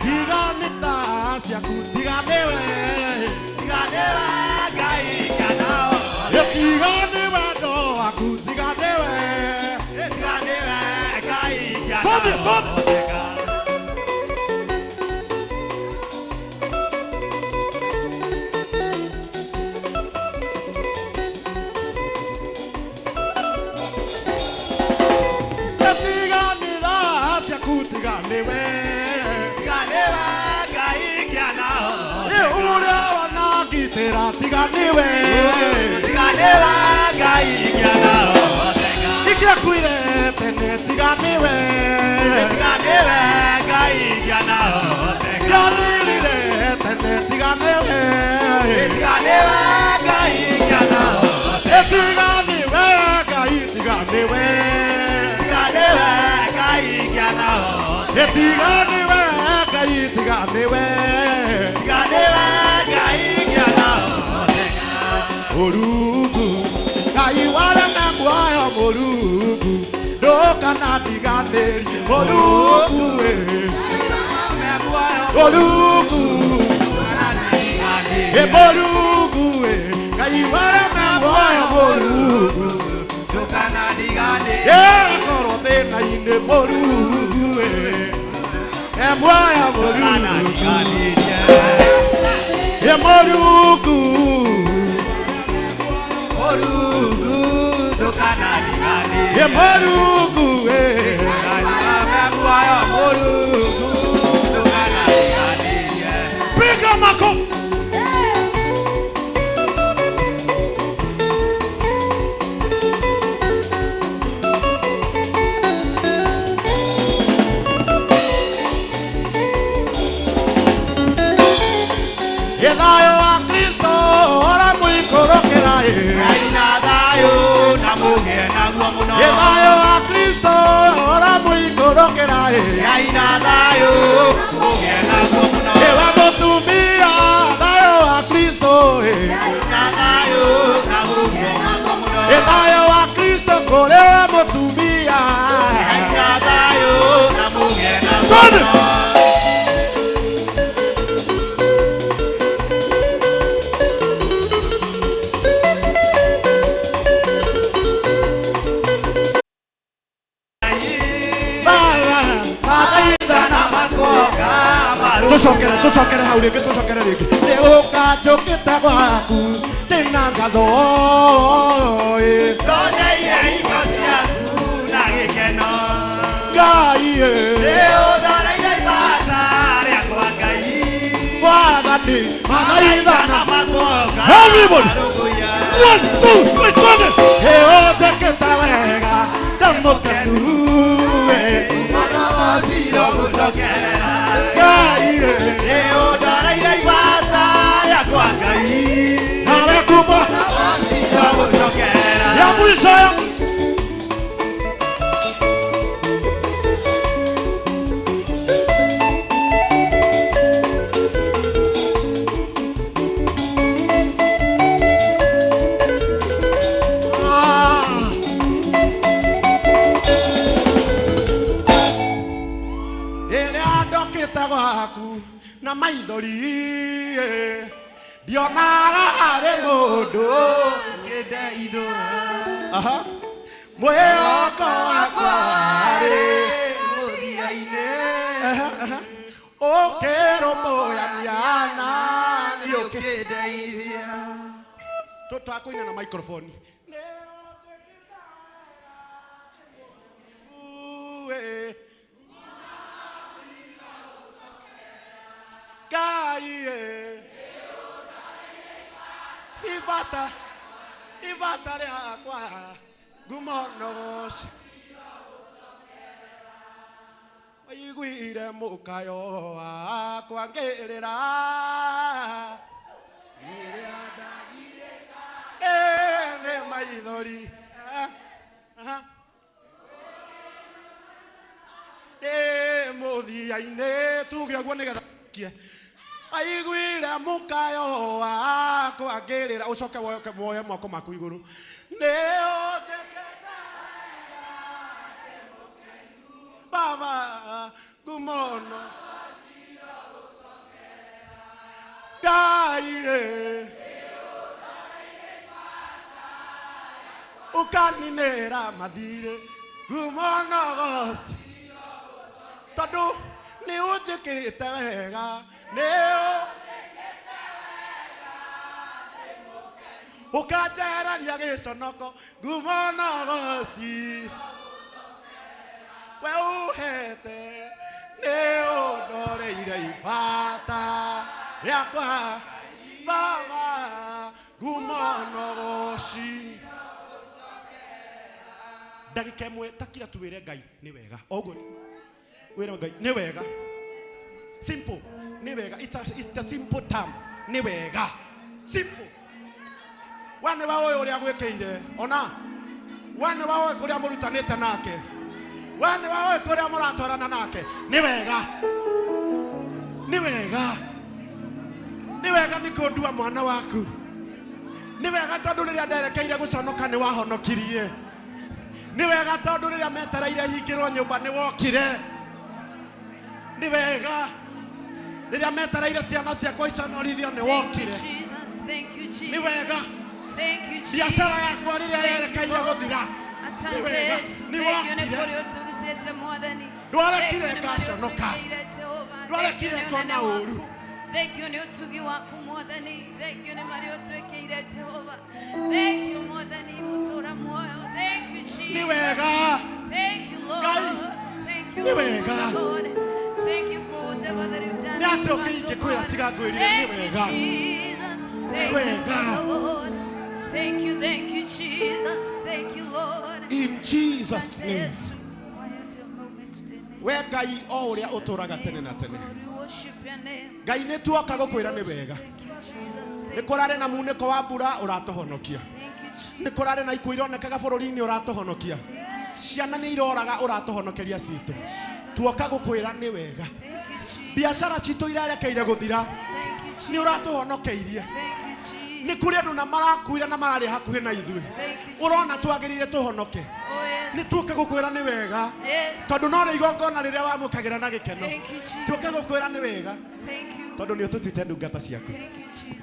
Tiga nĩ tha ciaku, tiga nĩwe. Tiga nĩ wendo waku, tiga nĩwe. Tũthiĩ, tũthiĩ. Tiga nĩ tha ciaku, tiga nĩwe. Ũrĩa wanangitĩra, tiga nĩwe. Ingĩakuire tene, tiga nĩwe. Ngĩathirire tene, tiga nĩwe. Tiga nĩwe Ngai, tiga nĩwe. Tiga nĩwe Ngai, tiga nĩwe. Mũrungu Ngai wareme muoyo Mũrungu ndũkanandiganĩrie Mũrungu ĩ Mũrungu ĩ Mũrungu ĩ Ngai wareme muoyo Mũrungu ĩ akorwo thĩna-inĩ Mũrungu ĩ e muoyo Mũrungu ĩ Mũrungu Ye Mũrungu eh Piga makofi. Ye thayũ wa Kristo ora mũikũrũkĩra ĩ. Ye thayũ wa Kristo ora mũikũrũkĩra ĩ. Ye wa mũtumia thayũ wa Kristo ĩ. Ye thayũ wa Kristo kũrĩ we mũtumia. Twende. Tucokere hau rĩngĩ, tucokere rĩngĩ. Nĩũka njũkĩte gwaku ndĩna ngatho ĩ. Ndonyeire hingo ciaku na gĩkeno. Ngai ĩ. Nĩũndoreire ibata rĩakwa Ngai. Mwathani mathaithana makwa Everybody. 1 2 3 twende. Ĩũnjĩkĩte wega ndamũkenu ĩ. Mwana wa gũcokerera. Ngai ĩ. Nĩũndoreire ibata rĩakwa Ngai. Nawe kuma. Ndionaga harĩ mũndũ Kĩndeithũra. Aha. Mwĩhoko wakwa warĩ mũthia-inĩ. Ũkĩrũmbũyania na niĩ ũkĩndeithia. Tũkũina na microphone. Ngai ibata ibata rĩakwa ngumo nogoci waiguire mũkayo wakwa ngĩrĩra nĩ maithori mũthia-inĩ tuge ũguo nĩgetha kie aiguire mũkayo wakwa ngĩrĩra ũcoke woe moko maku igũrũ nĩ ũnjĩkĩte baba ngumono Ngai ũkaninĩra mathirĩ ngumono goci tondũ nĩ ũnjĩkĩte wega nĩ ũkanjehereria gĩconoko ngumo na ũgoci we ũhete nĩ ũndoreire ibata rĩakwa baba ngumo na ũgoci. Ndagĩka ĩmwe takira tuwĩre Ngai nĩ wega o ũguo wĩre Ngai nĩ wega. Simple nĩ wega. It's a simple term nĩ wega. Simple. We nĩ we ũĩ ũrĩa gwĩkĩire ona we nĩ we ũĩ kũrĩa mũrutanĩte nake we nĩ we ũĩ kũrĩa mũratwarana nake nĩ wega nĩ wega nĩ wega nĩ kũndua mwana waku nĩ wega tondũ rĩrĩa nderekeire gũconoka nĩ wahonokirie nĩ wega tondũ rĩrĩa metereire hingĩrwo nyũmba nĩ wokire nĩ wega rĩrĩa metereire ciana ciakwa iconorithio nĩ wokire nĩ wega biacara yakwa rĩrĩa yerekeire gũthira nĩ wega nĩ wokire ndwarekire ngaconoka ndwarekire ngona ũru. Thank you nĩ ũtugi waku Mwathani. Thank you nĩ marĩa ũtwĩkĩire Jehova. Thank you Mwathani mũtũra muoyo. Thank you Jesus. Nĩ wega. Thank you Lord. Thank you Nĩ wega. Lord. Thank you for whatever that you've done. Nĩ atĩa ũngĩ ingĩkwĩra tiga ngwĩrire nĩ wega. Jesus. Nĩ Thank wega. you Lord. Thank you Jesus. Thank you Lord. In Jesus name. We Ngai o ũrĩa ũtũraga tene na tene. Ngai nĩ tuoka gũkwĩra nĩ wega. Nĩ kũrarĩ na munĩko wa mbura ũratũhonokia. Nĩ kũrarĩ na ikuũ ironekaga bũrũri-inĩ ũratũhonokia. Ciana nĩ iroraga ũratũhonokeria citũ. Tuoka gũkwĩra nĩ wega. Biacara citũ irerekeire gũthira nĩ ũratũhonokeirie. Nĩ kũrĩ andũ na marakuire na mararĩ hakuhĩ na ithuĩ. Ũrona twagĩrĩire tũhonoke. Nĩ tuoka gũkwĩra nĩ wega. Tondũ no rĩ igongona rĩrĩa wamũkagĩra na gĩkeno. Tuoka gũkwĩra nĩ wega. Tondũ nĩ ũtũtuĩte ndungata ciaku.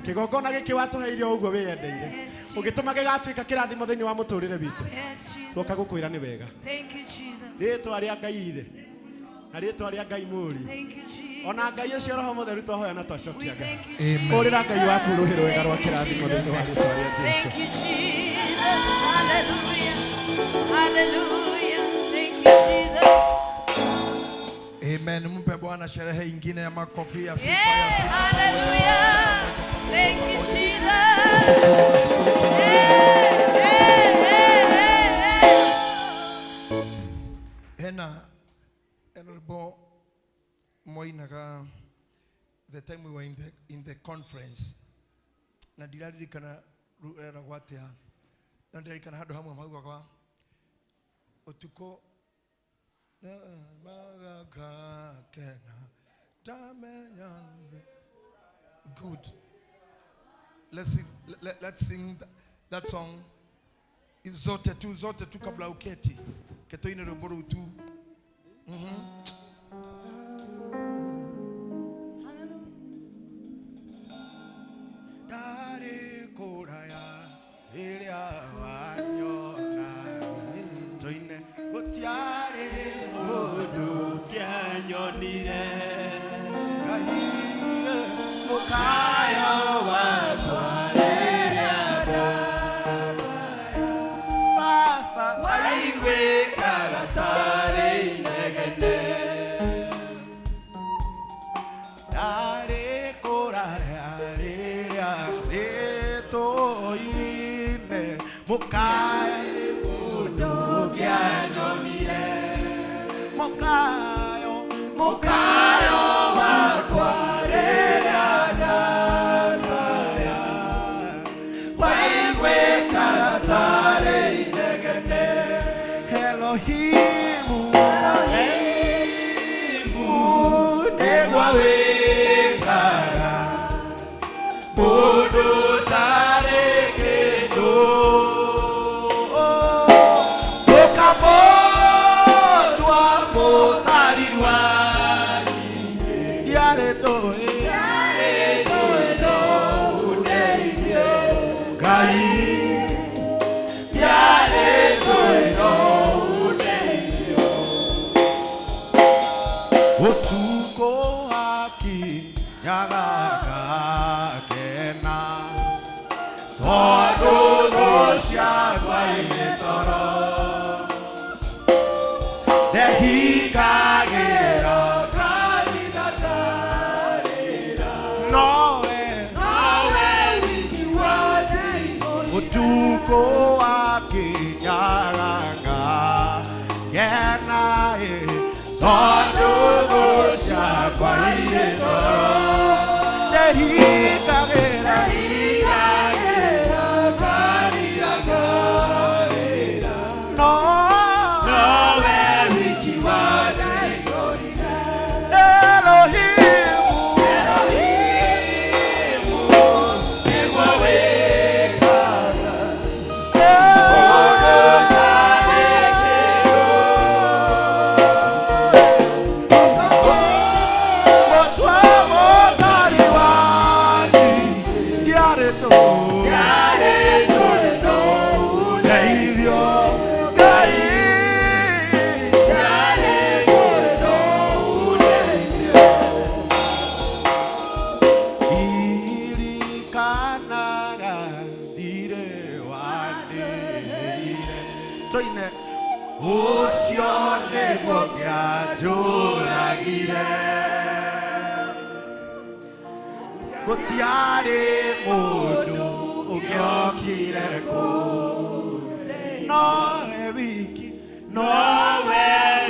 Kĩgongona gĩkĩ watũheire o ũguo wĩyendeire. Ũgĩtũma gĩgatuĩka kĩrathimo thĩinĩ wa mũtũrĩre witũ. Tuoka gũkwĩra nĩ wega. Rĩtwa rĩa Ngai Ithe na rĩtwa rĩa Ngai Mũriũ ona Ngai ũcio Roho Mũtheru twahoya na twacokia Ngai. Ũrĩra Ngai waku rũhĩ rwega rwa kĩrathimo thĩinĩ wa rĩtwa rĩa Jesũ. Hallelujah. Hallelujah. Thank you, Jesus. Amen. Mpe Bwana sherehe ingine ya makofi ya sifa ya sifa. Hallelujah. Thank you, Jesus. Hey, hey, hey, hey. Hena Honorable Moinaga, the time we were in the conference, na ndiraririkana rũreragwo atĩa, na ndirarikana handũ hamwe maugaga ũtukũ magakena ndamenya. Good. Let's sing that song zote tu kabla uketi ketoine rwĩmbo rũu tu. Tũine mũkayo mũndũ ũngĩanyonire mũkayo mũkayo wakwa rĩrĩa ndakaya waiguĩkaga tarĩ inegene Elohimu Elohimu nĩguo wĩkaga mũndũ ũtarĩ kĩndũ ũkamũtua mũtari wa nyingĩ ndiarĩ tũĩ no ũndeithie Ngai ndiarĩ tũĩ no ũndeithie ũtukũ wakinyaga ngakena tondũ thũ ciakwa irĩ toro ndehingagĩra kanitha ndarĩra nowe nowe wiki wandeithũrire ũtukũ wakinyaga ngakena ĩ tondũ thũ ciakwa irĩ toro ndehingagĩra kanitha ndarĩra nowe wiki wandeithũrire Elohimu Elohimu nĩguo wĩkaga mũndũ ũtarĩ kĩndũ mũtua mũtari wa nyingĩ ndiarĩ tũĩ no ũndeithio Ngai ndiarĩ tũĩ no ũndeithio Ririkanaga ndirĩ wandĩire tũine ũcio nĩguo ngĩanjũragire gũtiarĩ mũndũ ũngĩokire kũu nowe wiki nowe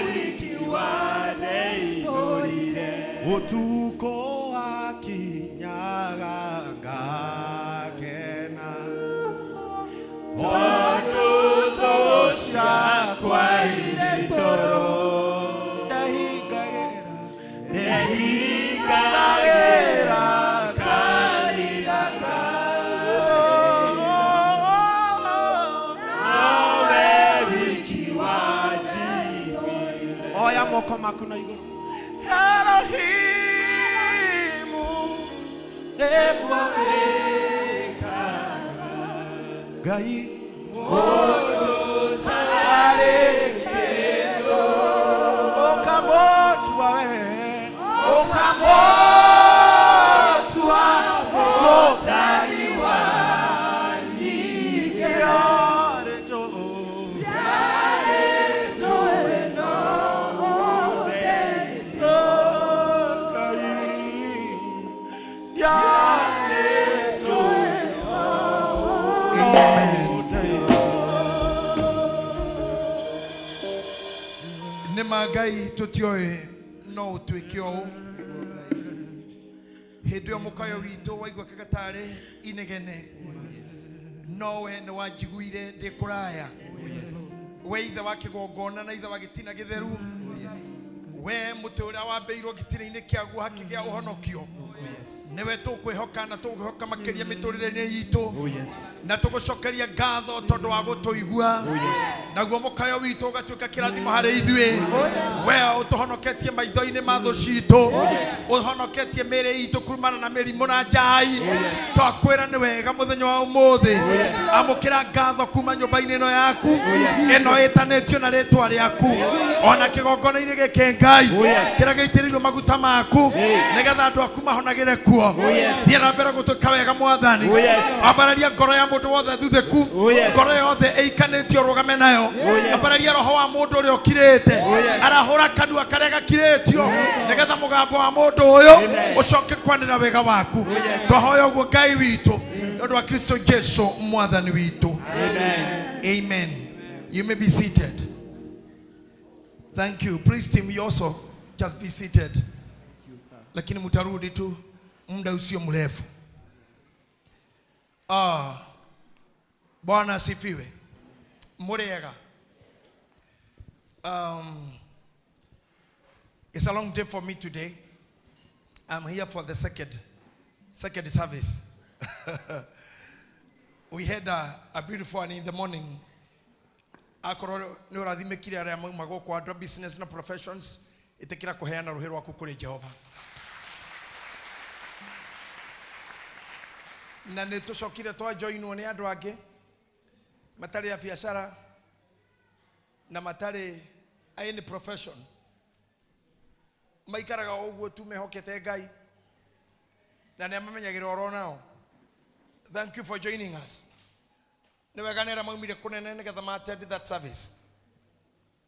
wiki wandeithũrire ũtukũ wakinyaga ngakena tondũ thũ ciakwa irĩ toro ndehingagĩra ndehingagĩra kanitha nowe wiki wanjiguire oya moko maku na igũrũ Elohimu nĩguo wĩkaga Ngai mũndũ ũtarĩ kĩndũ ũkamũtua we ũkamũtua mũtari wa nyingĩ Ndiarĩ tũĩ no ũndeithio Ngai ndiarĩ tũĩ no ũndeithio nĩ ma Ngai tũtioĩ no ũtuĩke ũũ hĩndĩ ĩyo mũkayo witũ waiguĩkaga tarĩ inegene no we nĩ wanjiguire ndĩ kũraya we ithe wa kĩgongona na ithe wa gĩtina gĩtheru we mũtĩ ũrĩa wambĩirwo gĩtina-inĩ kĩaguo hakĩgĩa ũhonokio nĩwe tũkwĩhoka na tũkwĩhoka makĩria mĩtũrĩre-inĩ itũ na tũgũcokeria ngatho tondũ wa gũtũigua naguo mũkayo witũ ũgatuĩka kĩrathimo harĩ ithuĩ we ũtũhonoketie maitho-inĩ ma thũ citũ ũhonoketie mĩĩrĩ itũ kumana na mĩrimũ na njai twakwĩra nĩ wega mũthenya wa ũmũthĩ amũkĩra ngatho kuma nyũmba-inĩ ĩno yaku ĩno ĩtanĩtio na rĩtwa rĩaku ona kĩgongona-inĩ gĩkĩ Ngai kĩrĩa gĩitĩrĩirio maguta maku nĩgetha andũ aku mahonagĩre kuo thiĩ na mbere gũtuĩka wega mwathani ambararia ngoro ya mũndũ wothe thuthĩku ngoro yothe ĩikanĩtio rũgame nayo ambararia roho wa mũndũ ũrĩa ũkirĩte arahũra kanua karĩa gakirĩtio nĩgetha mũgambo wa mũndũ ũyũ ũcoke kwanĩra wega waku twahoya ũguo Ngai witũ Nĩ ũndũ wa Kristo Jesu mwathani witũ. Amen. You may be seated. Thank you. Please team, you also just be seated. Lakini mtarudi tu muda usio mrefu. Bwana asifiwe. Muriega. It's a long day for me today. I'm here for the second service. We had a beautiful one in the morning. Akorwo nĩ ũrathimĩkire arĩa mauma gũkũ andũ a business na professions, ĩtĩkĩra kũheana rũhĩ rwaku kũrĩ Jehova. Na nĩ tũcokire twajoinwo nĩ andũ angĩ matarĩ a biacara na matarĩ a any profession, maikaraga o ũguo tu mehokete Ngai na nĩ amamenyagĩrĩra oro nao. Thank you for joining us. Nĩ wega nĩ arĩa maumire kũnene nĩgetha ma attend that service,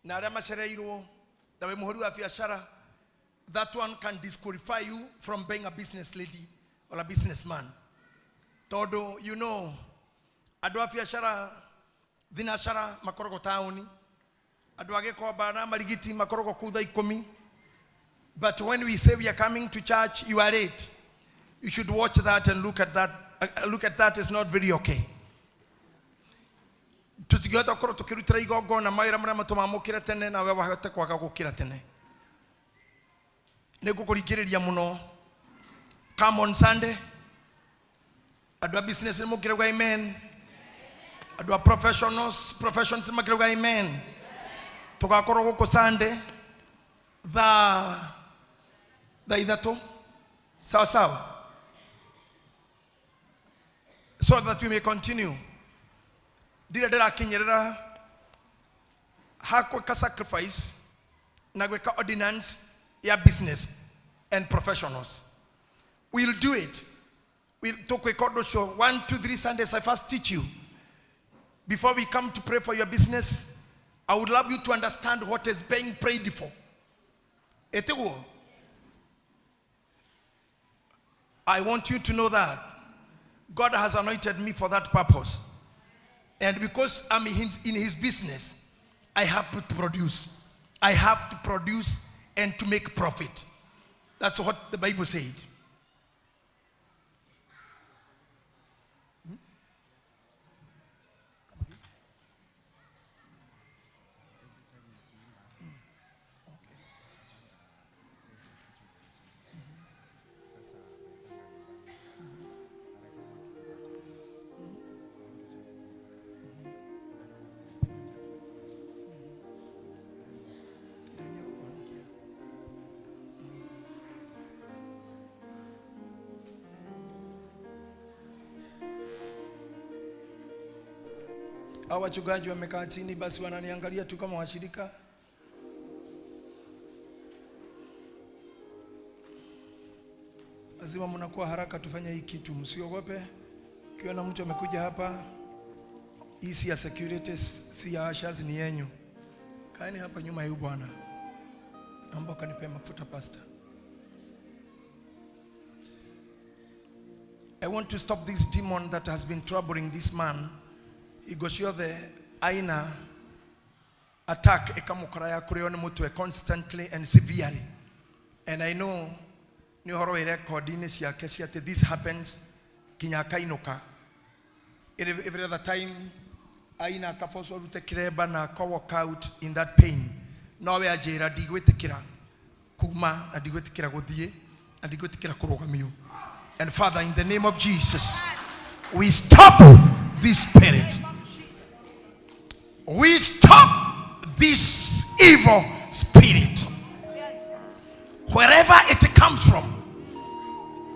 na arĩa macereirwo na wĩ mũhũri wa biacara, that one can disqualify you from being a business lady or a businessman. Tondũ you know andũ a biacara thinacara makoragwo taũni, andũ a Gĩkomba na Marigiti makoragwo kũu thaa ikũmi. But when we say we are coming to church, you are late. You should watch that and look at that. Look at that is not very okay. Tũtingĩhota gũkorwo tũkĩrutĩra igongona mawĩra marĩa matũmamũkĩre tene nawe wahote kwaga gũkĩra tene. Nĩ ngũkũringĩrĩria mũno. Come on Sunday. Andũ a business nĩ mũkĩrauga amen. Andũ a professionals, professions nĩ makĩrauga amen. Tũgakorwo gũkũ Sunday thaa 3:00. Sawa sawa. So that we may continue. Ndire ndĩrakinyĩrĩra ha gwĩka sacrifice na gwĩka ordinance ya business and professionals. We'll do it. We'll tũkwĩka ũndũ ũcio 1, 2, 3 Sundays. I first teach you. Before we come to pray for your business, I would love you to understand what is being prayed for. Etiguo? I want you to know that God has anointed me for that purpose. And because I'm in his business, I have to produce. I have to produce and to make profit. That's what the Bible said. Hawa wachungaji wamekaa chini basi wananiangalia tu kama washirika. Lazima mnakuwa haraka tufanye hii kitu, msiogope. Ukiona mtu amekuja hapa, hii si ya security, si ya ushers, ni yenyu. Kaeni hapa nyuma ya Bwana. Naomba kanipe mafuta pastor. I want to stop this demon that has been troubling this man. Igocio the aina attack ekamukora ya kurio ni mutwe constantly and severely. And I know ni horo ire recording ciake cia ati this happens kinya akainuka. Every other time aina akaforce rute kiremba na aka walk out in that pain. No we ajira ndigwitikira kuma na ndigwitikira guthie na ndigwitikira kurugamio. And Father, in the name of Jesus, we stop this spirit. We stop this evil spirit. Wherever it comes from.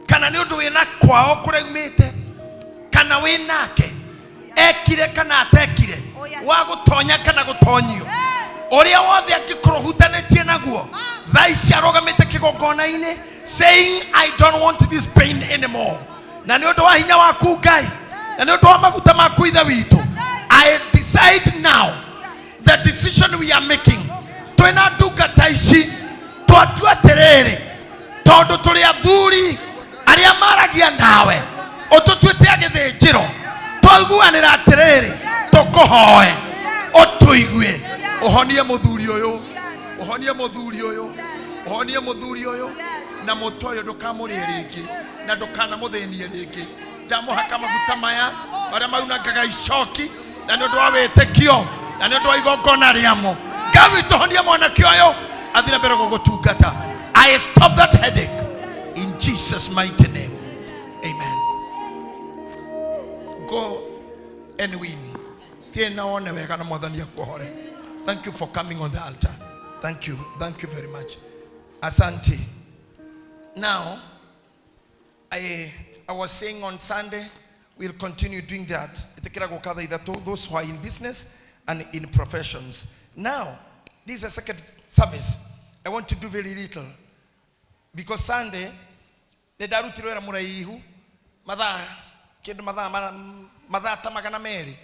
Kana ni undu wina kwao kuria umite, kana winake, ekire kana atekire, wa gutonya kana gutonyio. Uria wothe angikorwo hutanitie naguo, thaa ici arugamite kigongona-ini, saying I don't want this pain anymore. Na ni undu wa hinya waku Ngai, na ni undu wa maguta maku Ithe witũ, I decide now the decision we are making. Twina ndungata ici twatua atiriri, tondu turi athuri aria maragia nawe, Ũtũtuĩte a gĩthĩnjĩro. Twaiguanĩra atĩrĩrĩ, tũkũhoe ũtũigue. Ũhonie mũthuri ũyũ, ũhonie mũthuri ũyũ, ũhonie mũthuri ũyũ, na mũtwe ũyũ ndũkamũrĩe rĩngĩ na ndũkanamũthĩnie rĩngĩ. Ndamũhaka maguta maya marĩa maunangaga icoki, na nĩ ũndũ wa wĩtĩkio na nĩ ũndũ wa igongona rĩamo. Ngai witũ, honia mwanake ũyũ athiĩ na mbere gũgũtungata. I stop that headache in Jesus mighty name. Amen. Go and win. Thiĩ na wone wega na Mwathani akuohore. Thank you for coming on the altar. Thank you. Thank you very much. Asante. Now, I was saying on Sunday, we'll continue doing that. Ĩtĩkĩra gũka thaa ithatũ, those who are in business and in professions. Now, this is a second service. I want to do very little. Because Sunday, nĩ ndarutirwo wĩra mũraihu, mathaa, kĩndũ mathaa mathaa ta magana merĩ.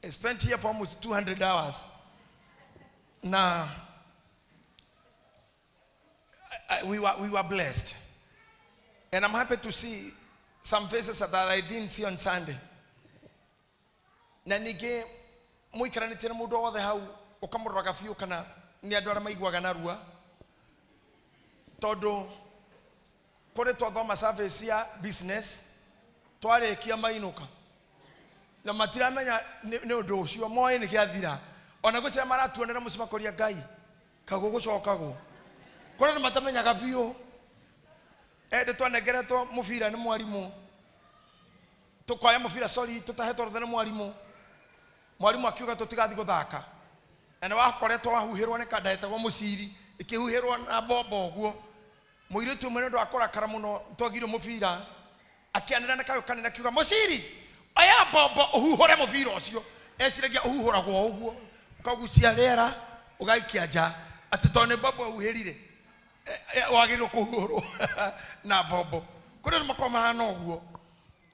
I spent here for almost 200 hours. Now, we were blessed. And I'm happy to see some faces that I didn't see on Sunday. Na ningĩ mũikaranĩtie na mũndũ o wothe hau ũkamũroraga biũ kana nĩ andũ arĩa maiguaga narua, tondũ kũrĩ twathoma service ya business twarĩkia mainũka na matiramenya nĩ ũndũ ũcio moĩ nĩ gĩathira. Ona gwĩciria maratuonera mũciĩ makoria Ngai kagũgũcokagwo kũrĩ andũ matamenyaga biũ. Ende twanengeretwo mũbira nĩ mwarimũ, tũkoya mũbira, sorry, tũtahetwo rũtha nĩ mwarimũ. Mwarimũ akiuga tũtigathiĩ gũthaka, na nĩ wakoretwo wahuhĩrwo nĩ kanda ĩtagwo mũciri, ĩkĩhuhĩrwo na mbombo ũguo. Mũirĩtu ũmwe nĩ ũndũ wa kũrakara mũno twagirwo mũbira, akĩanĩra na kayũ kanene akiuga, mũciri, oya mbombo ũhuhũre mũbira ũcio. Eciragia ũhuhũragwo ũguo, ũkagucia rĩera ũgaikia nja, atĩ tondũ nĩ mbombo ũhuhĩrire, wagĩrĩirwo kũhuhũrwo na mbombo. Kũrĩ andũ makoragwo mahana ũguo.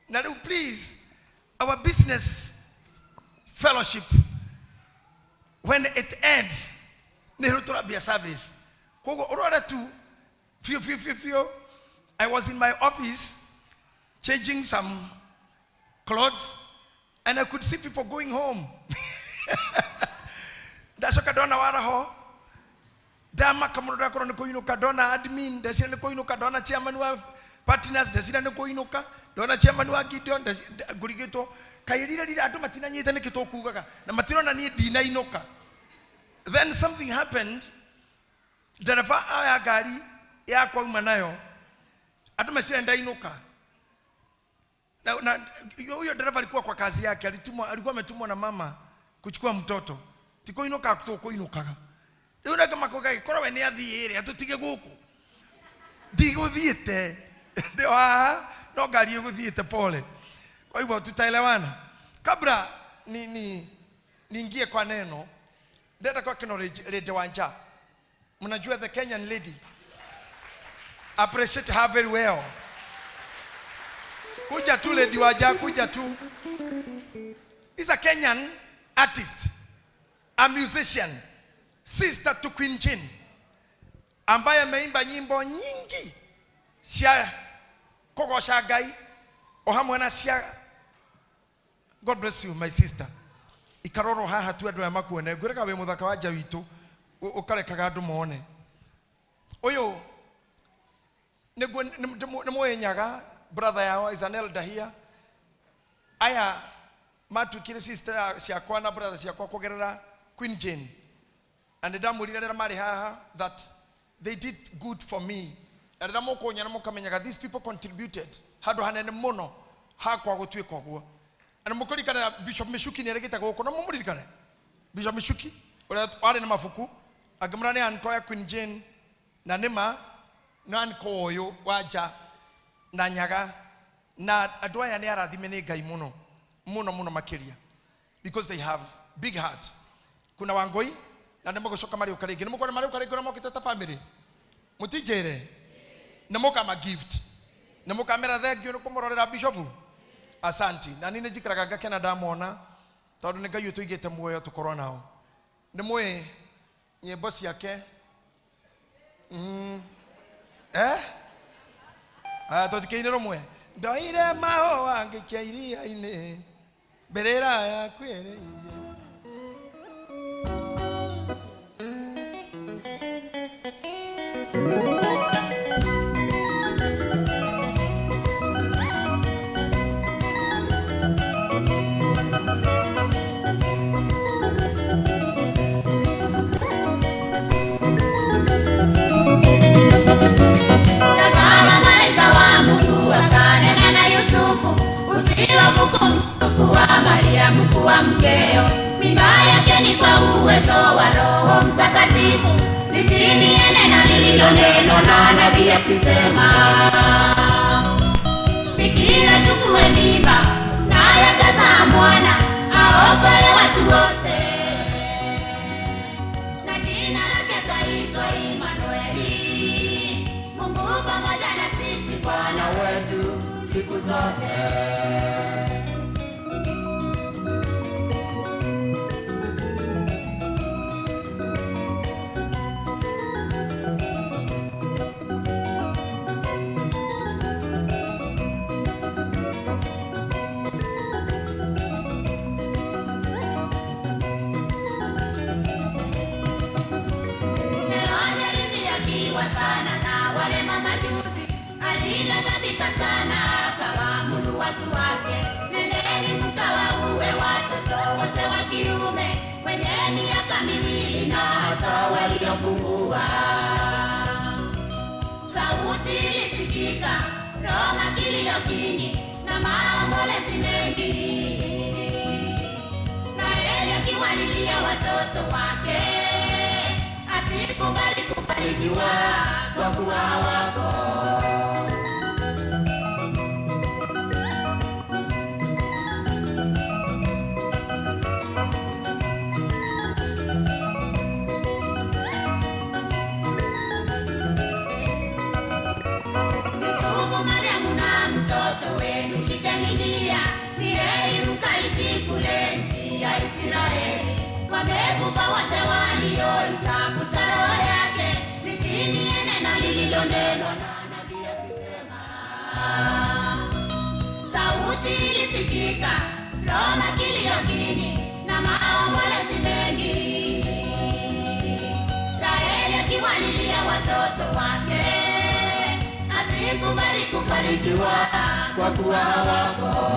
Na rĩu please, our business fellowship, when it ends, nĩ rĩu tũrambia service. Koguo ũrore tu biũ biũ biũ biũ. I was in my office changing some clothes and I could see people going home. Ndacoka ndona waraho, ndamaka mũno, ndakorwo nĩ kũinũka. Ndona admin, ndeciria nĩ kũinũka. Ndona chairman wa partners, ndeciria nĩ kũinũka. Ndona chairman wa Gideon, ngũrigĩtwo kaĩ rira rira andũ matinanyita nĩkĩ tũkugaga na matirona niĩ ndinainũka. Then something happened. Ndereba oya ngari yakwa auma nayo, andũ meciria ndainũka. Na huyo dereva alikuwa kwa kazi yake, alikuwa ametumwa na mama kuchukua mtoto. Tikuinuka kuinukaga. Rĩu nake makoga gĩkorwo we nĩ athiĩ rĩ, atũtige gũkũ. Ndigũthiĩte. Ndio haha, no ngari ĩgũthiĩte pole. Kwa hivyo tutaelewana. Kabla niingie kwa neno, ndenda kwa acknowledge Lady Wanja. Mnajua the Kenyan lady. Appreciate her very well. Kuja tu Lady Wanja, kuja tu. Is a Kenyan artist, a musician, sister to Queen Jane, ambaye ameimba nyimbo nyingi cia kũgoca Ngai o hamwe na cia. God bless you my sister. Ikaroro haha tu andũ aya makuone. Ngwĩraga wĩ mũthaka wa nja witũ, ũkarekaga andũ mone. Ũyũ nĩguo nĩ mũenyaga brother yao is an elder here. Aya matuĩkire sister ciakwa na brother ciakwa kũgerera Queen Jane. And ndamwĩrire rĩrĩa marĩ haha that they did good for me. Na rĩrĩa mũkũnyona mũkamenyaga these people contributed handũ hanene mũno hakwa gũtuĩka ũguo. Na mũkũririkana Bishop Michuki nĩ erĩgĩte gũkũ, no mũmũririkane Bishop Michuki ũrĩa warĩ na mabuku angĩmũra nĩ anko ya Queen Jane, na nĩma nĩ anko ũyũ wa nja na nyaga, na andũ aya nĩ arathime nĩ Ngai mũno mũno mũno makĩria, because they have big heart. Kuna Wangui na nĩ mũgũcoka marĩũka rĩngĩ, nĩ mũkuona marĩũka rĩngĩ ũrĩa mokĩte ta family, mũtinjĩre nĩ mũkama gift, nĩ mũkamera thengiũ nĩ kũmũrorera Bishop. Asanti. Na niĩ nĩ njikaraga ngakena ndamona, tondũ nĩ Ngai ũtũigĩte muoyo tũkorwo nao. Nĩ mũĩ nyĩmbo ciake. Tũtikĩine rũmwe. Ndoire mahũa ngĩikia iria-inĩ mbĩrĩra yaku ĩrĩ iria. Tazama malaika wa Mungu akanena na Yusufu, usihofu kumchukua Mariamu kuwa mkeo, mimba yake ni kwa uwezo wa Roho Mtakatifu, litimie neno lililonenwa na nabii akisema, bikira chukue mimba, naye atazaa mwana, aokoe watu wote, na jina lake ataitwa Imanueli, Mungu pamoja na sisi, Bwana wetu siku zote. Herode alidhihakiwa sana na wale mamajusi, alighadhabika sana akawaamuru watu wake, nendeni mkawaue watoto wote wa kiume wenye miaka 2 na hata waliopungua. Sauti ilisikika Roma, kilio kingi na maombolezi mengi, Raheli akiwalilia watoto wake, asikubali kufarijiwa kwa kuwa hawako. Yusufu, Mariamu na mtoto wenu shikeni njia, ni heri mkaishi kule nchi ya Israeli. Wamekufa wote walioitafuta roho yake, litimie neno lililonenwa na nabii akisema. Sauti ilisikika Roma, kilio kingi na maombolezi mengi, Raheli akiwalilia watoto wake, asikubali kufarijiwa kwa kuwa hawako.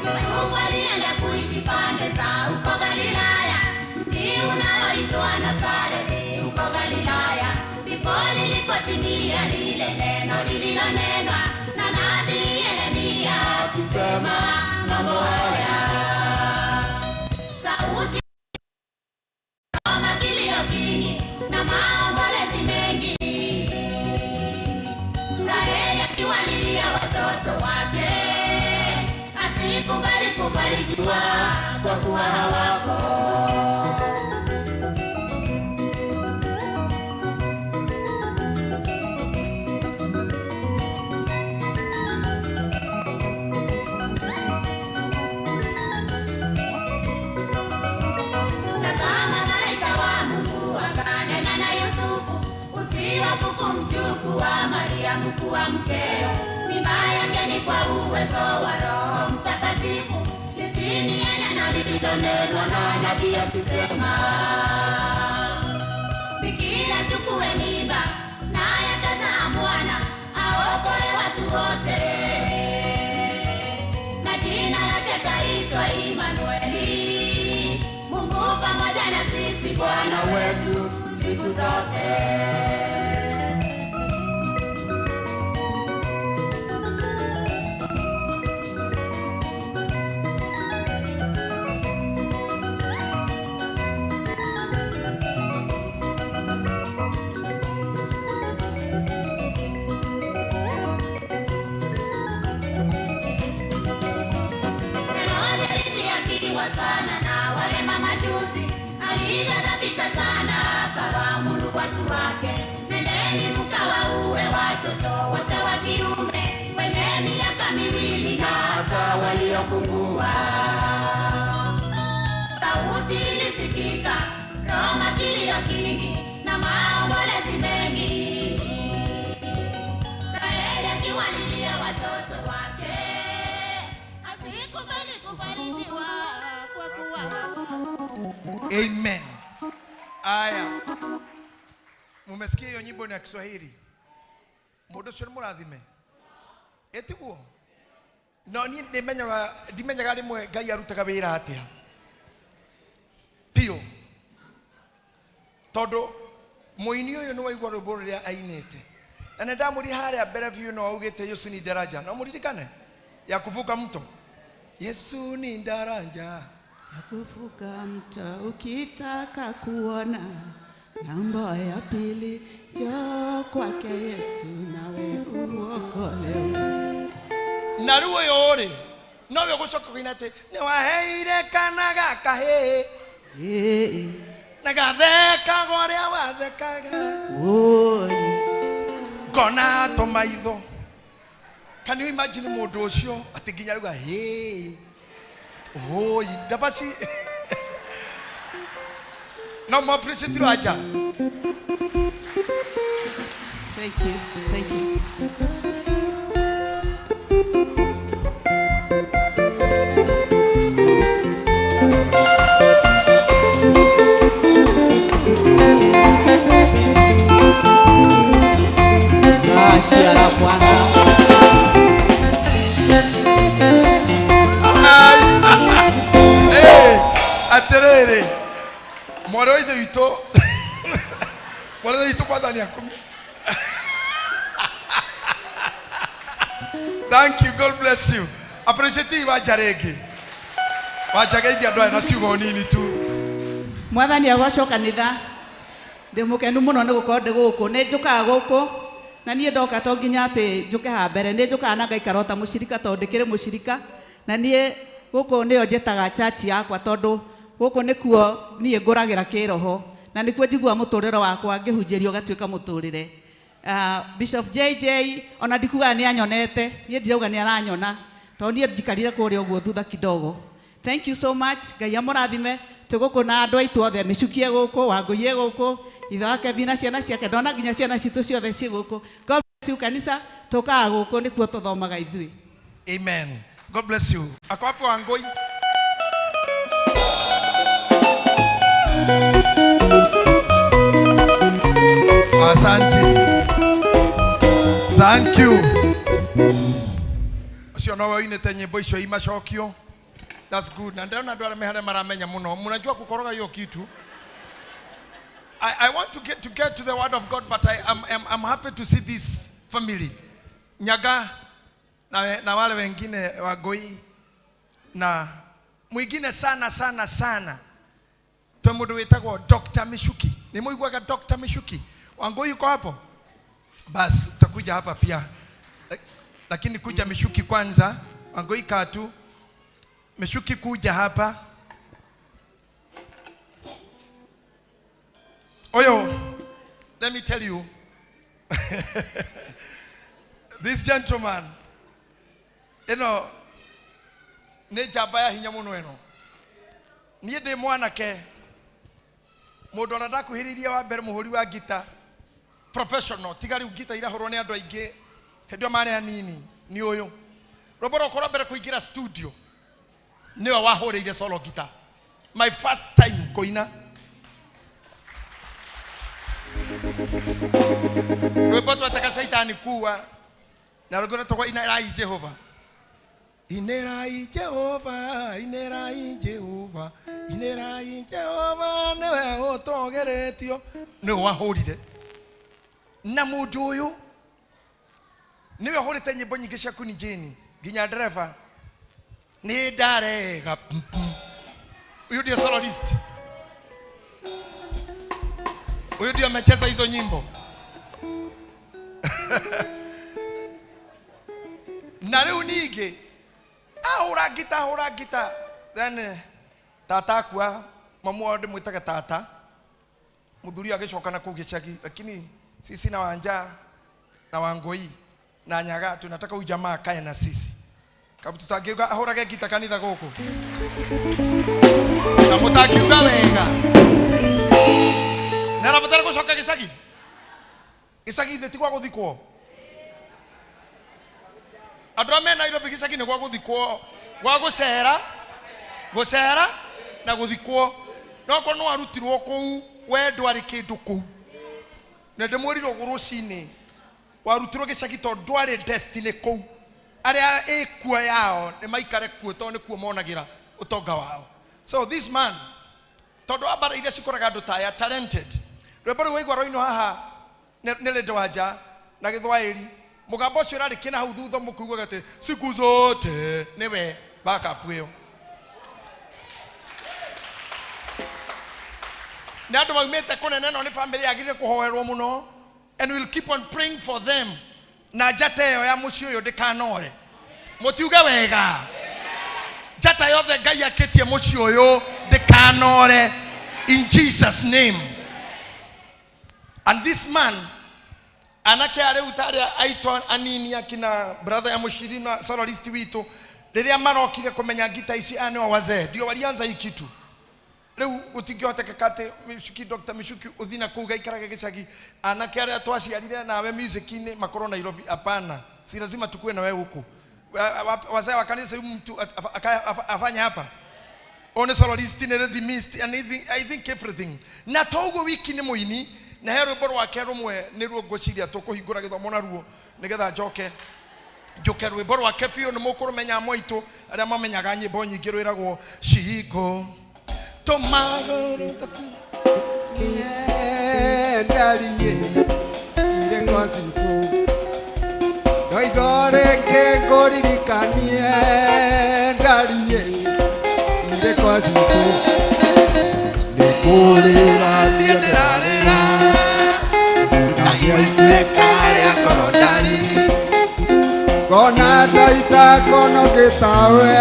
Yusufu alienda kuishi pande za huko Galilaya, mji unaoitwa Nazareti huko Galilaya. Ndipo lilipotimia lile neno lililonenwa na nabii Yeremia akisema mambo haya. Sauti Roma, kilio kingi na maombolezi mengi, Raheli akiwalilia watoto wake, asikubali kufarijiwa kwa kuwa hawako. Tazama malaika wa Mungu akanena na Yusufu, usihofu kumchukua Mariamu kuwa mkeo, mimba yake ni kwa uwezo wa Roho Mtakatifu, litimie neno lililonenwa na nabii akisema, bikira chukue mimba, naye atazaa mwana, aokoe watu wote, na jina lake ataitwa Imanueli, Mungu pamoja na sisi, Bwana wetu siku zote. Herode alidhihakiwa sana na wale mamajusi, alighadhabika Hiyo nyimbo ni ya Kiswahili. Mũndũ ũcio nĩ mũrathime. Ĩtiguo? No niĩ ndĩmenyaga ndimenyaga rĩmwe Ngai arutaga wĩra atĩa. Piũ. Tondũ mũini ũyũ nĩ waigua rwĩmbo rũrĩa ainĩte. Na nĩ ndamũria harĩa mbere biũ no augĩte Yesu ni daraja. No mũririkane? Ya kuvuka mto. Yesu ni daraja. Ya kuvuka mto ukitaka kuona ng'ambo ya pili, njoo kwake Yesu nawe uokolewe. Na rĩu ũyũ rĩ, nowe ũgũcoka kũina atĩ nĩ waheire kana gakahĩ na gathekaga ũrĩa wathekaga ngona tũmaitho. Can you imagine mũndũ ũcio atĩ nginya rĩu hĩ oi ndabaci no mo appreciate Raja. Thank you, thank you. Atiriri mwarĩ wa ithe witũ mwarĩ wa ithe witũ Mwathani akũmie. Thank you, God bless you. Appreciate Wanja rĩngĩ. Wanja geithia andũ aya na ciugo nini tu. Mwathani agocwo kanitha. Ndĩ mũkenu mũno nĩ gũkorwo ndĩ gũkũ. Nĩ njũkaga gũkũ na niĩ ndoka to nginya atĩ njũke haha mbere. Nĩ njũkaga na ngaikara o ta mũcirika tondũ ndĩkĩrĩ mũcirika. Na niĩ gũkũ nĩyo njĩtaga church yakwa tondũ gũkũ nĩkuo niĩ ngũragĩra kĩroho na nĩkuo njiguaga mũtũrĩre wakwa ngĩhunjĩrio ũgatuĩka mũtũrĩre. Bishop JJ ona ndikugaga nĩ anyonete, niĩ ndirauga nĩ aranyona tondũ niĩ njikarire kũrĩa ũguo thutha kidogo. Thank you so much. Ngai amũrathime. Twĩ gũkũ na andũ aitũ othe, Mĩcukie gũkũ, Wangũi gũkũ, ithe wa Kevin na ciana ciake, ndona nginya ciana citũ ciothe ciĩ gũkũ. God bless you kanitha, tũkaga gũkũ nĩkuo tũthomaga ithuĩ. Amen. God bless you. Ako wapi Wangũi? Asante. Thank you. Ũcio nowe ũinĩte nyĩmbo icio imacokio. That's good. Na ndĩrona andũ arĩa me harĩa maramenya mũno. Mnajua kukoroga hiyo kitu. I want to get to the word of God, but I'm happy to see this family. Nyaga na wale wengine Wangũi na mwingine sana sana sana. Twe mũndũ wĩtagwo Dr. Michuki. Ni mũiguaga Dr. Michuki? Wangũi yuko hapo? Bas, utakuja hapa pia. Lakini kuja Michuki kwanza. Wangũi kaa tu. Michuki kuja hapa. Oyo, let me tell you. This gentleman, you know, nĩ njamba ya hinya mũno ĩno. Niĩ ndĩ mwanake, mũndũ ona ndakuhĩrĩirie wa mbere mũhũri wa ngita professional, tiga rĩu ngita irahũrwo nĩ andũ aingĩ hĩndĩ ĩyo marĩ anini, nĩ ũyũ. Rwĩmbo rwakwa rwa mbere kũingĩra studio nĩwe wahũrĩire solo guitar. My first time kũina. Rwĩmbo twetaga Shaitani kuwa na rwĩmbo rwetagwo Inĩrai Jehova. Inĩrai Jehova, inĩrai Jehova, inĩrai Jehova nĩwe ũtũgeretio. Nĩwe wahũrire. Na mũndũ ũyũ nĩwe ũhũrĩte nyĩmbo nyingĩ cia Queen Jane nginya ndereba nĩ ndarega. Huyu ndiye soloist. Huyu ndiye amecheza hizo nyimbo. Na rĩu ningĩ ahũra ngita then tata akua, mamu wao ndĩmwĩtaga tata. Mũthuri agĩcoka na kũu gĩcagi, lakini sisi na Wanja na Wangũi na Nyaga tunataka huyu jamaa akae na sisi. Kabu tutakiuga ahũrage ngita kanitha gũkũ. Na mũtangiuga wega. Nĩ arabatara gũcoka gĩcagi. Gĩcagi ithe ti gwa gũthikwo. Andũ arĩa me Nairobi gĩcagi nĩ gwa gũthikwo, gwa gũcera, gũcera na gũthikwo. No korwo nĩ warutirwo kũu, we ndwarĩ kĩndũ kũu. Na ndĩmwĩrire ũguo rũcinĩ warutirwo gĩcagi tondũ ndwarĩ destiny kũu. Arĩa ĩkuo yao nĩ maikare kuo tondũ nĩkuo monagĩra ũtonga wao. So this man, tondũ wa mbara iria cikoraga andũ ta aya talented. Rwĩmbo rũu waigua rwainwo haha nĩ Lady Wanja na Gĩthwaĩri, mũgambo ũcio ũrarĩ kĩna hau thutha mũkũiguaga atĩ siku zote nĩwe backup ĩyo. Nĩ andũ maumĩte kũnene no nĩ family yagĩrĩire kũhoerwo mũno, and we'll keep on praying for them. Na njata ĩyo ya mũciĩ ũyũ ndĩkanore. Mũtiuge wega. Njata yothe Ngai akĩtie mũciĩ ũyũ ndĩkanore in Jesus name. And this man anake arĩa tarĩa aitũ anini akina brother ya mũciri na soloist witũ rĩrĩa marokire kũmenya ngita ici aya nĩo wazee ndio walianza hii kitu. Rĩu gũtingĩhotekeka atĩ Michuki, Dr. Michuki ũthiĩ na kũu gaikarage gĩcagi anake arĩa twaciarire nawe music-inĩ makorwo Nairobi. Hapana, si lazima tukue na wewe huku. Wazee wa kanisa huyu mtu afanye hapa one soloist ne rhythmist and I think everything. Na toguo wiki nĩ mũini na he rwĩmbo rwake rũmwe nĩruo ngwĩciria tũkũhingũra gĩthomo naruo nĩgetha njoke njoke rwĩmbo rwake biũ nĩ mũkũrũmenya mwaitũ arĩa mamenyaga nyĩmbo nyingĩ rwĩragwo Shiko tomagoro taku ndarie ire kwa siku ndoigore ngũririkanie ndarie ire kwa siku nĩkũrĩra niĩ ndĩrarĩra ndaiguĩka rĩa ngoro ndari ngona ta itakonogĩtawe.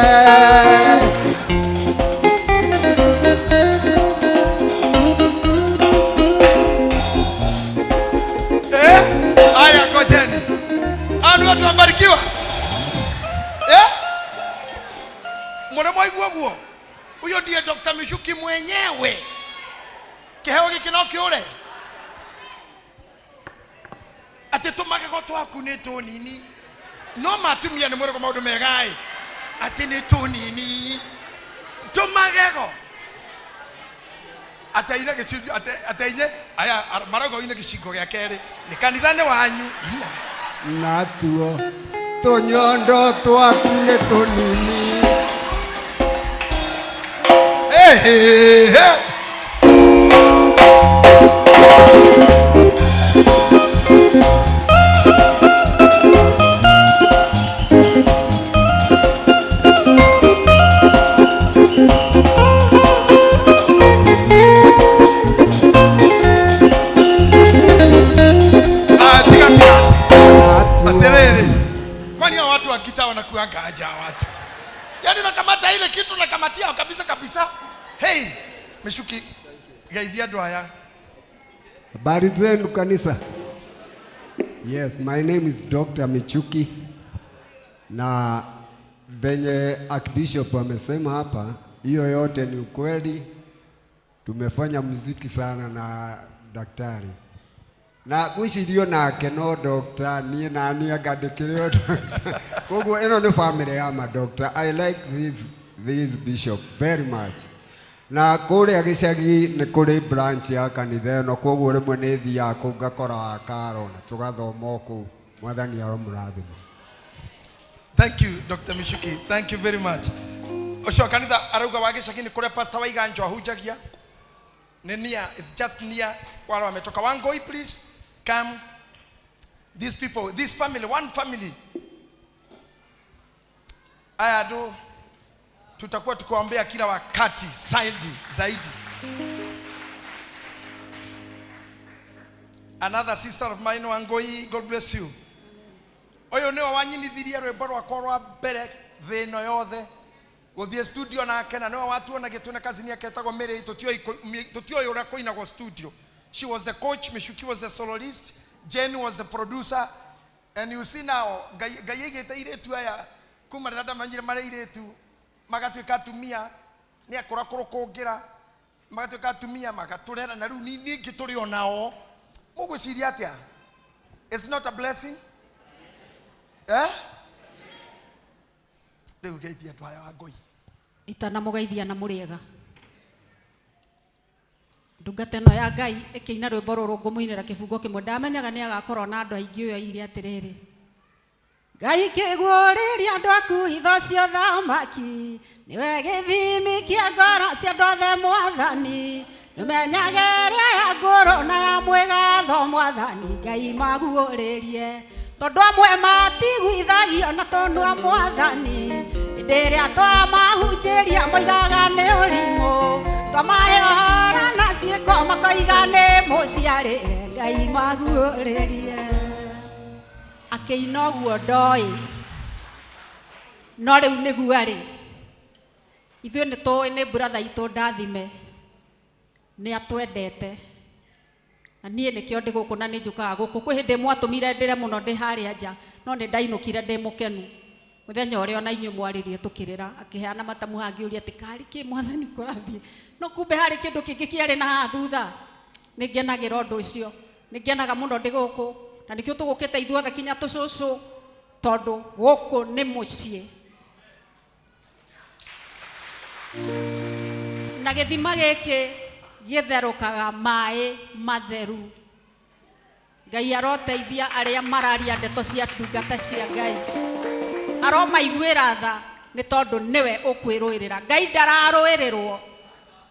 Aya, ngojeni. Anu watu wabarikiwa. Mbona mwaigua guo? Huyo ndiye Dr. Michuki mwenyewe. Kiheo giki no kiure. Ati tumagego twaku ni tunini. No matumia ni mwirego maundu megai. Ati ni tunini. Tumagego. Ataina gĩcunjĩ atainye aya marauga ine gĩcingo gĩa kerĩ nĩ kanitha nĩ wanyu ina natuo tũnyondo twaku nĩ tũnini. Hey, hey, hey. Kwani hao watu wa kita wanakuanga aje watu? Yaani nakamata ile kitu nakamatia kabisa kabisa. Hey, Michuki geithia andũ aya. Habari zenu kanisa. Yes, my name is Dr. Michuki. Na venye Archbishop amesema hapa, hiyo yote ni ukweli. Tumefanya muziki sana na daktari. Na gwicirio nake no doctor nie na nie anga ndikĩrĩ doctor. Koguo ĩno nĩ family ya ma doctor. I like this bishop very much. Na kũrĩa gĩcagi nĩ kũrĩ branch ya kanitha ĩno, koguo rĩmwe nĩ thiaga kũu ngakora wa karo na tũgathoma o kũu. Mwathani aromũrathima. Thank you Dr. Michuki. Thank you very much. Ũcio kanitha arauga wa gĩcagi nĩ kũrĩa pastor Waiganjo ahunjagia. Ni near, it's just near wale wametoka. Wangoi, please come. These people, this family, one family. Aya do tutakuwa tukiwaombea kila wakati zaidi. Another sister of mine, Wangoi, God bless you. Oyo niwe wanyinithirie rwimbo rwakwa rwa mbere thĩ ĩno yothe. Gũthiĩ studio nake na niwe watuonagia twĩna cousin yake etagwo Mary, tũtioĩ ũrĩa kũinagwo studio. She was the coach, Michuki was the soloist, Jane was the producer. And you see now, Ngai aigĩte airĩtu aya kuma rĩrĩa ndamenyire marĩ airĩtu magatuĩka atumia, nĩ akũra kũrũkũngĩra magatuĩka atumia magatũrera na rĩu ningĩ tũrĩ o nao. Mũgwĩciria atĩa? It's not a blessing? Eh? Rĩu geithia andũ aya Wangoi. Itanamũgeithia na mũrĩega. Ndungata ĩno ya Ngai ĩkĩina rwĩmbo rũrũ ngũmũinĩra kĩbungo kĩmwe, ndamenyaga nĩ agakorwo na andũ aingĩ ũyũ aire atĩrĩrĩ, Ngai kĩguũrĩria andũ aku hitho cia ũthamaki, nĩwe gĩthimi kĩa ngoro cia andũ othe mwathani, nĩmenyage ĩrĩa ya ngũrũ na ya mwĩgatho mwathani, Ngai maguũrĩrie, tondũ amwe matiguithagio na tũnua mwathani, hĩndĩ ĩrĩa twamahunjĩria moigaga nĩ ũrimũ, twamahe ũhoro na ciĩko makoiga nĩ mũciarĩre, Ngai maguũrĩrie. Akĩina ũguo ndoĩ, no rĩu nĩguo arĩ, ithuĩ nĩ tũĩ nĩ brother itũ ndathime, nĩ atwendete, na niĩ nĩkĩo ndĩ gũkũ na nĩ njũkaga gũkũ. Kwĩ hĩndĩ mwatũmire ndĩre mũno ndĩ harĩa nja, no nĩ ndainũkire ndĩ mũkenu mũthenya ũrĩa ona inyuĩ mwarĩrie tũkĩrĩra, akĩheana matamu haha ngĩũria atĩ karĩ kĩ mwathani kũrathiĩ, no kumbe harĩ kĩndũ kĩngĩ kĩarĩ na haha thutha. Nĩ ngenagĩra ũndũ ũcio, nĩ ngenaga mũno ndĩ gũkũ, na nĩkĩo tũgũkĩte ithuothe kinya tũcũcũ, tondũ gũkũ nĩ mũciĩ. Na gĩthima gĩkĩ gĩtherũkaga maĩ matheru. Ngai aroteithia arĩa mararia ndeto cia ndungata cia Ngai, aromaiguĩra tha nĩ tondũ nĩwe ũkwĩrũĩrĩra. Ngai ndararũĩrĩrwo,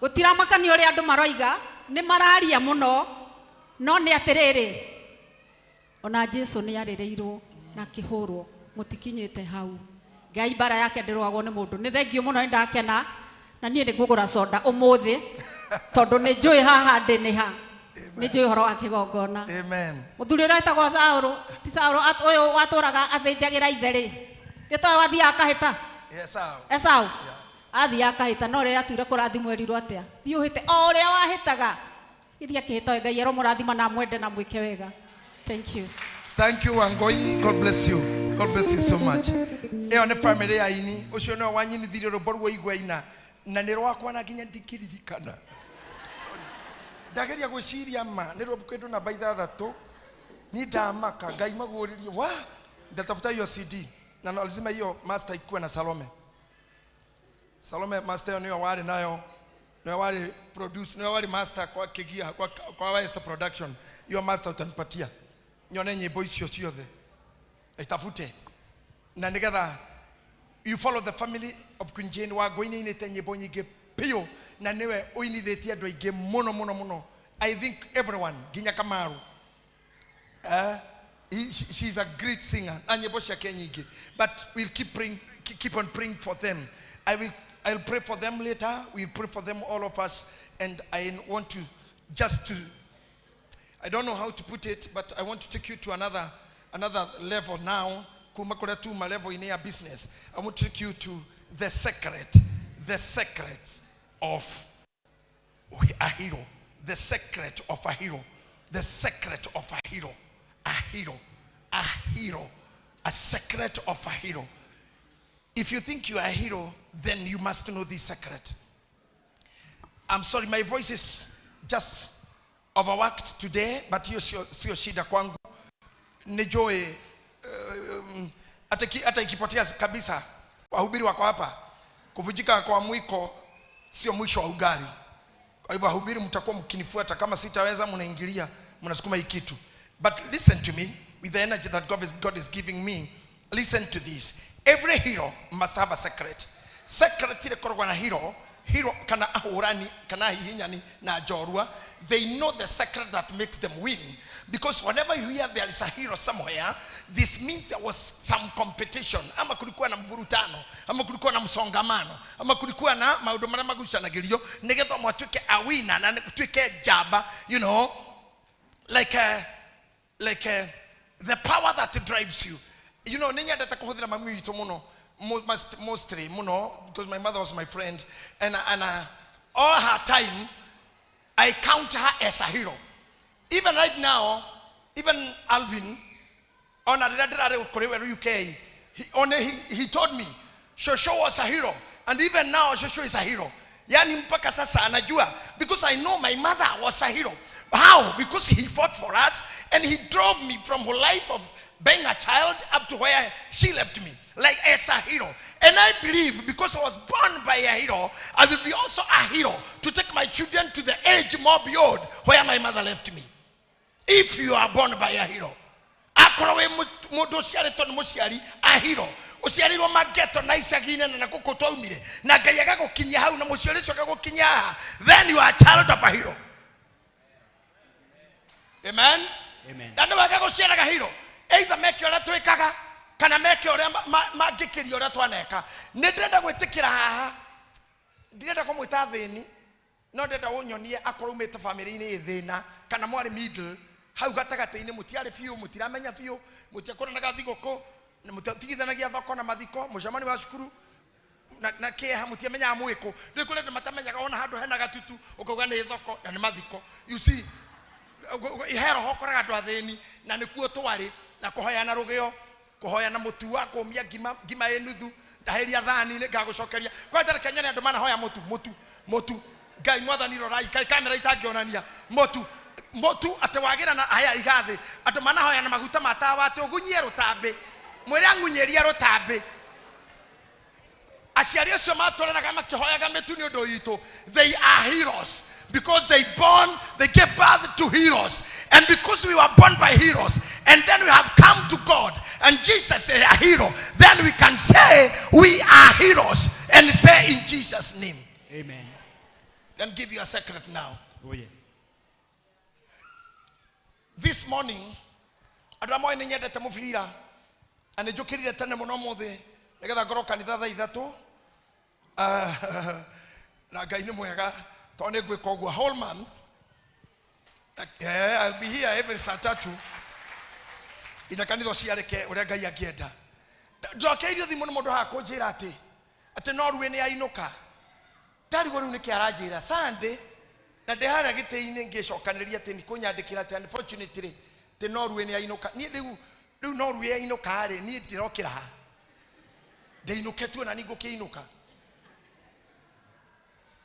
gũtiramakania ũrĩa andũ maroiga, nĩ mararia mũno, no nĩ atĩrĩrĩ, ona Jesu nĩ arĩrĩirwo na akĩhũrwo, mũtikinyĩte hau. Ngai mbara yake ndĩrũagwo nĩ mũndũ. Nĩ thengio mũno, nĩ ndakena, na niĩ nĩ ngũgũra soda ũmũthĩ, tondũ nĩ njũĩ haha ndĩ nĩ ha, nĩ njũĩ ũhoro wa kĩgongona. Amen. Mũthuri ũrĩa wetagwo Saũlũ, ti Saũlũ, ũyũ watũraga athĩnjagĩra ithe rĩ, nĩ toĩ wathiaga akahĩta? Esau. Esau. Athiaga akahĩta, no rĩrĩa atuire kũrathimwo erirwo atĩa? Thiĩ ũhĩte o ũrĩa wahĩtaga. Gĩthiĩ akĩhĩta, Ngai aromũrathima na amwende na amwĩke wega. Thank you. Thank you, Wangoi. God bless you. God bless you so much. Ĩyo nĩ family ya ini. Ũcio nĩwe wanyinithirie rwĩmbo rwa igwaina, na nĩ rwakwa na nginya ndikĩririkana. Sorry. Ndageria gwĩciria ma nĩ rwĩmbo kĩndũ namba ithathatũ. Ni ndamaka Ngai maguũrĩrie wa ndatafuta hiyo CD na lazima hiyo master ikuwe na Salome. Salome master hiyo niyo warĩ nayo, niyo warĩ produce, niyo warĩ master kwa Kigia, kwa West Production. Hiyo master utanipatia nyone nyimbo icio ciothe itafute, na nigetha you follow the family of Queen Jane wa ngũinĩinĩte nyimbo nyingĩ biũ, na niwe ũinithĩtie andũ aingĩ mũno mũno mũno. I think everyone nginya Kamaru. She's a great singer na nyimbo ciake nyingĩ, but we'll keep on praying for them. I'll pray for them later. We'll pray for them, all of us. And I want to just to, I don't know how to put it, but I want to take you to another level now. Kuma kũrĩa tuma level in your business. I want to take you to the secret of a hero, the secret of a hero, the secret of a hero, a hero, a hero, a secret of a hero. If you think you are a hero, then you must know this secret. I'm sorry, my voice is just overworked today, but hiyo sio shida kwangu. Nijoe hata ikipotea kabisa, wahubiri wako hapa. Kuvujika kwa mwiko sio mwisho wa ugali. Kwa hivyo wahubiri mtakuwa mkinifuata, kama sitaweza mnaingilia, mnasukuma hii kitu. But listen to me with the energy that God is giving me. Listen to this. Every hero must have a secret. Secret ile korogwa na hero, hero kana ahurani, kana hihinyani na jorua, they know the secret that makes them win. Because whenever you hear there is a hero somewhere, this means there was some competition. Ama kulikuwa na mvurutano, ama kulikuwa na msongamano, ama kulikuwa na maundu maria magucanagĩrio nigetha mwatuike a winner na tuike jaba, you know, like the power that drives you. You know, ninyendete kuhuthira mami witu muno, mostly muno, because my mother was my friend, and all her time I count her as a hero. Even right now, even Alvin, on UK, he told me, Shosho was a hero. And even now, Shosho is a hero. Yani mpaka sasa anajua, because I know my mother was a hero. How? Because he fought for us and he drove me from a life of Being a child up to where she left me, like as a hero. And I believe because I was born by a hero, I will be also a hero to take my children to the age more beyond where my mother left me. If you are born by a hero, akorwo wĩ mũndũ ũciarĩtwo nĩ mũciari a hero, ũciarĩirwo mageto na icagi-inĩ na gũkũ twaumire, na Ngai agagũkinyia hau na mũciari ũcio agagũkinyia haha, then you are a child of a hero. Amen? Amen. Na nĩ wega gũciaraga hero, either meke ũrĩa twĩkaga kana meke ũrĩa mangĩkĩria ũrĩa twaneka. Nĩ ndĩrenda gwĩtĩkĩra haha, ndirenda kũmwĩta thĩni, no ndĩrenda ũnyonie akorwo umĩte bamĩrĩ-inĩ ĩ thĩna kana mwarĩ middle, hau gatagatĩ-inĩ mũtiarĩ biũ, mũtiramenya biũ, mũtiakũranaga thigũkũ, mũtiatigithanagia thoko na mathiko, mũcemanio wa cukuru na kĩeha, mũtiamenyaga mwĩkũ. Nĩ kũrĩ andũ matamenyaga ona handũ hena gatutu, ũkauga nĩ thoko na nĩ mathiko. You see, he roho ũkoraga andũ athĩni, na nĩkuo twarĩ, na kũhoyana rũgĩo, kũhoyana mũtu wa kũmia ngima, ngima ĩ nuthu, ndahĩria thani nĩ ngagũcokeria. Kwanja reke nyone andũ manahoya mũtu, mũtu, mũtu. Ngai mwathani rorai, kaĩ kamera itangĩonania mũtu, mũtu atĩ wagĩra na haya igathĩ. Andũ manahoya na maguta ma tawa atĩ ũgunyie rũtambĩ, mwĩre ang'unyĩrie rũtambĩ. Aciari acio matũreraga makĩhoyaga mĩtu nĩ ũndũ witũ. They are heroes because they gave birth to heroes, and because we were born by heroes, and then we have come to God, and Jesus is a hero, then we can say we are heroes and say in Jesus' name. Amen. Then give you a secret now. Oh, yes. This morning, andũ arĩa moĩ nĩ nyendete mũbira, na nĩ njũkĩrire tene mũno ũmũthĩ nĩgetha ngorwo kanitha thaa ithatũ. Na Ngai nĩ mwega tondũ nĩ ngwĩka ũguo whole month. I'll be here every saa tatu nginya kanitha ũciarĩke ũrĩa Ngai angĩenda. Njokeirio thimũ nĩ mũndũ haha kũnjĩra atĩ Norway nĩ ainũka. Ndarigwo rĩu nĩkĩ aranjĩra Sunday, na ndĩ harĩa gĩtĩ-inĩ ngĩcokanĩrĩria atĩ nĩ kũnyandĩkĩra atĩ unfortunately atĩ Norway nĩ ainũka. Niĩ rĩu Norway ainũka rĩ, niĩ ndĩrokĩra ha? Ndĩinũke tu ona niĩ ngũkĩinũka.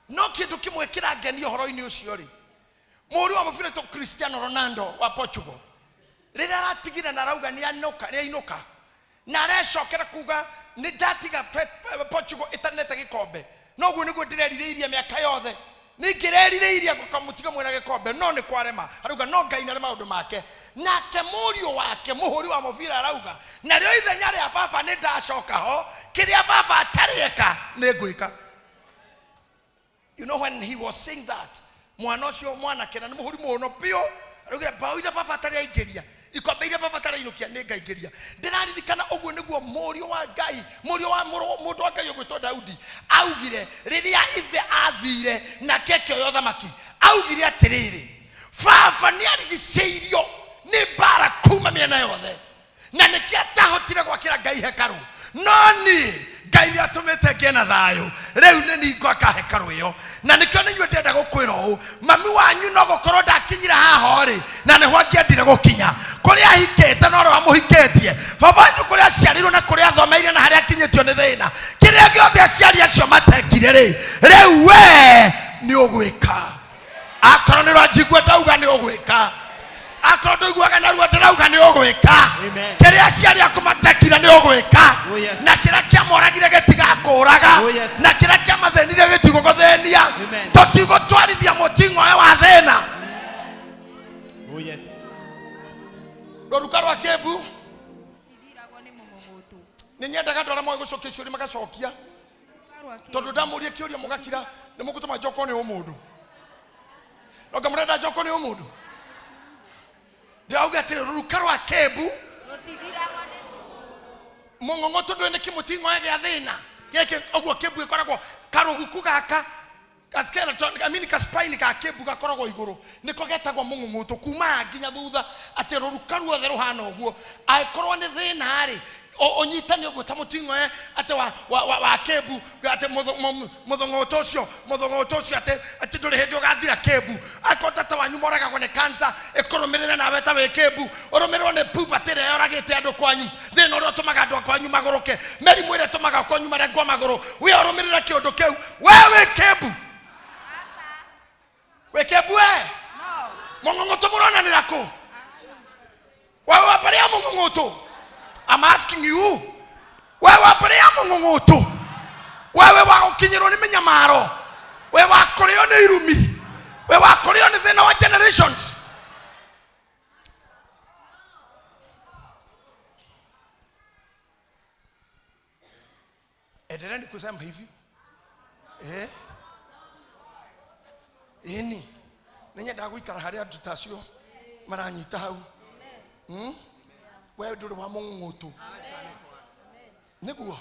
No kĩndũ kĩmwe kĩrangenia ũhoro-inĩ ũcio rĩ, mũhũri wa mũbira wĩtagwo Cristiano Ronaldo wa Portugal, rĩrĩa aratigire na arauga nĩ ainũka, na arecokera kuga nĩ ndatiga Portugal ĩtanete gĩkombe, noguo nĩguo ndĩrerirĩirie mĩaka yothe. Ningĩrerirĩirie gũkamũtiga mwena gĩkombe, no nĩ kwarema. Arauga no Ngai nĩ arĩ maũndũ make. Nake mũriũ wake mũhũri wa mũbira arauga narĩo ithenya rĩa baba nĩ ndacoka ho, kĩrĩa baba atarĩeka nĩ ngwĩka. You know when he was saying that, mwana ũcio mwanake na nĩ mũhũri mũno biũ, araugire mbaũ iria baba atarĩ aingĩria, ikombe iria baba atarĩ ainũkia nĩ ngaingĩria. Ndĩraririkana ũguo nĩguo mũriũ wa Ngai, mũriũ wa mũndũ wa Ngai ũgwĩtwo Daudi augire rĩrĩa ithe athire nake akĩoya ũthamaki, augire atĩrĩrĩ, baba nĩarigicĩirio nĩ mbara kuma mĩena yothe, na nĩkĩo atahotire gwakĩra Ngai hekarũ, no niĩ Ngai nĩatũmĩte ngĩe na thayũ, rĩu nĩ niĩ ngwaka hekarũ ĩyo. Na nĩkĩo nĩ inyuĩ ndĩrenda gũkwĩra ũũ, mami wanyu no gũkorwo ndakinyire haha rĩ, na nĩho angĩendire gũkinya, kũrĩa ahikĩte no ũrĩa wamũhikĩtie, baba wanyu kũrĩa aciarirwo na kũrĩa athomeire na harĩa akinyĩtio nĩ thĩna, kĩrĩa gĩothe aciari acio matekire rĩ, rĩu we nĩ ũgwĩka. Akorwo nĩ ũranjigua ndauga nĩ ũgwĩka, akorwo ndũiguaga narua ndĩrauga nĩ ũgwĩka. Amen. Kĩrĩa aciari aku matekire nĩ ũgwĩka. Oh, yes. Na kĩrĩa kĩamoragire gĩtigakũraga. Oh, yes. Na kĩrĩa kĩamathĩnirie gĩtigũgũthĩnia. Amen. Tũtigũtwarithia mũting'oe wa thĩna. Oh, yes. Rũruka rwa Kĩmbu. Nĩ nyendaga andũ arĩa moĩ gũcokia ciũria magacokia, tondũ ndamũria kĩũria mũgakira nĩ mũgũtũma njokwo nĩ ũmũndũ. Ronga mũrenda njokwo nĩ ũmũndũ. Ndĩrauga atĩrĩ, rũruka rwa Kĩmbu mũng'ong'o tondũ nĩ kĩmũting'oe gĩa thĩna gĩkĩ, ũguo Kĩmbu ĩkoragwo karũguku gaka ka skeleton, I mean ka spine ka Kĩmbu gakoragwo igũrũ, nĩko getagwo mũng'ong'o kuma haha nginya thutha, atĩ rũruka ruothe rũhana ũguo. Angĩkorwo nĩ thĩna rĩ, ũnyitane ũguo ta mũting'oe atĩ wa Kĩmbu, atĩ mũthong'oto ũcio, mũthong'oto ũcio atĩ ndũrĩ hĩndĩ ũgathira Kĩmbu. Angĩkorwo tata wanyu moragagwo nĩ cancer, ĩkũrũmĩrĩre nawe ta wĩ Kĩmbu, ũrũmĩrĩrwo nĩ poverty ĩrĩa yoragĩte andũ kwanyu, thĩna ũrĩa ũtũmaga andũ kwanyu magũrũke, mĩrimũ ĩrĩa ĩtũmaga kwanyu marengwo magũrũ, we ũrũmĩrĩre kĩũndũ kĩu, we wĩ Kĩmbu. Wĩ Kĩmbu we? Mũng'ong'o tũmũronanĩra kũ? Wewe wa mbarĩ ya mũng'ong'o mung'ung'utu? I'm asking you. Wewe wa mbarĩ ya mung'ung'utu, wewe wa gũkinyĩrwo nĩ mĩnyamaro, we wa kũrĩo nĩ irumi, we wa kũrĩo nĩ thĩna wa generations. Endeleni kusema hivi. Ĩni nĩ nyendaga gũikara harĩa andũ ta acio maranyita hau. We ndũrĩ wa mũng'ũng'ũtũ. Nĩguo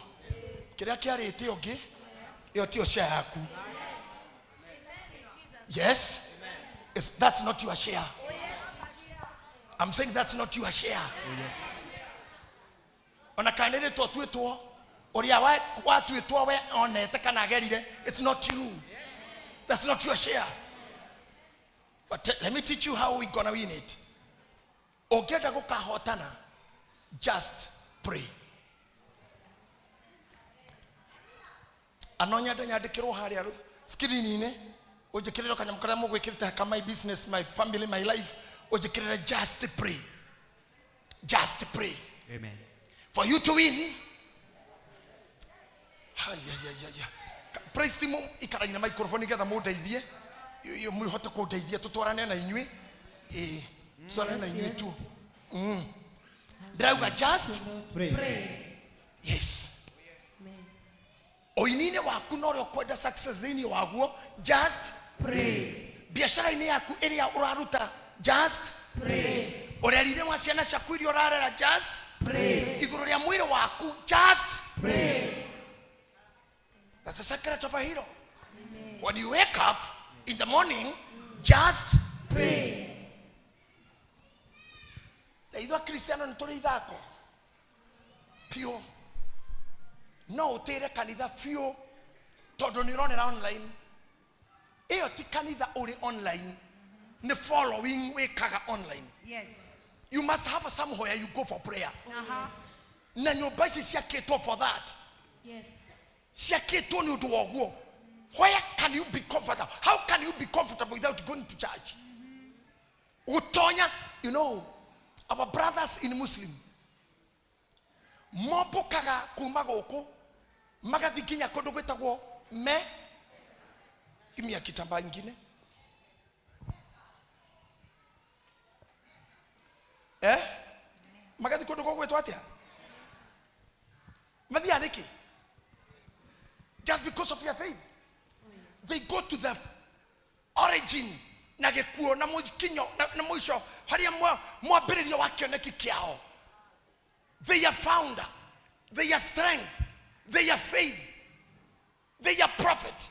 kĩrĩa kĩarĩte ũngĩ ĩyo tiyo share yaku. Yes, that's not your share. I'm saying that's not your share. Ona kana rĩtwa twĩtwo ũrĩa watuĩtwo we onete kana agerire, it's not you. That's not your share. But let me teach you how we gonna win it. Ũngĩenda gũkahotana, just pray. Ano nyende nyandĩkĩrwo harĩa screen-inĩ, ũnjĩkĩrĩre kanyamũ karĩa mũgwĩkĩrĩte ka my business, my family, my life, ũnjĩkĩrĩre just pray. Just pray. Amen. For you to win. Praise team, ikaragia na microphone nĩgetha mũndeithie, mũhote kũndeithia tũtwarane na inyuĩ. Tũtwarane na inyuĩ tu. Ndĩrauga just pray. Yes. Ũini-inĩ waku na ũrĩa ũkwenda success thĩinĩ waguo, just pray. Biacara-inĩ yaku ĩrĩa ũraruta, just pray. Ũreri-inĩ wa ciana ciaku iria ũrarera, just pray. Igũrũ rĩa mwĩrĩ waku, just pray. That's the secret of a hero. Amen. When you wake up in the morning, just pray. Na ithuĩ Akristiano nĩ tũrĩ ithako biũ. No ũtĩre kanitha biũ tondũ nĩ ũronera online. Ĩyo ti kanitha ũrĩ online, nĩ following wĩkaga online. Yes. You must have somewhere you go for prayer. Na nyũmba ici ciakĩtwo for that. Yes. Ciakĩtwo nĩ ũndũ wa ũguo. Where can you be comfortable? How can you be comfortable without going to church? Utonya, you know, our brothers in Muslim mombũkaga kuma gũkũ magathiĩ nginya kũndũ gwĩtagwo me imia kitambaa ingine magathiĩ kũndũ gũgwĩtwo atĩa mathiaga nĩkĩ? Just because of your faith. They go to the origin na gĩkuo na mũkinyo na mũico harĩa mwambĩrĩrio wa kĩoneki kĩao. They are founder, they are strength, they are faith, they are prophet.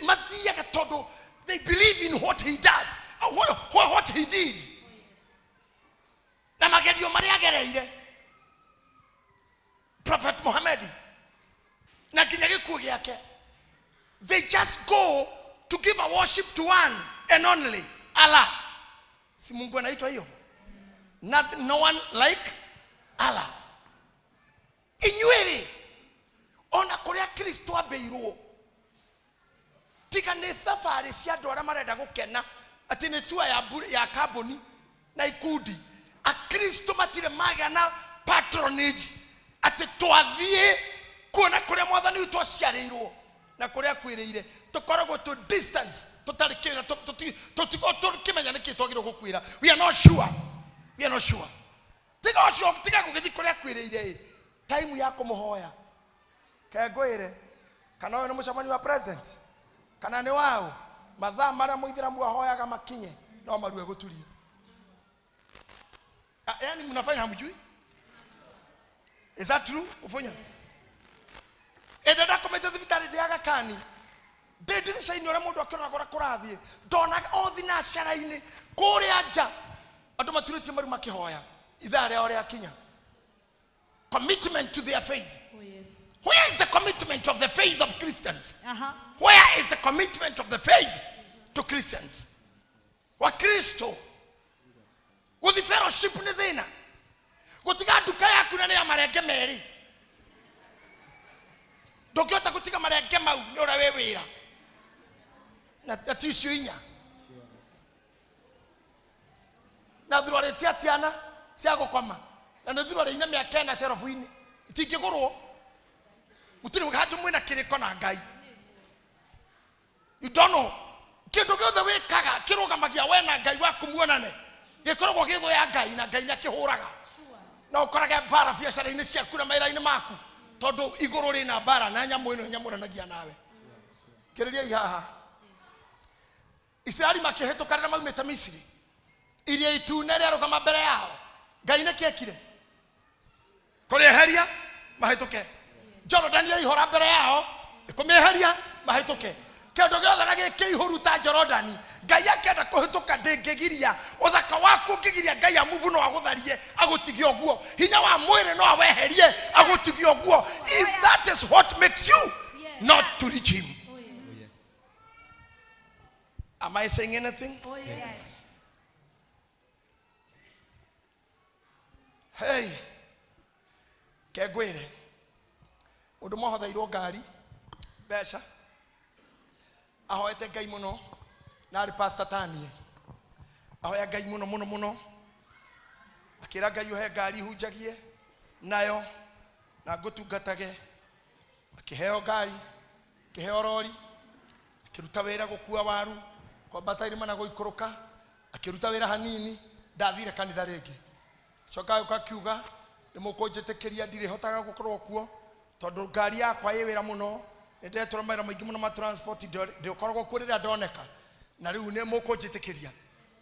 Mathiaga tondũ they believe in what he does, what he did. Na magerio marĩa agereire Prophet Muhammad na nginya gĩkuũ gĩake. They just go to give a worship to one and only Allah. Si Mungu anaitwa hiyo? No one like Allah. Inyuĩ ona kũrĩa Kristo ambĩirwo, tiga nĩ thabarĩ cia andũ arĩa marenda gũkena atĩ nĩ tua ya kambuni na ikundi. Akristo matirĩ magĩa na patronage atĩ twathiĩ kuona kũrĩa mwathani witũ aciarĩirwo na kũrĩa akuĩrĩire. Tũkoragwo tũ distance, tũtarĩ kĩra, tũtikĩmenya nĩkĩ twagĩrĩirwo gũkuĩra. We are not sure. We are not sure. Tiga ũcio, tiga gũgĩthiĩ kũrĩa akuĩrĩire. Time ya kũmũhoya kengwĩre kana ũyũ nĩ mũcemanio wa president kana nĩ waũ, mathaa marĩa mũithĩramu ahoyaga makinye no marue gũturia. Yaani mnafanya hamjui? Is that true? Kufunya? Yes. Enda ndakomete thibitarĩ ndĩaga kani ndĩ ndirica-inĩ ũrĩa mũndũ akĩroraga ũrĩa kũrathiĩ, ndonaga o thinacara-inĩ kũrĩa nja andũ maturĩtie maru makĩhoya ithaa rĩao rĩakinya. Commitment to their faith. Oh, yes. Where is the commitment of the faith of Christians? Where is the commitment of the faith to Christians? Wakristo gũthi fellowship nĩ thĩna, gũtiga nduka yaku na nĩ ya marenge merĩ, ndũngĩhota gũtiga marenge mau nĩ ũrĩa wĩ wĩra na ti icio inya na thurarĩtie atiana Cia gũkoma. Na nĩ thurarĩ ina mĩaka ĩna cerobu-inĩ. Itingĩgũrwo. Gũtirĩ handũ mwĩna kĩrĩko na Ngai. You don't know. Kĩndũ gĩothe wĩkaga kĩrũgamagia we na Ngai waku muonane. Gĩkoragwo gĩ thũ ya Ngai na Ngai nĩakĩhũraga. Na ũkorage mbara biacara-inĩ ciaku na mawĩra-inĩ maku. Tondũ igũrũ rĩna mbara na nyamũ ĩno ĩnyamũranagia nawe. Kĩrĩriai haha. Isiraeli makĩhĩtũka rĩrĩa maumĩte Misiri. Iria itune rĩarũgama mbere yao. Ngai nĩkĩ ekire? Kũrĩeheria mahĩtũke. Jorodani yaihũra mbere yao, kũmĩeheria mahĩtũke. Kĩndũ gĩothe na gĩkĩihũru ta Jorodani, Ngai akĩenda kũhĩtũka ndĩngĩgiria. Ũthaka waku ũngĩgiria Ngai amuvu no agũtharie, agũtigie ũguo. Hinya wa mwĩrĩ no aweherie, agũtigie ũguo. If that is what makes you not to reach him. Am I saying anything? Oh, yes. Hey, kengwĩre mũndũ mwahotheirwo ngari mbeca ahoete Ngai mũno na arĩ pastor tanie ahoya Ngai mũno mũno mũno akĩra Ngai ũhe ngari hunjagie nayo na ngũtungatage akĩheo ngari akĩheo rori akĩruta wĩra gũkua waru kwambata irĩma na gũikũrũka akĩruta wĩra hanini ndathire kanitha rĩngĩ coka agĩũka akiuga nĩ mũkũnjĩtĩkĩria ndirĩhotaga gũkorwo kuo tondũ ngari yakwa ĩ wĩra mũno nĩ ndetũra mawĩra maingĩ mũno ma transport ndĩkoragwo kuo rĩrĩa ndoneka na rĩu nĩ mũkũnjĩtĩkĩria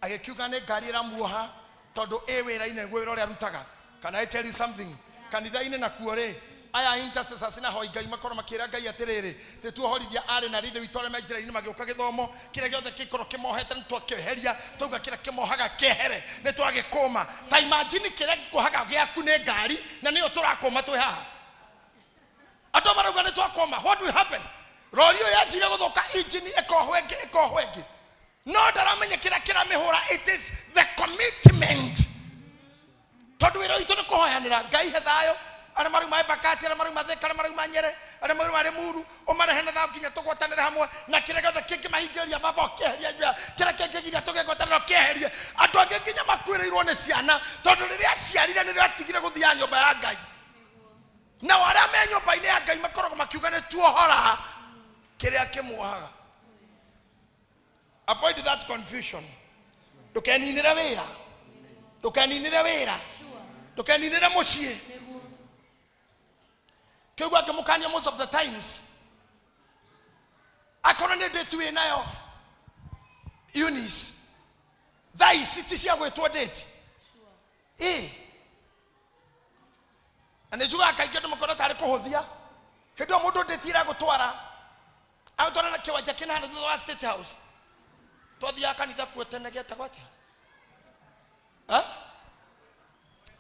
agĩkiuga nĩ ngari ĩramuoha tondũ ĩ wĩra-inĩ nĩguo wĩra ũrĩa arutaga. Can I tell you something? Kanitha-inĩ nakuo rĩ aya intercessors na hoi Ngai makorwo makĩra Ngai atĩrĩrĩ nĩ tuohorithia arĩ na rithe witũ arĩa me njĩra-inĩ magĩũka gĩthomo kĩrĩa gĩothe kĩkorwo kĩmohete nĩ twakĩeheria twauga kĩrĩa kĩmohaga kĩehere nĩ twagĩkũma ta imagine kĩrĩa gĩkuohaga gĩaku nĩ ngari na nĩyo tũrakũma twĩ haha andũ marauga nĩ twakũma. What will happen? Rori ĩyo yanjire gũthũka engine ĩkohwo ĩngĩ ĩkohwo ĩngĩ no ndaramenya kĩrĩa kĩramĩhũra. It is the commitment tondũ wĩra witũ nĩ kũhoyanĩra Ngai he thayũ arĩa marauma Embakasi arĩa marauma Thika arĩa marauma Nyere arĩa marauma Limuru ũmarehe na thayũ nginya tũgwatanĩre hamwe na kĩrĩa gĩothe kĩngĩmahingĩrĩria baba ũkĩeherie njĩra kĩrĩa kĩngĩgiria tũgĩgwatanĩra ũkĩeherie. Andũ angĩ nginya makuĩrĩirwo nĩ ciana tondũ rĩrĩa aciarire nĩrĩo atigire gũthiaga nyũmba ya Ngai nao arĩa me nyũmba-inĩ ya Ngai makoragwo makiuga nĩ tuohora kĩrĩa kĩmuohaga. Avoid that confusion. Ndũkeninĩre wĩra, ndũkeninĩre wĩra, ndũkeninĩre mũciĩ. Kĩu ngĩmũkania most of the times akorwo nĩ date wĩ nayo Eunice thaa ici ti cia gwĩtwo date ĩ na nĩ njugaga kaingĩ andũ makona tarĩ kũhũthia hĩndĩ ĩyo mũndũ date ĩragũtwara agũtwara na kĩwanja kĩna handũ thutha wa State House twathiaga kanitha kuo tene gĩetagwo atĩa?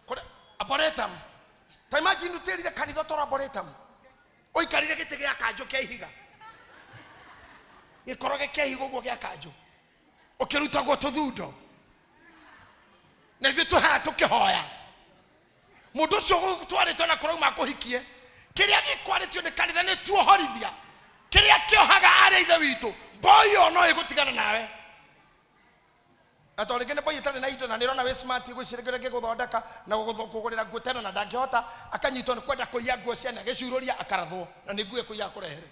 Kũrĩa Arboretum. Ta imagine ũtĩrire kanitha ũtwara Arboretum ũikarire gĩtĩ gĩa kanjũ kĩa ihiga gĩkoroge kĩa ihiga ũguo gĩa kanjũ ũkĩrutagwo tũthundo na ithuĩ twĩ haha tũkĩhoya mũndũ ũcio ũgũtwarĩtwo na kũrauma akũhikie kĩrĩa gĩkwarĩtio nĩ kanitha nĩ tuohorithia kĩrĩa kĩohaga arĩa ithe witũ mboi ĩyo no ĩgũtigana nawe na tondũ rĩngĩ nĩ mboi ĩtarĩ na indo na nĩrona wĩ smart gwĩciria gĩgũthondeka na gũkũgũrĩra nguo tena na ndangĩhota akanyitwo nĩ kwenda kũiya nguo ciana agĩcurũria akarathwo na nĩ nguo ĩkũiya akũrehere.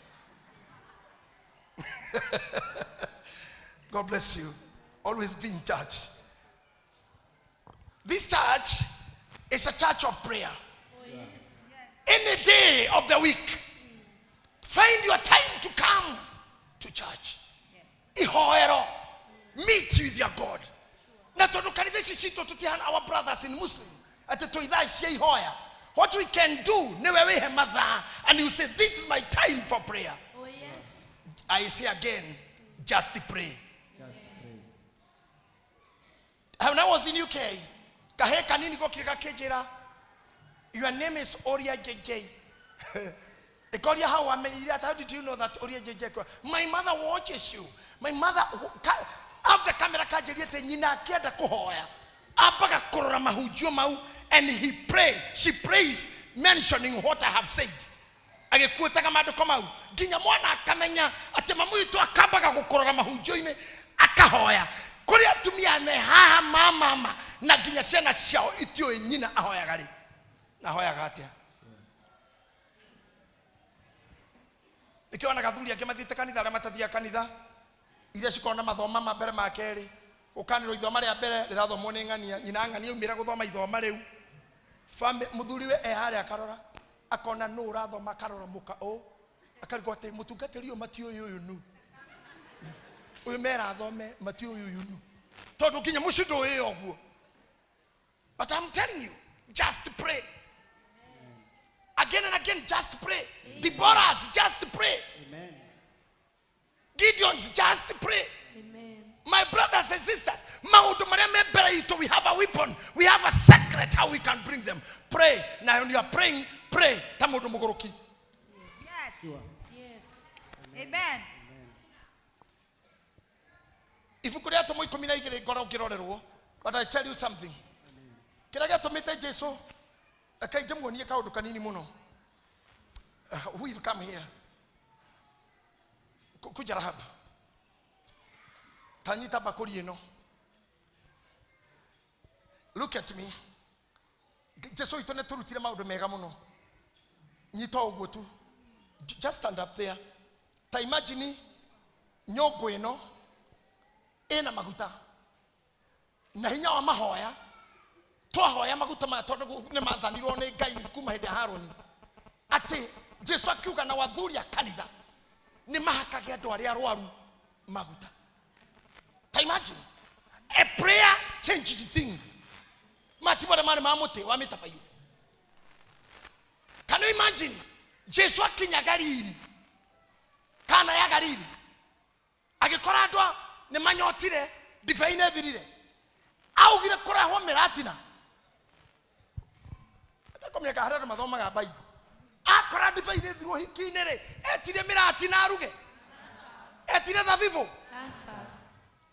God bless you. Always be in church. This church is a church of prayer. Any day of the week, find your time to come to church. Ihoero. Meet with your God. Na tondu kanitha ici citũ tũtihana our brothers in Muslim atĩ twĩ thaa cia ihoya. What we can do nĩwe wĩhe mathaa and you say this is my time for prayer. Oh, yes. I say again, just pray. When I was in UK, kahe kanini gokire gakĩnjĩra, your name is Oria JJ. Ikoria how amenyire how did you know that Oria JJ? My mother watches you. My mother have the camera kanjĩrie atĩ nyina akĩenda kũhoya ambaga kũrora mahunjio mau and he pray, she prays mentioning what I have said. Agĩkuĩtaga maandĩko mau nginya mwana akamenya atĩ mamu witũ akambaga gũkũrora mahunjio-inĩ akahoya. Kũrĩ atumia me haha ma mama na nginya ciana ciao itiũĩ nyina ahoyaga rĩ na ahoyaga atĩa. Nĩkĩo onaga athuri angĩ mathiĩte kanitha arĩa matathiaga kanitha iria cikoragwo na mathoma ma mbere ma kerĩ gũkanĩrwo ithoma rĩa mbere rĩrathomwo nĩ ng'ania nyina ng'ania aumĩra gũthoma ithoma rĩu mũthuriwe e harĩa akarora akona nũ ũrathoma akarora mũka ũũ akarigwo atĩ mũtungatĩri ũyũ matiũĩ ũyũ nũ ũyũ merathome matiũĩ ũyũ nũ tondũ nginya mũciĩ ndũĩ ũguo. But I'm telling you, just pray. Again and again, just pray. Deborahs, just pray. Amen. Gideons, just pray. Amen. My brothers and sisters, maũndũ marĩa me mbere itũ, we have a weapon, we have a secret how we can bring them. Pray. Now when you are praying, pray ta mũndũ mũgũrũki. Yes. Yes. Amen. Ibuku rĩa atũmwo 12 ngoro ngĩrorerwo, but I tell you something. Kĩrĩa gĩatũmĩte Jesu, reke ndĩmuonie kaũndũ kanini mũno. Who will come here? Kuja Rahab. Tanyita bakuli ĩno. Look at me. Jesu witũ nĩ tũrutire maũndũ mega mũno. Nyita ũguo tu. Just stand up there. Ta imagine nyũngũ ĩno ĩna maguta na hinya wa mahoya. Twahoya maguta maya tondũ nĩ mathanirwo nĩ Ngai kuma hĩndĩ ya Harũni atĩ Jesu akiuga na wathuri a kanitha nĩ mahakage andũ arĩa arwaru maguta. Ta imagine a prayer changed the thing. Matibora marĩ ma mũtĩ wa mĩtamaiyũ. Can you imagine Jesu akinya Galili, Kana ya Galili, agĩkora andũ nĩ manyotire ndibei nĩ ĩthirire, augire kũrehwo mĩratina. Ndakomeka harĩa andũ mathomaga Bible. Akora ndibei nĩ ĩthirwo hiki-inĩ rĩ, etirie mĩratina aruge, etirie thabibũ,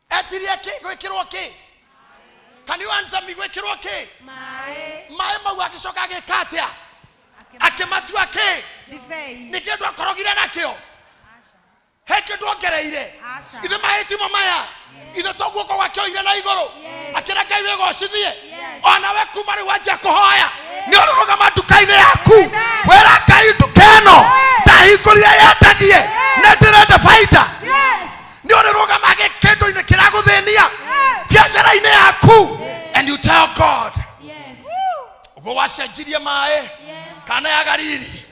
etirie kĩ gwĩkĩrwo kĩ. Can you answer me? Gwĩkĩrwo kĩ? Maĩ mau agĩcoka agĩka atĩa? Akĩmatua kĩ? Nĩ kĩndũ akorogire nakĩo? He kĩndũ ongereire? Ithe maĩ timo maya? Ithe to guoko gwake oire na igũrũ akĩra Ngai wĩgocithie. Onawe kuma rĩu wanjia kũhoya nĩ ũrũrũgama nduka-inĩ yaku wĩra Ngai nduka ĩno ndahingũrire yendagie nĩ ndĩrenda baita. Nĩ ũrĩrũgama kĩndũ-inĩ kĩragũthĩnia biacara-inĩ yaku and you tell God ũguo wacenjirie maĩ kana ya Galili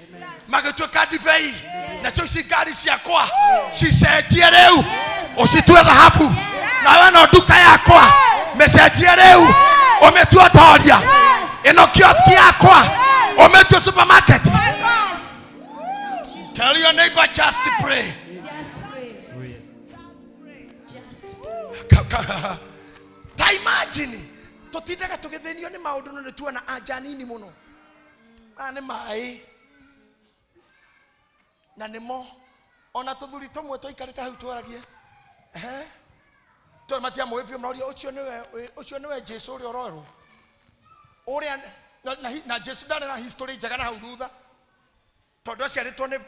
magĩtuĩka ndibei nacio ici ngari ciakwa cicenjie rĩu ũcitue thahabu nawe no nduka yakwa mĩcenjie rĩu ũmĩtue toria ĩno kioski yakwa ũmĩtue supermarket. Tell your neighbor, just pray. Ta imagine tũtindaga tũgĩthĩnio nĩ maũndũ no nĩ tuona anja nini mũno. Maya nĩ maĩ na nĩmo ona tũthuri tũmwe twaikarĩte hau twaragie tondũ matiamũĩ biũ maroria ũcio nĩwe Jesu ũrĩa ũrorwo ũrĩa na Jesu ndarĩ na history njega na hau thutha tondũ aciarĩtwo nĩ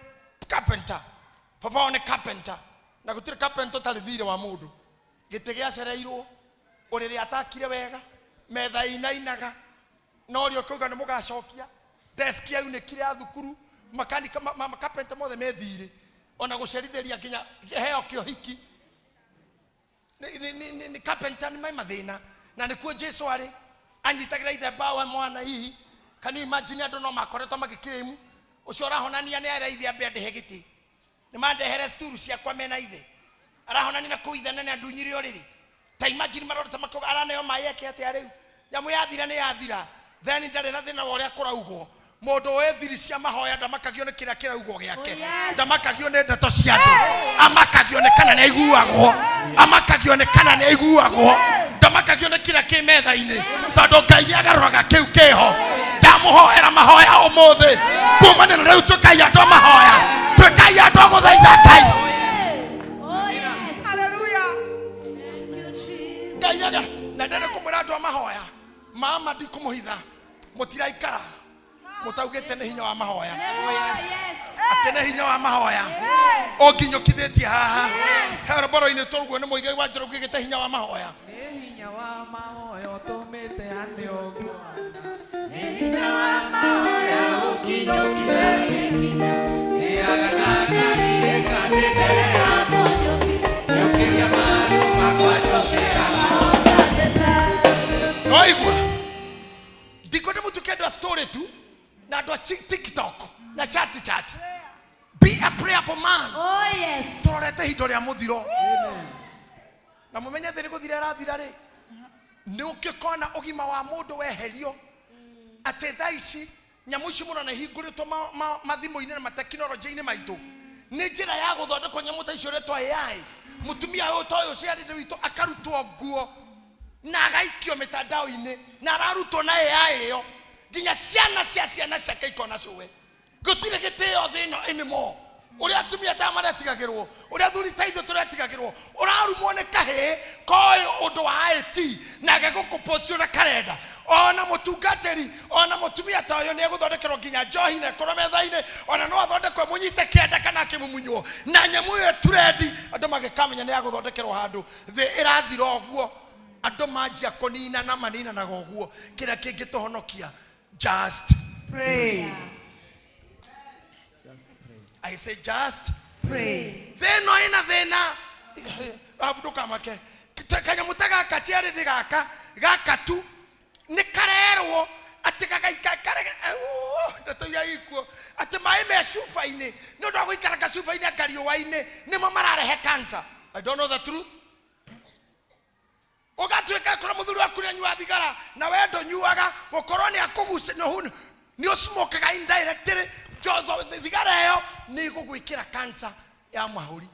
carpenter, baba wao nĩ carpenter na gũtirĩ carpenter ũtarĩ thirĩ wa mũndũ. Gĩtĩ gĩacereirwo ũrĩrĩ atakire wega metha inainaga na ũrĩa ũkauga nĩ mũgacokia desk yaunĩkire ya thukuru makanika makapenta mothe me thirĩ ona gũcerithĩria nginya heo kĩohiki nĩ carpenter nĩ mai mathĩna na nĩkuo Jesu arĩ anyitagĩra ithe mbaũ mwana hihi. Can you imagine andũ no makoretwo magĩkirĩmu ũcio ũrahonania nĩ ara ithe ambe andĩhe gĩtĩ nĩ mandehere sturu ciakwa mena ithe arahonania na kũu ithe nene andunyire ũrĩrĩ. Ta imagine marorete makauga araneo maĩ eke atĩa rĩu nyamũ yathira nĩ yathira then ndarĩ na thĩna wa ũrĩa kũraugwo. Mũndũ ũĩ thiri cia mahoya ndamakagio nĩ kĩrĩa kĩraugwo gĩake, ndamakagio nĩ ndeto cia andũ, amakagio nĩ kana nĩ aiguagwo, amakagio nĩ kana nĩ aiguagwo, ndamakagio nĩ kĩrĩa kĩ metha-inĩ tondũ Ngai nĩ agarũraga kĩu kĩho. Ndamũhoera mahoya ũmũthĩ kumana na rĩu twĩkai andũ a mahoya, twĩkai andũ a gũthaitha Ngai. Ngai na ndĩrenda kũmwĩra andũ a mahoya mama ndikũmũhitha mũtiraikara mũtaugĩte nĩ hinya wa mahoya. Atĩ nĩ hinya wa mahoya ũnginyũkithĩtie haha. He rũmboro-inĩ tũrũguo nĩ mũigai wa njĩra ũngĩgĩte hinya wa mahoya. Nĩ hinya wa mahoya ũtũmĩte hane ũguo. Nĩ hinya wa mahoya ũkinyũkithĩtie nginya. Thiaga na ngariĩka ndĩ mbere ya Mũnyũki. Njũkĩria maru makwa njũkĩra Waigua? Ndikwenda mũtuĩke andũ a story tu na andũ a TikTok na chat chat. Be a prayerful man. Oh yes. Tũrorete ihinda rĩa mũthiro. Na mũmenye thĩ nĩ gũthira ĩrathira rĩ. Nĩ ũngĩkona ũgima wa mũndũ weherio atĩ thaa ici nyamũ ici mũno ihingũrĩtwo mathimũ-inĩ na matekinoronjĩ-inĩ maitũ. Nĩ njĩra ya gũthondekwo nyamũ ta icio ũretwo AI. Mũtumia ũyũ ta ũyũ ũciarĩte witũ akarutwo nguo na agaikio mitandao-inĩ na ararutwo na AI ĩyo nginya ciana cia ciana ciake ikona cũwe. Gũtirĩ gĩtĩo thĩ ĩno anymore. Ũrĩa atumia ta maretigagĩrwo, ũrĩa athuri ta ithuĩ tũretigagĩrwo, ũrarumwo nĩ kahĩĩ koĩ ũndũ wa IT na gegũkũpost ũrĩa karenda. Ona mũtungatĩri, ona mũtumia ta ũyũ nĩegũthondekerwo nginya njohi na ĩkorwo metha-inĩ, ona no athondekwe mũnyite kĩanda kana akĩmumunywo. Na nyamũ ĩyo ĩturendi, andũ magĩkamenya nĩ yagũthondekerwo handũ. Thĩ ĩrathira ũguo. Andũ manjia kũninana maninanaga ũguo. Kĩrĩa kĩngĩtũhonokia, just pray. I say just pray. Thĩna ĩna thĩna. Babu ndũkamake. Kanyamũ ta gaka ciarĩrĩ gaka, gaka tu nĩ karerwo atĩ gagaika karege, ndeto iria ikuo atĩ maĩ me cuba-inĩ nĩ ũndũ wa gũikara gacuba-inĩ anga riũa-inĩ nĩmo mararehe cancer. I don't know the truth. Ũgatuĩka korwo mũthuri waku nĩ anyua thigara na we ndũnyuaga, gũkorwo nĩ akũgucia, nĩ ũsmokaga indirectly, thigara ĩyo nĩ ĩgũgwĩkĩra cancer ya mahũri.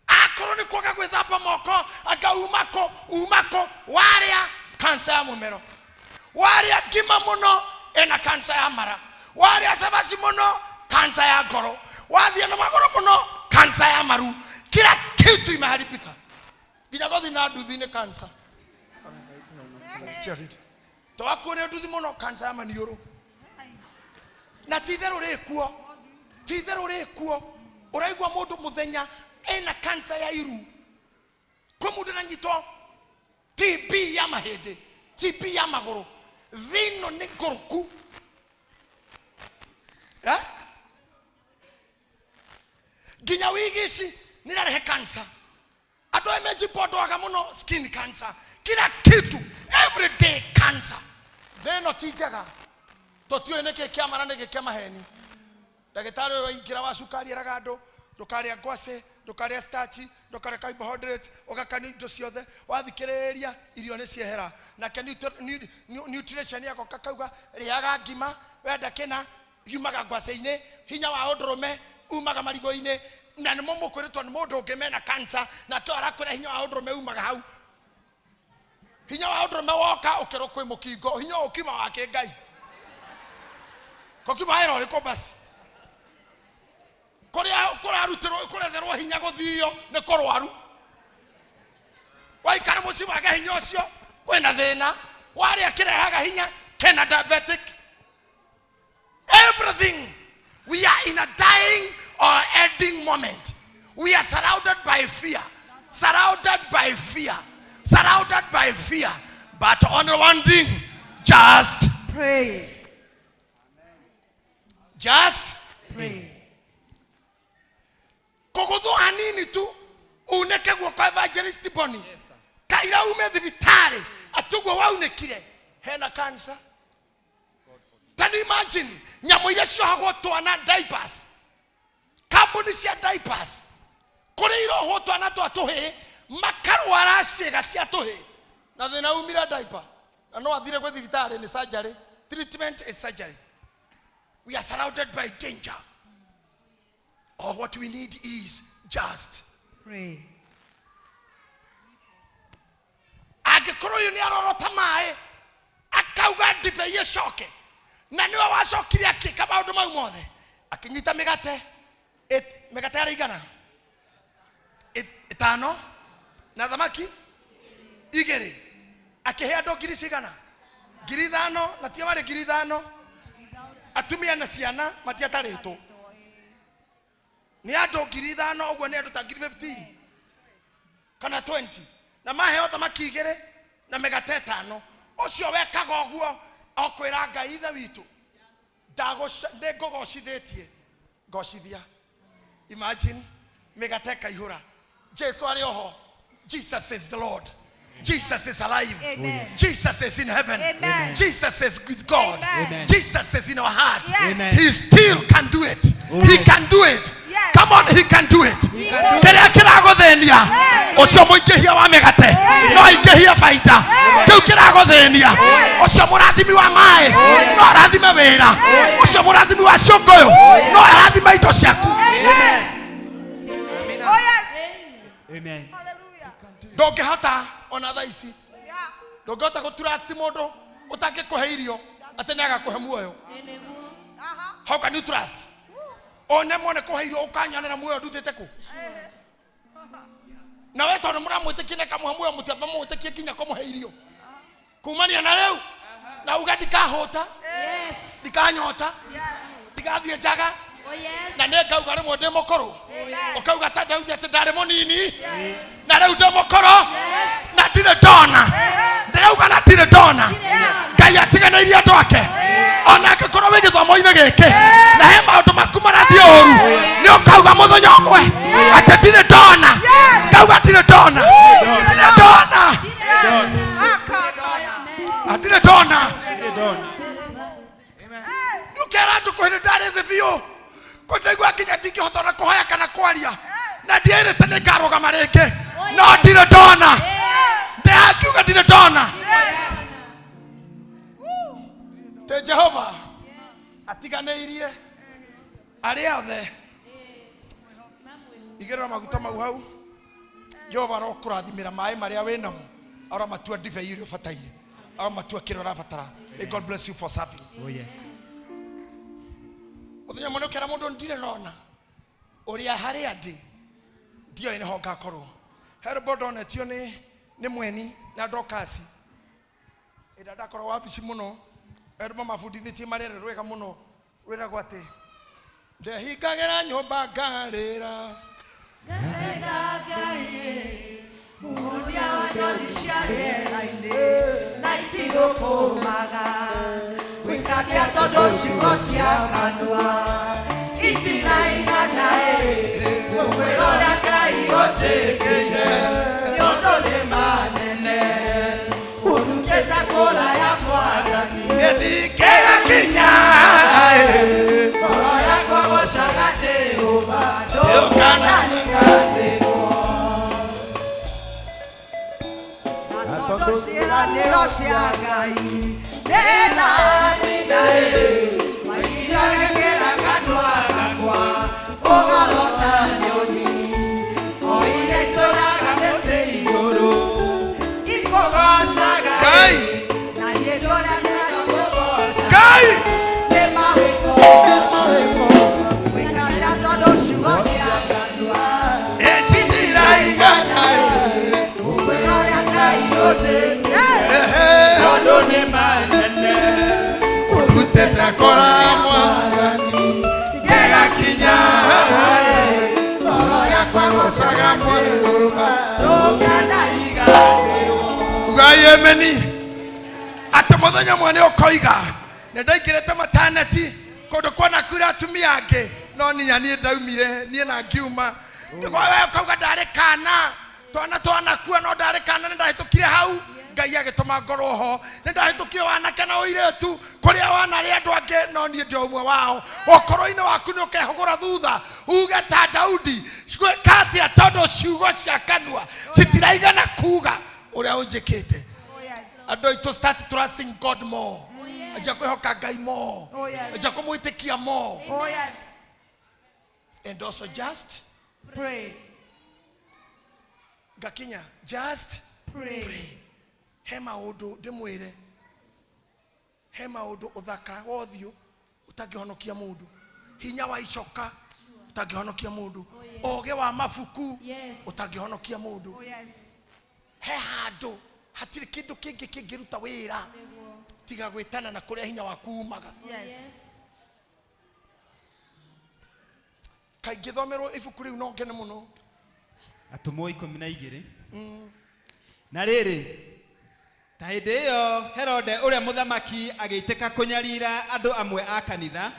Akorwo nĩ kwaga gwĩthamba moko, anga umako, umako, warĩa cancer ya mũmero. Warĩa ngima mũno, ĩna cancer ya mara. Warĩa cabaci mũno, cancer ya ngoro. Wathiĩ na magũrũ mũno, cancer ya maru. Kila kitu imeharibika. Nginya gũthiĩ na nduthi nĩ cancer. To wakuo nĩ nduthi mũno, cancer ya maniũrũ. Na ti itherũ rĩkuo. Ti itherũ rĩkuo. Ũraigua mũndũ mũthenya ena cancer ya iru. Kwĩ mũndũ ananyitwo TB ya mahĩndĩ, TB ya magũrũ. Thĩ ĩno nĩ ngũrũku. Nginya wigi ici nĩ irarehe cancer. Andũ aya mejipondoaga mũno skin cancer. Kila kitu, every day cancer. Thĩ ĩno ti njega. Tũtiũĩ nĩkĩ kĩa ma na nĩkĩ kĩa maheni. Ndagĩtarĩ ũyũ waingĩra wa cukari eraga andũ ndũkarĩa ngwacĩ, ndũkarĩa starch, ndũkarĩa carbohydrates, ũgakania indo ciothe. Wathikĩrĩria irio nĩ ciehera. Nake nutrition agoka kauga rĩaga ngima, wenda kĩna yumaga ngwacĩ-inĩ, hinya wa ũndũrũme umaga marigũ-inĩ, na nĩmo mũkwĩrĩtwo nĩ mũndũ ũngĩ mena cancer, nake arakwĩra hinya wa ũndũrũme umaga hau. Hinya wa ũndũrũme woka ũkerwo kwĩ mũkingo, hinya ũyũ ũkiuma wa kĩ Ngai? Kokiuma wĩra ũrĩkũ basi? Kũrĩa kũrarutĩrwo, kũretherwo hinya gũthio nĩ kũrwaru. Waikara mũciĩ wage hinya ũcio, kwĩna thĩna. Warĩa kĩrehaga hinya, kena diabetic. Everything. We are in a dying or ending moment. We are surrounded by fear. Surrounded by fear. Surrounded by fear. But only one thing, just pray. Just pray. Kũgũthwo hanini tu uneke guoko Evangelist Bonnie. Kaira ume thibitarĩ atĩ ũguo waunĩkire hena cancer. Can you imagine nyamũ iria ciohagwo twana diapers, kambuni cia diapers kũrĩa irohwo twana twa tũhĩĩ makarwara ciĩga cia tũhĩĩ na thĩna umire diaper na no athire gwĩ thibitarĩ nĩ surgery. Treatment is surgery. We are surrounded by danger. All what we need is just pray. Angĩkorwo ũyũ nĩ arorota maĩ akauga ndibei ĩcoke, na nĩwe wacokire akĩka maũndũ mau mothe, akĩnyita mĩgate, mĩgate yarĩ igana ĩtano na thamaki igĩrĩ, akĩhe andũ ngiri cigana? Ngiri ithano, na tio marĩ ngiri ithano. Atumia na ciana matiatarĩtwo. Nĩ andũ 5,000 ũguo nĩ andũ ta 15,000 kana 20 na maheo thamaki 2 na mĩgate 5. Ũcio wekaga ũguo okwĩra Ngai ithe witũ nĩngũgocithĩtie ngocithia. Imagine mĩgate ĩkaihũra. Jesu arĩ oho. Jesus is the Lord. Jesus is alive. Amen. Jesus is in heaven. Amen. Jesus is with God. Amen. Jesus is in our heart. Yes. Amen. He still can do it. Oh, he yes. can do it. Yes. Come on, he can do it. Can Kĩrĩa kĩragũthĩnia ũcio mũingĩhia wa mĩgate no aingĩhie baita. Kĩu kĩragũthĩnia ũcio mũrathimi wa maĩ no arathime wĩra. Ũcio mũrathimi wa ciũngũyũ no arathime indo ciaku. Oh yes. Amen. Ndũngĩhota ona thaa ici ndũngĩhota gũtrust mũndũ ũtangĩkũhe irio atĩ nĩ agakũhe muoyo. How can you trust? One mwone kũhe irio ũkanyonera muoyo ndutĩte kũ? Na we tondũ mũramwĩtĩkia na kamũhe muoyo mũtiamba mũmwĩtĩkie nginya kũmũhe irio. Kumania na rĩu na uga ndikahũta, ndikanyota, ndigathiĩ njaga. Na nĩ ngauga rĩmwe ndĩ mũkũrũ. Ũkauga ta Daudi atĩ ndarĩ mũnini na rĩu ndĩ mũkũrũ na ndirĩ ndona. Ndĩrauga na ndirĩ ndona. Ngai atiganĩirie andũ ake. Ona angĩkorwo wĩ gĩthomo-inĩ gĩkĩ na he maũndũ maku marathiĩ ũru, nĩ ũkauga mũthenya ũmwe atĩ ndirĩ ndona. Ngauga ndirĩ ndona. Ndirĩ ndona. Ndirĩ ndona. Nĩ ũkera andũ kwĩrĩ ndarĩ thĩ biũ. Kũndaigua nginya ndingĩhota ona kũhoya kana kwaria na ndierĩte nĩ ngarũgama rĩngĩ no ndirĩ ndona. Ndĩrakiuga ndirĩ ndona. Tĩ Jehova atiganĩirie arĩa othe. Igĩrĩra maguta mau hau. Jehova arokũrathimĩra maĩ marĩa wĩ namo, aromatua ndibei ĩrĩa ũbataire, aromatua kĩrĩa ũrabatara. May God bless you for serving. Oh yes. Mũthenya mũnene ũkera mũndũ ndirĩ ndona ũrĩa harĩa ndĩ ndioĩ nĩho ngakorwo. He rwĩmbo ndonetio nĩ mweni na Dorcas ĩrĩa ndakorwo wabici mũno. He rwĩmbo mabundithĩtie marere rwega mũno rwĩragwo atĩ ndehingagĩra nyũmba ngarĩra Muhuria wa nyoni cia rĩera-inĩ na itigũkũmaga wĩkagĩa tondũ ciugo cia kanua itiraigana gũkwĩra ũrĩa Ngai ũnjĩkĩire nĩ ũndũ nĩ manene ũrutĩte kũraya Mwathani gĩtingĩkinya ngoro yakwa gocaga Jehova ndũkanariganĩrwo na tondũ ciĩranĩro cia Ngai Ugaye ate muthenya mwene ukoiga ni ndaingirite maternity kundu kwana kwira atumia angi no ninya nie ndaumire nie na ngiuma niguo we ukauga ndari kana twana twana kua no ndari kana ni ndahitukire hau Ngai agituma ngorwo ho ni ndahitukire wanake na uiretu kuria wanari andu angi no nie ndio umwe wao ukoro-ini waku ni ukehugura thutha uge ta Daudi katia tondu ciugo cia kanua citiraigana kuga uria unjikite. Andũ aitũ start trusting God more. Aja kwĩhoka Ngai more. Aja kũmwĩtĩkia more. Oh yes. And also just pray. Gakinya just pray. Pray. He maũndũ ndĩmwĩre. He maũndũ ũthaka wa ũthiũ ũtangĩhonokia mũndũ. Hinya wa icoka ũtangĩhonokia mũndũ. Ũũgĩ wa mabuku ũtangĩhonokia mũndũ. He handũ hatiri kindu kingi kingiruta wira tiga gwitana na kuria hinya waku umaga. Yes. Kaingĩ thomerwo ibuku rĩu no ngene mũno. Atũmwo 12. Na rĩrĩ, ta hĩndĩ ĩyo Herode ũrĩa mũthamaki agĩitĩka kũnyarira andũ amwe a kanitha,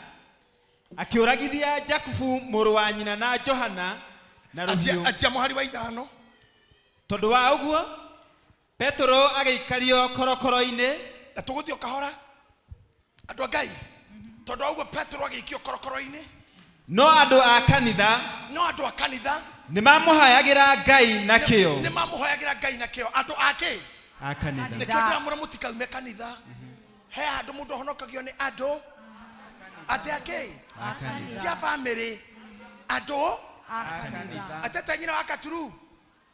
akĩũragithia Jakubu mũrũ wa nyina na Johana na rũhiũ. Anjia mũhari wa 5. Tondũ wa ũguo Petero agĩikario korokoro-inĩ. Na tũgũthiĩ o kahora andũ a Ngai. Tondũ wa ũguo Petero agĩikio korokoro-inĩ. No andũ a kanitha, no andũ a kanitha nĩ mamũhayagĩra Ngai na kĩo. Nĩ mamũhoyagĩra Ngai na kĩo. Andũ a kĩ? A kanitha. Nĩkĩo ndĩramwĩra mũtikaume kanitha. He handũ mũndũ ahonokagio nĩ andũ atĩ a kĩ? A kanitha. Ti a bamĩrĩ. Andũ A kanitha. Atete nyina wa Katuru.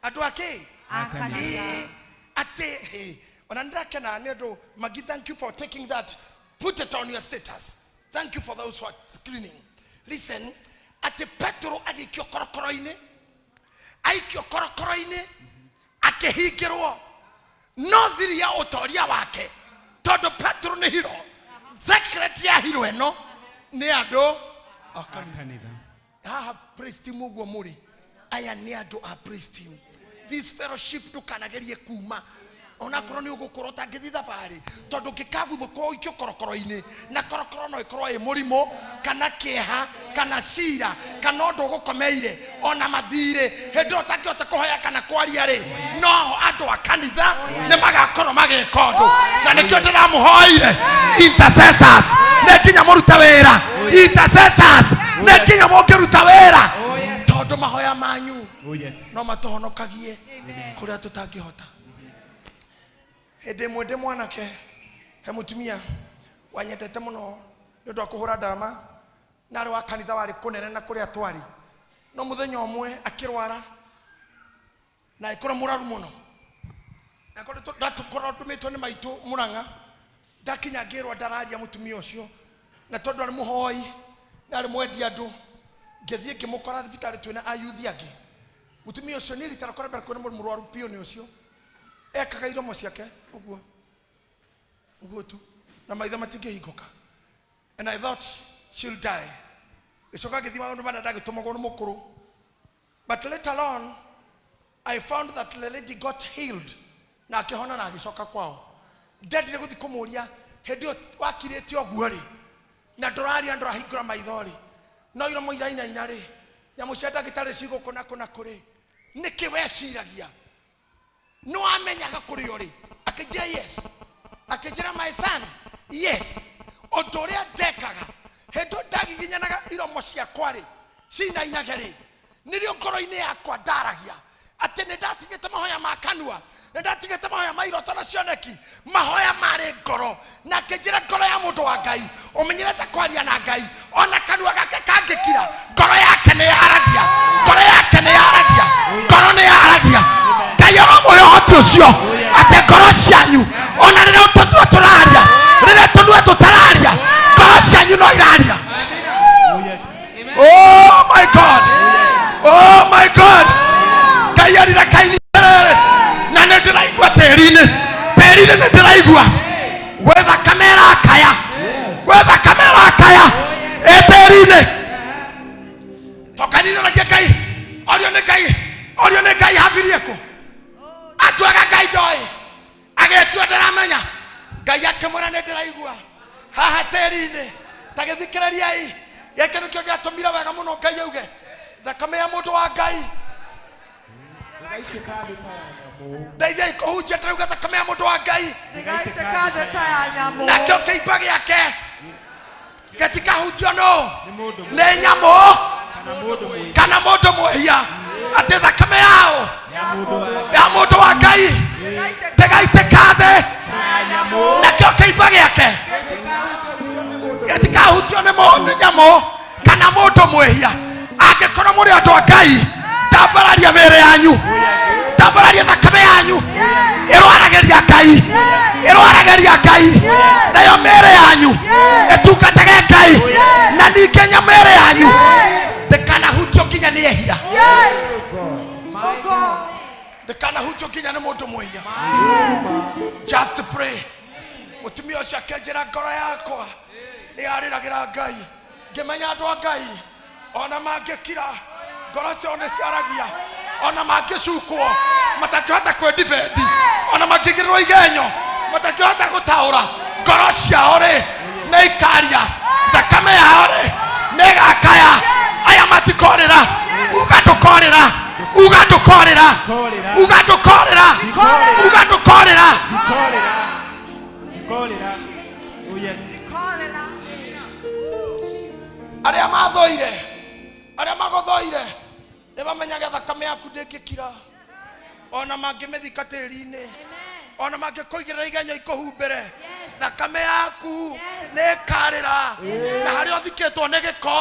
Andũ a kĩ? A kanitha. Atĩ ona nĩndakena nĩ ũndũ Maggie, thank you for taking that. Put it on your status. Thank you for those who are screening. Listen, atĩ Petero agĩikio korokoro-inĩ, aikio korokoro-inĩ, akĩhingĩrwo. No thiri ya ũtoria wake, tondũ Petero nĩ hero. Secret ya hero ĩno nĩ andũ a kanitha. Haha praise team ũguo mũrĩ, aya nĩ andũ a praise team. This fellowship ndũkanagerie kuma onakorwo nĩ ũgũkorwo ũtangĩthiĩ thabarĩ, tondũ ũngĩkaguthũkwo ũikio korokoro-inĩ, na korokoro no ĩkorwo ĩ mũrimũ kana kĩeha kana cira kana ũndũ ũgũkomeire ona mathirĩ, hĩndĩ ĩyo ũtangĩhota kũhoya kana kwaria rĩ, no andũ a kanitha nĩ magakorwo magĩka ũndũ. Na nĩkĩo ndĩramũhoire intercessors, nĩ nginya mũrute wĩra. Intercessors, nĩ nginya mũngĩruta wĩra, tondũ mahoya manyu no matũhonokagie kũrĩa tũtangĩhota. Hĩndĩ ĩmwe ndĩ mwanake, he mũtumia wanyendete mũno nĩ ũndũ wa kũhũra ndarama, na arĩ wa kanitha warĩ kũnene na kũrĩa twarĩ. No mũthenya ũmwe akĩrwara na agĩkorwo mũraru mũno. Ndakorwo ndũmĩtwo nĩ maitũ Mũrang'a, ndakinya ngĩrwo ndararia mũtumia ũcio, na tondũ arĩ mũhoi na arĩ mwendi andũ, ngĩthiĩ ngĩmũkora thibitarĩ twĩna ayuthi angĩ. Mũtumia ũcio niĩ rita rĩakwa rĩa mbere kuona mũrwaru biũ nĩ ũcio. Ekaga iromo ciake ũguo ũguo tu, na maitho matingĩhingũka. And I thought she'll die. Gĩcoka ngĩthiĩ maũndũ marĩa ndagĩtũmagwo nĩ mũkũrũ. But later on I found that the lady got healed na akĩhona na agĩcoka kwao. Ndendire gũthiĩ kũmũria hĩndĩ ĩyo wakirĩte ũguo rĩ, na ndũraria ndũrahingũra maitho rĩ, no iromo irainaina rĩ, nyamũ cia ndagĩtarĩ cigũkũ na kũ na kũ rĩ, nĩkĩ weciragia? Nĩ wamenyaga kũrĩ o rĩ? Akĩnjĩra yes. Akĩnjĩra my son, yes. Ũndũ ũrĩa ndekaga hĩndĩ ĩyo ndagiginyanaga iromo ciakwa rĩ, cinainage rĩ, nĩrĩo ngoro-inĩ yakwa ndaragia atĩ nĩ ndatigĩte mahoya ma kanua, nĩ ndatigĩte mahoya ma iroto na cioneki, mahoya marĩ ngoro. Na akĩnjĩra ngoro ya mũndũ wa Ngai ũmenyerete kwaria na Ngai, ona kanua gake kangĩkira, ngoro yake nĩ yaragia, ngoro yake nĩ yaragia, ngoro nĩ yaragia. Ngai aromũhe ũhoti ũcio atĩ ngoro cianyu ona rĩrĩa tũnua tũraria, rĩrĩa tũnua tũtararia, ngoro cianyu no iraria. Oh my God, oh my God. Ngai arira kaini na nĩ ndĩraigua tĩri-inĩ, tĩri-inĩ nĩ ndĩraigua gwĩ thakame ĩrakaya, gwĩ thakame ĩrakaya ĩ tĩri-inĩ. Tokaninoragia Ngai, orio nĩ Ngai, orio nĩ Ngai habirie kũ? Atuaga Ngai ndoĩ, agĩtua ndĩramenya. Ngai akĩmwĩra nĩ ndĩraigua haha tĩri-inĩ. Ta gĩthikĩrĩriai, gĩkĩ nĩkĩo gĩatũmire wega mũno Ngai auge thakame ya mũndũ wa Ngai. Ndeithiai kũhunjia, ndĩrauga thakame ya mũndũ wa Ngai Ndĩgaitĩka thĩ ta ya nyamũ. Nakĩo kĩimba gĩake gĩtikahutio nũ? Nĩ nyamũ kana mũndũ mwĩhia. Atĩ thakame yao ya mũndũ wa Ngai ndĩgaitĩka thĩ, nakĩo kĩimba gĩake gĩtikahutio nĩ nyamũ kana mũndũ mwĩhia. Angĩkorwo mũrĩ andũ a Ngai, ndambararia mĩĩrĩ yanyu, ndambararia thakame yanyu, ĩrwaragĩria Ngai, ĩrwaragĩria Ngai, nayo mĩĩrĩ yanyu ĩtungatage Ngai, na ningĩ mĩĩrĩ yanyu ndĩkanahutio nginya nĩ ehia, ndĩkanahutio nginya nĩ mũndũ mwĩhia. Just pray. Mũtumia ũcio akĩnjĩra ngoro yakwa nĩ yarĩragĩra Ngai, ngĩmenya andũ a Ngai Ona mangĩkira ngoro ciao nĩ ciaragia. Ona mangĩcukwo matakĩhota kwĩdifendi. Ona mangĩigĩrĩrwo igenyo matakĩhota gũtaũra. Ngoro ciao rĩ nĩ ikaria. Thakame yao rĩ nĩ ĩgakaya. Aya matikorĩra. Uga ndũkorĩra. Uga ndũkorĩra. Uga ndũkorĩra. Uga ndũkorĩra. Ndikorĩra. Oh yes. Arĩa mathoire, arĩa magũthoire nĩ mamenyage thakame yaku ndĩngĩkira. Ona mangĩmĩthika tĩri-inĩ, ona mangĩkũigĩrĩra igenyo ikũhumbĩre, thakame yaku nĩ ĩkarĩra. Na harĩa ũthikĩtwo nĩ gĩko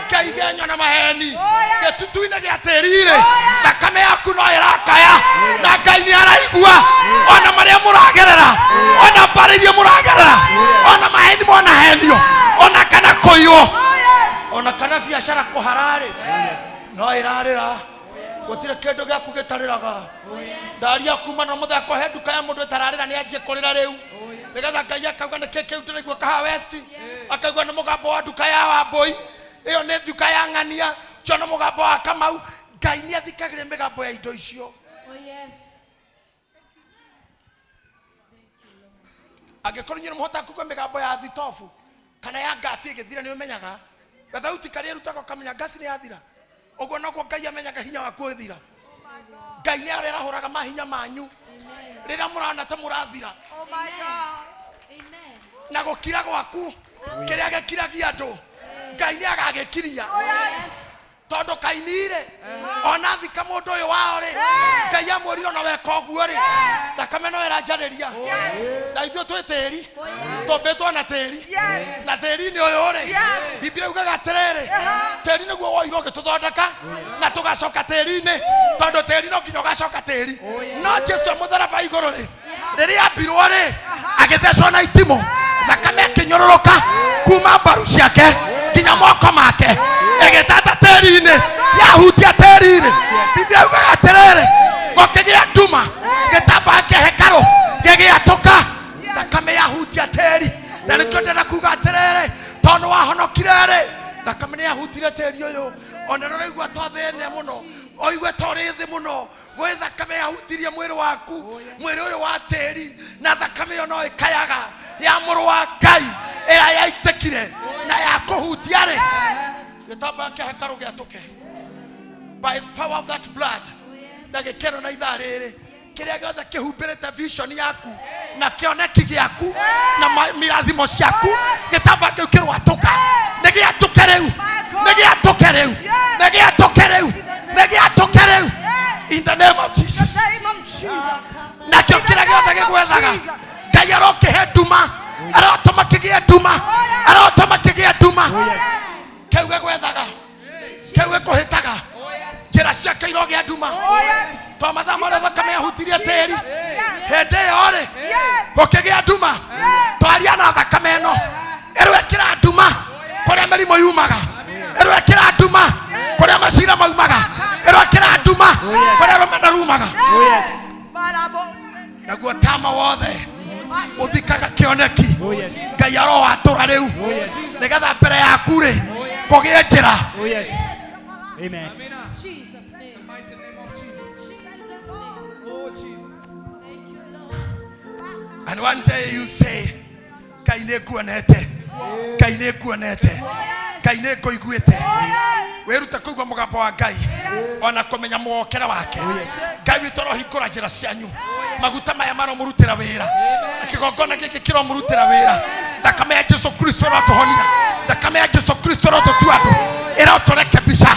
kĩa igenyo na maheni, gĩtutu-inĩ gĩa tĩri-rĩ, thakame yaku no ĩrakaya, na Ngai nĩ araigua. Ona marĩa mũragerera, ona mbarĩ iria mũragerera, ona maheni mwanahenio, ona kana kũiywo, ona kana biacara kũhararĩ, no ĩrarĩra. Gũtirĩ kĩndũ gĩaku gĩtarĩraga. Ndaria kuma na mũthako he nduka ya mũndũ ĩtararĩra nĩ anjie kũrĩra rĩu. Nĩgetha Ngai akauga nĩ kĩ kĩu ndĩraigua Kahawa West, akaigua nĩ mũgambo wa nduka ya Wambũi, ĩyo nĩ nduka ya Ng'ania, ũcio nĩ mũgambo wa Kamau. Ngai nĩ athikagĩrĩria mĩgambo ya indo icio. Angĩkorwo inyuĩ nĩ mũhotaga kũigua mĩgambo ya thitobu kana ya ngasi ĩgĩthira, nĩ ũmenyaga gathauti karĩa ĩrutaga ũkamenya ngasi nĩ yathira. Ũguo noguo Ngai amenyaga hinya waku ũgĩthira. Ngai nĩ arerahũraga mahinya manyu rĩrĩa mũrona ta mũrathira. Na gũkira gwaku kĩrĩa gĩkiragia andũ, Ngai nĩ agagĩkiria. Tondũ Kaini-rĩ, ona thika mũndũ ũyũ wao rĩ, Ngai amwĩrire ona weka ũguo rĩ, thakame no ĩranjarĩria. Na ithuĩ twĩ tĩri, tũmbĩtwo na tĩri, na tĩri-inĩ ũyũ rĩ, Biblia yugaga atĩrĩrĩ, tĩri nĩguo woirwo ũgĩtũthondeka, na tũgacoka tĩri-inĩ, tondũ tĩri no nginya ũgacoka tĩri. No Jesu e mũtharaba igũrũ rĩ, rĩrĩa ambirwo rĩ, agĩthecwo na itimũ, thakame ĩkĩnyũrũrũka kuma mbaru ciake nginya moko make, ĩgĩtata tĩri-inĩ, yahutia tĩri-inĩ. Biblia yugaga atĩrĩrĩ, gũkĩgĩa nduma, gĩtambaya kĩa hekarũ gĩgĩatũka, thakame yahutia tĩri. Na nĩkĩo ndĩrenda kuga atĩrĩrĩ, tondũ wahonokire rĩ, thakame nĩ yahutire tĩri ũyũ. Ona rĩu ũraigua to thĩna mũno, ũigue to ũrĩ thĩ mũno, gwĩ thakame yahutirie mwĩrĩ waku, mwĩrĩ ũyũ wa tĩri, na thakame ĩyo no ĩkayaga ya mũrũ wa Ngai ĩrĩa yaitĩkire na yakũhutia rĩ, gĩtambaya kĩa hekarũ gĩatũke by the power of that blood. Na gĩkeno na ithaa rĩrĩ, kĩrĩa gĩothe kĩhumbĩrĩte vision yaku na kĩoneki gĩaku na mĩrathimo ciaku, gĩtambaya kĩu kĩrwatũka. Nĩ gĩatũke rĩu, nĩ gĩatũke rĩu, nĩ gĩatũke rĩu, nĩ gĩatũke rĩu, in the name of Jesus. Nakĩo kĩrĩa gĩothe gĩgwethaga, Ngai arokĩhe nduma, arotũma kĩgĩe nduma, arotũma kĩgĩe nduma. Kĩu gĩgwethaga, kĩu gĩkũhĩtaga, njĩra ciake irogĩa nduma. To mathaa marĩa thakame yahutirie tĩri, hĩndĩ ĩyo rĩ, gũkĩgĩa nduma. Twaria na thakame ĩno, ĩrwĩkĩra nduma kũrĩa mĩrimũ yumaga, ĩrwĩkĩra nduma kũrĩa macira maumaga, ĩrwĩkĩra nduma kũrĩa rũmena rumaga. Naguo tama wothe ũthikaga kĩoneki, Ngai arowatũra rĩu, nĩgetha mbere yaku rĩ kũgĩe njĩra. Amen. And one day you say, Ngai nĩ nguonete, Ngai nĩ nguonete, Ngai nĩ ngũiguĩte. Wĩrute kũigua mũgambo wa Ngai, ona kũmenya mũgokere wake. Ngai witũ arohingũra njĩra cianyu. Maguta maya maromũrutĩra wĩra, kĩgongona gĩkĩ kĩromũrutĩra wĩra. Thakame ya Jesu Kristo ĩrotũhonia, thakame ya Jesu Kristo ĩrotũtua andũ, ĩrotũrekebisha,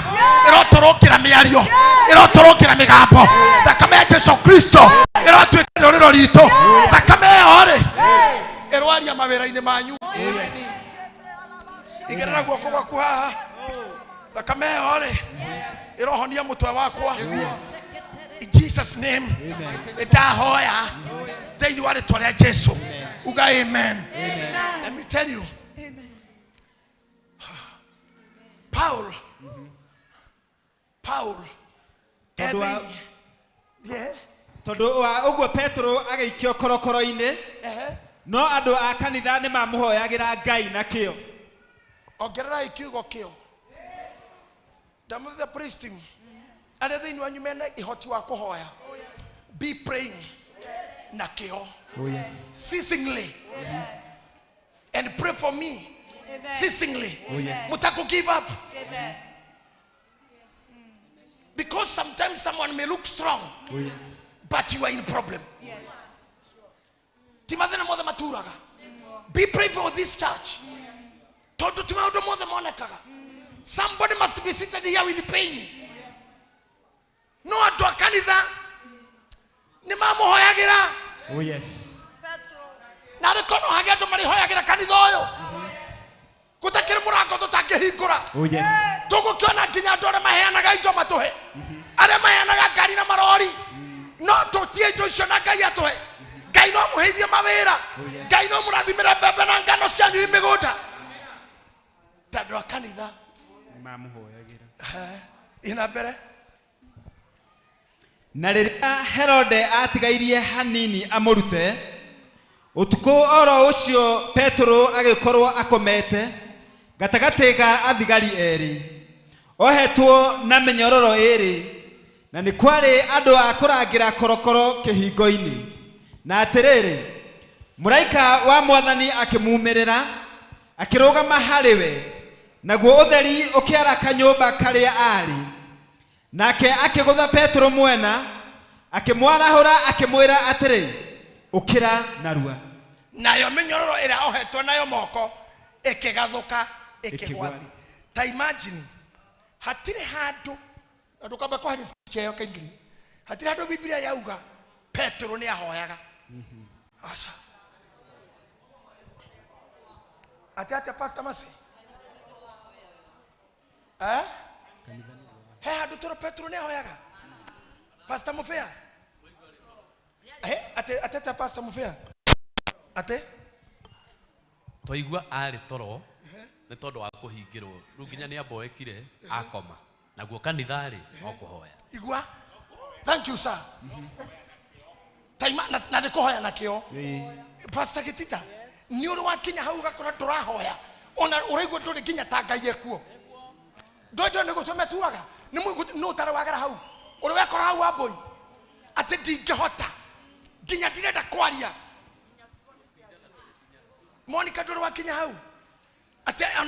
ĩrotũrũngĩra mĩario, ĩrotũrũngĩra mĩgambo. Thakame ya Jesu Kristo ĩrotuĩka rũrĩro ritũ. Thakame ĩyo rĩ, ĩrwaria mawĩra-inĩ manyu. Igĩrĩra guoko gwaku haha. Thakame ĩyo rĩ, ĩrohonia mũtwe wakwa. In Jesus name. Ndahoya thĩinĩ wa rĩtwa rĩa Jesu. Uga amen. Let me tell you. Paul. Paul. Tondũ wa ũguo Petero agĩikio korokoro-inĩ, no andũ a kanitha nĩ mamũhoyagĩra Ngai na kĩo. Ongererai kiugo kĩo. Ndamũthaitha praise team arĩa thĩinĩ wanyu mena ihoti wa kũhoya, be praying na kĩo Oh yes. ceasingly and pray for me ceasingly. Oh, yes. Mutako give up. Because sometimes someone may look strong, Oh yes. but you are in problem. Ti mathĩna mothe maturaga. Be praying for this church. Tondũ ti maũndũ mothe monekaga. Somebody must be seated here with pain. No andũ a kanitha nĩ mamũhoyagĩra. Oh yes. Na arĩ korwo no hagĩe andũ marĩhoyagĩra kanitha ũyũ. Gũtakĩrĩ mũrango tũtangĩhingũra. Oh yes. Tũgũkĩona nginya andũ arĩa maheanaga indo matũhe, arĩa maheanaga ngari na marori, no tũtie indo icio na Ngai atũhe. Ngai no mũheithie mawĩra, Ngai no mũrathimĩre mbembe na ngano cianyu i mĩgũnda ta andũ a kanitha. Nĩmamũhoyagĩra. Ina mbere. Na rĩrĩa Herode atigairie hanini amũrute, ũtukũ oro ũcio Petero agĩkorwo akomete gatagatĩ ga athigari erĩ, ohetwo na mĩnyororo ĩĩrĩ, na nĩ kwarĩ andũ a kũrangĩra korokoro kĩhingo-inĩ. Na atĩrĩrĩ, mũraika wa Mwathani akĩmumĩrĩra, akĩrũgama harĩ we, naguo ũtheri ũkĩara kanyũmba karĩa aarĩ. Nake akĩgũtha Petero mwena, akĩmwarahũra, akĩmwĩra atĩrĩ, ũkĩra narua. Nayo mĩnyororo ĩrĩa ohetwo nayo moko ĩkĩgathũka ĩkĩgwa thĩ. Ta imagine, hatirĩ handũ na ndũkambe kwaheria scripture ĩyo kaingĩ, hatirĩ handũ Biblia yauga Petero nĩ ahoyaga. Aca. Atĩ atĩa, Pastor Mercy? Eh? He handũ tũrĩ Petero nĩ ahoyaga? Pastor Mufea? Eh, atĩ atĩ atĩa, Pastor Mufea? Atĩ? Twaigua arĩ toro nĩ tondũ wa kũhingĩrwo, rĩu nginya nĩ amboekire akoma, naguo kanitha rĩ no kũhoya. Igua. Thank you, sir. Taima na nĩ kũhoya na kĩo. Pastor Gitita, nĩ ũrĩ wakinya hau ũgakora ndũrahoya, ona ũraigua ndũrĩ nginya ta Ngai ekuo. Ndũĩ nĩ gũtua metuaga, nĩ nũ ũtarĩ wagera hau, ũrĩ wekora hau wambũi atĩ ndingĩhota nginya ndirenda kwaria. Monica, ndũrĩ wakinya hau atĩ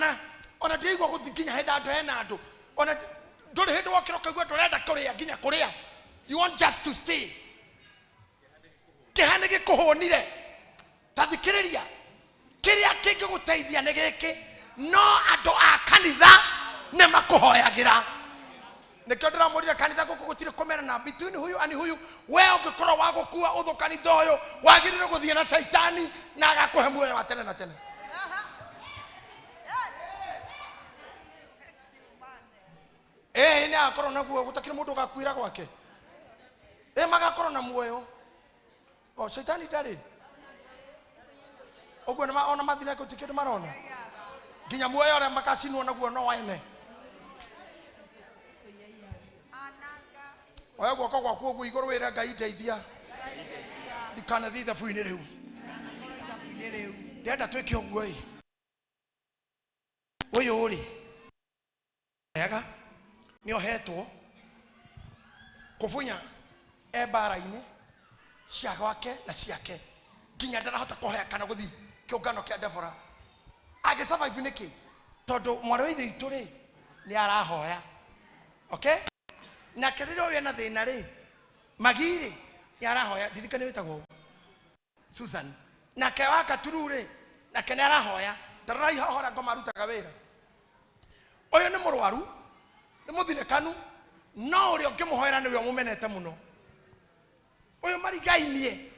ona ndiraigua gũthiĩ nginya hĩndĩ andũ hena andũ, ona ndũrĩ hĩndĩ wokĩra ũkaigua ndũrenda kũrĩa nginya kũrĩa, you want just to stay. Kĩeha nĩ gĩkũhũnire. Ta thikĩrĩria, kĩrĩa kĩngĩgũteithia nĩ gĩkĩ, no andũ a kanitha nĩ makũhoyagĩra. Nĩkĩo ndĩramũrire kanitha gũkũ gũtirĩ kũmenana between huyu ani huyu. We ũngĩkorwo wa gũkua ũthũ kanitha ũyũ, wagĩrĩirwo gũthiĩ na caitani na agakũhe muoyo wa tene na tene. Ĩĩ, nĩ agakorwo naguo, gũtakĩrĩ mũndũ ũgakuĩra gwake. Ĩ magakorwo na muoyo. O caitani ndarĩ ũguo nĩ ona mathire gũtirĩ kĩndũ marona nginya muoyo ũrĩa makacinwo naguo no wene. Oya guoko gwaku ũguo igũrũ wĩre Ngai ndeithia ndikanathiĩ ithabu-inĩ rĩu. Ndĩrenda twĩke ũguo ĩ. Ũyũ rĩ ega nĩ ohetwo kũbunya e mbara-inĩ cia gwake na ciake nginya ndarahota kũhoya kana gũthiĩ kĩũngano kĩa Deborah. Angĩ survive nĩkĩ? Tondũ mwarĩ wa ithe witũ rĩ nĩ arahoya. Okay? Nake rĩrĩa ũyũ ena thĩna rĩ, Magi rĩ nĩ arahoya, ndirikane wĩtagwo Susan. Nake wa Katuru rĩ, nake nĩ arahoya. Tarorai haha ũrĩa ngoma arutaga wĩra. Ũyũ nĩ mũrwaru, nĩ mũthinĩkanu, no ũrĩa ũngĩmũhoera nĩwe ũmũmenete mũno. Ũyũ marigainie,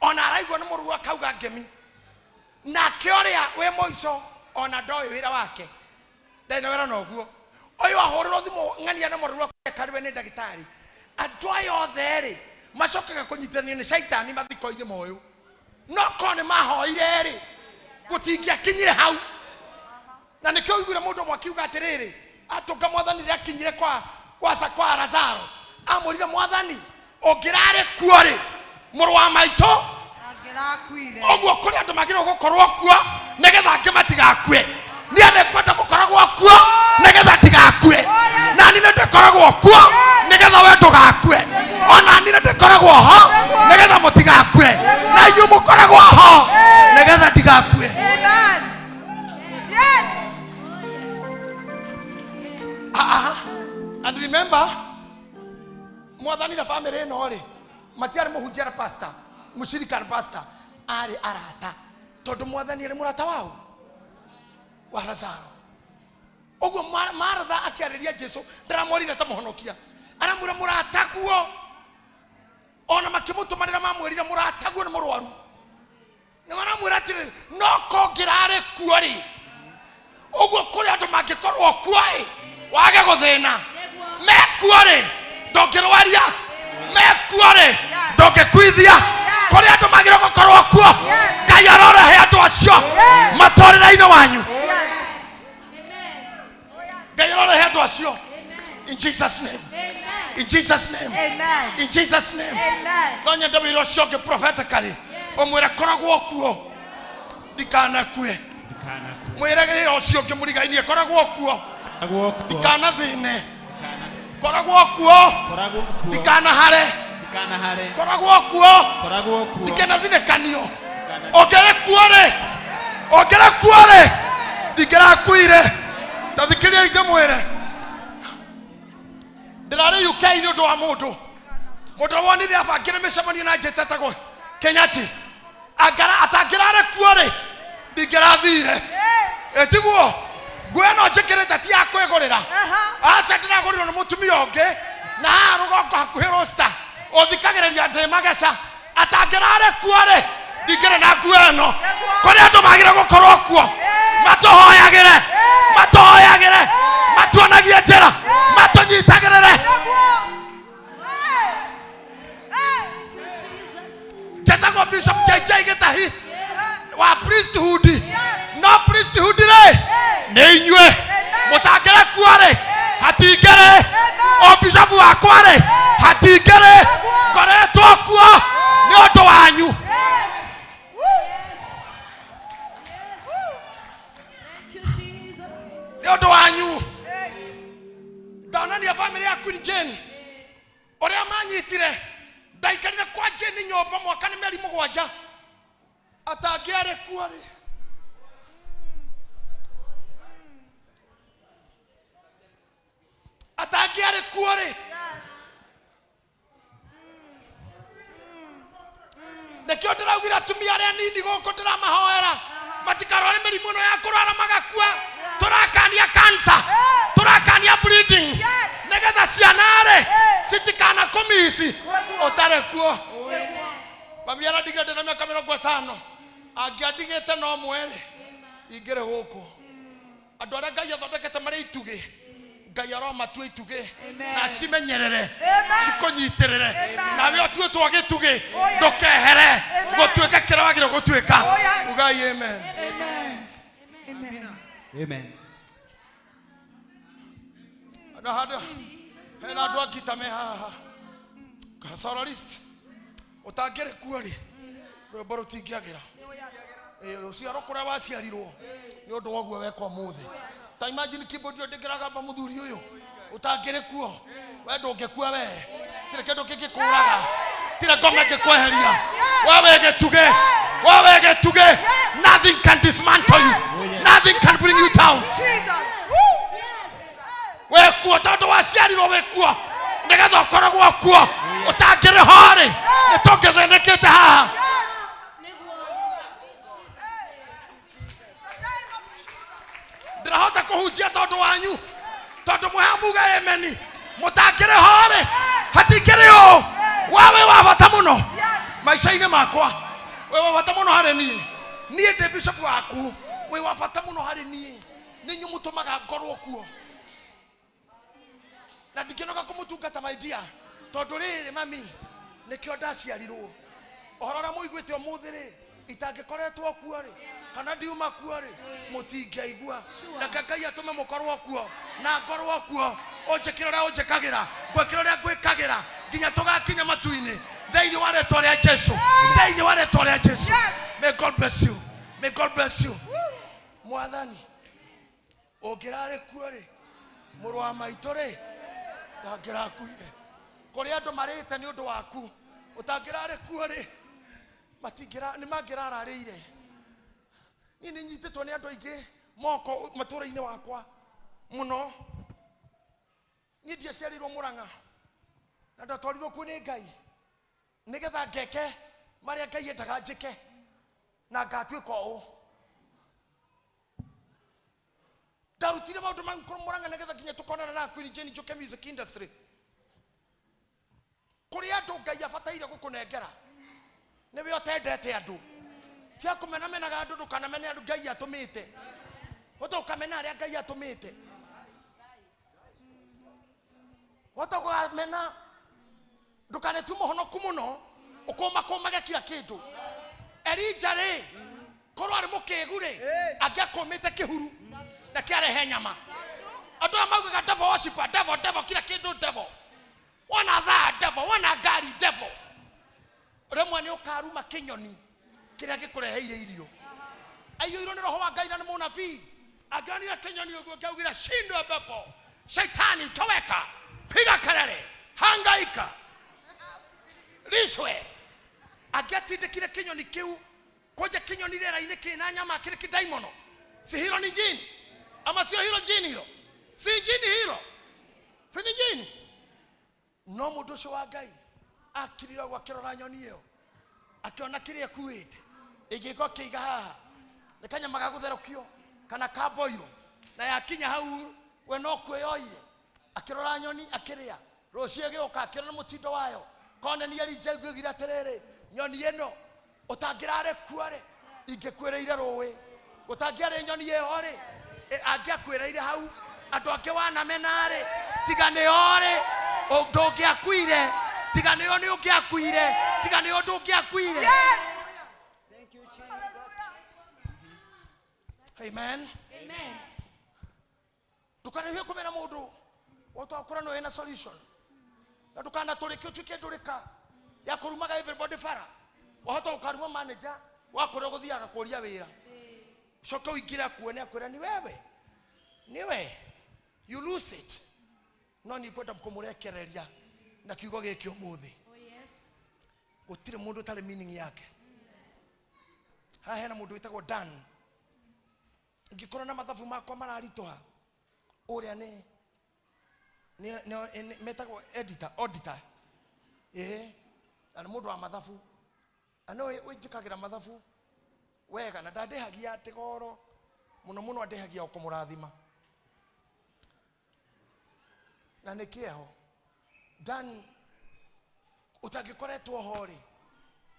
ona araigua nĩ mũrwaru akauga ngemi. Nake ũrĩa wĩ mũico ona ndoĩ wĩra wake, ndarĩ na wĩra na ũguo. Ũyũ ahũrĩrwo thimũ ng'ania na mũrwaru akarĩwe nĩ ndagĩtarĩ. Andũ aya othe rĩ macokaga kũnyitithanio nĩ caitani mathiko-inĩ moyũ. No korwo nĩ mahoire rĩ, gũtingĩakinyire hau. Na nĩkĩo ũiguire mũndũ ũmwe akiuga atĩrĩrĩ, atũnga Mwathani rĩrĩa akinyire kwa Lazaro, amwĩrire Mwathani, ũngĩrarĩ kuo rĩ, mũrũ wa maitũ ũguo kũrĩ andũ magĩrĩirwo gũkorwo kuo nĩgetha angĩ matigakue. Niĩ nĩngwenda mũkoragwo kuo nĩgetha ndigakue. Na niĩ Ngoragwo kuo nigetha we ndugakue. Ona niĩ ndĩkoragwo ho nigetha mũtigakue. Na inyuĩ mũkoragwo ho nigetha ndigakue. Amen. Yes. And remember, mwathani na family ĩno rĩ, matiarĩ mũhunjia na pastor, mũcirika na pastor, arĩ arata. Tondũ mwathani arĩ mũrata wao wa Lazaro. Ũguo Martha akĩarĩria Jesu, ndaramwĩrire ta mũhonokia, aramwĩra mũrataguo. Ona makĩmũtũmanĩra mamwĩrire mũrataguo nĩ mũrwaru. Nĩ maramwĩra atĩrĩrĩ, no kongĩrarĩ kuo rĩ, ũguo kũrĩ andũ mangĩkorwo kuo ĩ, wage gũthĩna. Mekuo rĩ, ndũngĩrwaria. Mekuo rĩ, ndũngĩkuithia. Kũrĩ andũ magĩrĩirwo gũkorwo kuo. Ngai arorehe andũ acio matũrĩre-inĩ wanyu. Ngai arorehe andũ acio. In Jesus name. In Jesus name. Amen. In Jesus name. Amen. No nyende wĩra ũcio ũngĩ prophetically. Ũmwĩre koragwo kuo. Ndikanakue. Mwĩre wĩra ũcio ũngĩ mũrigainie koragwo kuo. Ndikanathĩne. Koragwo kuo. Ndikanahare. Koragwo kuo. Ndikanathinĩkanio. Ũngĩrĩ kuo rĩ, ũngĩrĩ kuo rĩ, ndingĩrakuire. Ta thikĩrĩriai ngĩmwĩre. Ndĩrarĩ UK nĩ ũndũ wa mũndũ. Mũndũ wonire abangĩre mĩcemanio na njĩta etagwo Kenyati. Atangĩrarĩ kuo rĩ, ndingĩrathire. Ĩtiguo? Nguo ĩno njĩkĩrĩte ti ya kwĩgũrĩra. Aca ndĩragũrirwo nĩ mũtumia ũngĩ na haha rũgongo hakuhĩ roster ũthikagĩrĩria ndĩ mageca. Atangĩrarĩ kuo rĩ, ndingĩrĩ na nguo ĩno. Kũrĩ andũ magĩrĩirwo gũkorwo kuo. Matũhoyagĩre, matũhoyagĩre, matuonagie njĩra, matũnyitagĩrĩre. Njetagwo Bishop JJ Gĩtahi wa priesthood. No priesthood rĩ, nĩ inyuĩ. Mũtangĩrĩ kuo rĩ, hatingĩrĩ. O bishop wakwa rĩ, hatingĩrĩ. Ngoretwo kuo nĩ ũndũ wanyu. Nĩ ũndũ wanyu. Ndonania family ya Queen Jane ũrĩa manyitire. Ndaikarire kwa Jane nyũmba mwaka nĩ mĩeri mũgwanja. Atangĩarĩ kuo rĩ, atangĩarĩ kuo rĩ, nĩkĩo ndĩraugire atumia arĩa nini gũkũ ndĩramahoera matikarware mĩrimũ ĩno ya kũrwara magakua. Tũrakania cancer, tũrakania bleeding, nĩgetha ciana rĩ citikanakũmici ũtarĩ kuo. Mami arandigire ndĩna mĩaka 50, angĩandigĩte no mweri ingĩrĩ gũkũ. Andũ arĩa Ngai athondekete marĩ itugĩ, Ngai aromatua itugĩ na cimenyerere, cikũnyitĩrĩre, nawe ũtuĩtwo gĩtugĩ, ndũkehere gũtuĩka kĩrĩa wagĩrĩirwo gũtuĩka. Ugai amen. Amen. Na handũ hena andũ a ngita me haha. Pastoralist, ũtangĩrĩ kuo rĩ, rwĩmbo rũtingĩagĩra. Ũciaro kũrĩa waciarirwo nĩ ũndũ wa ũguo weka ũmũthĩ. Ta imagine keyboard ĩyo ndĩngĩragamba mũthuri ũyũ ũtangĩrĩ kuo, we ndũngĩkua we, tirĩ kĩndũ kĩngĩkũraga, tirĩ ngoma ĩngĩkweheria. We wĩ gĩtugĩ, we wĩ gĩtugĩ. Nothing can dismantle you, nothing can bring you down. Wĩ kuo tondũ waciarirwo wĩ kuo nĩgetha ũkoragwo kuo. Ũtangĩrĩ ho rĩ, nĩ tũngĩthĩnĩkĩte haha. Ndĩrahota kũhunjia tondũ wanyu, tondũ mwĩha muge amen. Mũtangĩrĩ ho rĩ, hatingĩrĩ ũũ. We wĩ wa bata mũno maica-inĩ makwa, wĩ wa bata mũno harĩ niĩ. Niĩ ndĩ bishop waku, wĩ wa bata mũno harĩ niĩ. Nĩ inyuĩ mũtũmaga ngorwo kuo. Na ndingĩnoga kũmũtungata my dear, tondũ rĩrĩ mami, nĩkĩo ndaciarirwo. Ũhoro ũrĩa mũiguĩte ũmũthĩ rĩ, itangĩkoretwo kuo rĩ, kana ndiuma kuo rĩ, mũtingĩaigua. Reke Ngai atũme mũkorwo kuo na ngorwo kuo. Ũnjĩkĩre ũrĩa ũnjĩkagĩra, ngwĩkĩre ũrĩa ngwĩkagĩra, nginya tũgakinya matu-inĩ. Thĩinĩ wa rĩtwa rĩa Jesu, thĩinĩ wa rĩtwa rĩa Jesu. May God bless you. May God bless you. Mwathani, ũngĩrarĩ kuo rĩ, mũrũ wa maitũ rĩ, Ndangĩrakuire. Kũrĩ andũ marĩte nĩ ũndũ waku. Ũtangĩrarĩ kuo rĩ, matingĩra nĩ mangĩrararĩire. Niĩ nĩ nyitĩtwo nĩ andũ aingĩ moko matũũra-inĩ wakwa mũno. Niĩ ndiaciarĩirwo Mũrang'a na ndatwarirwo kuo nĩ Ngai nĩgetha ngeke marĩa Ngai endaga njĩke na ngatuĩka ũũ. Ndarutire maũndũ mau Mũrang'a nĩgetha nginya tũkonana na Queen Jane Njoke music industry. Kũrĩ andũ Ngai abataire gũkũnengera nĩwe ũtendete andũ. Tia kũmenamenaga andũ, ndũkanamene andũ Ngai atũmĩte. Hota ũkamena arĩa Ngai atũmĩte. Hota ũkamena, ndũkanetue mũhonoku mũno, ũkũmakũmage kila kĩndũ. Elija rĩ, korwo arĩ mũkĩgu rĩ, angĩakũmĩte kĩhuru na kĩarehe nyama. Andũ aya maugaga devil worshiper, devil, devil, kila kĩndũ devil. Wona thaa devil, wona ngari devil. Rĩmwe nĩ ũkaruma kĩnyoni kĩrĩa gĩkũreheire irio. Aiyũirwo nĩ roho wa Ngai na nĩ mũnabii. Angĩonire kĩnyoni ũguo kĩaugire shindwe pepo, shaitani toweka, piga kelele, hangaika, rishwe. Angĩatindĩkire kĩnyoni kĩu, kwanja kĩnyoni rĩera-inĩ kĩna nyama kĩrĩ kĩdaimono. Si hilo ni jini? Ama sio hilo jini hilo? Si jini hilo? Si ni jini? No mũndũ ũcio wa Ngai akirire ũguo akĩrora nyoni ĩyo, akĩona kĩrĩa ĩkuĩte, ĩngĩkorwo kĩiga haha nĩ kanyama ga gũtherũkio kana ka boiro, na yakinya hau we no kwĩyoire. Akĩrora nyoni akĩrĩa, rũciũ ĩgĩũka akĩrora mũtindo wayo. Kone nĩ Elija augire atĩrĩrĩ, nyoni ĩno ũtangĩrarĩ kuo rĩ, ingĩkwĩrĩire rũĩ. Gũtangĩarĩ nyoni ĩyo rĩ, angĩakwĩrĩire hau. Andũ angĩ wanamena rĩ, tiga nĩo rĩ, ndũngĩakuire. Tiga nĩo nĩ ũngĩakuire. Tiga nĩo ndũngĩakuire. Amen. Amen. Ndũkanahie kũmena mũndũ ũtakũra no wĩna solution. Na ndũkanatũrĩke ũtuĩke ndũrĩka ya kũrumaga everybody bara. Wahota gũkaruma manager wa kũrĩa ũgũthiaga kũria wĩra. Ũcoke ũingĩre akuone akwĩra ni wewe. Niwe. You lose it. No nĩ ngwenda kũmũrekereria na kiugo gĩkĩ ũmũthĩ. Gũtirĩ mũndũ ũtarĩ meaning yake. Haha hena mũndũ wĩtagwo Dan. Ingĩkorwo na mathabu makwa mararitũha, ũrĩa nĩ metagwo editor, auditor. Ĩĩ, na nĩ mũndũ wa mathabu. Na no ũnjĩkagĩra mathabu wega na ndandĩhagia atĩ goro mũno mũno, andĩhagia o kũmũrathima. Na nĩ kĩeho. Dan ũtangĩkoretwo ho rĩ,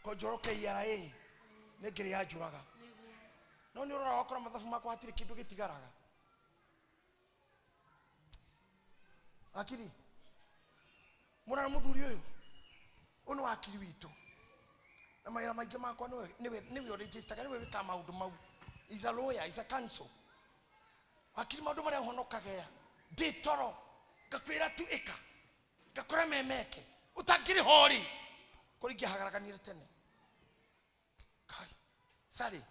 konjoro KRA nĩ ngĩrĩ yanjũraga. No nĩ ũroraga ũkora mathabu makwa hatirĩ kĩndũ gĩtigaraga. Akiri, mũrara mũthuri ũyũ, ũyũ nĩ wakiri witũ. Na mawĩra maingĩ makwa nĩwe ũregistaga, nĩwe wĩkaga maũndũ mau. He's a lawyer, he's a counsel. Wakiri maũndũ marĩa ũhonokagea, ndĩ toro, ngakwĩra tu ĩka, ngakora memeke, ũtangĩrĩ ho rĩ, kũrĩ ingĩhagaraganire tene. Kai, Sally,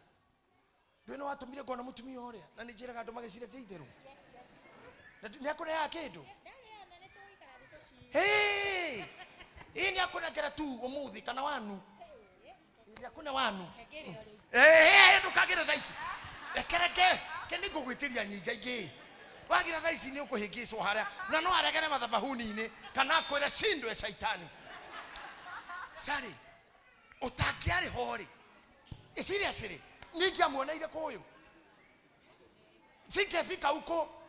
ndũĩ nĩ watũmire ngona mũtumia ũrĩa, na nĩ njĩraga andũ magĩcire ndĩ itherũ. Na nĩ akũneaga kĩndũ? Hey! Ĩĩ nĩ akũnengera tu ũmũthĩ kana wanu. Nĩ akũne wanu. Ndũkagĩre thaa ici. Rekereke, ke nĩ ngũgwĩtĩria nyingĩ ingĩ. Wagira thaa ici nĩ ũkũhĩngĩcwo harĩa, na no aregere mathabahuni-inĩ kana akwĩre shindwe shaitani. Sally, ũtangĩarĩ ho rĩ, seriously, niĩ ingĩamuoneire kũyũ. Singefika huko.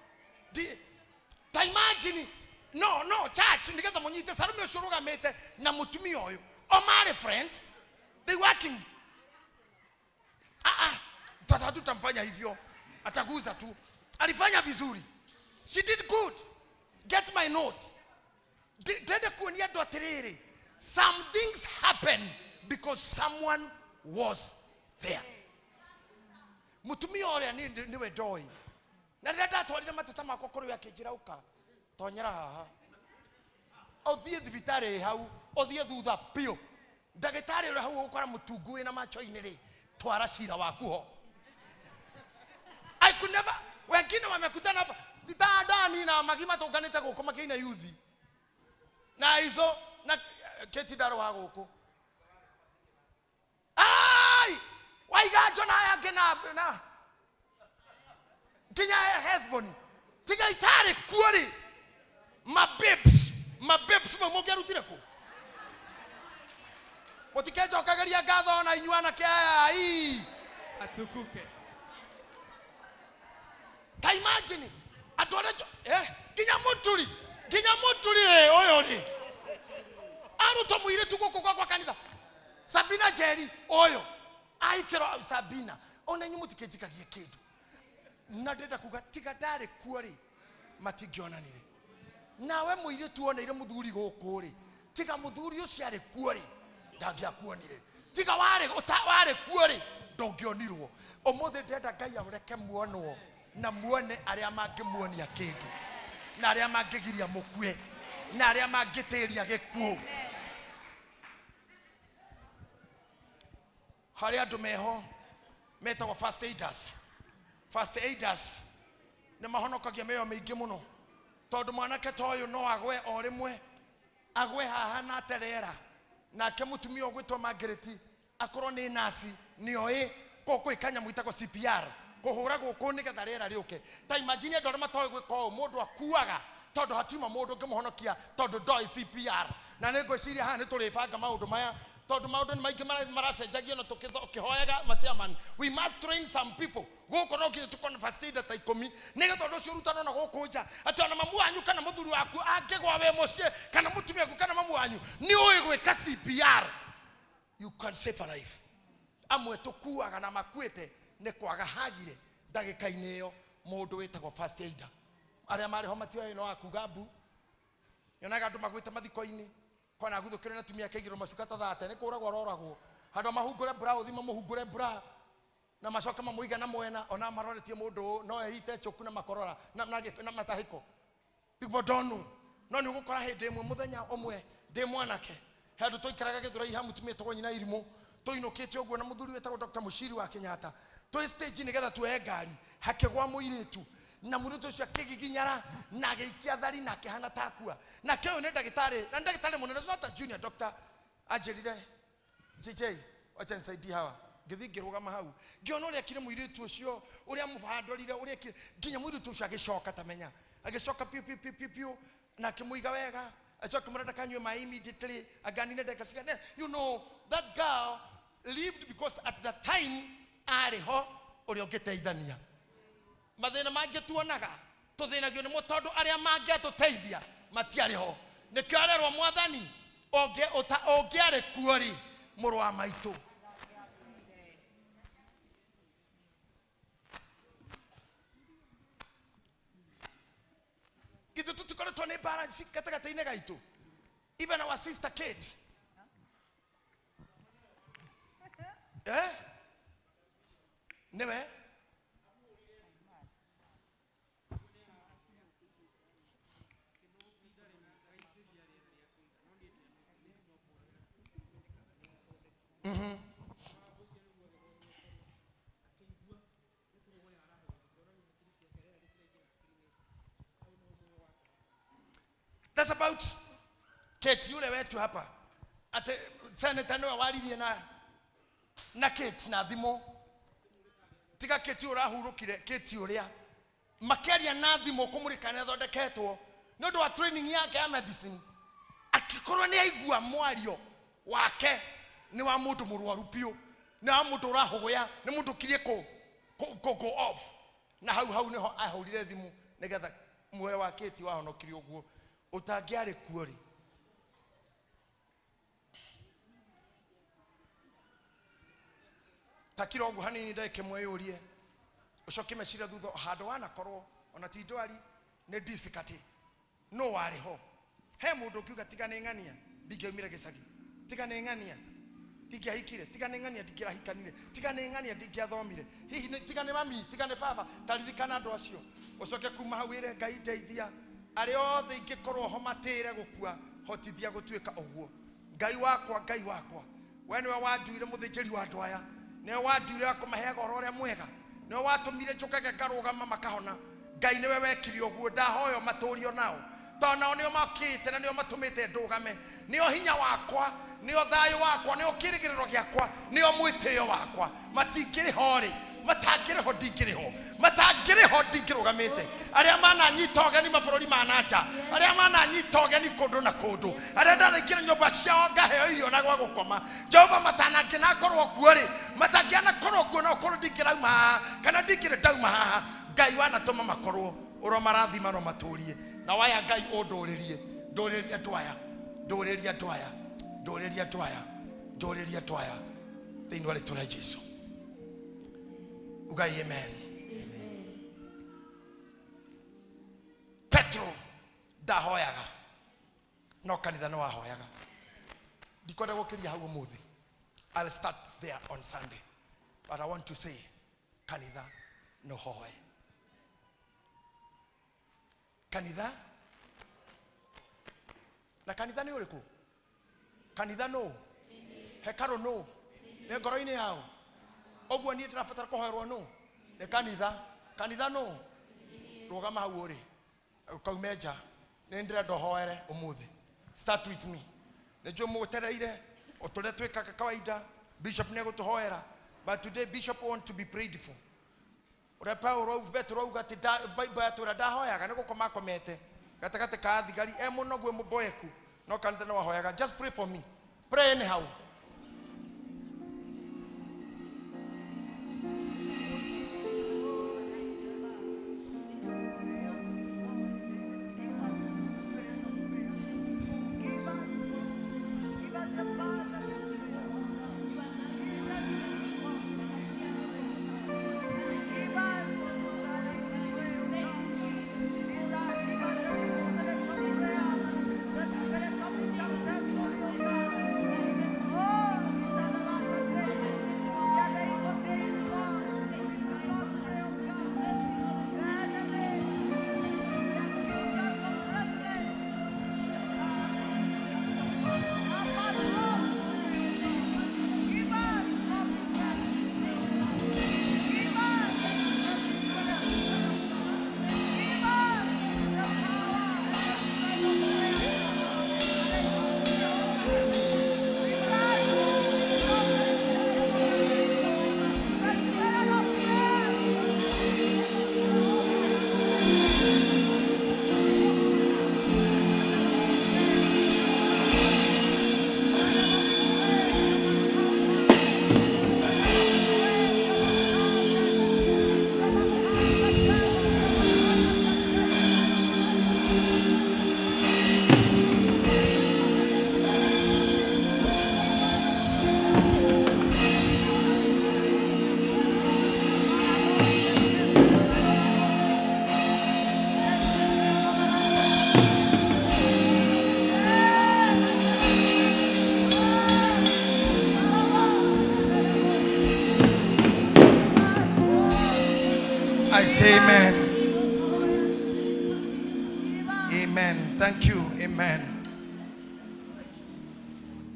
Ta imagine, no, church, nĩgetha mũnyite Salome ũcio ũrũgamĩte na mũtumia ũyũ. O marĩ friends, they working. Hatutamfanya hivyo. Ataguza tu. Alifanya vizuri. She did good. Get my note. Ndende kuonia andũ atĩrĩrĩ, some things happen because someone was there. Mũtumia ũrĩa nĩwe ndoĩ. Na rĩrĩa ndatwarire mateta makwa kũrĩ we akĩnjĩra ũka, tonyera haha. Ũthiĩ thibitarĩ hau, ũthiĩ thutha biũ. Ndagĩtarĩ ũrĩa hau ũgũkora mũtungu wĩna macho-inĩ rĩ, twara cira waku ho. I could never, wengine wamekutana hapa, ndani na magima tũnganĩte gũkũ makĩina yuthi. Na izo na keti ndaro wa guku. Ai! Waiga njona aya angĩ na nginya Hesbon. Tiga itarĩ kuo rĩ. Mababes mau mũngĩarutire kũ? Mũtikenjokageria ngatho ona inyuĩ anake aya ii. Atukuke. Ta imagine andũ arĩa nginya mũturi rĩ ũyũ rĩ arutwo mũirĩtu gũkũ gwakwa kanitha Sabina Jerry ũyũ aikĩrwo Sabina ona inyuĩ mũtikĩnjikagie kĩndũ na ndĩrenda kuga tiga ndarĩ kuo rĩ matingĩonanire nawe mũirĩtu oneire mũthuri gũkũ rĩ tiga mũthuri ũcio arĩ kuo rĩ ndangĩakuonire tiga warĩ kuo rĩ ndũngĩonirwo. Ũmũthĩ ndĩrenda Ngai areke muonwo na muone arĩa mangĩmuonia kĩndũ na arĩa mangĩgiria mũkue na arĩa mangĩtĩria gĩkuũ. Harĩ andũ meho metagwo first aiders. First aiders nĩ mahonokagia mĩoyo mĩingĩ mũno tondũ mwanake ta ũyũ no agwe o rĩmwe agwe haha na aterera nake mũtumia ũgwĩtwo Margaret akorwo nĩ nasi nĩoĩ gwĩ kanyamũ gĩtagwo CPR kũhũra gũkũ nĩgetha rĩera rĩũke. Ta imagine andũ arĩa matoĩ gwĩka ũũ mũndũ akuaga tondũ hatiuma mũndũ ũngĩmũhonokia tondũ ndoĩ CPR. Na nĩ ngwĩciria haha nĩ tũrĩbanga maũndũ maya tondũ maũndũ nĩ maingĩ maracenjagio na tũkĩhoyaga ma chairman. We must train some people gũkũ no nginya tũkorwo na first aider ta 10 nĩgetha ũndũ ũcio ũrutanwo na gũkũ nja atĩ ona mamu wanyu kana mũthuri waku angĩgwa wĩ mũciĩ kana mũtumia waku kana mamu wanyu nĩ ũĩ gwĩka CPR. You can save a life. Amwe tũkuaga na makuĩte nĩ kwaga hagire ndagĩka-inĩ ĩyo mũndũ wĩtagwo first aider. Arĩa marĩ ho matioĩ no akuga mbu. Nyonaga andũ magwĩte mathiko-inĩ kwana aguthũkĩrwo na atumia akaigĩrwo macuka ta thate nĩ kũragwo aroragwo handũ mahungũre bra ũthi mamũhungũre bra na macoke mamũiga na mwena ona maroretie mũndũ ũũ no ehite chuku na makorora na matahĩko. People don't know. No nĩ ũgũkora hĩndĩ ĩmwe mũthenya ũmwe ndĩ mwanake he andũ twaikaraga Gĩthũrai ha mũtumia etagwo nyina Irimũ tũinũkĩte ũguo na mũthuri wĩtagwo Dr. Mũciri wa Kenyatta twĩ stage nĩgetha tuoye ngari hakĩgwa mũirĩtu na mũirĩtu ũcio akĩgiginyara na agĩikia thari na akĩhana ta akua. Nake ũyũ nĩ ndagĩtarĩ na ndagĩtarĩ mũnene it's not a junior doctor anjĩrire JJ wacha nisaidie hawa. Ngĩthiĩ ngĩrũgama hau ngĩona ũrĩa ekire mũirĩtu ũcio ũrĩa mũhandorire ũrĩa ekire nginya mũirĩtu ũcio agĩcoka tamenya agĩcoka piũ piũ piũ piũ na akĩmũiga wega acoka mũrenda kanyue maĩ immediately aganine ndagĩka cigana. You know that girl lived because at the time arĩ ho ũrĩa ũngĩteithania. Mathĩna mangĩ tuonaga tũthĩnagio nĩmo tondũ arĩa mangĩatũteithia matiarĩ ho. Nĩkĩo arerwo mwathani ũngĩarĩ kuo rĩ mũrũ wa maitũ. Ithuĩ tũtikoretwo nĩ mbara gatagatĩ-inĩ gaitũ. Even our sister Kate. Eh? Nĩwe? Mm-hmm. That's about Kate yule wetu hapa. Ate senator niwe waririe na Kate na thimũ. Tiga Kate ũrahurũkire Kate ũrĩa makĩaria na thimũ kũmũrĩka nĩ athondeketwo nĩ ũndũ wa training yake ya medicine akĩkorwo nĩ aigua mwario wake nĩ wa mũndũ mũrwaru biũ nĩ wa mũndũ ũrahũgũya nĩ mũndũ ũkirie kũ go off na hau hau nĩho ahũrire thimũ nĩgetha muoyo wa Kate wahonokirio ũguo ũtangĩarĩ kuo rĩ. Takira ũguo hanini ndagĩka ĩmwe yũrie ũcoke meciria thutha handũ wanakorwo ona ti ndwari nĩ difficulty no warĩ ho. He mũndũ ũngiuga tiga nĩ ng'ania ndingĩaumire gĩcagi, tiga nĩ ng'ania ndingĩahikire, tiga nĩ ng'ania ndingĩrahikanire, tiga nĩ ng'ania ndingĩathomire, hihi tiga nĩ mami, tiga nĩ baba. Taririkana andũ acio ũcoke kuma hau wĩre Ngai ndeithia arĩa othe ingĩkorwo ho matĩre gũkua hotithia gũtuĩka ũguo. Ngai wakwa, Ngai wakwa, we nĩwe wanduire mũthĩnjĩri wa andũ aya, nĩwe wanduire wa kũmaheaga ũhoro ũrĩa mwega, nĩwe watũmire njũkage ngarũgama makahona. Ngai nĩwe wekire ũguo, ndahoya matũrio nao. Tondũ nao nĩo makĩte na nĩo matũmĩte ndũgame. Nĩo hinya wakwa, nĩo thayũ wakwa, nĩo kĩrĩgĩrĩro gĩakwa, nĩo mwĩtĩo wakwa. Matingĩrĩ ho rĩ, matangĩrĩ ho ndingĩrĩ ho, matangĩrĩ ho ndingĩrũgamĩte. Arĩa mananyita ũgeni mabũrũri ma na nja, arĩa mananyita ũgeni kũndũ na kũndũ, arĩa ndanaingĩra nyũmba ciao ngaheo irio na gwa gũkoma. Jehova matanangĩnakorwo kuo rĩ, matangĩanakorwo kuo no ũkorwo ndingĩrauma haha kana ndingĩrĩ ndauma haha. Ngai wanatũma makorwo ũro marathima no matũrie. Na waya Ngai ũndũrĩrie, ndũrĩrie andũ aya, ndũrĩrie andũ aya, ndũrĩrie andũ aya, ndũrĩrie andũ aya thĩinĩ wa rĩtwa rĩa Jesu. Ugai amen. Petro ndahoyaga no kanitha no ahoyaga. Ndikwenda gũkĩria hau ũmũthĩ. I'll start there on Sunday, but I want to say kanitha no hoe. Kanitha na kanitha nĩ ũrĩkũ? Kanitha no hekarũ no nĩ ngoro-inĩ yao. Ũguo niĩ ndĩrabatara kũhoerwo no nĩ kanitha. Kanitha no rũgama hau ũrĩ ũkaume nja. Nĩ ndĩrenda ũhoere ũmũthĩ. Start with me. Nĩ njũĩ mũtereire o tũrĩa twĩkaga kawaida. Bishop nĩ egũtũhoera, but today bishop want to be prayed for. Ũrĩa Paulo Petro auga atĩ Bible yatwĩra ndahoyaga nĩ gũkoma akomete gatagatĩ ka thigari e mũnogu e mũboeku, no kanitha nĩ wahoyaga. Just pray for me. Pray anyhow. I say amen. Amen. Thank you. Amen.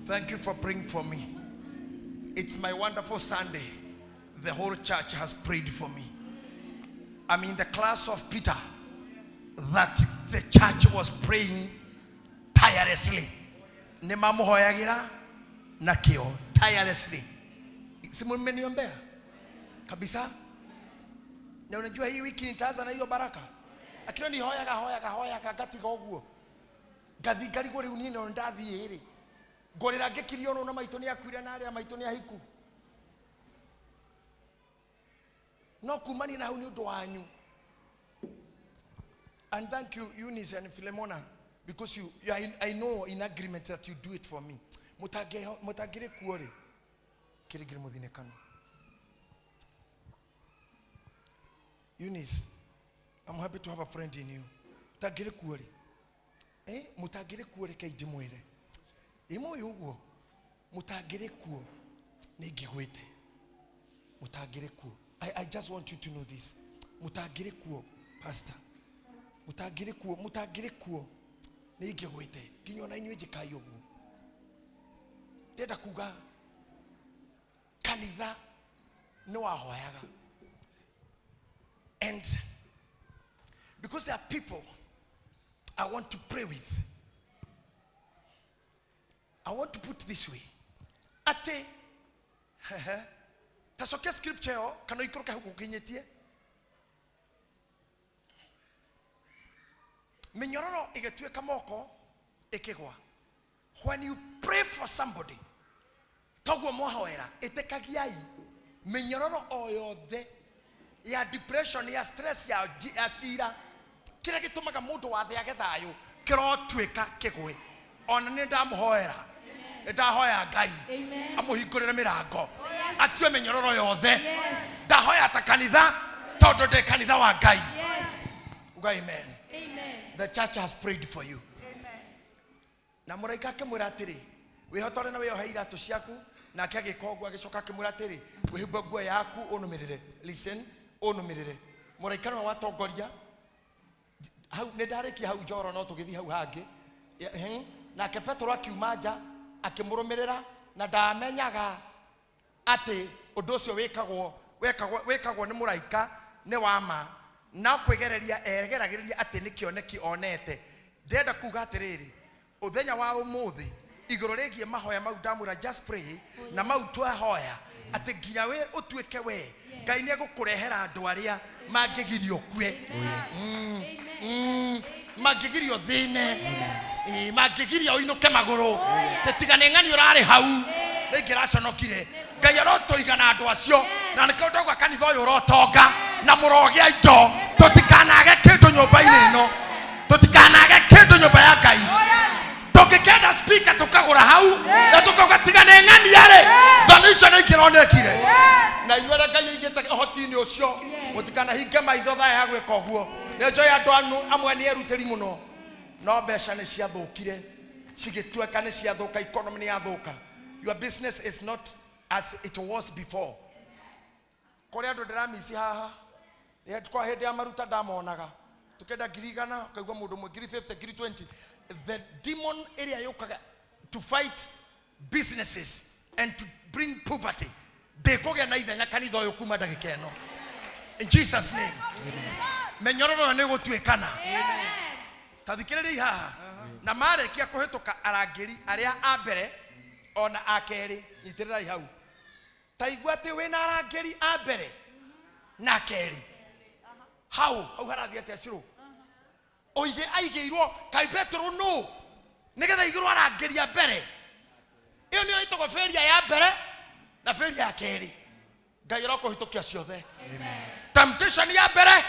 Thank you for praying for me. It's my wonderful Sunday. The whole church has prayed for me. I'm in the class of Peter that the church was praying tirelessly. Nĩmamũhoyagĩra na kĩo tirelessly. Si mmeniombea kabisa? Na unajua hii wiki nitaanza na hiyo baraka. Akira ni hoyaga hoyaga hoyaga ngatiga ũguo. Ngathi ngarigwo rĩu niĩ no ndathiĩ rĩ. Ngorĩra ngĩkirio no na maitũ nĩ akuire na arĩa maitũ nĩ ahiku. No kumania na hau nĩ ũndũ wanyu. And thank you Eunice and Philemona, because you I know in agreement that you do it for me. Mutangĩrĩ kuo rĩ kĩrĩngĩrĩ mũthinĩkano. Eunice, I'm happy to have a friend in you. Mutangĩrĩ kuo rĩ. Mutangĩrĩ kuo reke ndĩmwĩre. Ĩmũĩ ũguo mutangĩrĩ kuo nĩ ingĩgwĩte. Mutangĩrĩ kuo. I just want you to know this. Mutangĩrĩ kuo, pastor. Mutangĩrĩ kuo, mutangĩrĩ kuo nĩ ingĩgwĩte. Nginya ona inyuĩ njĩkai ũguo. Ndĩrenda kuga kanitha nĩ wahoyaga. And because there are people, I want to pray with. I want to put this way. Atĩ ta cokia scripture ĩyo kana ũikũrũke hau ũkinyĩtie. Mĩnyororo ĩgĩtuĩka moko ĩkĩgwa. When you pray for somebody, toguo mwahoera, ĩtĩkagiai mĩnyororo o yothe ya depression, ya stress, ya cira, kĩrĩa gĩtũmaga mũndũ wa thĩ age thayũ kĩrotuĩka kĩgwe. Ona nĩ ndamũhoera, nĩ ndahoya Ngai amũhingũrĩre mĩrango, atue mĩnyororo yothe. Ndahoya ta kanitha tondũ ndĩ kanitha wa Ngai. Uga amen. The church has prayed for you. Na mũraika akĩmwĩra atĩrĩ, wĩhotore na wĩohe iratũ ciaku. Nake agĩka ũguo, agĩcoka akĩmwĩra atĩrĩ, wĩhumbe nguo yaku ũnũmĩrĩre. Listen, ũnũmĩrĩre. Mũraika nĩwe watongoria hau. Nĩ ndarĩkia hau njoro, no tũgĩthiĩ hau hangĩ. Nake Petero akiuma nja akĩmũrũmĩrĩra, na ndamenyaga atĩ ũndũ ũcio wĩkagwo wĩkagwo wĩkagwo nĩ mũraika nĩ wa ma, na kwĩgereria egeragĩrĩria atĩ nĩ kĩoneki onete. Ndĩrenda kuga atĩrĩrĩ, ũthenya wa ũmũthĩ igũrũ rĩgiĩ mahoya mau ndamwĩra just pray, na mau twahoya atĩ nginya we ũtuĩke we Ngai nĩ egũkũrehera andũ arĩa mangĩgiria ũkue, mangĩgiria ũthĩne, mangĩgiria ũinũke magũrũ, tĩtiga nĩ ng'ani ũrarĩ hau rĩngĩ raconokire. Ngai arotũiga na andũ acio, na nĩkĩo ndauga kanitha ũyũ ũrotonga na mũrogĩa indo. Tũtikanage kĩndũ nyũmba-inĩ ĩno, tũtikanage kĩndũ nyũmba ya Ngai. Tũngĩkenda speaker tũkagũra hau na tũkauga tiga nĩ ng'ani arĩ thoni icio nĩ ingĩronekire. Na inyuĩ arĩa Ngai aigĩte ũhoti-inĩ ũcio, mũtikanahinge maitho thaa ya gwĩka ũguo. Nĩ njũĩ andũ amwe nĩ erutĩri mũno, no mbeca nĩ ciathũkire, cigĩtuĩka nĩ ciathũka, economy nĩ yathũka. Your business is not as it was before. Kũrĩ andũ ndĩramici haha, kwa hĩndĩ ya maruta ndamonaga tukenda 100,000, ũkaigua mũndũ ũmwe 50,000, 20,000. The demon ĩrĩa yũkaga to fight businesses and to bring poverty ndĩkũgĩa na ithenya kanitha ũyũ kuma ndagĩka ĩno. In Jesus name, mĩnyororo ĩyo nĩ ĩgũtuĩkana. Ta thikĩrĩriai haha. Na marĩkia kũhĩtũka arangĩri arĩa a mbere ona a kerĩ, nyitĩrĩrai hau. Ta igua atĩ wĩna arangĩri a mbere na kerĩ, hau hau harathiĩ atĩa? Cirũ oige aigĩirwo kaĩ Petero nũ nĩgetha aigĩrwo arangĩri a mbere? Ĩyo nĩyo ĩtagwo failure ya mbere na failure ya kerĩ. Ngai arokũhĩtũkia ciothe, temptation ya mbere,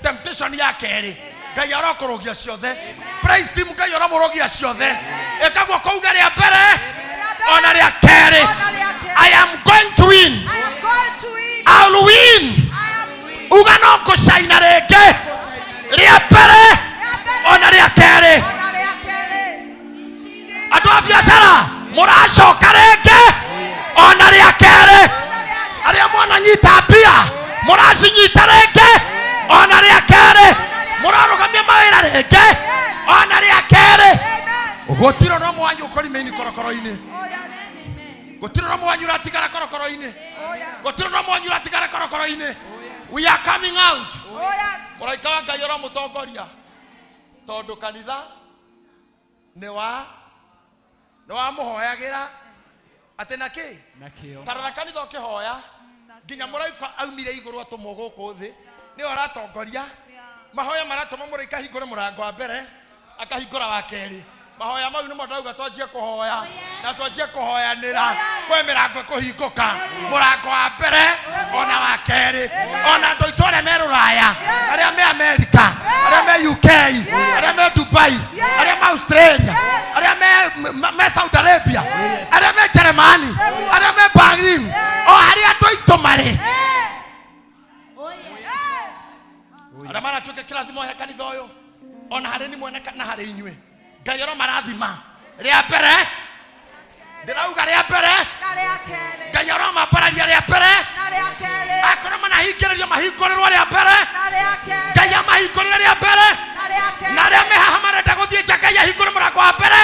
temptation ya kerĩ, Ngai arokũrũgia ciothe. Praise team, Ngai aramũrũgia ciothe. Ĩka guoko uge rĩa mbere ona rĩa kerĩ, I am going to win. I'll win. Uga no ngũcaina rĩngĩ, rĩa mbere ona rĩa kerĩ. Andũ a biacara mũracoka rĩngĩ ona rĩa kerĩ. Arĩa mwananyita mbia mũracinyita rĩngĩ ona rĩa kerĩ. Mũrarũgamia mawĩra rĩngĩ ona rĩa kerĩ. Gũtirĩ no mwanyu ũkũrima-inĩ korokoro-inĩ, gũtirĩ no mwanyu ũratigara korokoro-inĩ, gũtirĩ no mwanyu ũratigara korokoro-inĩ. We are coming out. Mũraika wa Ngai ũramũtongoria, tondũ kanitha nĩ wa nĩ wamũhoyagĩra atĩ na kĩ na kĩo. Tarora kanitha ũkĩhoya nginya mũraika aumire igũrũ atũmwo gũkũ thĩ, nĩwe ũratongoria mahoya maratũma mũraika ahingũre mũrango wa mbere, akahingũra wa kerĩ. Mahoya mau nĩmo ndauga twanjie kũhoya na twanjie kũhoyanĩra kwĩ mĩrango ĩkũhingũka, mũrango wa mbere ona wa kerĩ. Ona andũ aitũ arĩa me rũraya, arĩa me Amerika, arĩa me UK, arĩa me Dubai, arĩa me Australia, arĩa me Saudi Arabia, arĩa me Jeremani, arĩa me Berlin, o harĩa andũ aitũ marĩ, arĩa maratuĩka kĩrathimo he kanitha ũyũ, ona harĩ ni mwene na harĩ inyuĩ, Ngai aro marathima rĩa mbere. Ndĩrauga rĩa mbere, Ngai aro mambararia rĩa mbere. Akorwo manahingĩrĩrio, mahingũrĩrwo rĩa mbere. Ngai amahingũrĩre rĩa mbere, na arĩa me haha marenda gũthiĩ nja, Ngai ahingũre mũrango wa mbere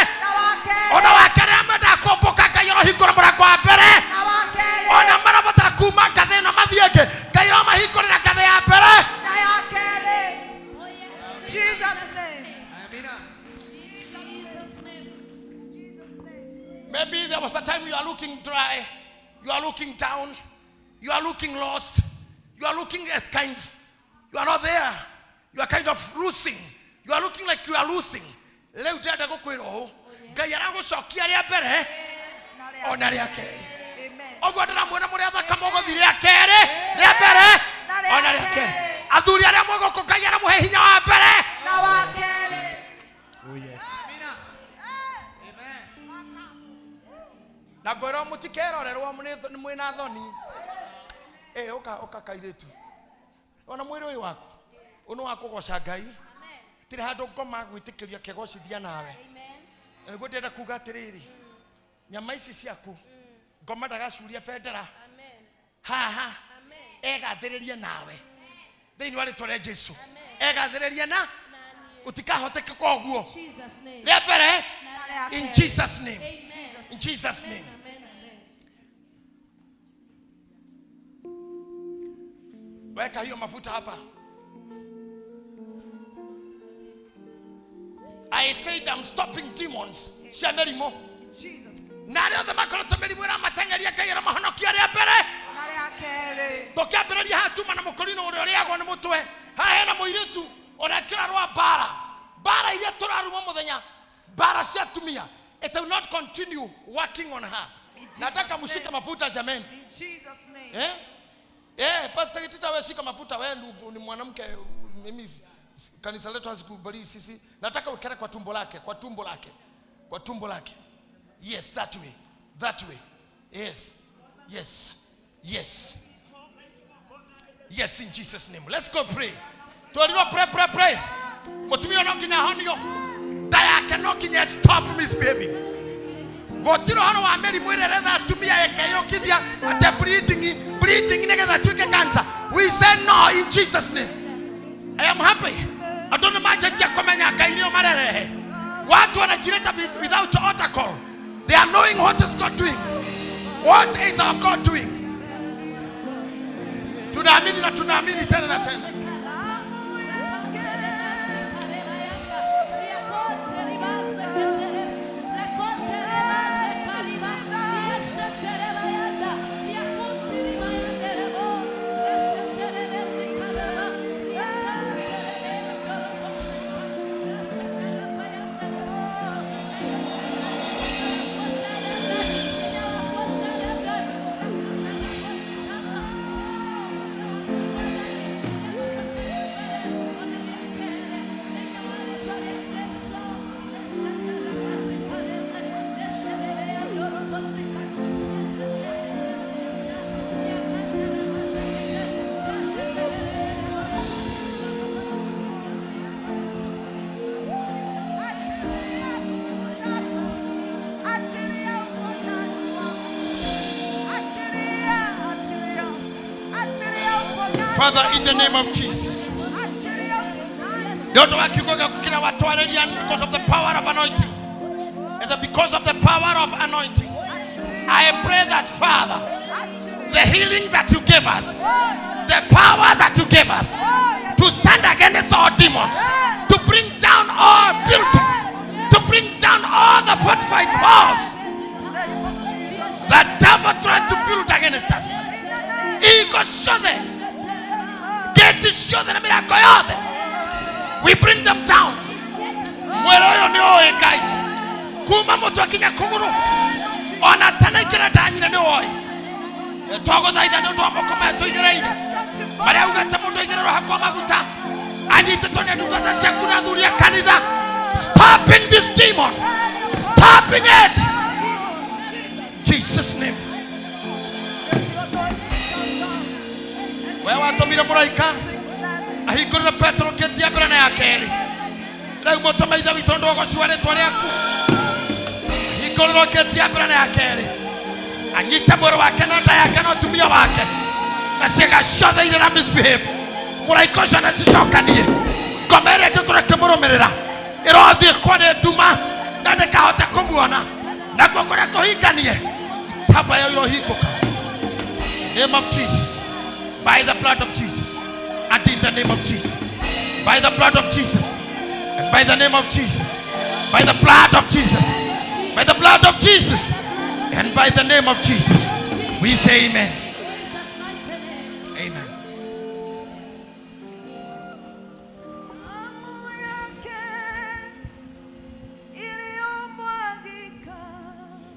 ona wa kerĩ. Arĩa mendaga kũmbũka, Ngai arohingũra mũrango wa mbere. Ona marabatara kuma ngathĩ ĩno mathiĩ ĩngĩ, Ngai aromahingũrĩra ngathĩ ya mbere. Jesus name. Maybe there was a time you are looking dry, you are looking down, you are looking lost, you are looking at kind, you are not there, you are kind of losing, you are looking like you are losing. Rĩu ndĩrenda gũkwĩra ũũ, Ngai aragũcokia rĩa mbere ona rĩa kerĩ. Ũguo ndĩramwĩra mũrĩ athaka mũgũthiĩ rĩa kerĩ, rĩa mbere ona rĩa kerĩ. Athuri arĩa mwĩ gũkũ Ngai aramũhe hinya wa mbere na wa kerĩ. Oh yes. Na ngwĩrwo mũtikerorerwo nĩ mwĩna thoni. Ĩ ũka ũka kairĩtu. Ona mwĩrĩ ũyũ waku ũyũ nĩ wa kũgoca Ngai. Tirĩ handũ ngoma gwĩtĩkĩria kĩgocithia nawe. Na nĩguo ndĩrenda kuga atĩrĩrĩ, nyama ici ciaku ngoma ndagacuria bendera haha egathĩrĩrie nawe thĩinĩ wa rĩtwa rĩa Jesu. Egathĩrĩrie na ũtikahoteke koguo. Rĩa mbere, in Jesus name. In Jesus name. Weka hiyo mafuta hapa. I said I'm stopping demons. Cia mĩrimũ. Na arĩa othe makoretwo mĩrimũ ĩramateng'eria Ngai aramahonokia rĩa mbere. Na rĩa kerĩ. Tũkĩambĩrĩria haha tuma na mũkorino ũrĩa ũrĩagwo nĩ mũtwe. Haha hena mũirĩtu ona kĩrarũa mbara. Mbara iria tũraruma mũthenya. Mbara cia atumia. It will not continue working on her. Nataka mshike mafuta jameni. In Jesus name. Eh? Eh, Pastor Gitita wewe shika mafuta, wewe ni mwanamke, mimi kanisa letu hasikubali sisi. Nataka ukere kwa tumbo lake, kwa tumbo lake. Kwa tumbo lake. Yes, that way. That way. Yes. Yes. Yes. Yes, in Jesus name. Let's go pray. Tualio pray, pray, pray. Mutumia no nginya honio. Nda yake no nginya stop misbehaving. Gũtirĩ ũhoro wa mĩrimũ ĩrĩa ĩretha atumia ĩkeyũkithia atĩ bleeding, bleeding nĩgetha ĩtuĩke cancer. We say no in Jesus name. I am happy. Andũ nĩ manjĩtie kũmenya Ngai nĩo marerehe. Watu wanajileta without altar call. They are knowing what is God doing. What is our God doing? Tunaamini na tunaamini tena na tena. Father, in the name of Jesus, because of the power of anointing, and because of the power of anointing, I pray that, Father, the healing that you gave us, the power that you gave us to stand against all demons, to bring down all buildings, to bring down all the fortified walls that devil tried to build against us. We bring them down. Kuma mũtwe akinya kũgũrũ ona tanaingĩra nda nyina nĩ woĩ. Twagũthaitha nĩ ũndũ wa moko maya tũigĩrĩire marĩa augĩte mũndũ aigĩrĩrwo hakwa maguta anyitĩtwo nĩ ndungata ciaku na athuri a kanitha. Stopping this demon, stopping it, Jesus name. We watũmire mũraika ahingũrĩre Petero gĩti ya mbere na ya kerĩ. Rĩu mũtũme ithe witũ ũndũ ũgocua rĩtwa rĩaku. Hingũrĩrwo gĩti ya mbere na ya kerĩ. Anyite mwĩrĩ wake na nda yake na ũtumia wake na ciĩga ciothe iria na misbehave. Mũraika ũcio nacicokanie. Ngoma ĩrĩa ĩngĩkorwo ĩkĩmũrũmĩrĩra ĩrothiĩ kwa nĩ nduma na ndĩkahota kũmuona. Nakuo kũrĩa kũhinganie itamba ĩyo irohingũka. Name of Jesus. By the blood of Jesus, and in the name of Jesus, by the blood of Jesus, and by the name of Jesus, by the blood of Jesus, by the blood of Jesus, And by the name of Jesus, we say amen. Amen.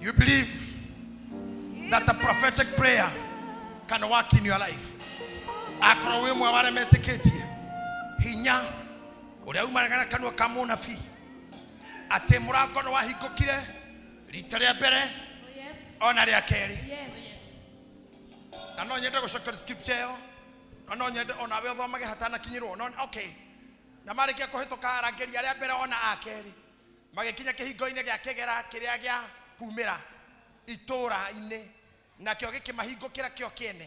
You believe that a prophetic prayer can work in your life. Akorwo wĩ mwe wa arĩa metĩkĩtie hinya ũrĩa umanaga na kanua ka mũnabii atĩ mũrango nĩ wahingũkire rita rĩa mbere ona rĩa kerĩ. Na no nyende gũcokeria scripture ĩyo, na no nyende onawe ũthomage hatanakinyĩrwo. No, okay. Na marĩkia kũhĩtũka arangĩri arĩa mbere ona a kerĩ magĩkinya kĩhingo-inĩ gĩa kĩgera kĩrĩa gĩa kumĩra itũũra-inĩ, nakĩo gĩkĩmahingũkĩra kĩo kĩene.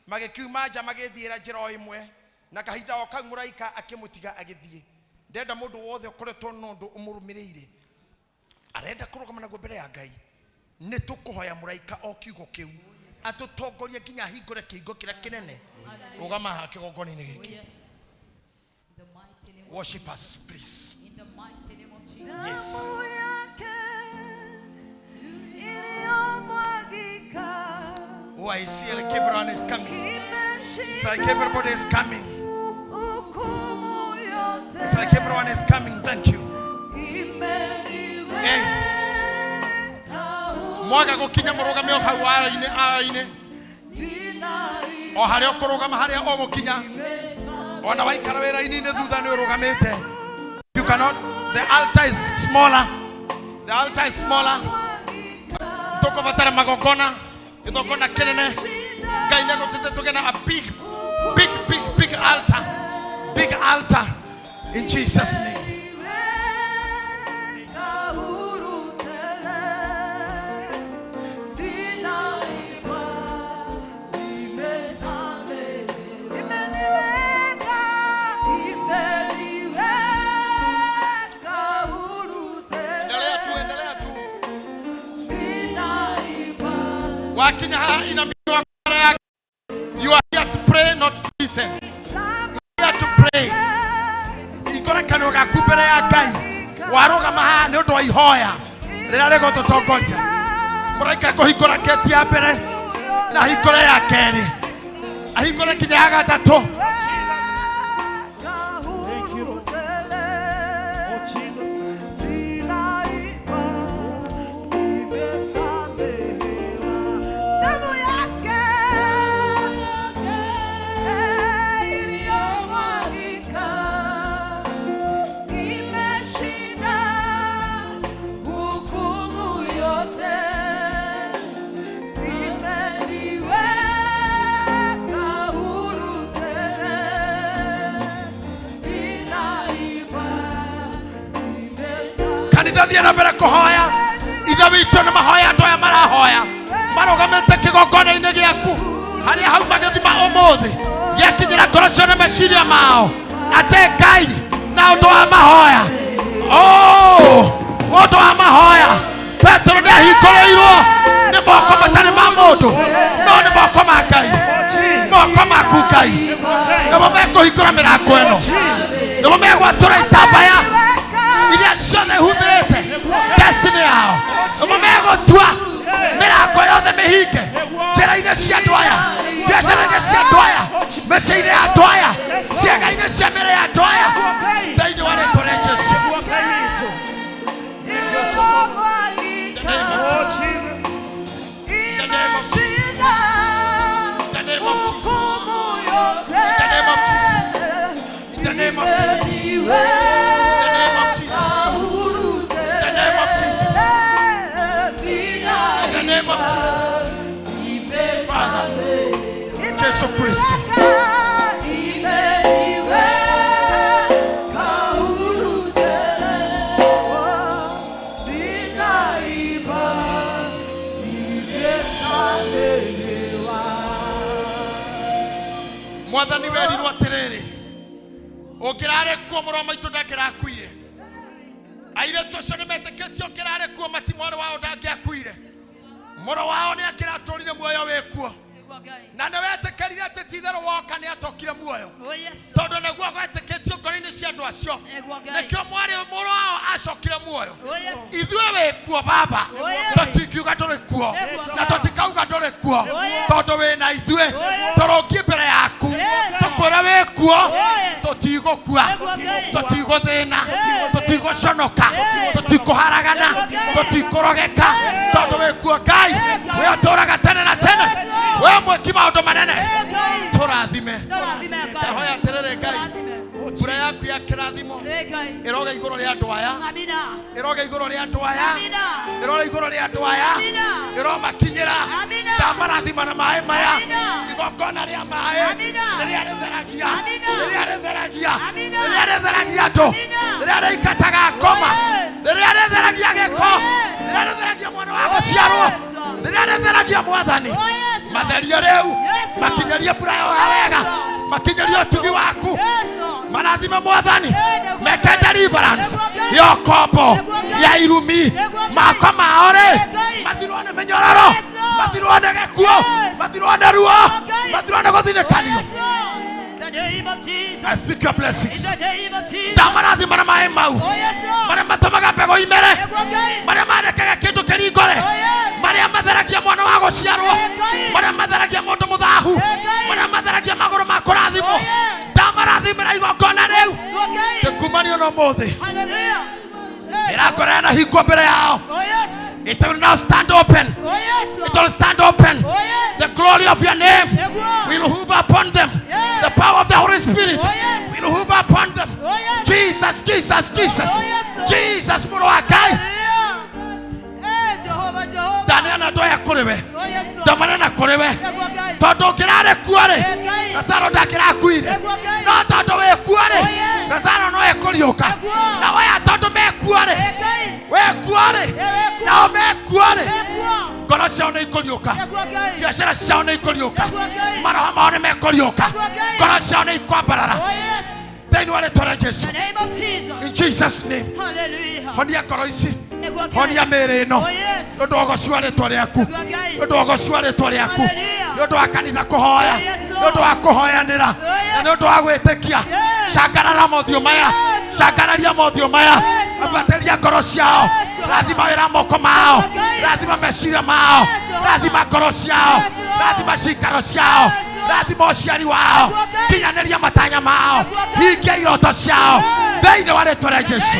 Magĩkiuma nja magĩthiĩra njĩra o ĩmwe, na kahinda o kau mũraika akĩmũtiga agĩthiĩ. Ndenda mũndũ wothe ũkoretwo na ũndũ ũmũrũmĩrĩire arenda kũrũgama naguo mbere ya Ngai, nĩ tũkũhoya mũraika o kiugo kĩu atũtongorie nginya ahingũre kĩhingo kĩrĩa kĩnene. Rũgama haha kĩgongona-inĩ gĩkĩ. Worship us, please. Yes. Oh, I see like everyone is coming. It's like everybody is coming. It's like everyone is coming. Thank you. Hey. Mwaga gũkinya mũrũgame o hau ara-inĩ. O harĩa ũkũrũgama harĩa ũgũkinya. Ona waikara wĩra-inĩ thutha nĩ ũrũgamĩte. You cannot. The altar is smaller. The altar is smaller. Tũkũbatara magongona. Gĩthongona kĩnene. Ngai nĩegũtũte tũgĩe na a big, big, big, big altar. Big altar in Jesus' name. Endelea tu, endelea tu. Wakinya haha inambiwa mbere yake. You are here to pray, not to listen. You are here to pray. Ikora kanua gaku mbere ya Ngai. Warũgama haha nĩ ũndũ wa ihoya rĩrĩa rĩgũtũtongoria. Mũraika kũhingũra gate ya mbere na ahingũre ya kerĩ, ahingũre nginya ya gatatũ. Kanitha thiĩ na mbere kũhoya. Ithe witũ nĩ mahoya andũ aya marahoya marũgamĩte kĩgongona-inĩ gĩaku harĩa hauma gĩthima ũmũthĩ gĩakinyĩra ngoro ciao na meciria mao atĩ Ngai na ũndũ wa mahoya, oh, ũndũ wa mahoya Petero nĩ ahingũrĩirwo nĩ moko matarĩ ma mũndũ no nĩ moko ma Ngai, moko maku Ngai nĩmo mekũhingũra mĩrango ĩno, nĩmo megwatũra itambaya iria ciothe ihumbĩrĩte destiny yao, nĩmo megũtua mĩrango yothe mĩhinge njĩra-inĩ cia andũ aya, biacara-inĩ cia andũ aya, mĩciĩ-inĩ ya andũ aya, ciĩga-inĩ cia mĩĩrĩ ya andũ aya, thĩinĩ wa rĩĩtwa rĩa Jesũ. In the name of Jesus. In the name of Jesus. In the name of Jesus. In the name of Jesus. In the name of Jesus. In the name of Jesus. In the name of Jesus. Father, Jesus Christ. Mwathani werirwo atĩrĩrĩ, ũngĩrarĩ kuo mũrũ wa maitũ ndangĩrakuire. Airĩtu acio nĩ metĩkĩtie ũngĩrarĩ kuo mati mwarĩ wao ndangĩakuire. Mũrũ wao nĩ angĩratũrire muoyo wĩ kuo. Na nĩ wetĩkĩrire atĩ ti itherũ woka nĩ atokire muoyo. Tondũ nĩguo gwetĩkĩtio ngoro-inĩ cia andũ acio. Nĩkĩo mwarĩ mũrũ wao acokire muoyo. Ithuĩ wĩ kuo baba, tũtingiuga Tũtingiuga ndũrĩ kuo na tũtikauga ndũrĩ kuo tondũ wĩna ithuĩ tũrũngiĩ mbere yaku tũkwĩre wĩ kuo tũtigũkua tũtigũthĩna tũtigũconoka tũtikũharagana tũtikũrogeka tondũ wĩ kuo Ngai we ũtũũraga tene na tene we mwĩki maũndũ manene tũrathime ndahoya atĩrĩrĩ Ngai mbura yaku ya kĩrathimo ĩroge igũrũ rĩa andũ aya ĩroge igũrũ rĩa andũ aya ĩroge igũrũ rĩa andũ aya ĩromakinyĩra ndamarathima na maĩ maya igongona rĩa maĩ rĩrĩa rĩtheragia rĩrĩa rĩtheragia rĩrĩa rĩtheragia andũ rĩrĩa rĩingataga ngoma rĩrĩa rĩtheragia gĩko rĩrĩa rĩtheragia mwana wa gũciarwo rĩrĩa rĩtheragia mwathani matherie rĩu makinyerie mbura yo wega makinyerie ũtugi waku marathime mwathani meke deliverance ya ũkombo ya irumi mako mao rĩ mathirwo nĩ mĩnyororo mathirwo nĩ gĩkuũ mathirwo nĩ ruo mathirwo nĩ gũthinĩkanio. I speak your blessings. Ndamarathima na maĩ mau marĩa matũmaga mbegũ imere marĩa marekaga kĩndũ kĩringore marĩa matheragia mwana wa gũciarwo marĩa matheragia mũndũ mũthahu marĩa matheragia magũrũ ma kũrathimwo ndamarathimĩra igongona rĩu ndĩkumanio na ũmũthĩ ĩrakora na hingwo mbere yao. It will now stand open. It will stand open. The glory of your name will hover upon them. The power of the Holy Spirit will hover upon them. Jesus, Jesus, Jesus. Jesus, mũrũ wa Ngai. Ndaneana andũ aya kũrĩ we. Ndamaneana kũrĩ we. Tondũ ũngĩrarĩ kuo rĩ, Lazaro ndangĩrakuire. No tondũ wĩ kuo rĩ, Lazaro no ekũriũka. Na waya tondũ mekuo rĩ, wĩ kuo rĩ, nao mekuo rĩ, ngoro ciao nĩ ikũriũka, biacara ciao nĩ ikũriũka, maroho mao nĩ mekũriũka, ngoro ciao nĩ ikwambarara thĩinĩ wa rĩtwa rĩa Jesu. In Jesus name. Honia ngoro ici, honia mĩĩrĩ ĩno nĩ ũndũ wa ũgoci wa rĩtwa rĩaku, nĩ ũndũ wa ũgoci wa rĩtwa rĩaku, nĩ ũndũ wa kanitha kũhoya, nĩ ũndũ wa kũhoyanĩra, na nĩ ũndũ wa gwĩtĩkia. Cangarara mothiũ maya, cangararia mothiũ maya, ambatĩria ngoro ciao, rathima wĩra moko mao, rathima meciria mao, rathima ngoro ciao, rathima cikaro ciao, rathima ũciari wao, kinyanĩria matanya mao, hingia iroto ciao thĩinĩ wa rĩtwa rĩa Jesu.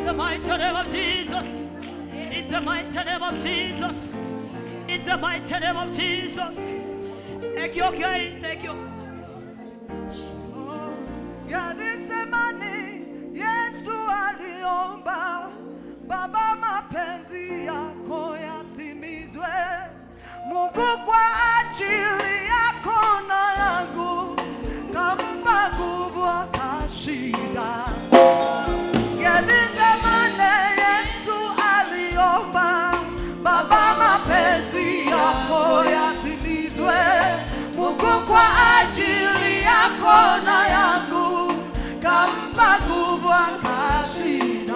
The mighty name of Jesus. In the mighty name of Jesus. In the mighty name of Jesus. Thank you, okay. Thank you. Gethsemane, Yesu aliomba, Baba mapenzi yako yatimizwe. Mungu kwa ajili yako na yangu, kampa nguvu akashinda. Gethsemane, Yesu aliomba, Baba mapenzi yako yatimizwe. Mungu kwa ajili yako na yangu, kampa nguvu akashinda.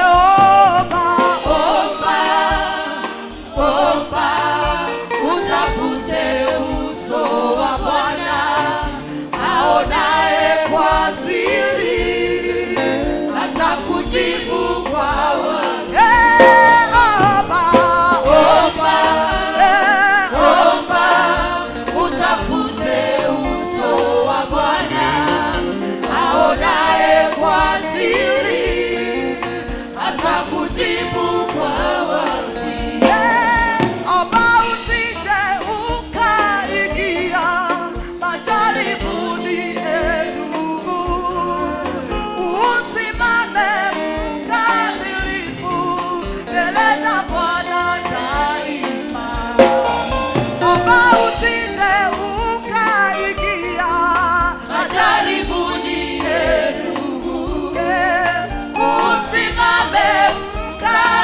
Omba, omba, omba, utafute uso wa Bwana, aonaye kwa siri, atakujibu kwa wazi. Omba, omba, omba, utafute uso wa Bwana, aonaye kwa siri, atakujibu kwa wazi. Omba usije ukaingia majaribuni, ndugu, usimame mkamilifu mbele za Bwana daima. Omba usije ukaingia majaribuni, ndugu, usimame mkamilifu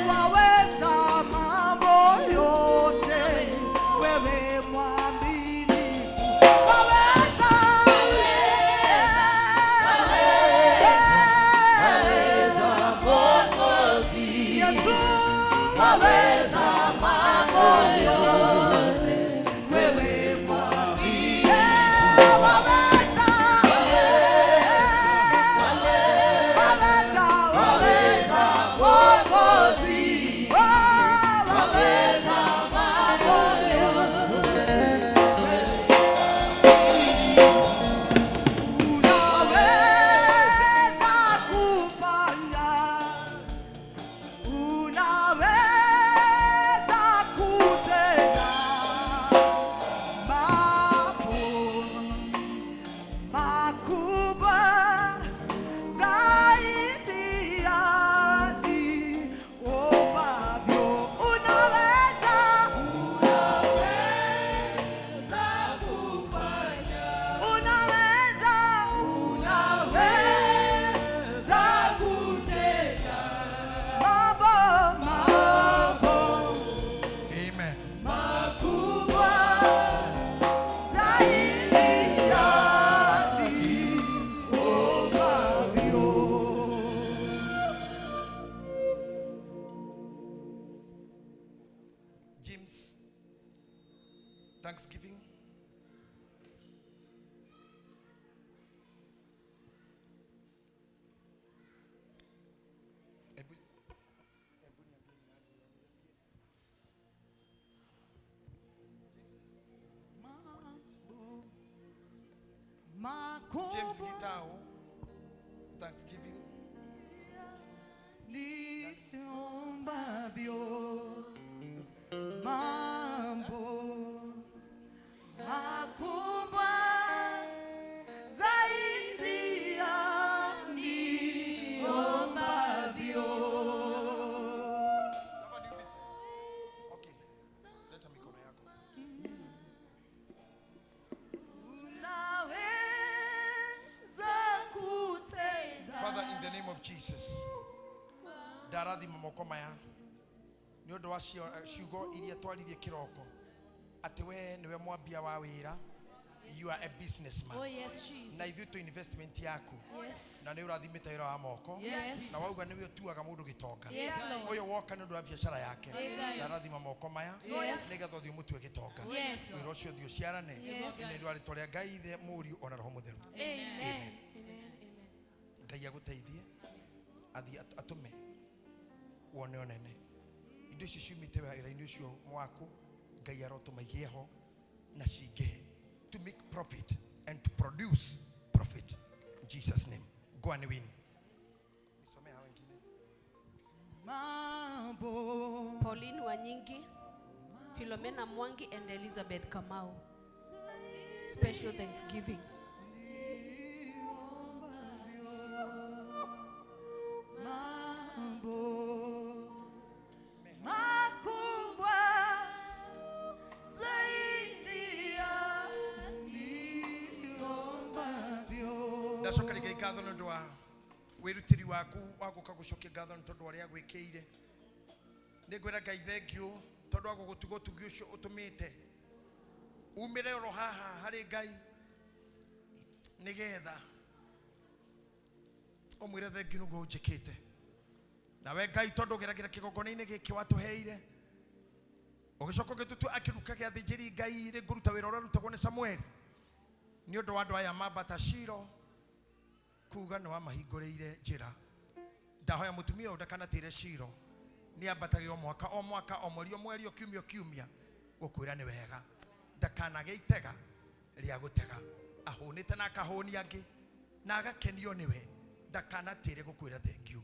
Waweza mambo yote, wewe mwaminifu. Waweza, waweza Mwokozi. Yesu, waweza mambo yote, wewe mwaminifu. Waweza, waweza, waweza Mwokozi. Waweza mambo yote. Unaweza kufanya, unaweza kutenda mambo makubwa zaidi ya niombavyo. Unaweza, unaweza kufanya, unaweza, unaweza kutenda mambo, mambo Amen. makubwa zaidi ya niombavyo. James, Thanksgiving. Ebu niambie ni nani, niambie. James Gitao, Thanksgiving. Niombavyo mambo makubwa zaidi ya niombavyo. Have a new business. Okay. Leta mikono yako. Unaweza kutenda. Father, in the name of Jesus, ndarathima moko maya nĩ ũndũ wa ciugo iria twaririe kĩroko atĩ we nĩwe mwambia wa wĩra. You are a businessman. Oh, yes, Jesus. Na ithuĩ tũ investment yaku. Yes. Na nĩ ũrathimĩte wĩra wa moko. Yes. Na wauga nĩwe ũtuaga mũndũ gĩtonga. Yes, Lord. Ũyũ woka nĩ ũndũ wa biacara yake. Amen. Ndarathima moko maya Yes. nĩgetha ũthiĩ ũmũtue gĩtonga. Yes. Wĩra ũcio ũthiĩ ũciarane. Yes. Nĩ ũndũ wa rĩtwa rĩa Ngai Ithe, Mũriũ ona Roho Mũtheru. Amen. Amen. Ngai agũteithie athiĩ atũme wone ũnene indo icio ciumĩte wĩra-inĩ ũcio mwaku. Ngai arotũma igĩe ho na cingĩhe to make profit and to produce profit in Jesus' name. Go and win. Nisomee hao wengine. Mambo. Pauline Wanyingi, Philomena Mwangi, and Elizabeth Kamau. Special thanksgiving. Mambo makubwa zaidi ya niombavyo. Ndacoka rĩngĩ ngatho nĩ ũndũ wa wĩrutĩri waku wa gũka gũcokia ngatho nĩ tondũ wa ũrĩa gwĩkĩire. Nĩ ngwĩra Ngai thengiũ tondũ wa gũgũtuga ũtugi ũcio ũtũmĩte umĩre oro haha harĩ Ngai nĩgetha ũmwĩre thengiũ nĩguo ũnjĩkĩte. Nawe Ngai tondũ ũgeragĩra kĩgongona-inĩ gĩkĩ watũheire ũgĩcoka ũgĩtũtua akĩruka gĩa athĩnjĩri Ngai rĩ ngũruta wĩra ũrĩa ũrutagwo nĩ Samueli nĩ ũndũ wa andũ aya mambata Shilo kuga nĩ wamahingũrĩire njĩra. Ndahoya mũtumia ũyũ ndakanatĩre Shilo, nĩ ambatage o mwaka o mwaka o mweri o mweri o kiumia o kiumia gũkwĩra nĩ wega, ndakanagĩe itega rĩa gũtega ahũnĩte na akahũnia angĩ na agakenio nĩwe, ndakanatĩre gũkwĩra thengiũ.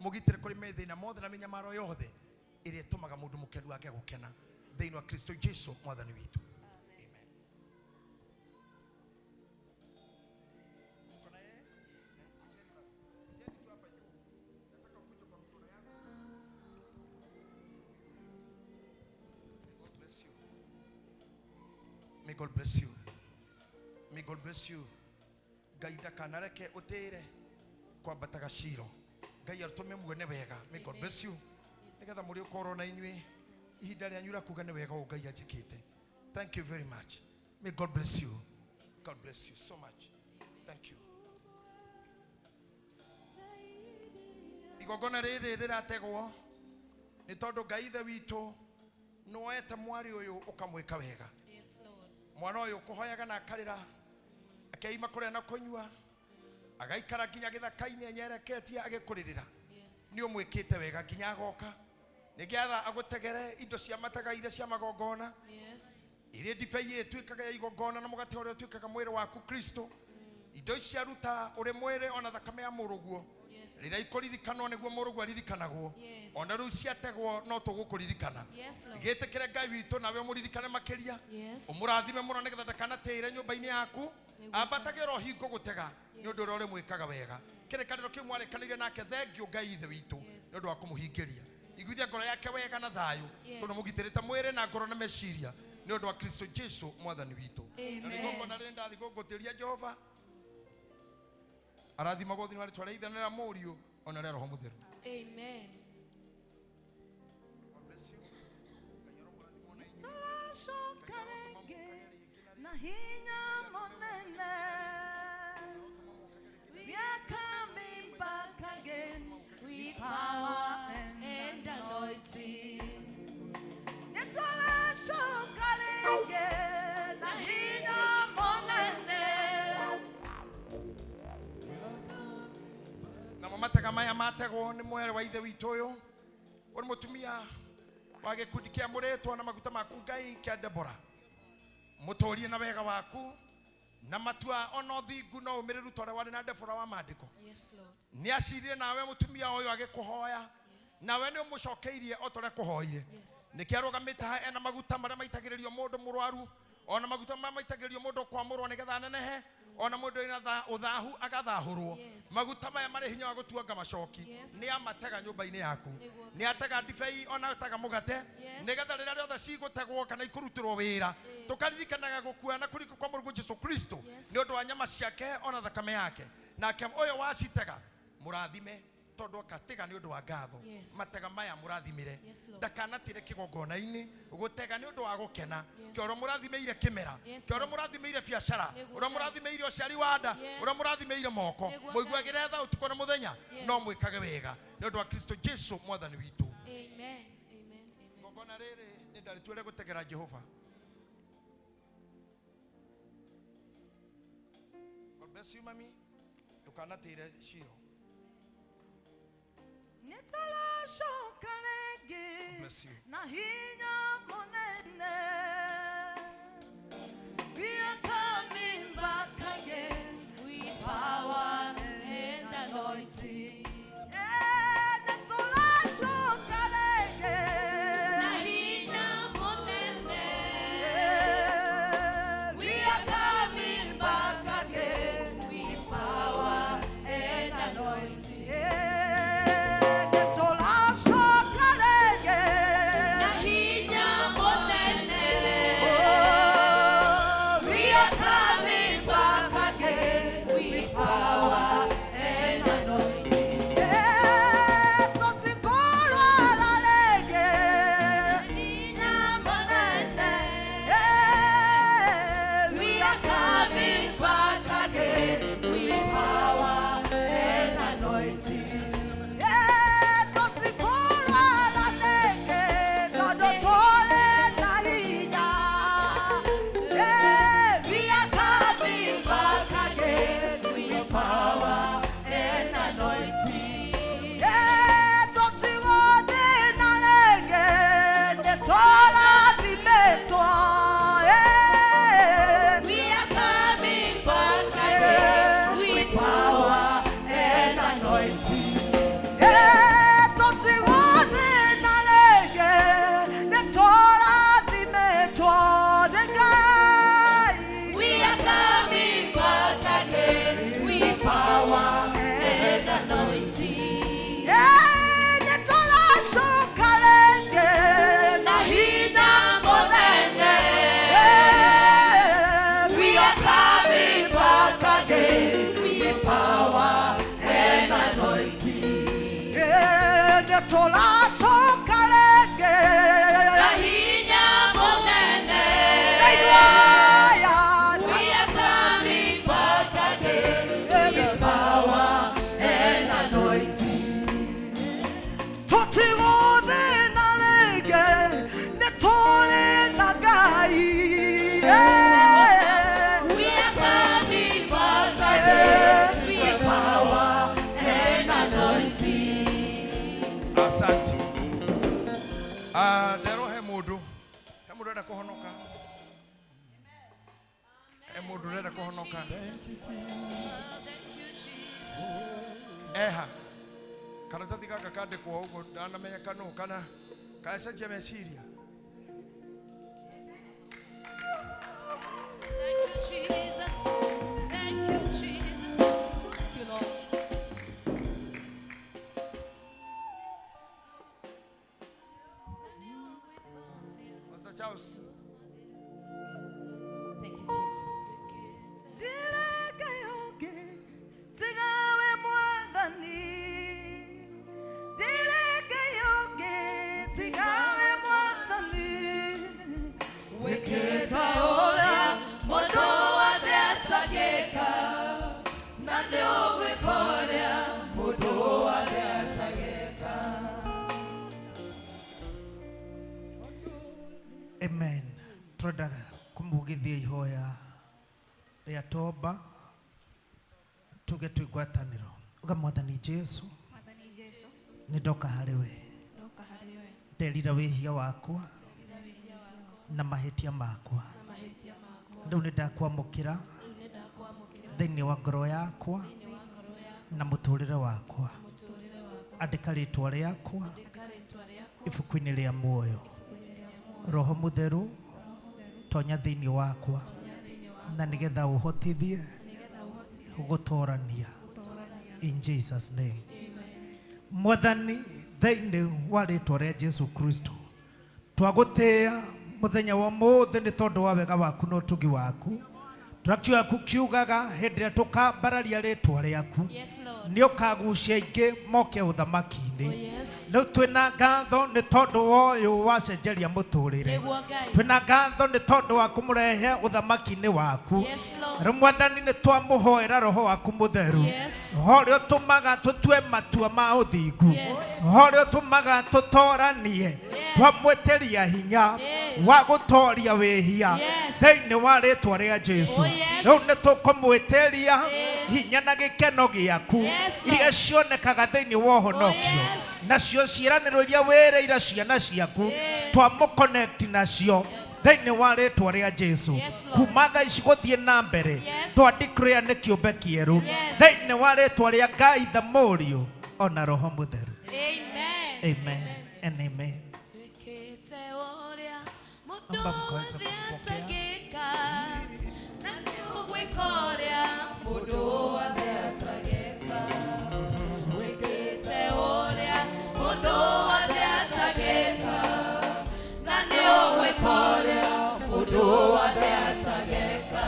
Mũgitĩre kũrĩ mathĩna mothe na mĩnyamaro yothe ĩrĩa ĩtũmaga mũndũ mũkenu age gũkena thĩinĩ wa Kristo Jesu mwathani witũ. May God bless you. May God bless you. Ngai ndakanareke ũtĩre kwambataga Shilo. Ngai atũme muone wega. May God bless you. Nĩgetha mũrĩ ũkorwo na inyuĩ ihinda rĩanyu rĩa kuga nĩ wega ũũ Ngai anjĩkĩte. Thank you very much. May God bless you. God bless you so much. Thank you. Igongona rĩrĩ rĩrategwo nĩ tondũ Ngai ithe witũ nĩwoete mwarĩ ũyũ ũkamwĩka wega. Yes, Lord. Mwana ũyũ ũkũhoyaga na akarĩra akeima kũrĩa na kũnyua agaikara nginya gĩthaka-inĩ enyereketie agĩkũrĩrĩra. Yes. Nĩ ũmwĩkĩte wega nginya agoka nĩgetha agũtegere indo cia matega iria cia magongona. Yes. Iria ndibei ĩtuĩkaga ya igongona na mũgate ũrĩa ũtuĩkaga mwĩrĩ waku Kristo. Indo ici aruta ũrĩ mwĩrĩ ona thakame ya mũrũguo. Yes. Rĩrĩa ikũririkanwo nĩguo mũrũguo aririkanagwo. Yes. Ona rĩu ciategwo no tũgũkũririkana. Yes, Lord. Gĩtĩkĩre Ngai witũ nawe ũmũririkane makĩria. Yes. Ũmũrathime mũno nĩgetha ndakanatĩĩre nyũmba-inĩ yaku. Ambatagĩra hingo gũtega nĩ ũndũ ũrĩa ũrĩmwĩkaga wega. Kĩrĩkanĩro kĩu mwarĩkanĩire nake thengio Ngai ithe witũ nĩ ũndũ wa kũmũhingĩria. Iguithia ngoro yake wega na thayũ. Yes. Tondũ mũgitĩrĩte mwĩrĩ na ngoro na meciria nĩ ũndũ wa Kristo Jesu mwathani witũ. Amen. Na igongona rĩrĩ ndathi gũngũtĩria Jehova arathimagwo thĩinĩ wa rĩtwa rĩa Ithe na rĩa Mũriũ ona rĩa Roho Mũtheru. Amen. Tũracoka rĩngĩ na hinya mũnene. We are coming back again with power and anointing. Nĩtũracoka rĩngĩ na hinya mũnene. Namo matega maya mategwo nĩ mwerĩ wa ithe witũ ũyũ ũrĩ mũtumia wa gĩkundi kĩa mũrĩtwo na maguta maku Ngai kĩa Debora. Mũtũrie na wega waku na matua ona ũthingu na ũmĩrĩru ta ũrĩa warĩ na Debora wa maandĩko. Yes, Lord. Nĩ acirire nawe mũtumia ũyũ agĩkũhoya nawe nĩ ũmũcokeirie o ta ũrĩa akũhoire. Nĩkĩo arũgamĩte haha ena maguta marĩa maitagĩrĩrio mũndũ mũrwaru ona maguta marĩa maitagĩrĩrio mũndũ kwamũrwo nĩgetha anenehe ona mũndũ wĩna ũthahu agathahũrwo. Maguta maya marĩ hinya wa gũtuanga macoki. Nĩ amatega nyũmba-inĩ yaku. Nĩ atega ndibei ona atega mũgate nĩgetha rĩrĩa rĩothe cigũtegwo kana ikũrutĩrwo wĩra tũkaririkanaga gũkua na kũriũka kwa Mũrungu Jesu Kristo nĩ ũndũ wa nyama ciake ona thakame yake. Nake ũyũ wacitega mũrathime tondũ akatega nĩ ũndũ wa ngatho. Yes. Matega maya mũrathimire Yes, Lord. ndakanatĩre kĩgongona-inĩ gũtega nĩ ũndũ wa gũkena. Yes. Kĩoro mũrathimĩire kĩmera. Yes, Kĩoro Lord. mũrathimĩire biacara. Nĩguo Ũrĩa Ngai. mũrathimĩire ũciari wa nda. Yes. Ũrĩa mũrathimĩire moko. Nĩguo Mũiguagĩre tha ũtukũ na mũthenya. Yes. No mwĩkage wega nĩ ũndũ wa Kristo Jesu mwathani witũ. Amen. Amen. Amen. Igongona rĩrĩ nĩ ndarĩtuĩre gũtegera Jehova. God bless you, mami. Ndũkanatĩre Shilo. Nĩtũracoka rĩngĩ Bless you. na hinya mũnene. We are coming back again with power and anointing. Nĩtũracoka rĩngĩ Na hinya mũnene. We are coming back again with power and anointing. Nĩtũracoka rĩngĩ Na hinya Nĩtũracoka rĩngĩ Na hinya mũnene. Na ithuĩ aya We are coming back again with power and anointing. Tũtigũthĩna rĩngĩ nĩ tũrĩ na Ngai. We are coming back again with power and anointing. Asante. Ndero he mundu urenda kuhonoka. He mundu urenda kuhonoka. Eha. Karatathi gaka kandĩkwo ũguo ndanamenya kanũ kana kacenjia meciria. Thank you, Jesus. Thank you, Jesus. Thank you, Lord. Pastor Charles. Thank you, Jesus. Ndireke tigawe Mwathani. Ndireke tigawe Mwathani. Wĩkĩte ũrĩa mũndũ wothe atangĩka, na nĩũgwĩka ũrĩa mũndũ wothe atangĩka. Amen. Twendaga kũmugithia ihoya rĩa tomba tuge twĩ ngwatanĩro. Uga Mwathani Jesu, Mwathani Jesu, nĩ ndoka harĩ we, ndoka harĩ we, nderira wĩhia wakwa nderira wĩhia wakwa na mahĩtia makwa. na mahĩtia makwa. Rĩu nĩ ndakwamũkĩra Rĩu nĩ ndakwamũkĩra thĩinĩ wa ngoro yakwa thĩinĩ wa ngoro yakwa na mũtũrĩre wakwa. na mũtũũrĩre wakwa. Andĩka rĩtwa rĩakwa Andĩka rĩtwa rĩakwa ibuku-inĩ rĩa muoyo. ibuku-inĩ rĩa muoyo. Roho Mũtheru, tonya thĩinĩ wakwa Tonya thĩinĩ wakwa na nĩgetha ũhotithie na nĩgetha ũhotithie gũtorania. gũtũũrania. In Jesus name. Amen. Mwathani, thĩinĩ wa rĩtwa rĩa Jesu Kristo, twagũtĩĩa mũthenya wa ũmũthĩ nĩ tondũ wa wega waku na ũtugi waku. Trakti yaku kiugaga hĩndĩ ĩrĩa tũkambararia rĩtwa rĩaku Yes, Lord. nĩ ũkagucia aingĩ moke ũthamaki-inĩ. Oh, yes. Rĩu twĩna ngatho nĩ tondũ wa ũyũ wacenjeria mũtũrĩre. Nĩguo Ngai. Twĩna ngatho nĩ tondũ wa kũmũrehe ũthamaki-inĩ waku. Yes, Lord. Rĩu Mwathani nĩ twamũhoera roho waku mũtheru. Yes. Roho ũrĩa ũtũmaga tũtue matua ma ũthingu. Yes. Roho ũrĩa ũtũmaga tũtoranie. Twamwĩtĩria hinya Yes. wa gũtoria wĩhia Yes. thĩinĩ wa rĩtwa rĩa Jesu. Oh, yes. Rĩu nĩ tũkũmwĩtĩria hinya na gĩkeno gĩaku Yes, Lord. iria cionekaga thĩinĩ wa ũhonokio. Oh, yes. Nacio ciĩranĩro iria wĩrĩire ciana ciaku twamũconnect nacio thĩinĩ wa rĩtwa rĩa Jesu. Yes, Lord. Kuma thaa ici gũthiĩ na mbere Yes. twa declare nĩ kĩũmbe kĩerũ Yes. thĩinĩ wa rĩtwa rĩa Ngai the Mũriũ ona Roho Mũtheru. Amen. Amen and amen. Wĩkĩte ũrĩa mũndũ Naomba mkaweze wothe kumpokea. atangĩka, na nĩũgwĩka ũrĩa mũndũ wothe atangĩka. Wĩkĩte ũrĩa mũndũ wothe atangĩka, na nĩũgwĩka ũrĩa mũndũ wothe atangĩka.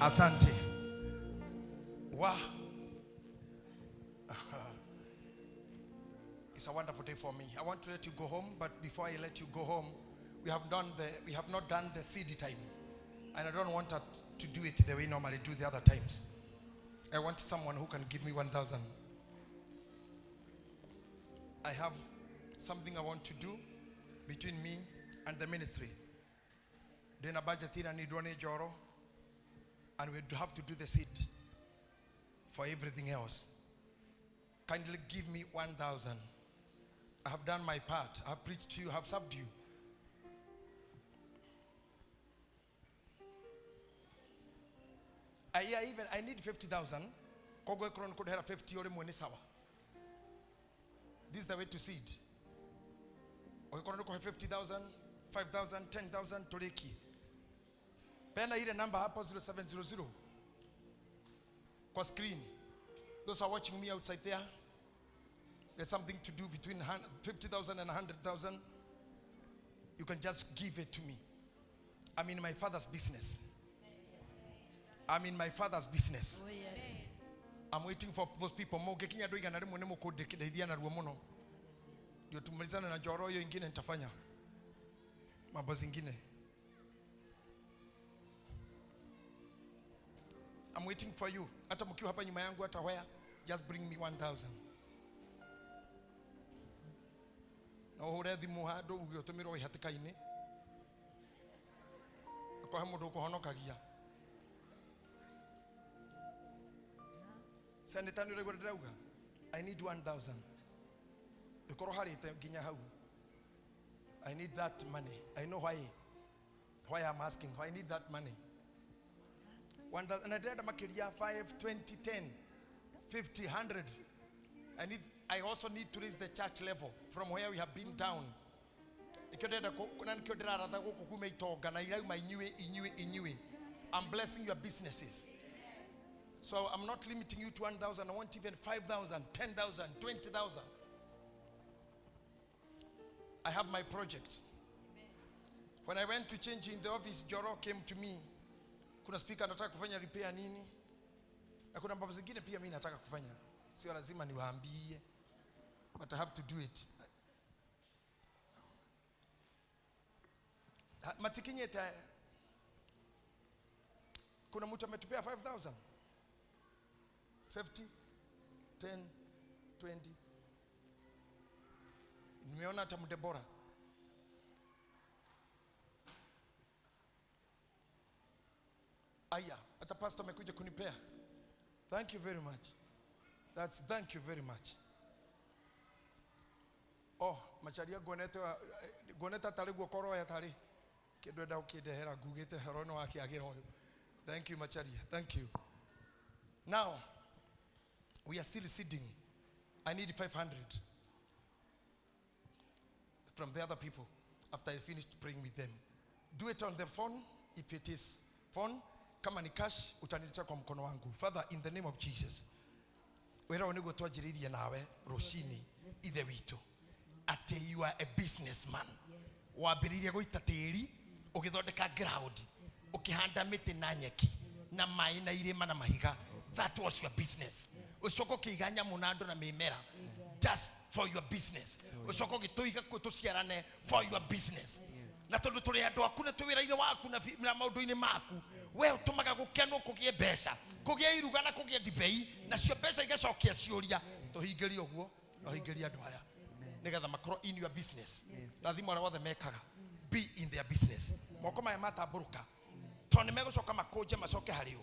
Asante. Wow. It's a wonderful day for me. I want to let you go home, but before I let you go home, we have not done the CD time. And I don't want us to do it the way we normally do the other times. I want someone who can give me 1,000. I have something I want to do between me and the ministry. Then a budget here and joro, and we have to do the seed for everything else. Kindly give me 1,000. I have done my part. I have preached to you, I have served you. I need 50,000. Kogo ekron could have 50 or mwene sawa. This is the way to seed. Oekron 50,000, 5,000, 10,000 toreki. Pena ile number hapo 0700 kwa screen. Those are watching me outside there, there's something to do between 50,000 and 100,000. You can just give it to me. I'm in my father's business. I'm in my father's business. Oh, yes. I'm waiting for those people. Ndio tumalizane na Njoro, hiyo ingine nitafanya mambo zingine. I'm waiting for you. Hata mkiwa hapa nyuma yangu hata where, just bring me 1000. Na uhure thimu handu uge utumirwo wi hatikaini. Akohe mundu ukuhonokagia. Senator nĩ ũraigua ndĩrauga? I need 1000. Ĩkorwo harĩte nginya hau. I need that money. I know why I'm asking. I need that money. 1000. Na ndĩrenda makĩria 5, 20, 10, 50, 100. I also need to raise the church level from where we have been down. Nikĩo ndĩrenda na nikĩo ndĩraratha gũkũ kuma itonga na irauma inyuĩ inyuĩ inyuĩ. I'm blessing your businesses. So I'm not limiting you to 1,000. I want even 5,000, 10,000, 20,000. I have my project. When I went to change in the office, Joro came to me. Kuna speaker anataka kufanya repair nini? Na kuna mambo zingine pia mimi nataka kufanya. Sio lazima niwaambie. But I have to do it. Matikinyete. Kuna mtu ametupea 5,000. 50, 10, 20. Nimeona hata Mdebora. Aya, hata pastor amekuja kunipea. Thank you very much. That's thank you very much. Oh, macharia gonete goneta tari guokoro ya tari. Kindu enda ukindehera ngugite horo no wakiagira uyu. Thank you macharia. Thank you. Now we are still sitting. I need 500 from the other people after I finished praying with them. Do it on the phone if it is phone. Kama ni cash utaniletea kwa mkono wangu. Father, in the name of Jesus. Wera oniguo twanjĩrĩirie nawe rũcinĩ ithe witũ atĩ you are a businessman. Wambĩrĩirie gũita tĩri ũgĩthondeka ground ũkĩhanda mĩtĩ na nyeki na maĩ na irĩma na mahiga. That was your business. Ũcoka ũkĩiga nyamũ na andũ na mĩmera just for your business. Ũcoka ũgĩtũiga tũciarane for your business. Na tondũ tũrĩ andũ aku na twĩ wĩra-inĩ waku na maũndũ-inĩ maku, we ũtũmaga gũkenwo kũgĩe mbeca, kũgĩe iruga na kũgĩe ndibei, nacio mbeca igacokia ciũria. Tũhingĩrie ũguo na ũhingĩrie andũ aya nĩgetha makorwo in your business. Rathimo arĩa othe mekaga be in their business. Moko maya matambũrũka tondũ nĩ megũcoka makũnje macoke harĩ ũ,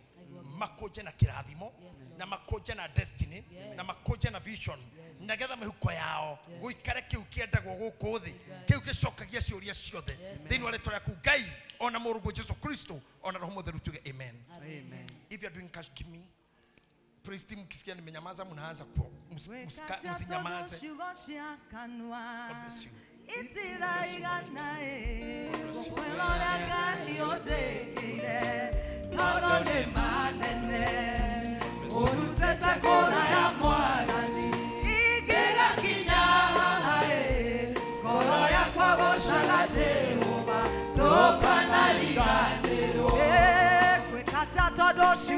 makũnje na kĩrathimo na makũnje na destiny na makũnje na vision nagetha mĩhuko yao gũikare kĩu kĩendagwo gũkũ thĩ kĩu gĩcokagia ciũria ciothe thĩinĩ wa rĩtwa rĩaku Ngai ona mũrũguo Jesu Kristo ona Roho Mũtheru tuge amen. Amen. If you are doing cash giving, praise team, mkisikia nimenyamaza mnaanza msinyamaze. God bless you.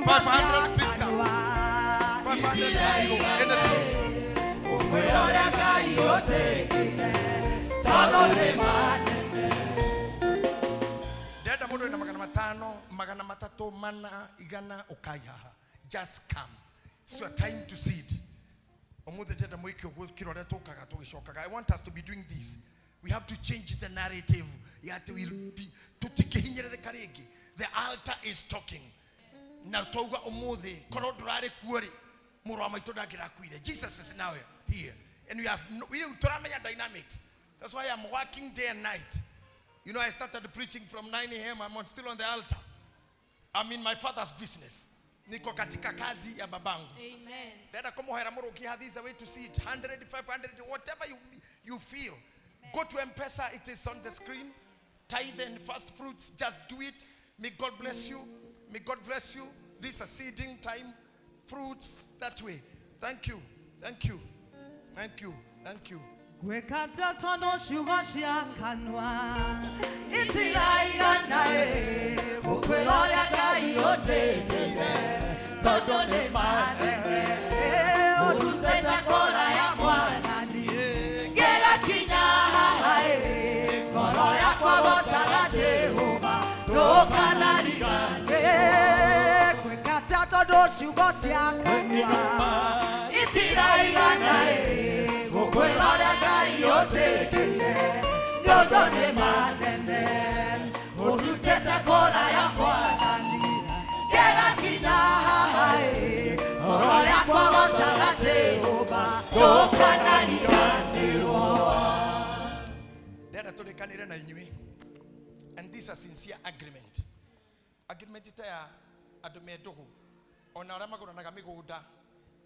$500, please come. 500. Dada mundu ina 500, 300, 400, igana ukai haha. Just come. It's your time to seed. Umuthi dada mwiki uguo kirore tukaga tugicokaga. I want us to be doing this. We have to change the narrative. Yet we'll be tutikihinyerereka ringi. The altar is talking. Na twauga umuthi korwo ndurari kuo ri mũrũ wa maitũ ndangĩrakuire. Jesus is now here. And we have no, we turamenya dynamics. That's why I'm working day and night. You know, I started preaching from 9 a.m. I'm still on the altar. I'm in my father's business. Niko katika kazi ya babangu. Amen. Dada kumuhera mũrũki, this is a way to see it. 100, 500, whatever you feel. Amen. Go to M-Pesa, it is on the screen. Tithe and first fruits, just do it. May God bless you. May God bless you. This is a seeding time. Fruits that way. Thank you. Thank you. Thank you. Thank you. Gwekata tono shugo cia kanwa itiraiganae gukwĩroria Ngai ũnjĩkĩire tondũ nĩ manene ũndutĩte kũraya mwathani ngĩgakinya Ndũkanariganĩrwo gwĩka atĩa tondũ ciugo ciakwa itiraigana gũkwĩra ũrĩa Ngai ũnjĩkĩire nĩ ũndũ nĩ manene ũndutĩte kũraya Mwathani ngĩgakinya haha ngoro yakwa gocaga Jehova ndũkanariganĩrwo. Ndĩrenda tũrĩkanĩre na inyuĩ, and this is a sincere agreement. Agreement ta ya andũ me ndũgũ ona arĩa magũranaga mĩgũnda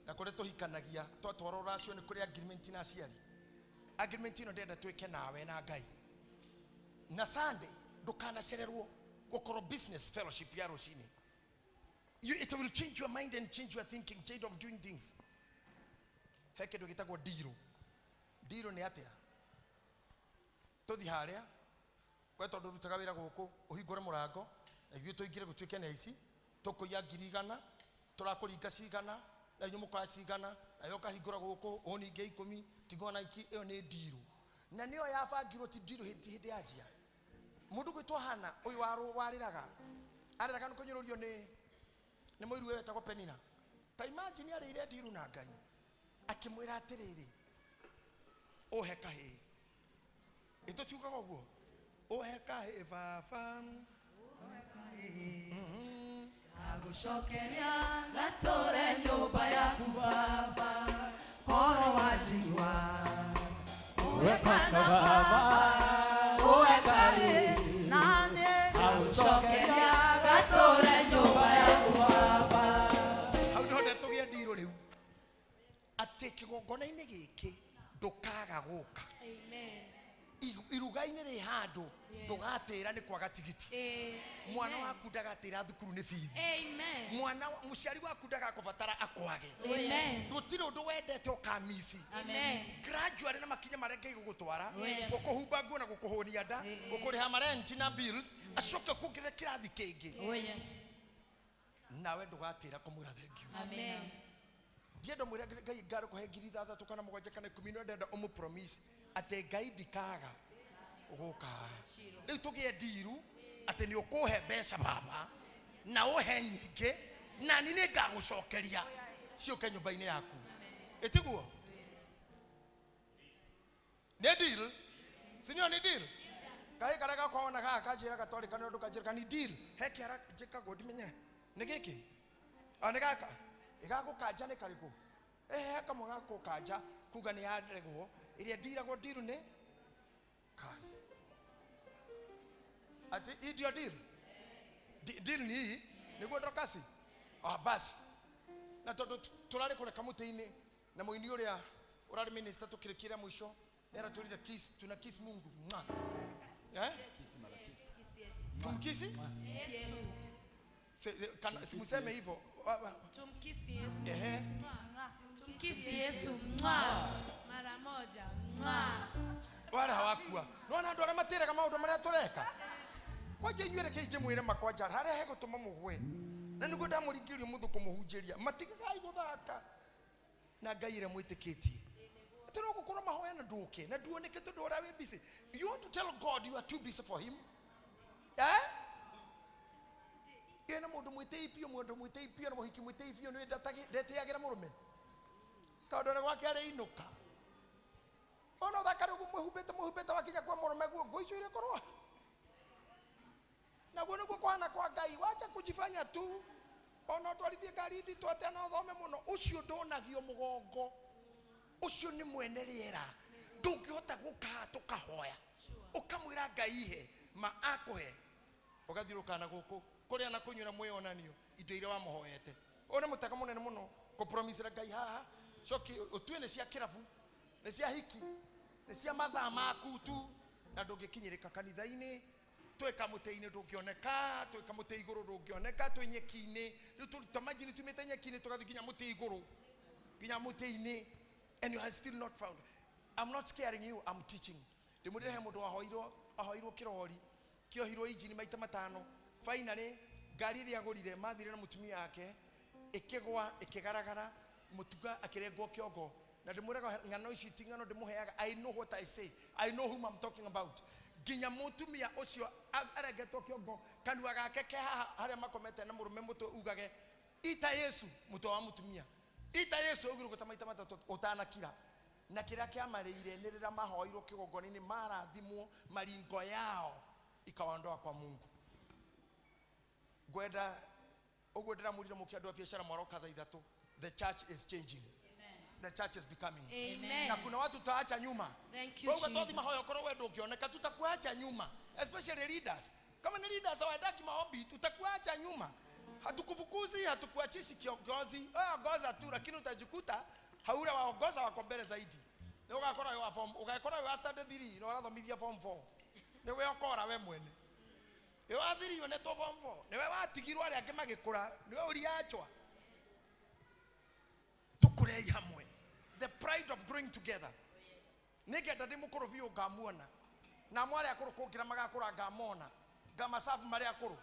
na kũrĩa tũhikanagia twatwara rũracio nĩ kũrĩ agreement na aciari. Agreement ĩno ndĩrenda twĩke nawe na Ngai. Na Sunday ndũkanacererwo gũkorwo business fellowship ya rũcinĩ. It will change your mind and change your thinking, change of doing things. He kĩndũ gĩtagwo ndirũ. Ndirũ nĩ atĩa? Tũthiĩ harĩa we tondũ ũrutaga wĩra gũkũ ũhingũre mũrango na ithuĩ tũingĩre gũtuĩke nĩ aici tũkũiya 100,000 tũrakũringa cigana na inyuĩ mũkoya cigana nawe ũkahingũra gũkũ ũninge 10 tigwo na iki. Ĩyo nĩ ndirũ na nĩyo yabangirwo ti ndirũ hĩndĩ yanjia. Mũndũ gwĩtwo Hana ũyũ warĩraga arĩraga nĩ kũnyũrũrio nĩ mũiru wetagwo Penina. Ta imagine arĩire ndirũ na Ngai akĩmwĩra atĩrĩrĩ ũhe kahĩĩ. Ĩtũkiugaga ũguo ũhe kahĩĩ baba Agũcokeria gatũre nyũmba yaku baba koro wanjigua ũhe kana baba ũhe kahĩĩ naniĩ agũcokeria gatũre nyũmba yaku baba. Hau nĩho ndetũgĩa ndirũ rĩu atĩ kĩgongona-inĩ gĩkĩ ndũkaga gũka. Iruga-inĩ rĩ handũ ndũgatĩra nĩ kwaga tigiti. Mwana waku ndagatĩra thukuru nĩ bithi. Mwana mũciari waku ndagakũbatara akwage. Gũtirĩ ũndũ wendete ũkamici. Gradually na makinya marĩa Ngai gũgũtwara gũkũhumba nguo na gũkũhũnia nda gũkũrĩha marenti na bills acoke kuongerere kĩrathi kĩngĩ nawe ndũgatĩra kũmwĩra thengiũ. Ndienda mwĩre Ngai ngarũkũhe 6,000 kana 7 kana 10 no ndenda ũmũ-promise atĩ Ngai ndikaga gũka. Rĩu tũgĩe ndiru atĩ nĩ ũkũhe mbeca baba na ũhe nyingĩ na niĩ nĩngagũcokeria ciũke nyũmba-inĩ yaku. Ĩtiguo? Nĩ deal? Sinio nĩ deal? Kahĩ karĩa gakwa wona gaka kanjĩraga twarĩkanĩra ũndũ kanjĩraga ni deal. He kĩara njĩkagwo ndimenye nĩ gĩkĩ? O nĩ gaka? Ĩgagũkanja nĩ karĩkũ? He kamwe gagũkanja kuga nĩ yaregwo ĩrĩa ndiragwo ndiru nĩ kai ati hii ndio deal. Deal ni hii nĩguo ndokasi ah basi na tondũ tũrarĩ kũrĩa kamũtĩ-inĩ na mũini ũrĩa ũrarĩ minister tũkĩrĩkĩra mũico nĩaratũrire kiss tuna kiss Mungu. Eh? Tumkisi? Simuseme hivyo. Tumkisi Yesu. Ehe. Tumkisi Yesu. Mara moja. Wala hawakua. Nona andũ arĩa matĩraga maũndũ marĩa tũreka. Kwanja inyuĩ reke ingĩmwĩre makwanja harĩa hegũtũma mũgwe. Na nĩguo ndamũringĩrĩria mũthũ kũmũhunjĩria. Matigagai gũthaka na Ngai ĩrĩa mwĩtĩkĩtie. Atĩ no gũkorwo mahoya na ndũke na nduoneke tondũ ũrĩa wĩ busy. You want to tell God you are too busy for him? Eh? Ĩna mũndũ mwĩtĩi biũ, mũndũ mwĩtĩi biũ na mũhiki mwĩtĩi biũ nĩ ndetĩagĩra mũrũme. Tondũ nĩ gwake arĩ inũka. Ona ũthaka rĩu mwĩhumbĩte wakinya kwa mũrũme guo nguo icio irĩkorwo. Naguo nĩguo kũhana kwa Ngai, wacha kujifanya tu. Ona ũtwarithie ngari nditũ atĩa na ũthome mũno, ũcio ndonagio mũgongo. Ũcio nĩ mwene rĩera. Ndũngĩhota gũka tũkahoya. Ũkamwĩra Ngai ihe ma akũhe. Ũgathiũrũrũka na gũkũ kũrĩa na kũnyua na mwĩonanio indo iria wamũhoete. Ũyũ nĩ mũtego mũnene mũno kũpromisera Ngai haha coki ũtue nĩ cia kĩrabu nĩ cia hiki nĩ cia mathaa maku tu na ndũngĩkinyĩrĩka kanitha-inĩ twĩ kamũtĩ-inĩ ndũngĩoneka twĩ kamũtĩ igũrũ ndũngĩoneka twĩ nyeki-inĩ rĩu ta imagine tumĩte nyeki-inĩ tũgathiĩ nginya mũtĩ igũrũ nginya mũtĩ-inĩ and you are still not found. I'm not scaring you, I'm teaching. Ndĩmwĩrire he mũndũ ahoirwo kĩrori kĩohirwo injini maita 5. Finally ngari ĩrĩa agũrire mathire na mũtumia wake ĩkĩgwa ĩkĩgaragara mũtuga akĩrengwo kĩongo. Na ndĩmwĩraga ng'ano ici ti ng'ano ndĩmũheaga. I know what I say. I know whom I'm talking about. Nginya mutumia ucio arengetwo kiongo kanua gake ke haha haria makomete na murume mutwe ugage ita Yesu mutwe wa mutumia ita Yesu ugirwo maita matatu utanakira. Na kiria kiamariire ni rira mahoirwo kigongona-ini marathimwo maringo yao ikaondoa kwa Mungu. Ngwenda uguo ndiramurire muki andu a biacara mwaroka thaa 3. The church is changing. Amen. The church is becoming. Amen. Na kuna watu tutaacha nyuma. Thank you, Kwa Jesus. mahoyo korwo we ndungioneka tutakuacha nyuma, especially leaders. Kama ni leaders hawataki maombi tutakuacha nyuma. Hatukufukuzi, hatukuachishi kiongozi. Wewe ongoza tu, lakini utajikuta haura waongoza wako mbele zaidi. Ni ugakora wa form, ugakora wa standard 3 na urathomithia form 4. Ni we okora we mwene. Ni wathirio ne to form 4. Ni we watigirwo aria angi magikura, ni we uriachwa. Tukurei hamwe. The pride of growing together. Nigenda ndi mukuru biu ngamuona. Na mwari akuru kungira magakura ngamona. Ngamasafu mari akuru.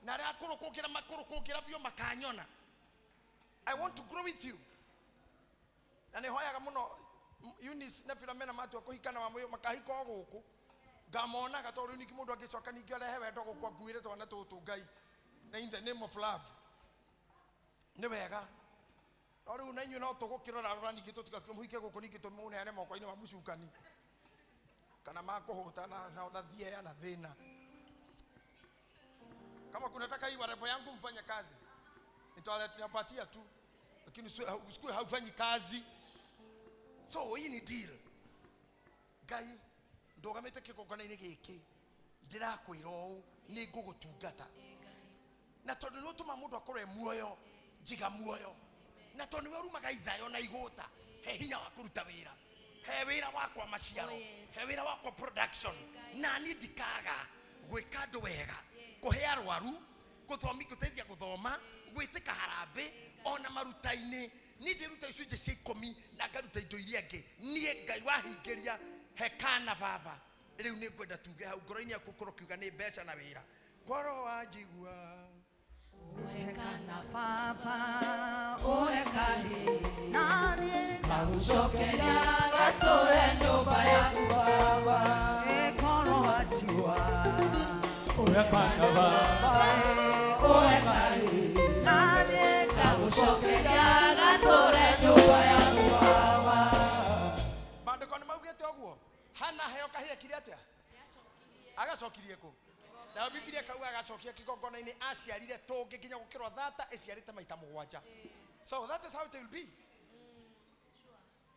Na aria akuru kungira makuru kungira biu makanyona. I want to grow with you. Na nĩ hoyaga mũno Eunice na Philomena matua kũhikana wa mũyo makahika o gũkũ ngamonaga tondũ rĩu ningĩ mũndũ angĩcoka ningĩ arehe wendo gũkũ anguĩre twana tũtũ Ngai na in the name of love nĩ wega. No rĩu na inyuĩ no tũgũkĩrora rora ningĩ tũtigakĩmũhike gũkũ ningĩ tũmũneane moko-inĩ wa mũcukani kana makũhũta na thieya na thĩna. Kama kunataka hii warembo yangu mfanye kazi nitawapatia tu, lakini usikue haufanyi kazi. So hii ni deal. Ngai ndugamite kigongona-inĩ gĩkĩ ndĩrakwĩra ũũ nĩ ngũgũtungata na tondũ nĩ ũtũma mũndũ akorwo e muoyo njiga muoyo na tondũ nĩwe ũrumaga ithayo na igũta he hinya wa kũruta wĩra, he wĩra wakwa maciaro, he wĩra wakwa production, na niĩ ndikaga gwĩka andũ wega, kũhe arwaru, gũthomi, gũteithia gũthoma, gwĩtĩka harambĩ ona maruta-inĩ. Niĩ ndĩruta icunjĩ cia 10 na ngaruta indo iria ingĩ. Niĩ Ngai wahingĩria hekana baba. Rĩu nĩ ngwenda tuge hau ngoro-inĩ yaku ũkorwo ũkiuga nĩ mbeca na wĩra. Ngoro wanjigua Uhekana baba, uhekahi nani ngagũcokeria gatũre nyũmba yaku baba. Ngoro wanjigua uhekana baba, uhekahi nani ngagũcokeria gatũre nyũmba yaku baba. Maandĩko nĩ maugĩte ũguo. Hana heo kahĩĩ kire atĩa? Agacokirie kũ? Na Biblia kauga agacokia kigongona-inĩ aciarire tũngĩ nginya gũkĩrwo thata ĩciarĩte maita 7. So that is how it will be.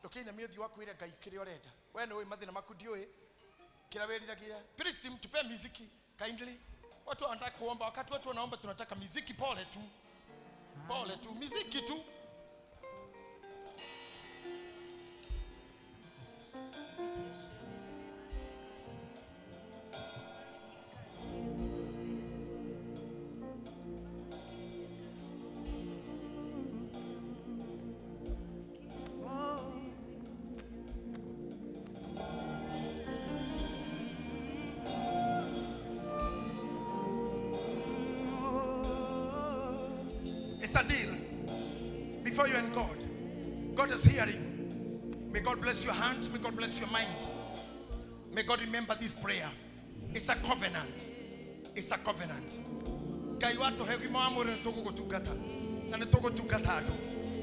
Ndũkĩinamie ũthiũ waku wĩre Ngai kĩrĩa ũrenda. We nĩ ũĩ mathĩna maku ndiũĩ kĩrĩa wĩriragia. Please team, tupe miziki kindly. Watu wanataka kuomba, wakati watu wanaomba tunataka miziki pole tu. Pole tu, miziki tu. It's a deal before you and God. God is hearing. May God bless your hands. May God bless your mind. May God remember this prayer. It's a covenant. It's a covenant. Ngai watũhe ũgima wa mwĩrĩ nĩ tũgũgũtungata na nĩ tũgũtungata andũ.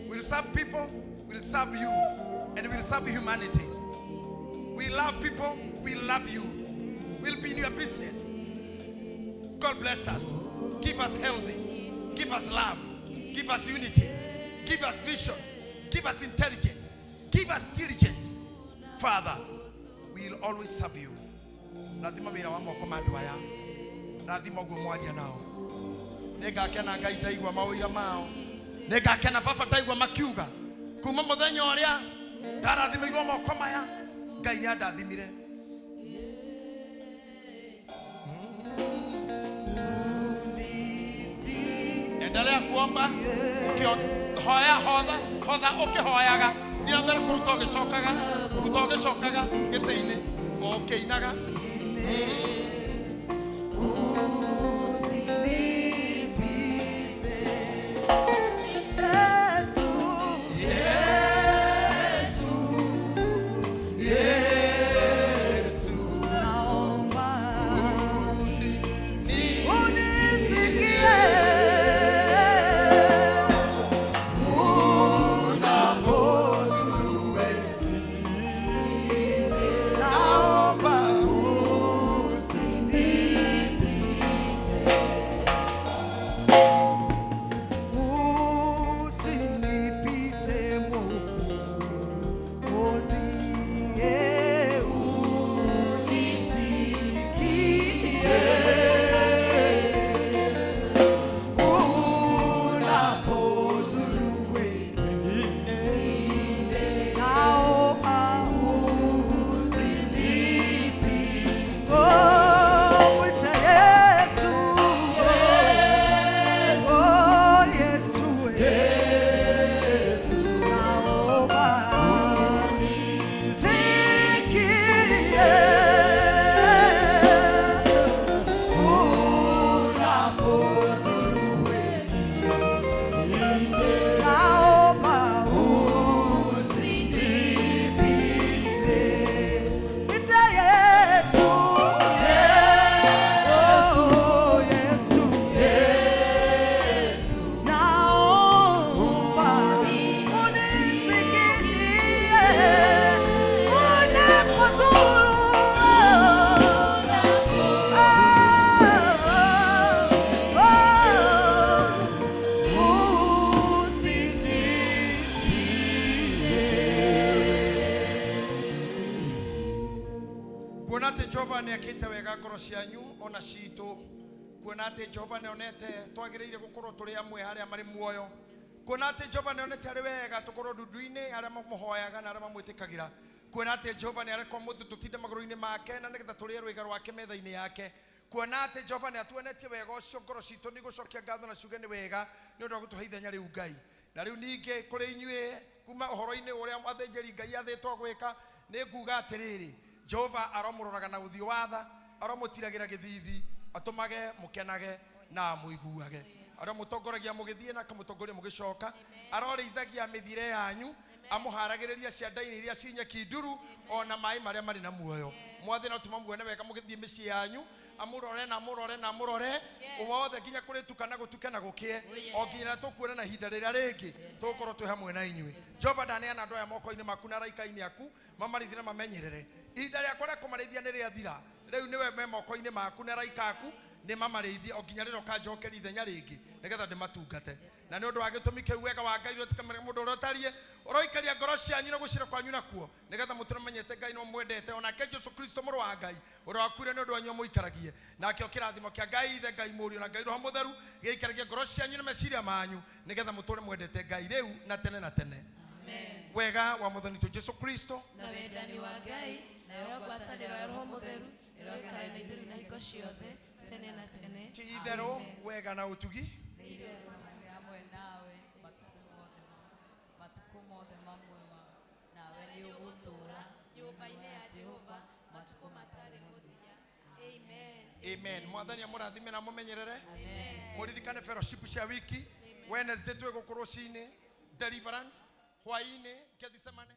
We'll serve people, we'll serve you, and we'll serve humanity. We love people, we love you. We'll be in your business. God bless us. Give us healthy. Give us love. Give us unity. Give us vision. Give us intelligence. Give us diligence. Father, we will always serve you. Rathima wĩra wa moko ma andũ aya. Rathima ũguo mwaria nao. Nĩngakena Ngai ndaigua maũira mao. Nĩngakena baba ndaigua makiuga. Kuma mũthenya ũrĩa ndarathimĩirwo moko maya, Ngai nĩandathimire. Endelea kuomba ukihoya hotha hotha ukihoyaga thira mbere kuruta ugicokaga kuruta ugicokaga gĩtĩ-inĩ o ũkĩinaga. Yesu, Yesu, naomba Kuona atĩ Jehova nĩ akĩte wega ngoro cianyu ona citũ. Kuona atĩ Jehova nĩ onete twagĩrĩire gũkorwo tũrĩ amwe harĩa marĩ muoyo. Kuona atĩ Jehova nĩ onete arĩ wega tũkorwo ndundu-inĩ arĩa mamũhoyaga na arĩa mamwĩtĩkagĩra. Kuona atĩ Jehova nĩ arekwo mũndũ tũtinde magũrũ-inĩ make na nĩgetha tũrĩe rwĩga rwake metha-inĩ yake. Kuona atĩ Jehova nĩ atuonetie wega ũcio ngoro citũ nĩ gũcokia ngatho na ciuge nĩ wega nĩ ũndũ wa gũtũhe ithenya rĩu Ngai. Na rĩu ningĩ kũrĩ inyuĩ kuma ũhoro-inĩ ũrĩa athĩnjĩri Ngai athĩtwo gwĩka nĩ nguga atĩrĩrĩ, Jehova aromũroraga na ũthiũ wa tha, aromũtiragĩra gĩthithi, atũmage mũkenage na mũiguage. Aromũtongoragia mũgĩthiĩ na akamũtongoria mũgĩcoka, arorĩithagia mĩthiĩre yanyu, amũharagĩrĩria cianda-inĩ iria ci nyeki nduru ona maĩ marĩa marĩ na muoyo. Mwathĩ no tũma muone wega mũgĩthiĩ mĩciĩ yanyu, amũrore na amũrore na amũrore wothe nginya kũrĩtuka na gũtuke na gũkĩe, o nginya tũkuona na ihinda rĩrĩa rĩngĩ tũgũkorwo twĩ hamwe na inyuĩ. Jehova ndaneana andũ aya moko-inĩ maku na araika-inĩ aku, mamarĩithie na mamenyerere. Ihinda rĩakwa rĩa kũmarĩithia nĩ rĩathira, rĩu nĩwe me moko-inĩ maku na araika aku nĩ mamarĩithie o nginya rĩrĩa ũkanjokeria ithenya rĩngĩ nĩgetha ndĩmatungate. Na nĩ ũndũ wa gĩtũmi kĩu wega wa Ngai ũrĩa mũndũ ũrĩa ũtariĩ ũroikaria ngoro cianyu na gũcira kwanyu nakuo nĩgetha mũtũre menyete Ngai no mwendete onake Jesũ Kristo mũrũ wa Ngai ũrĩa wakuire nĩ ũndũ wanyu amũikaragie. Nakĩo kĩrathimo kĩa Ngai Ithe, Ngai Mũriũ na Ngai Roho Mũtheru gĩikaragie ngoro cianyu na meciria manyu nĩgetha mũtũre mwendete Ngai rĩu na tene na tene. Wega wa Mwathani witũ Jesũ Kristo na wendani wa Ngai nayo ngwatanĩro ya Roho Mũtheru ĩroikara na ithuĩ na hingo ciothe tene na tene. Ti itherũ wega na ũtugi hamwe nawe matukũ mothe ma muoyo waku, nawe nĩ ũgũtũũra nyũmba-inĩ ya Jehova matukũ matarĩ mũthia. Amen. Amen. Mwathani amũrathime na amũmenyerere. Mũririkane fellowship cia wiki. Wednesday twĩ gũkũ rũcinĩ deliverance, hwaĩ-inĩ Gethsemane.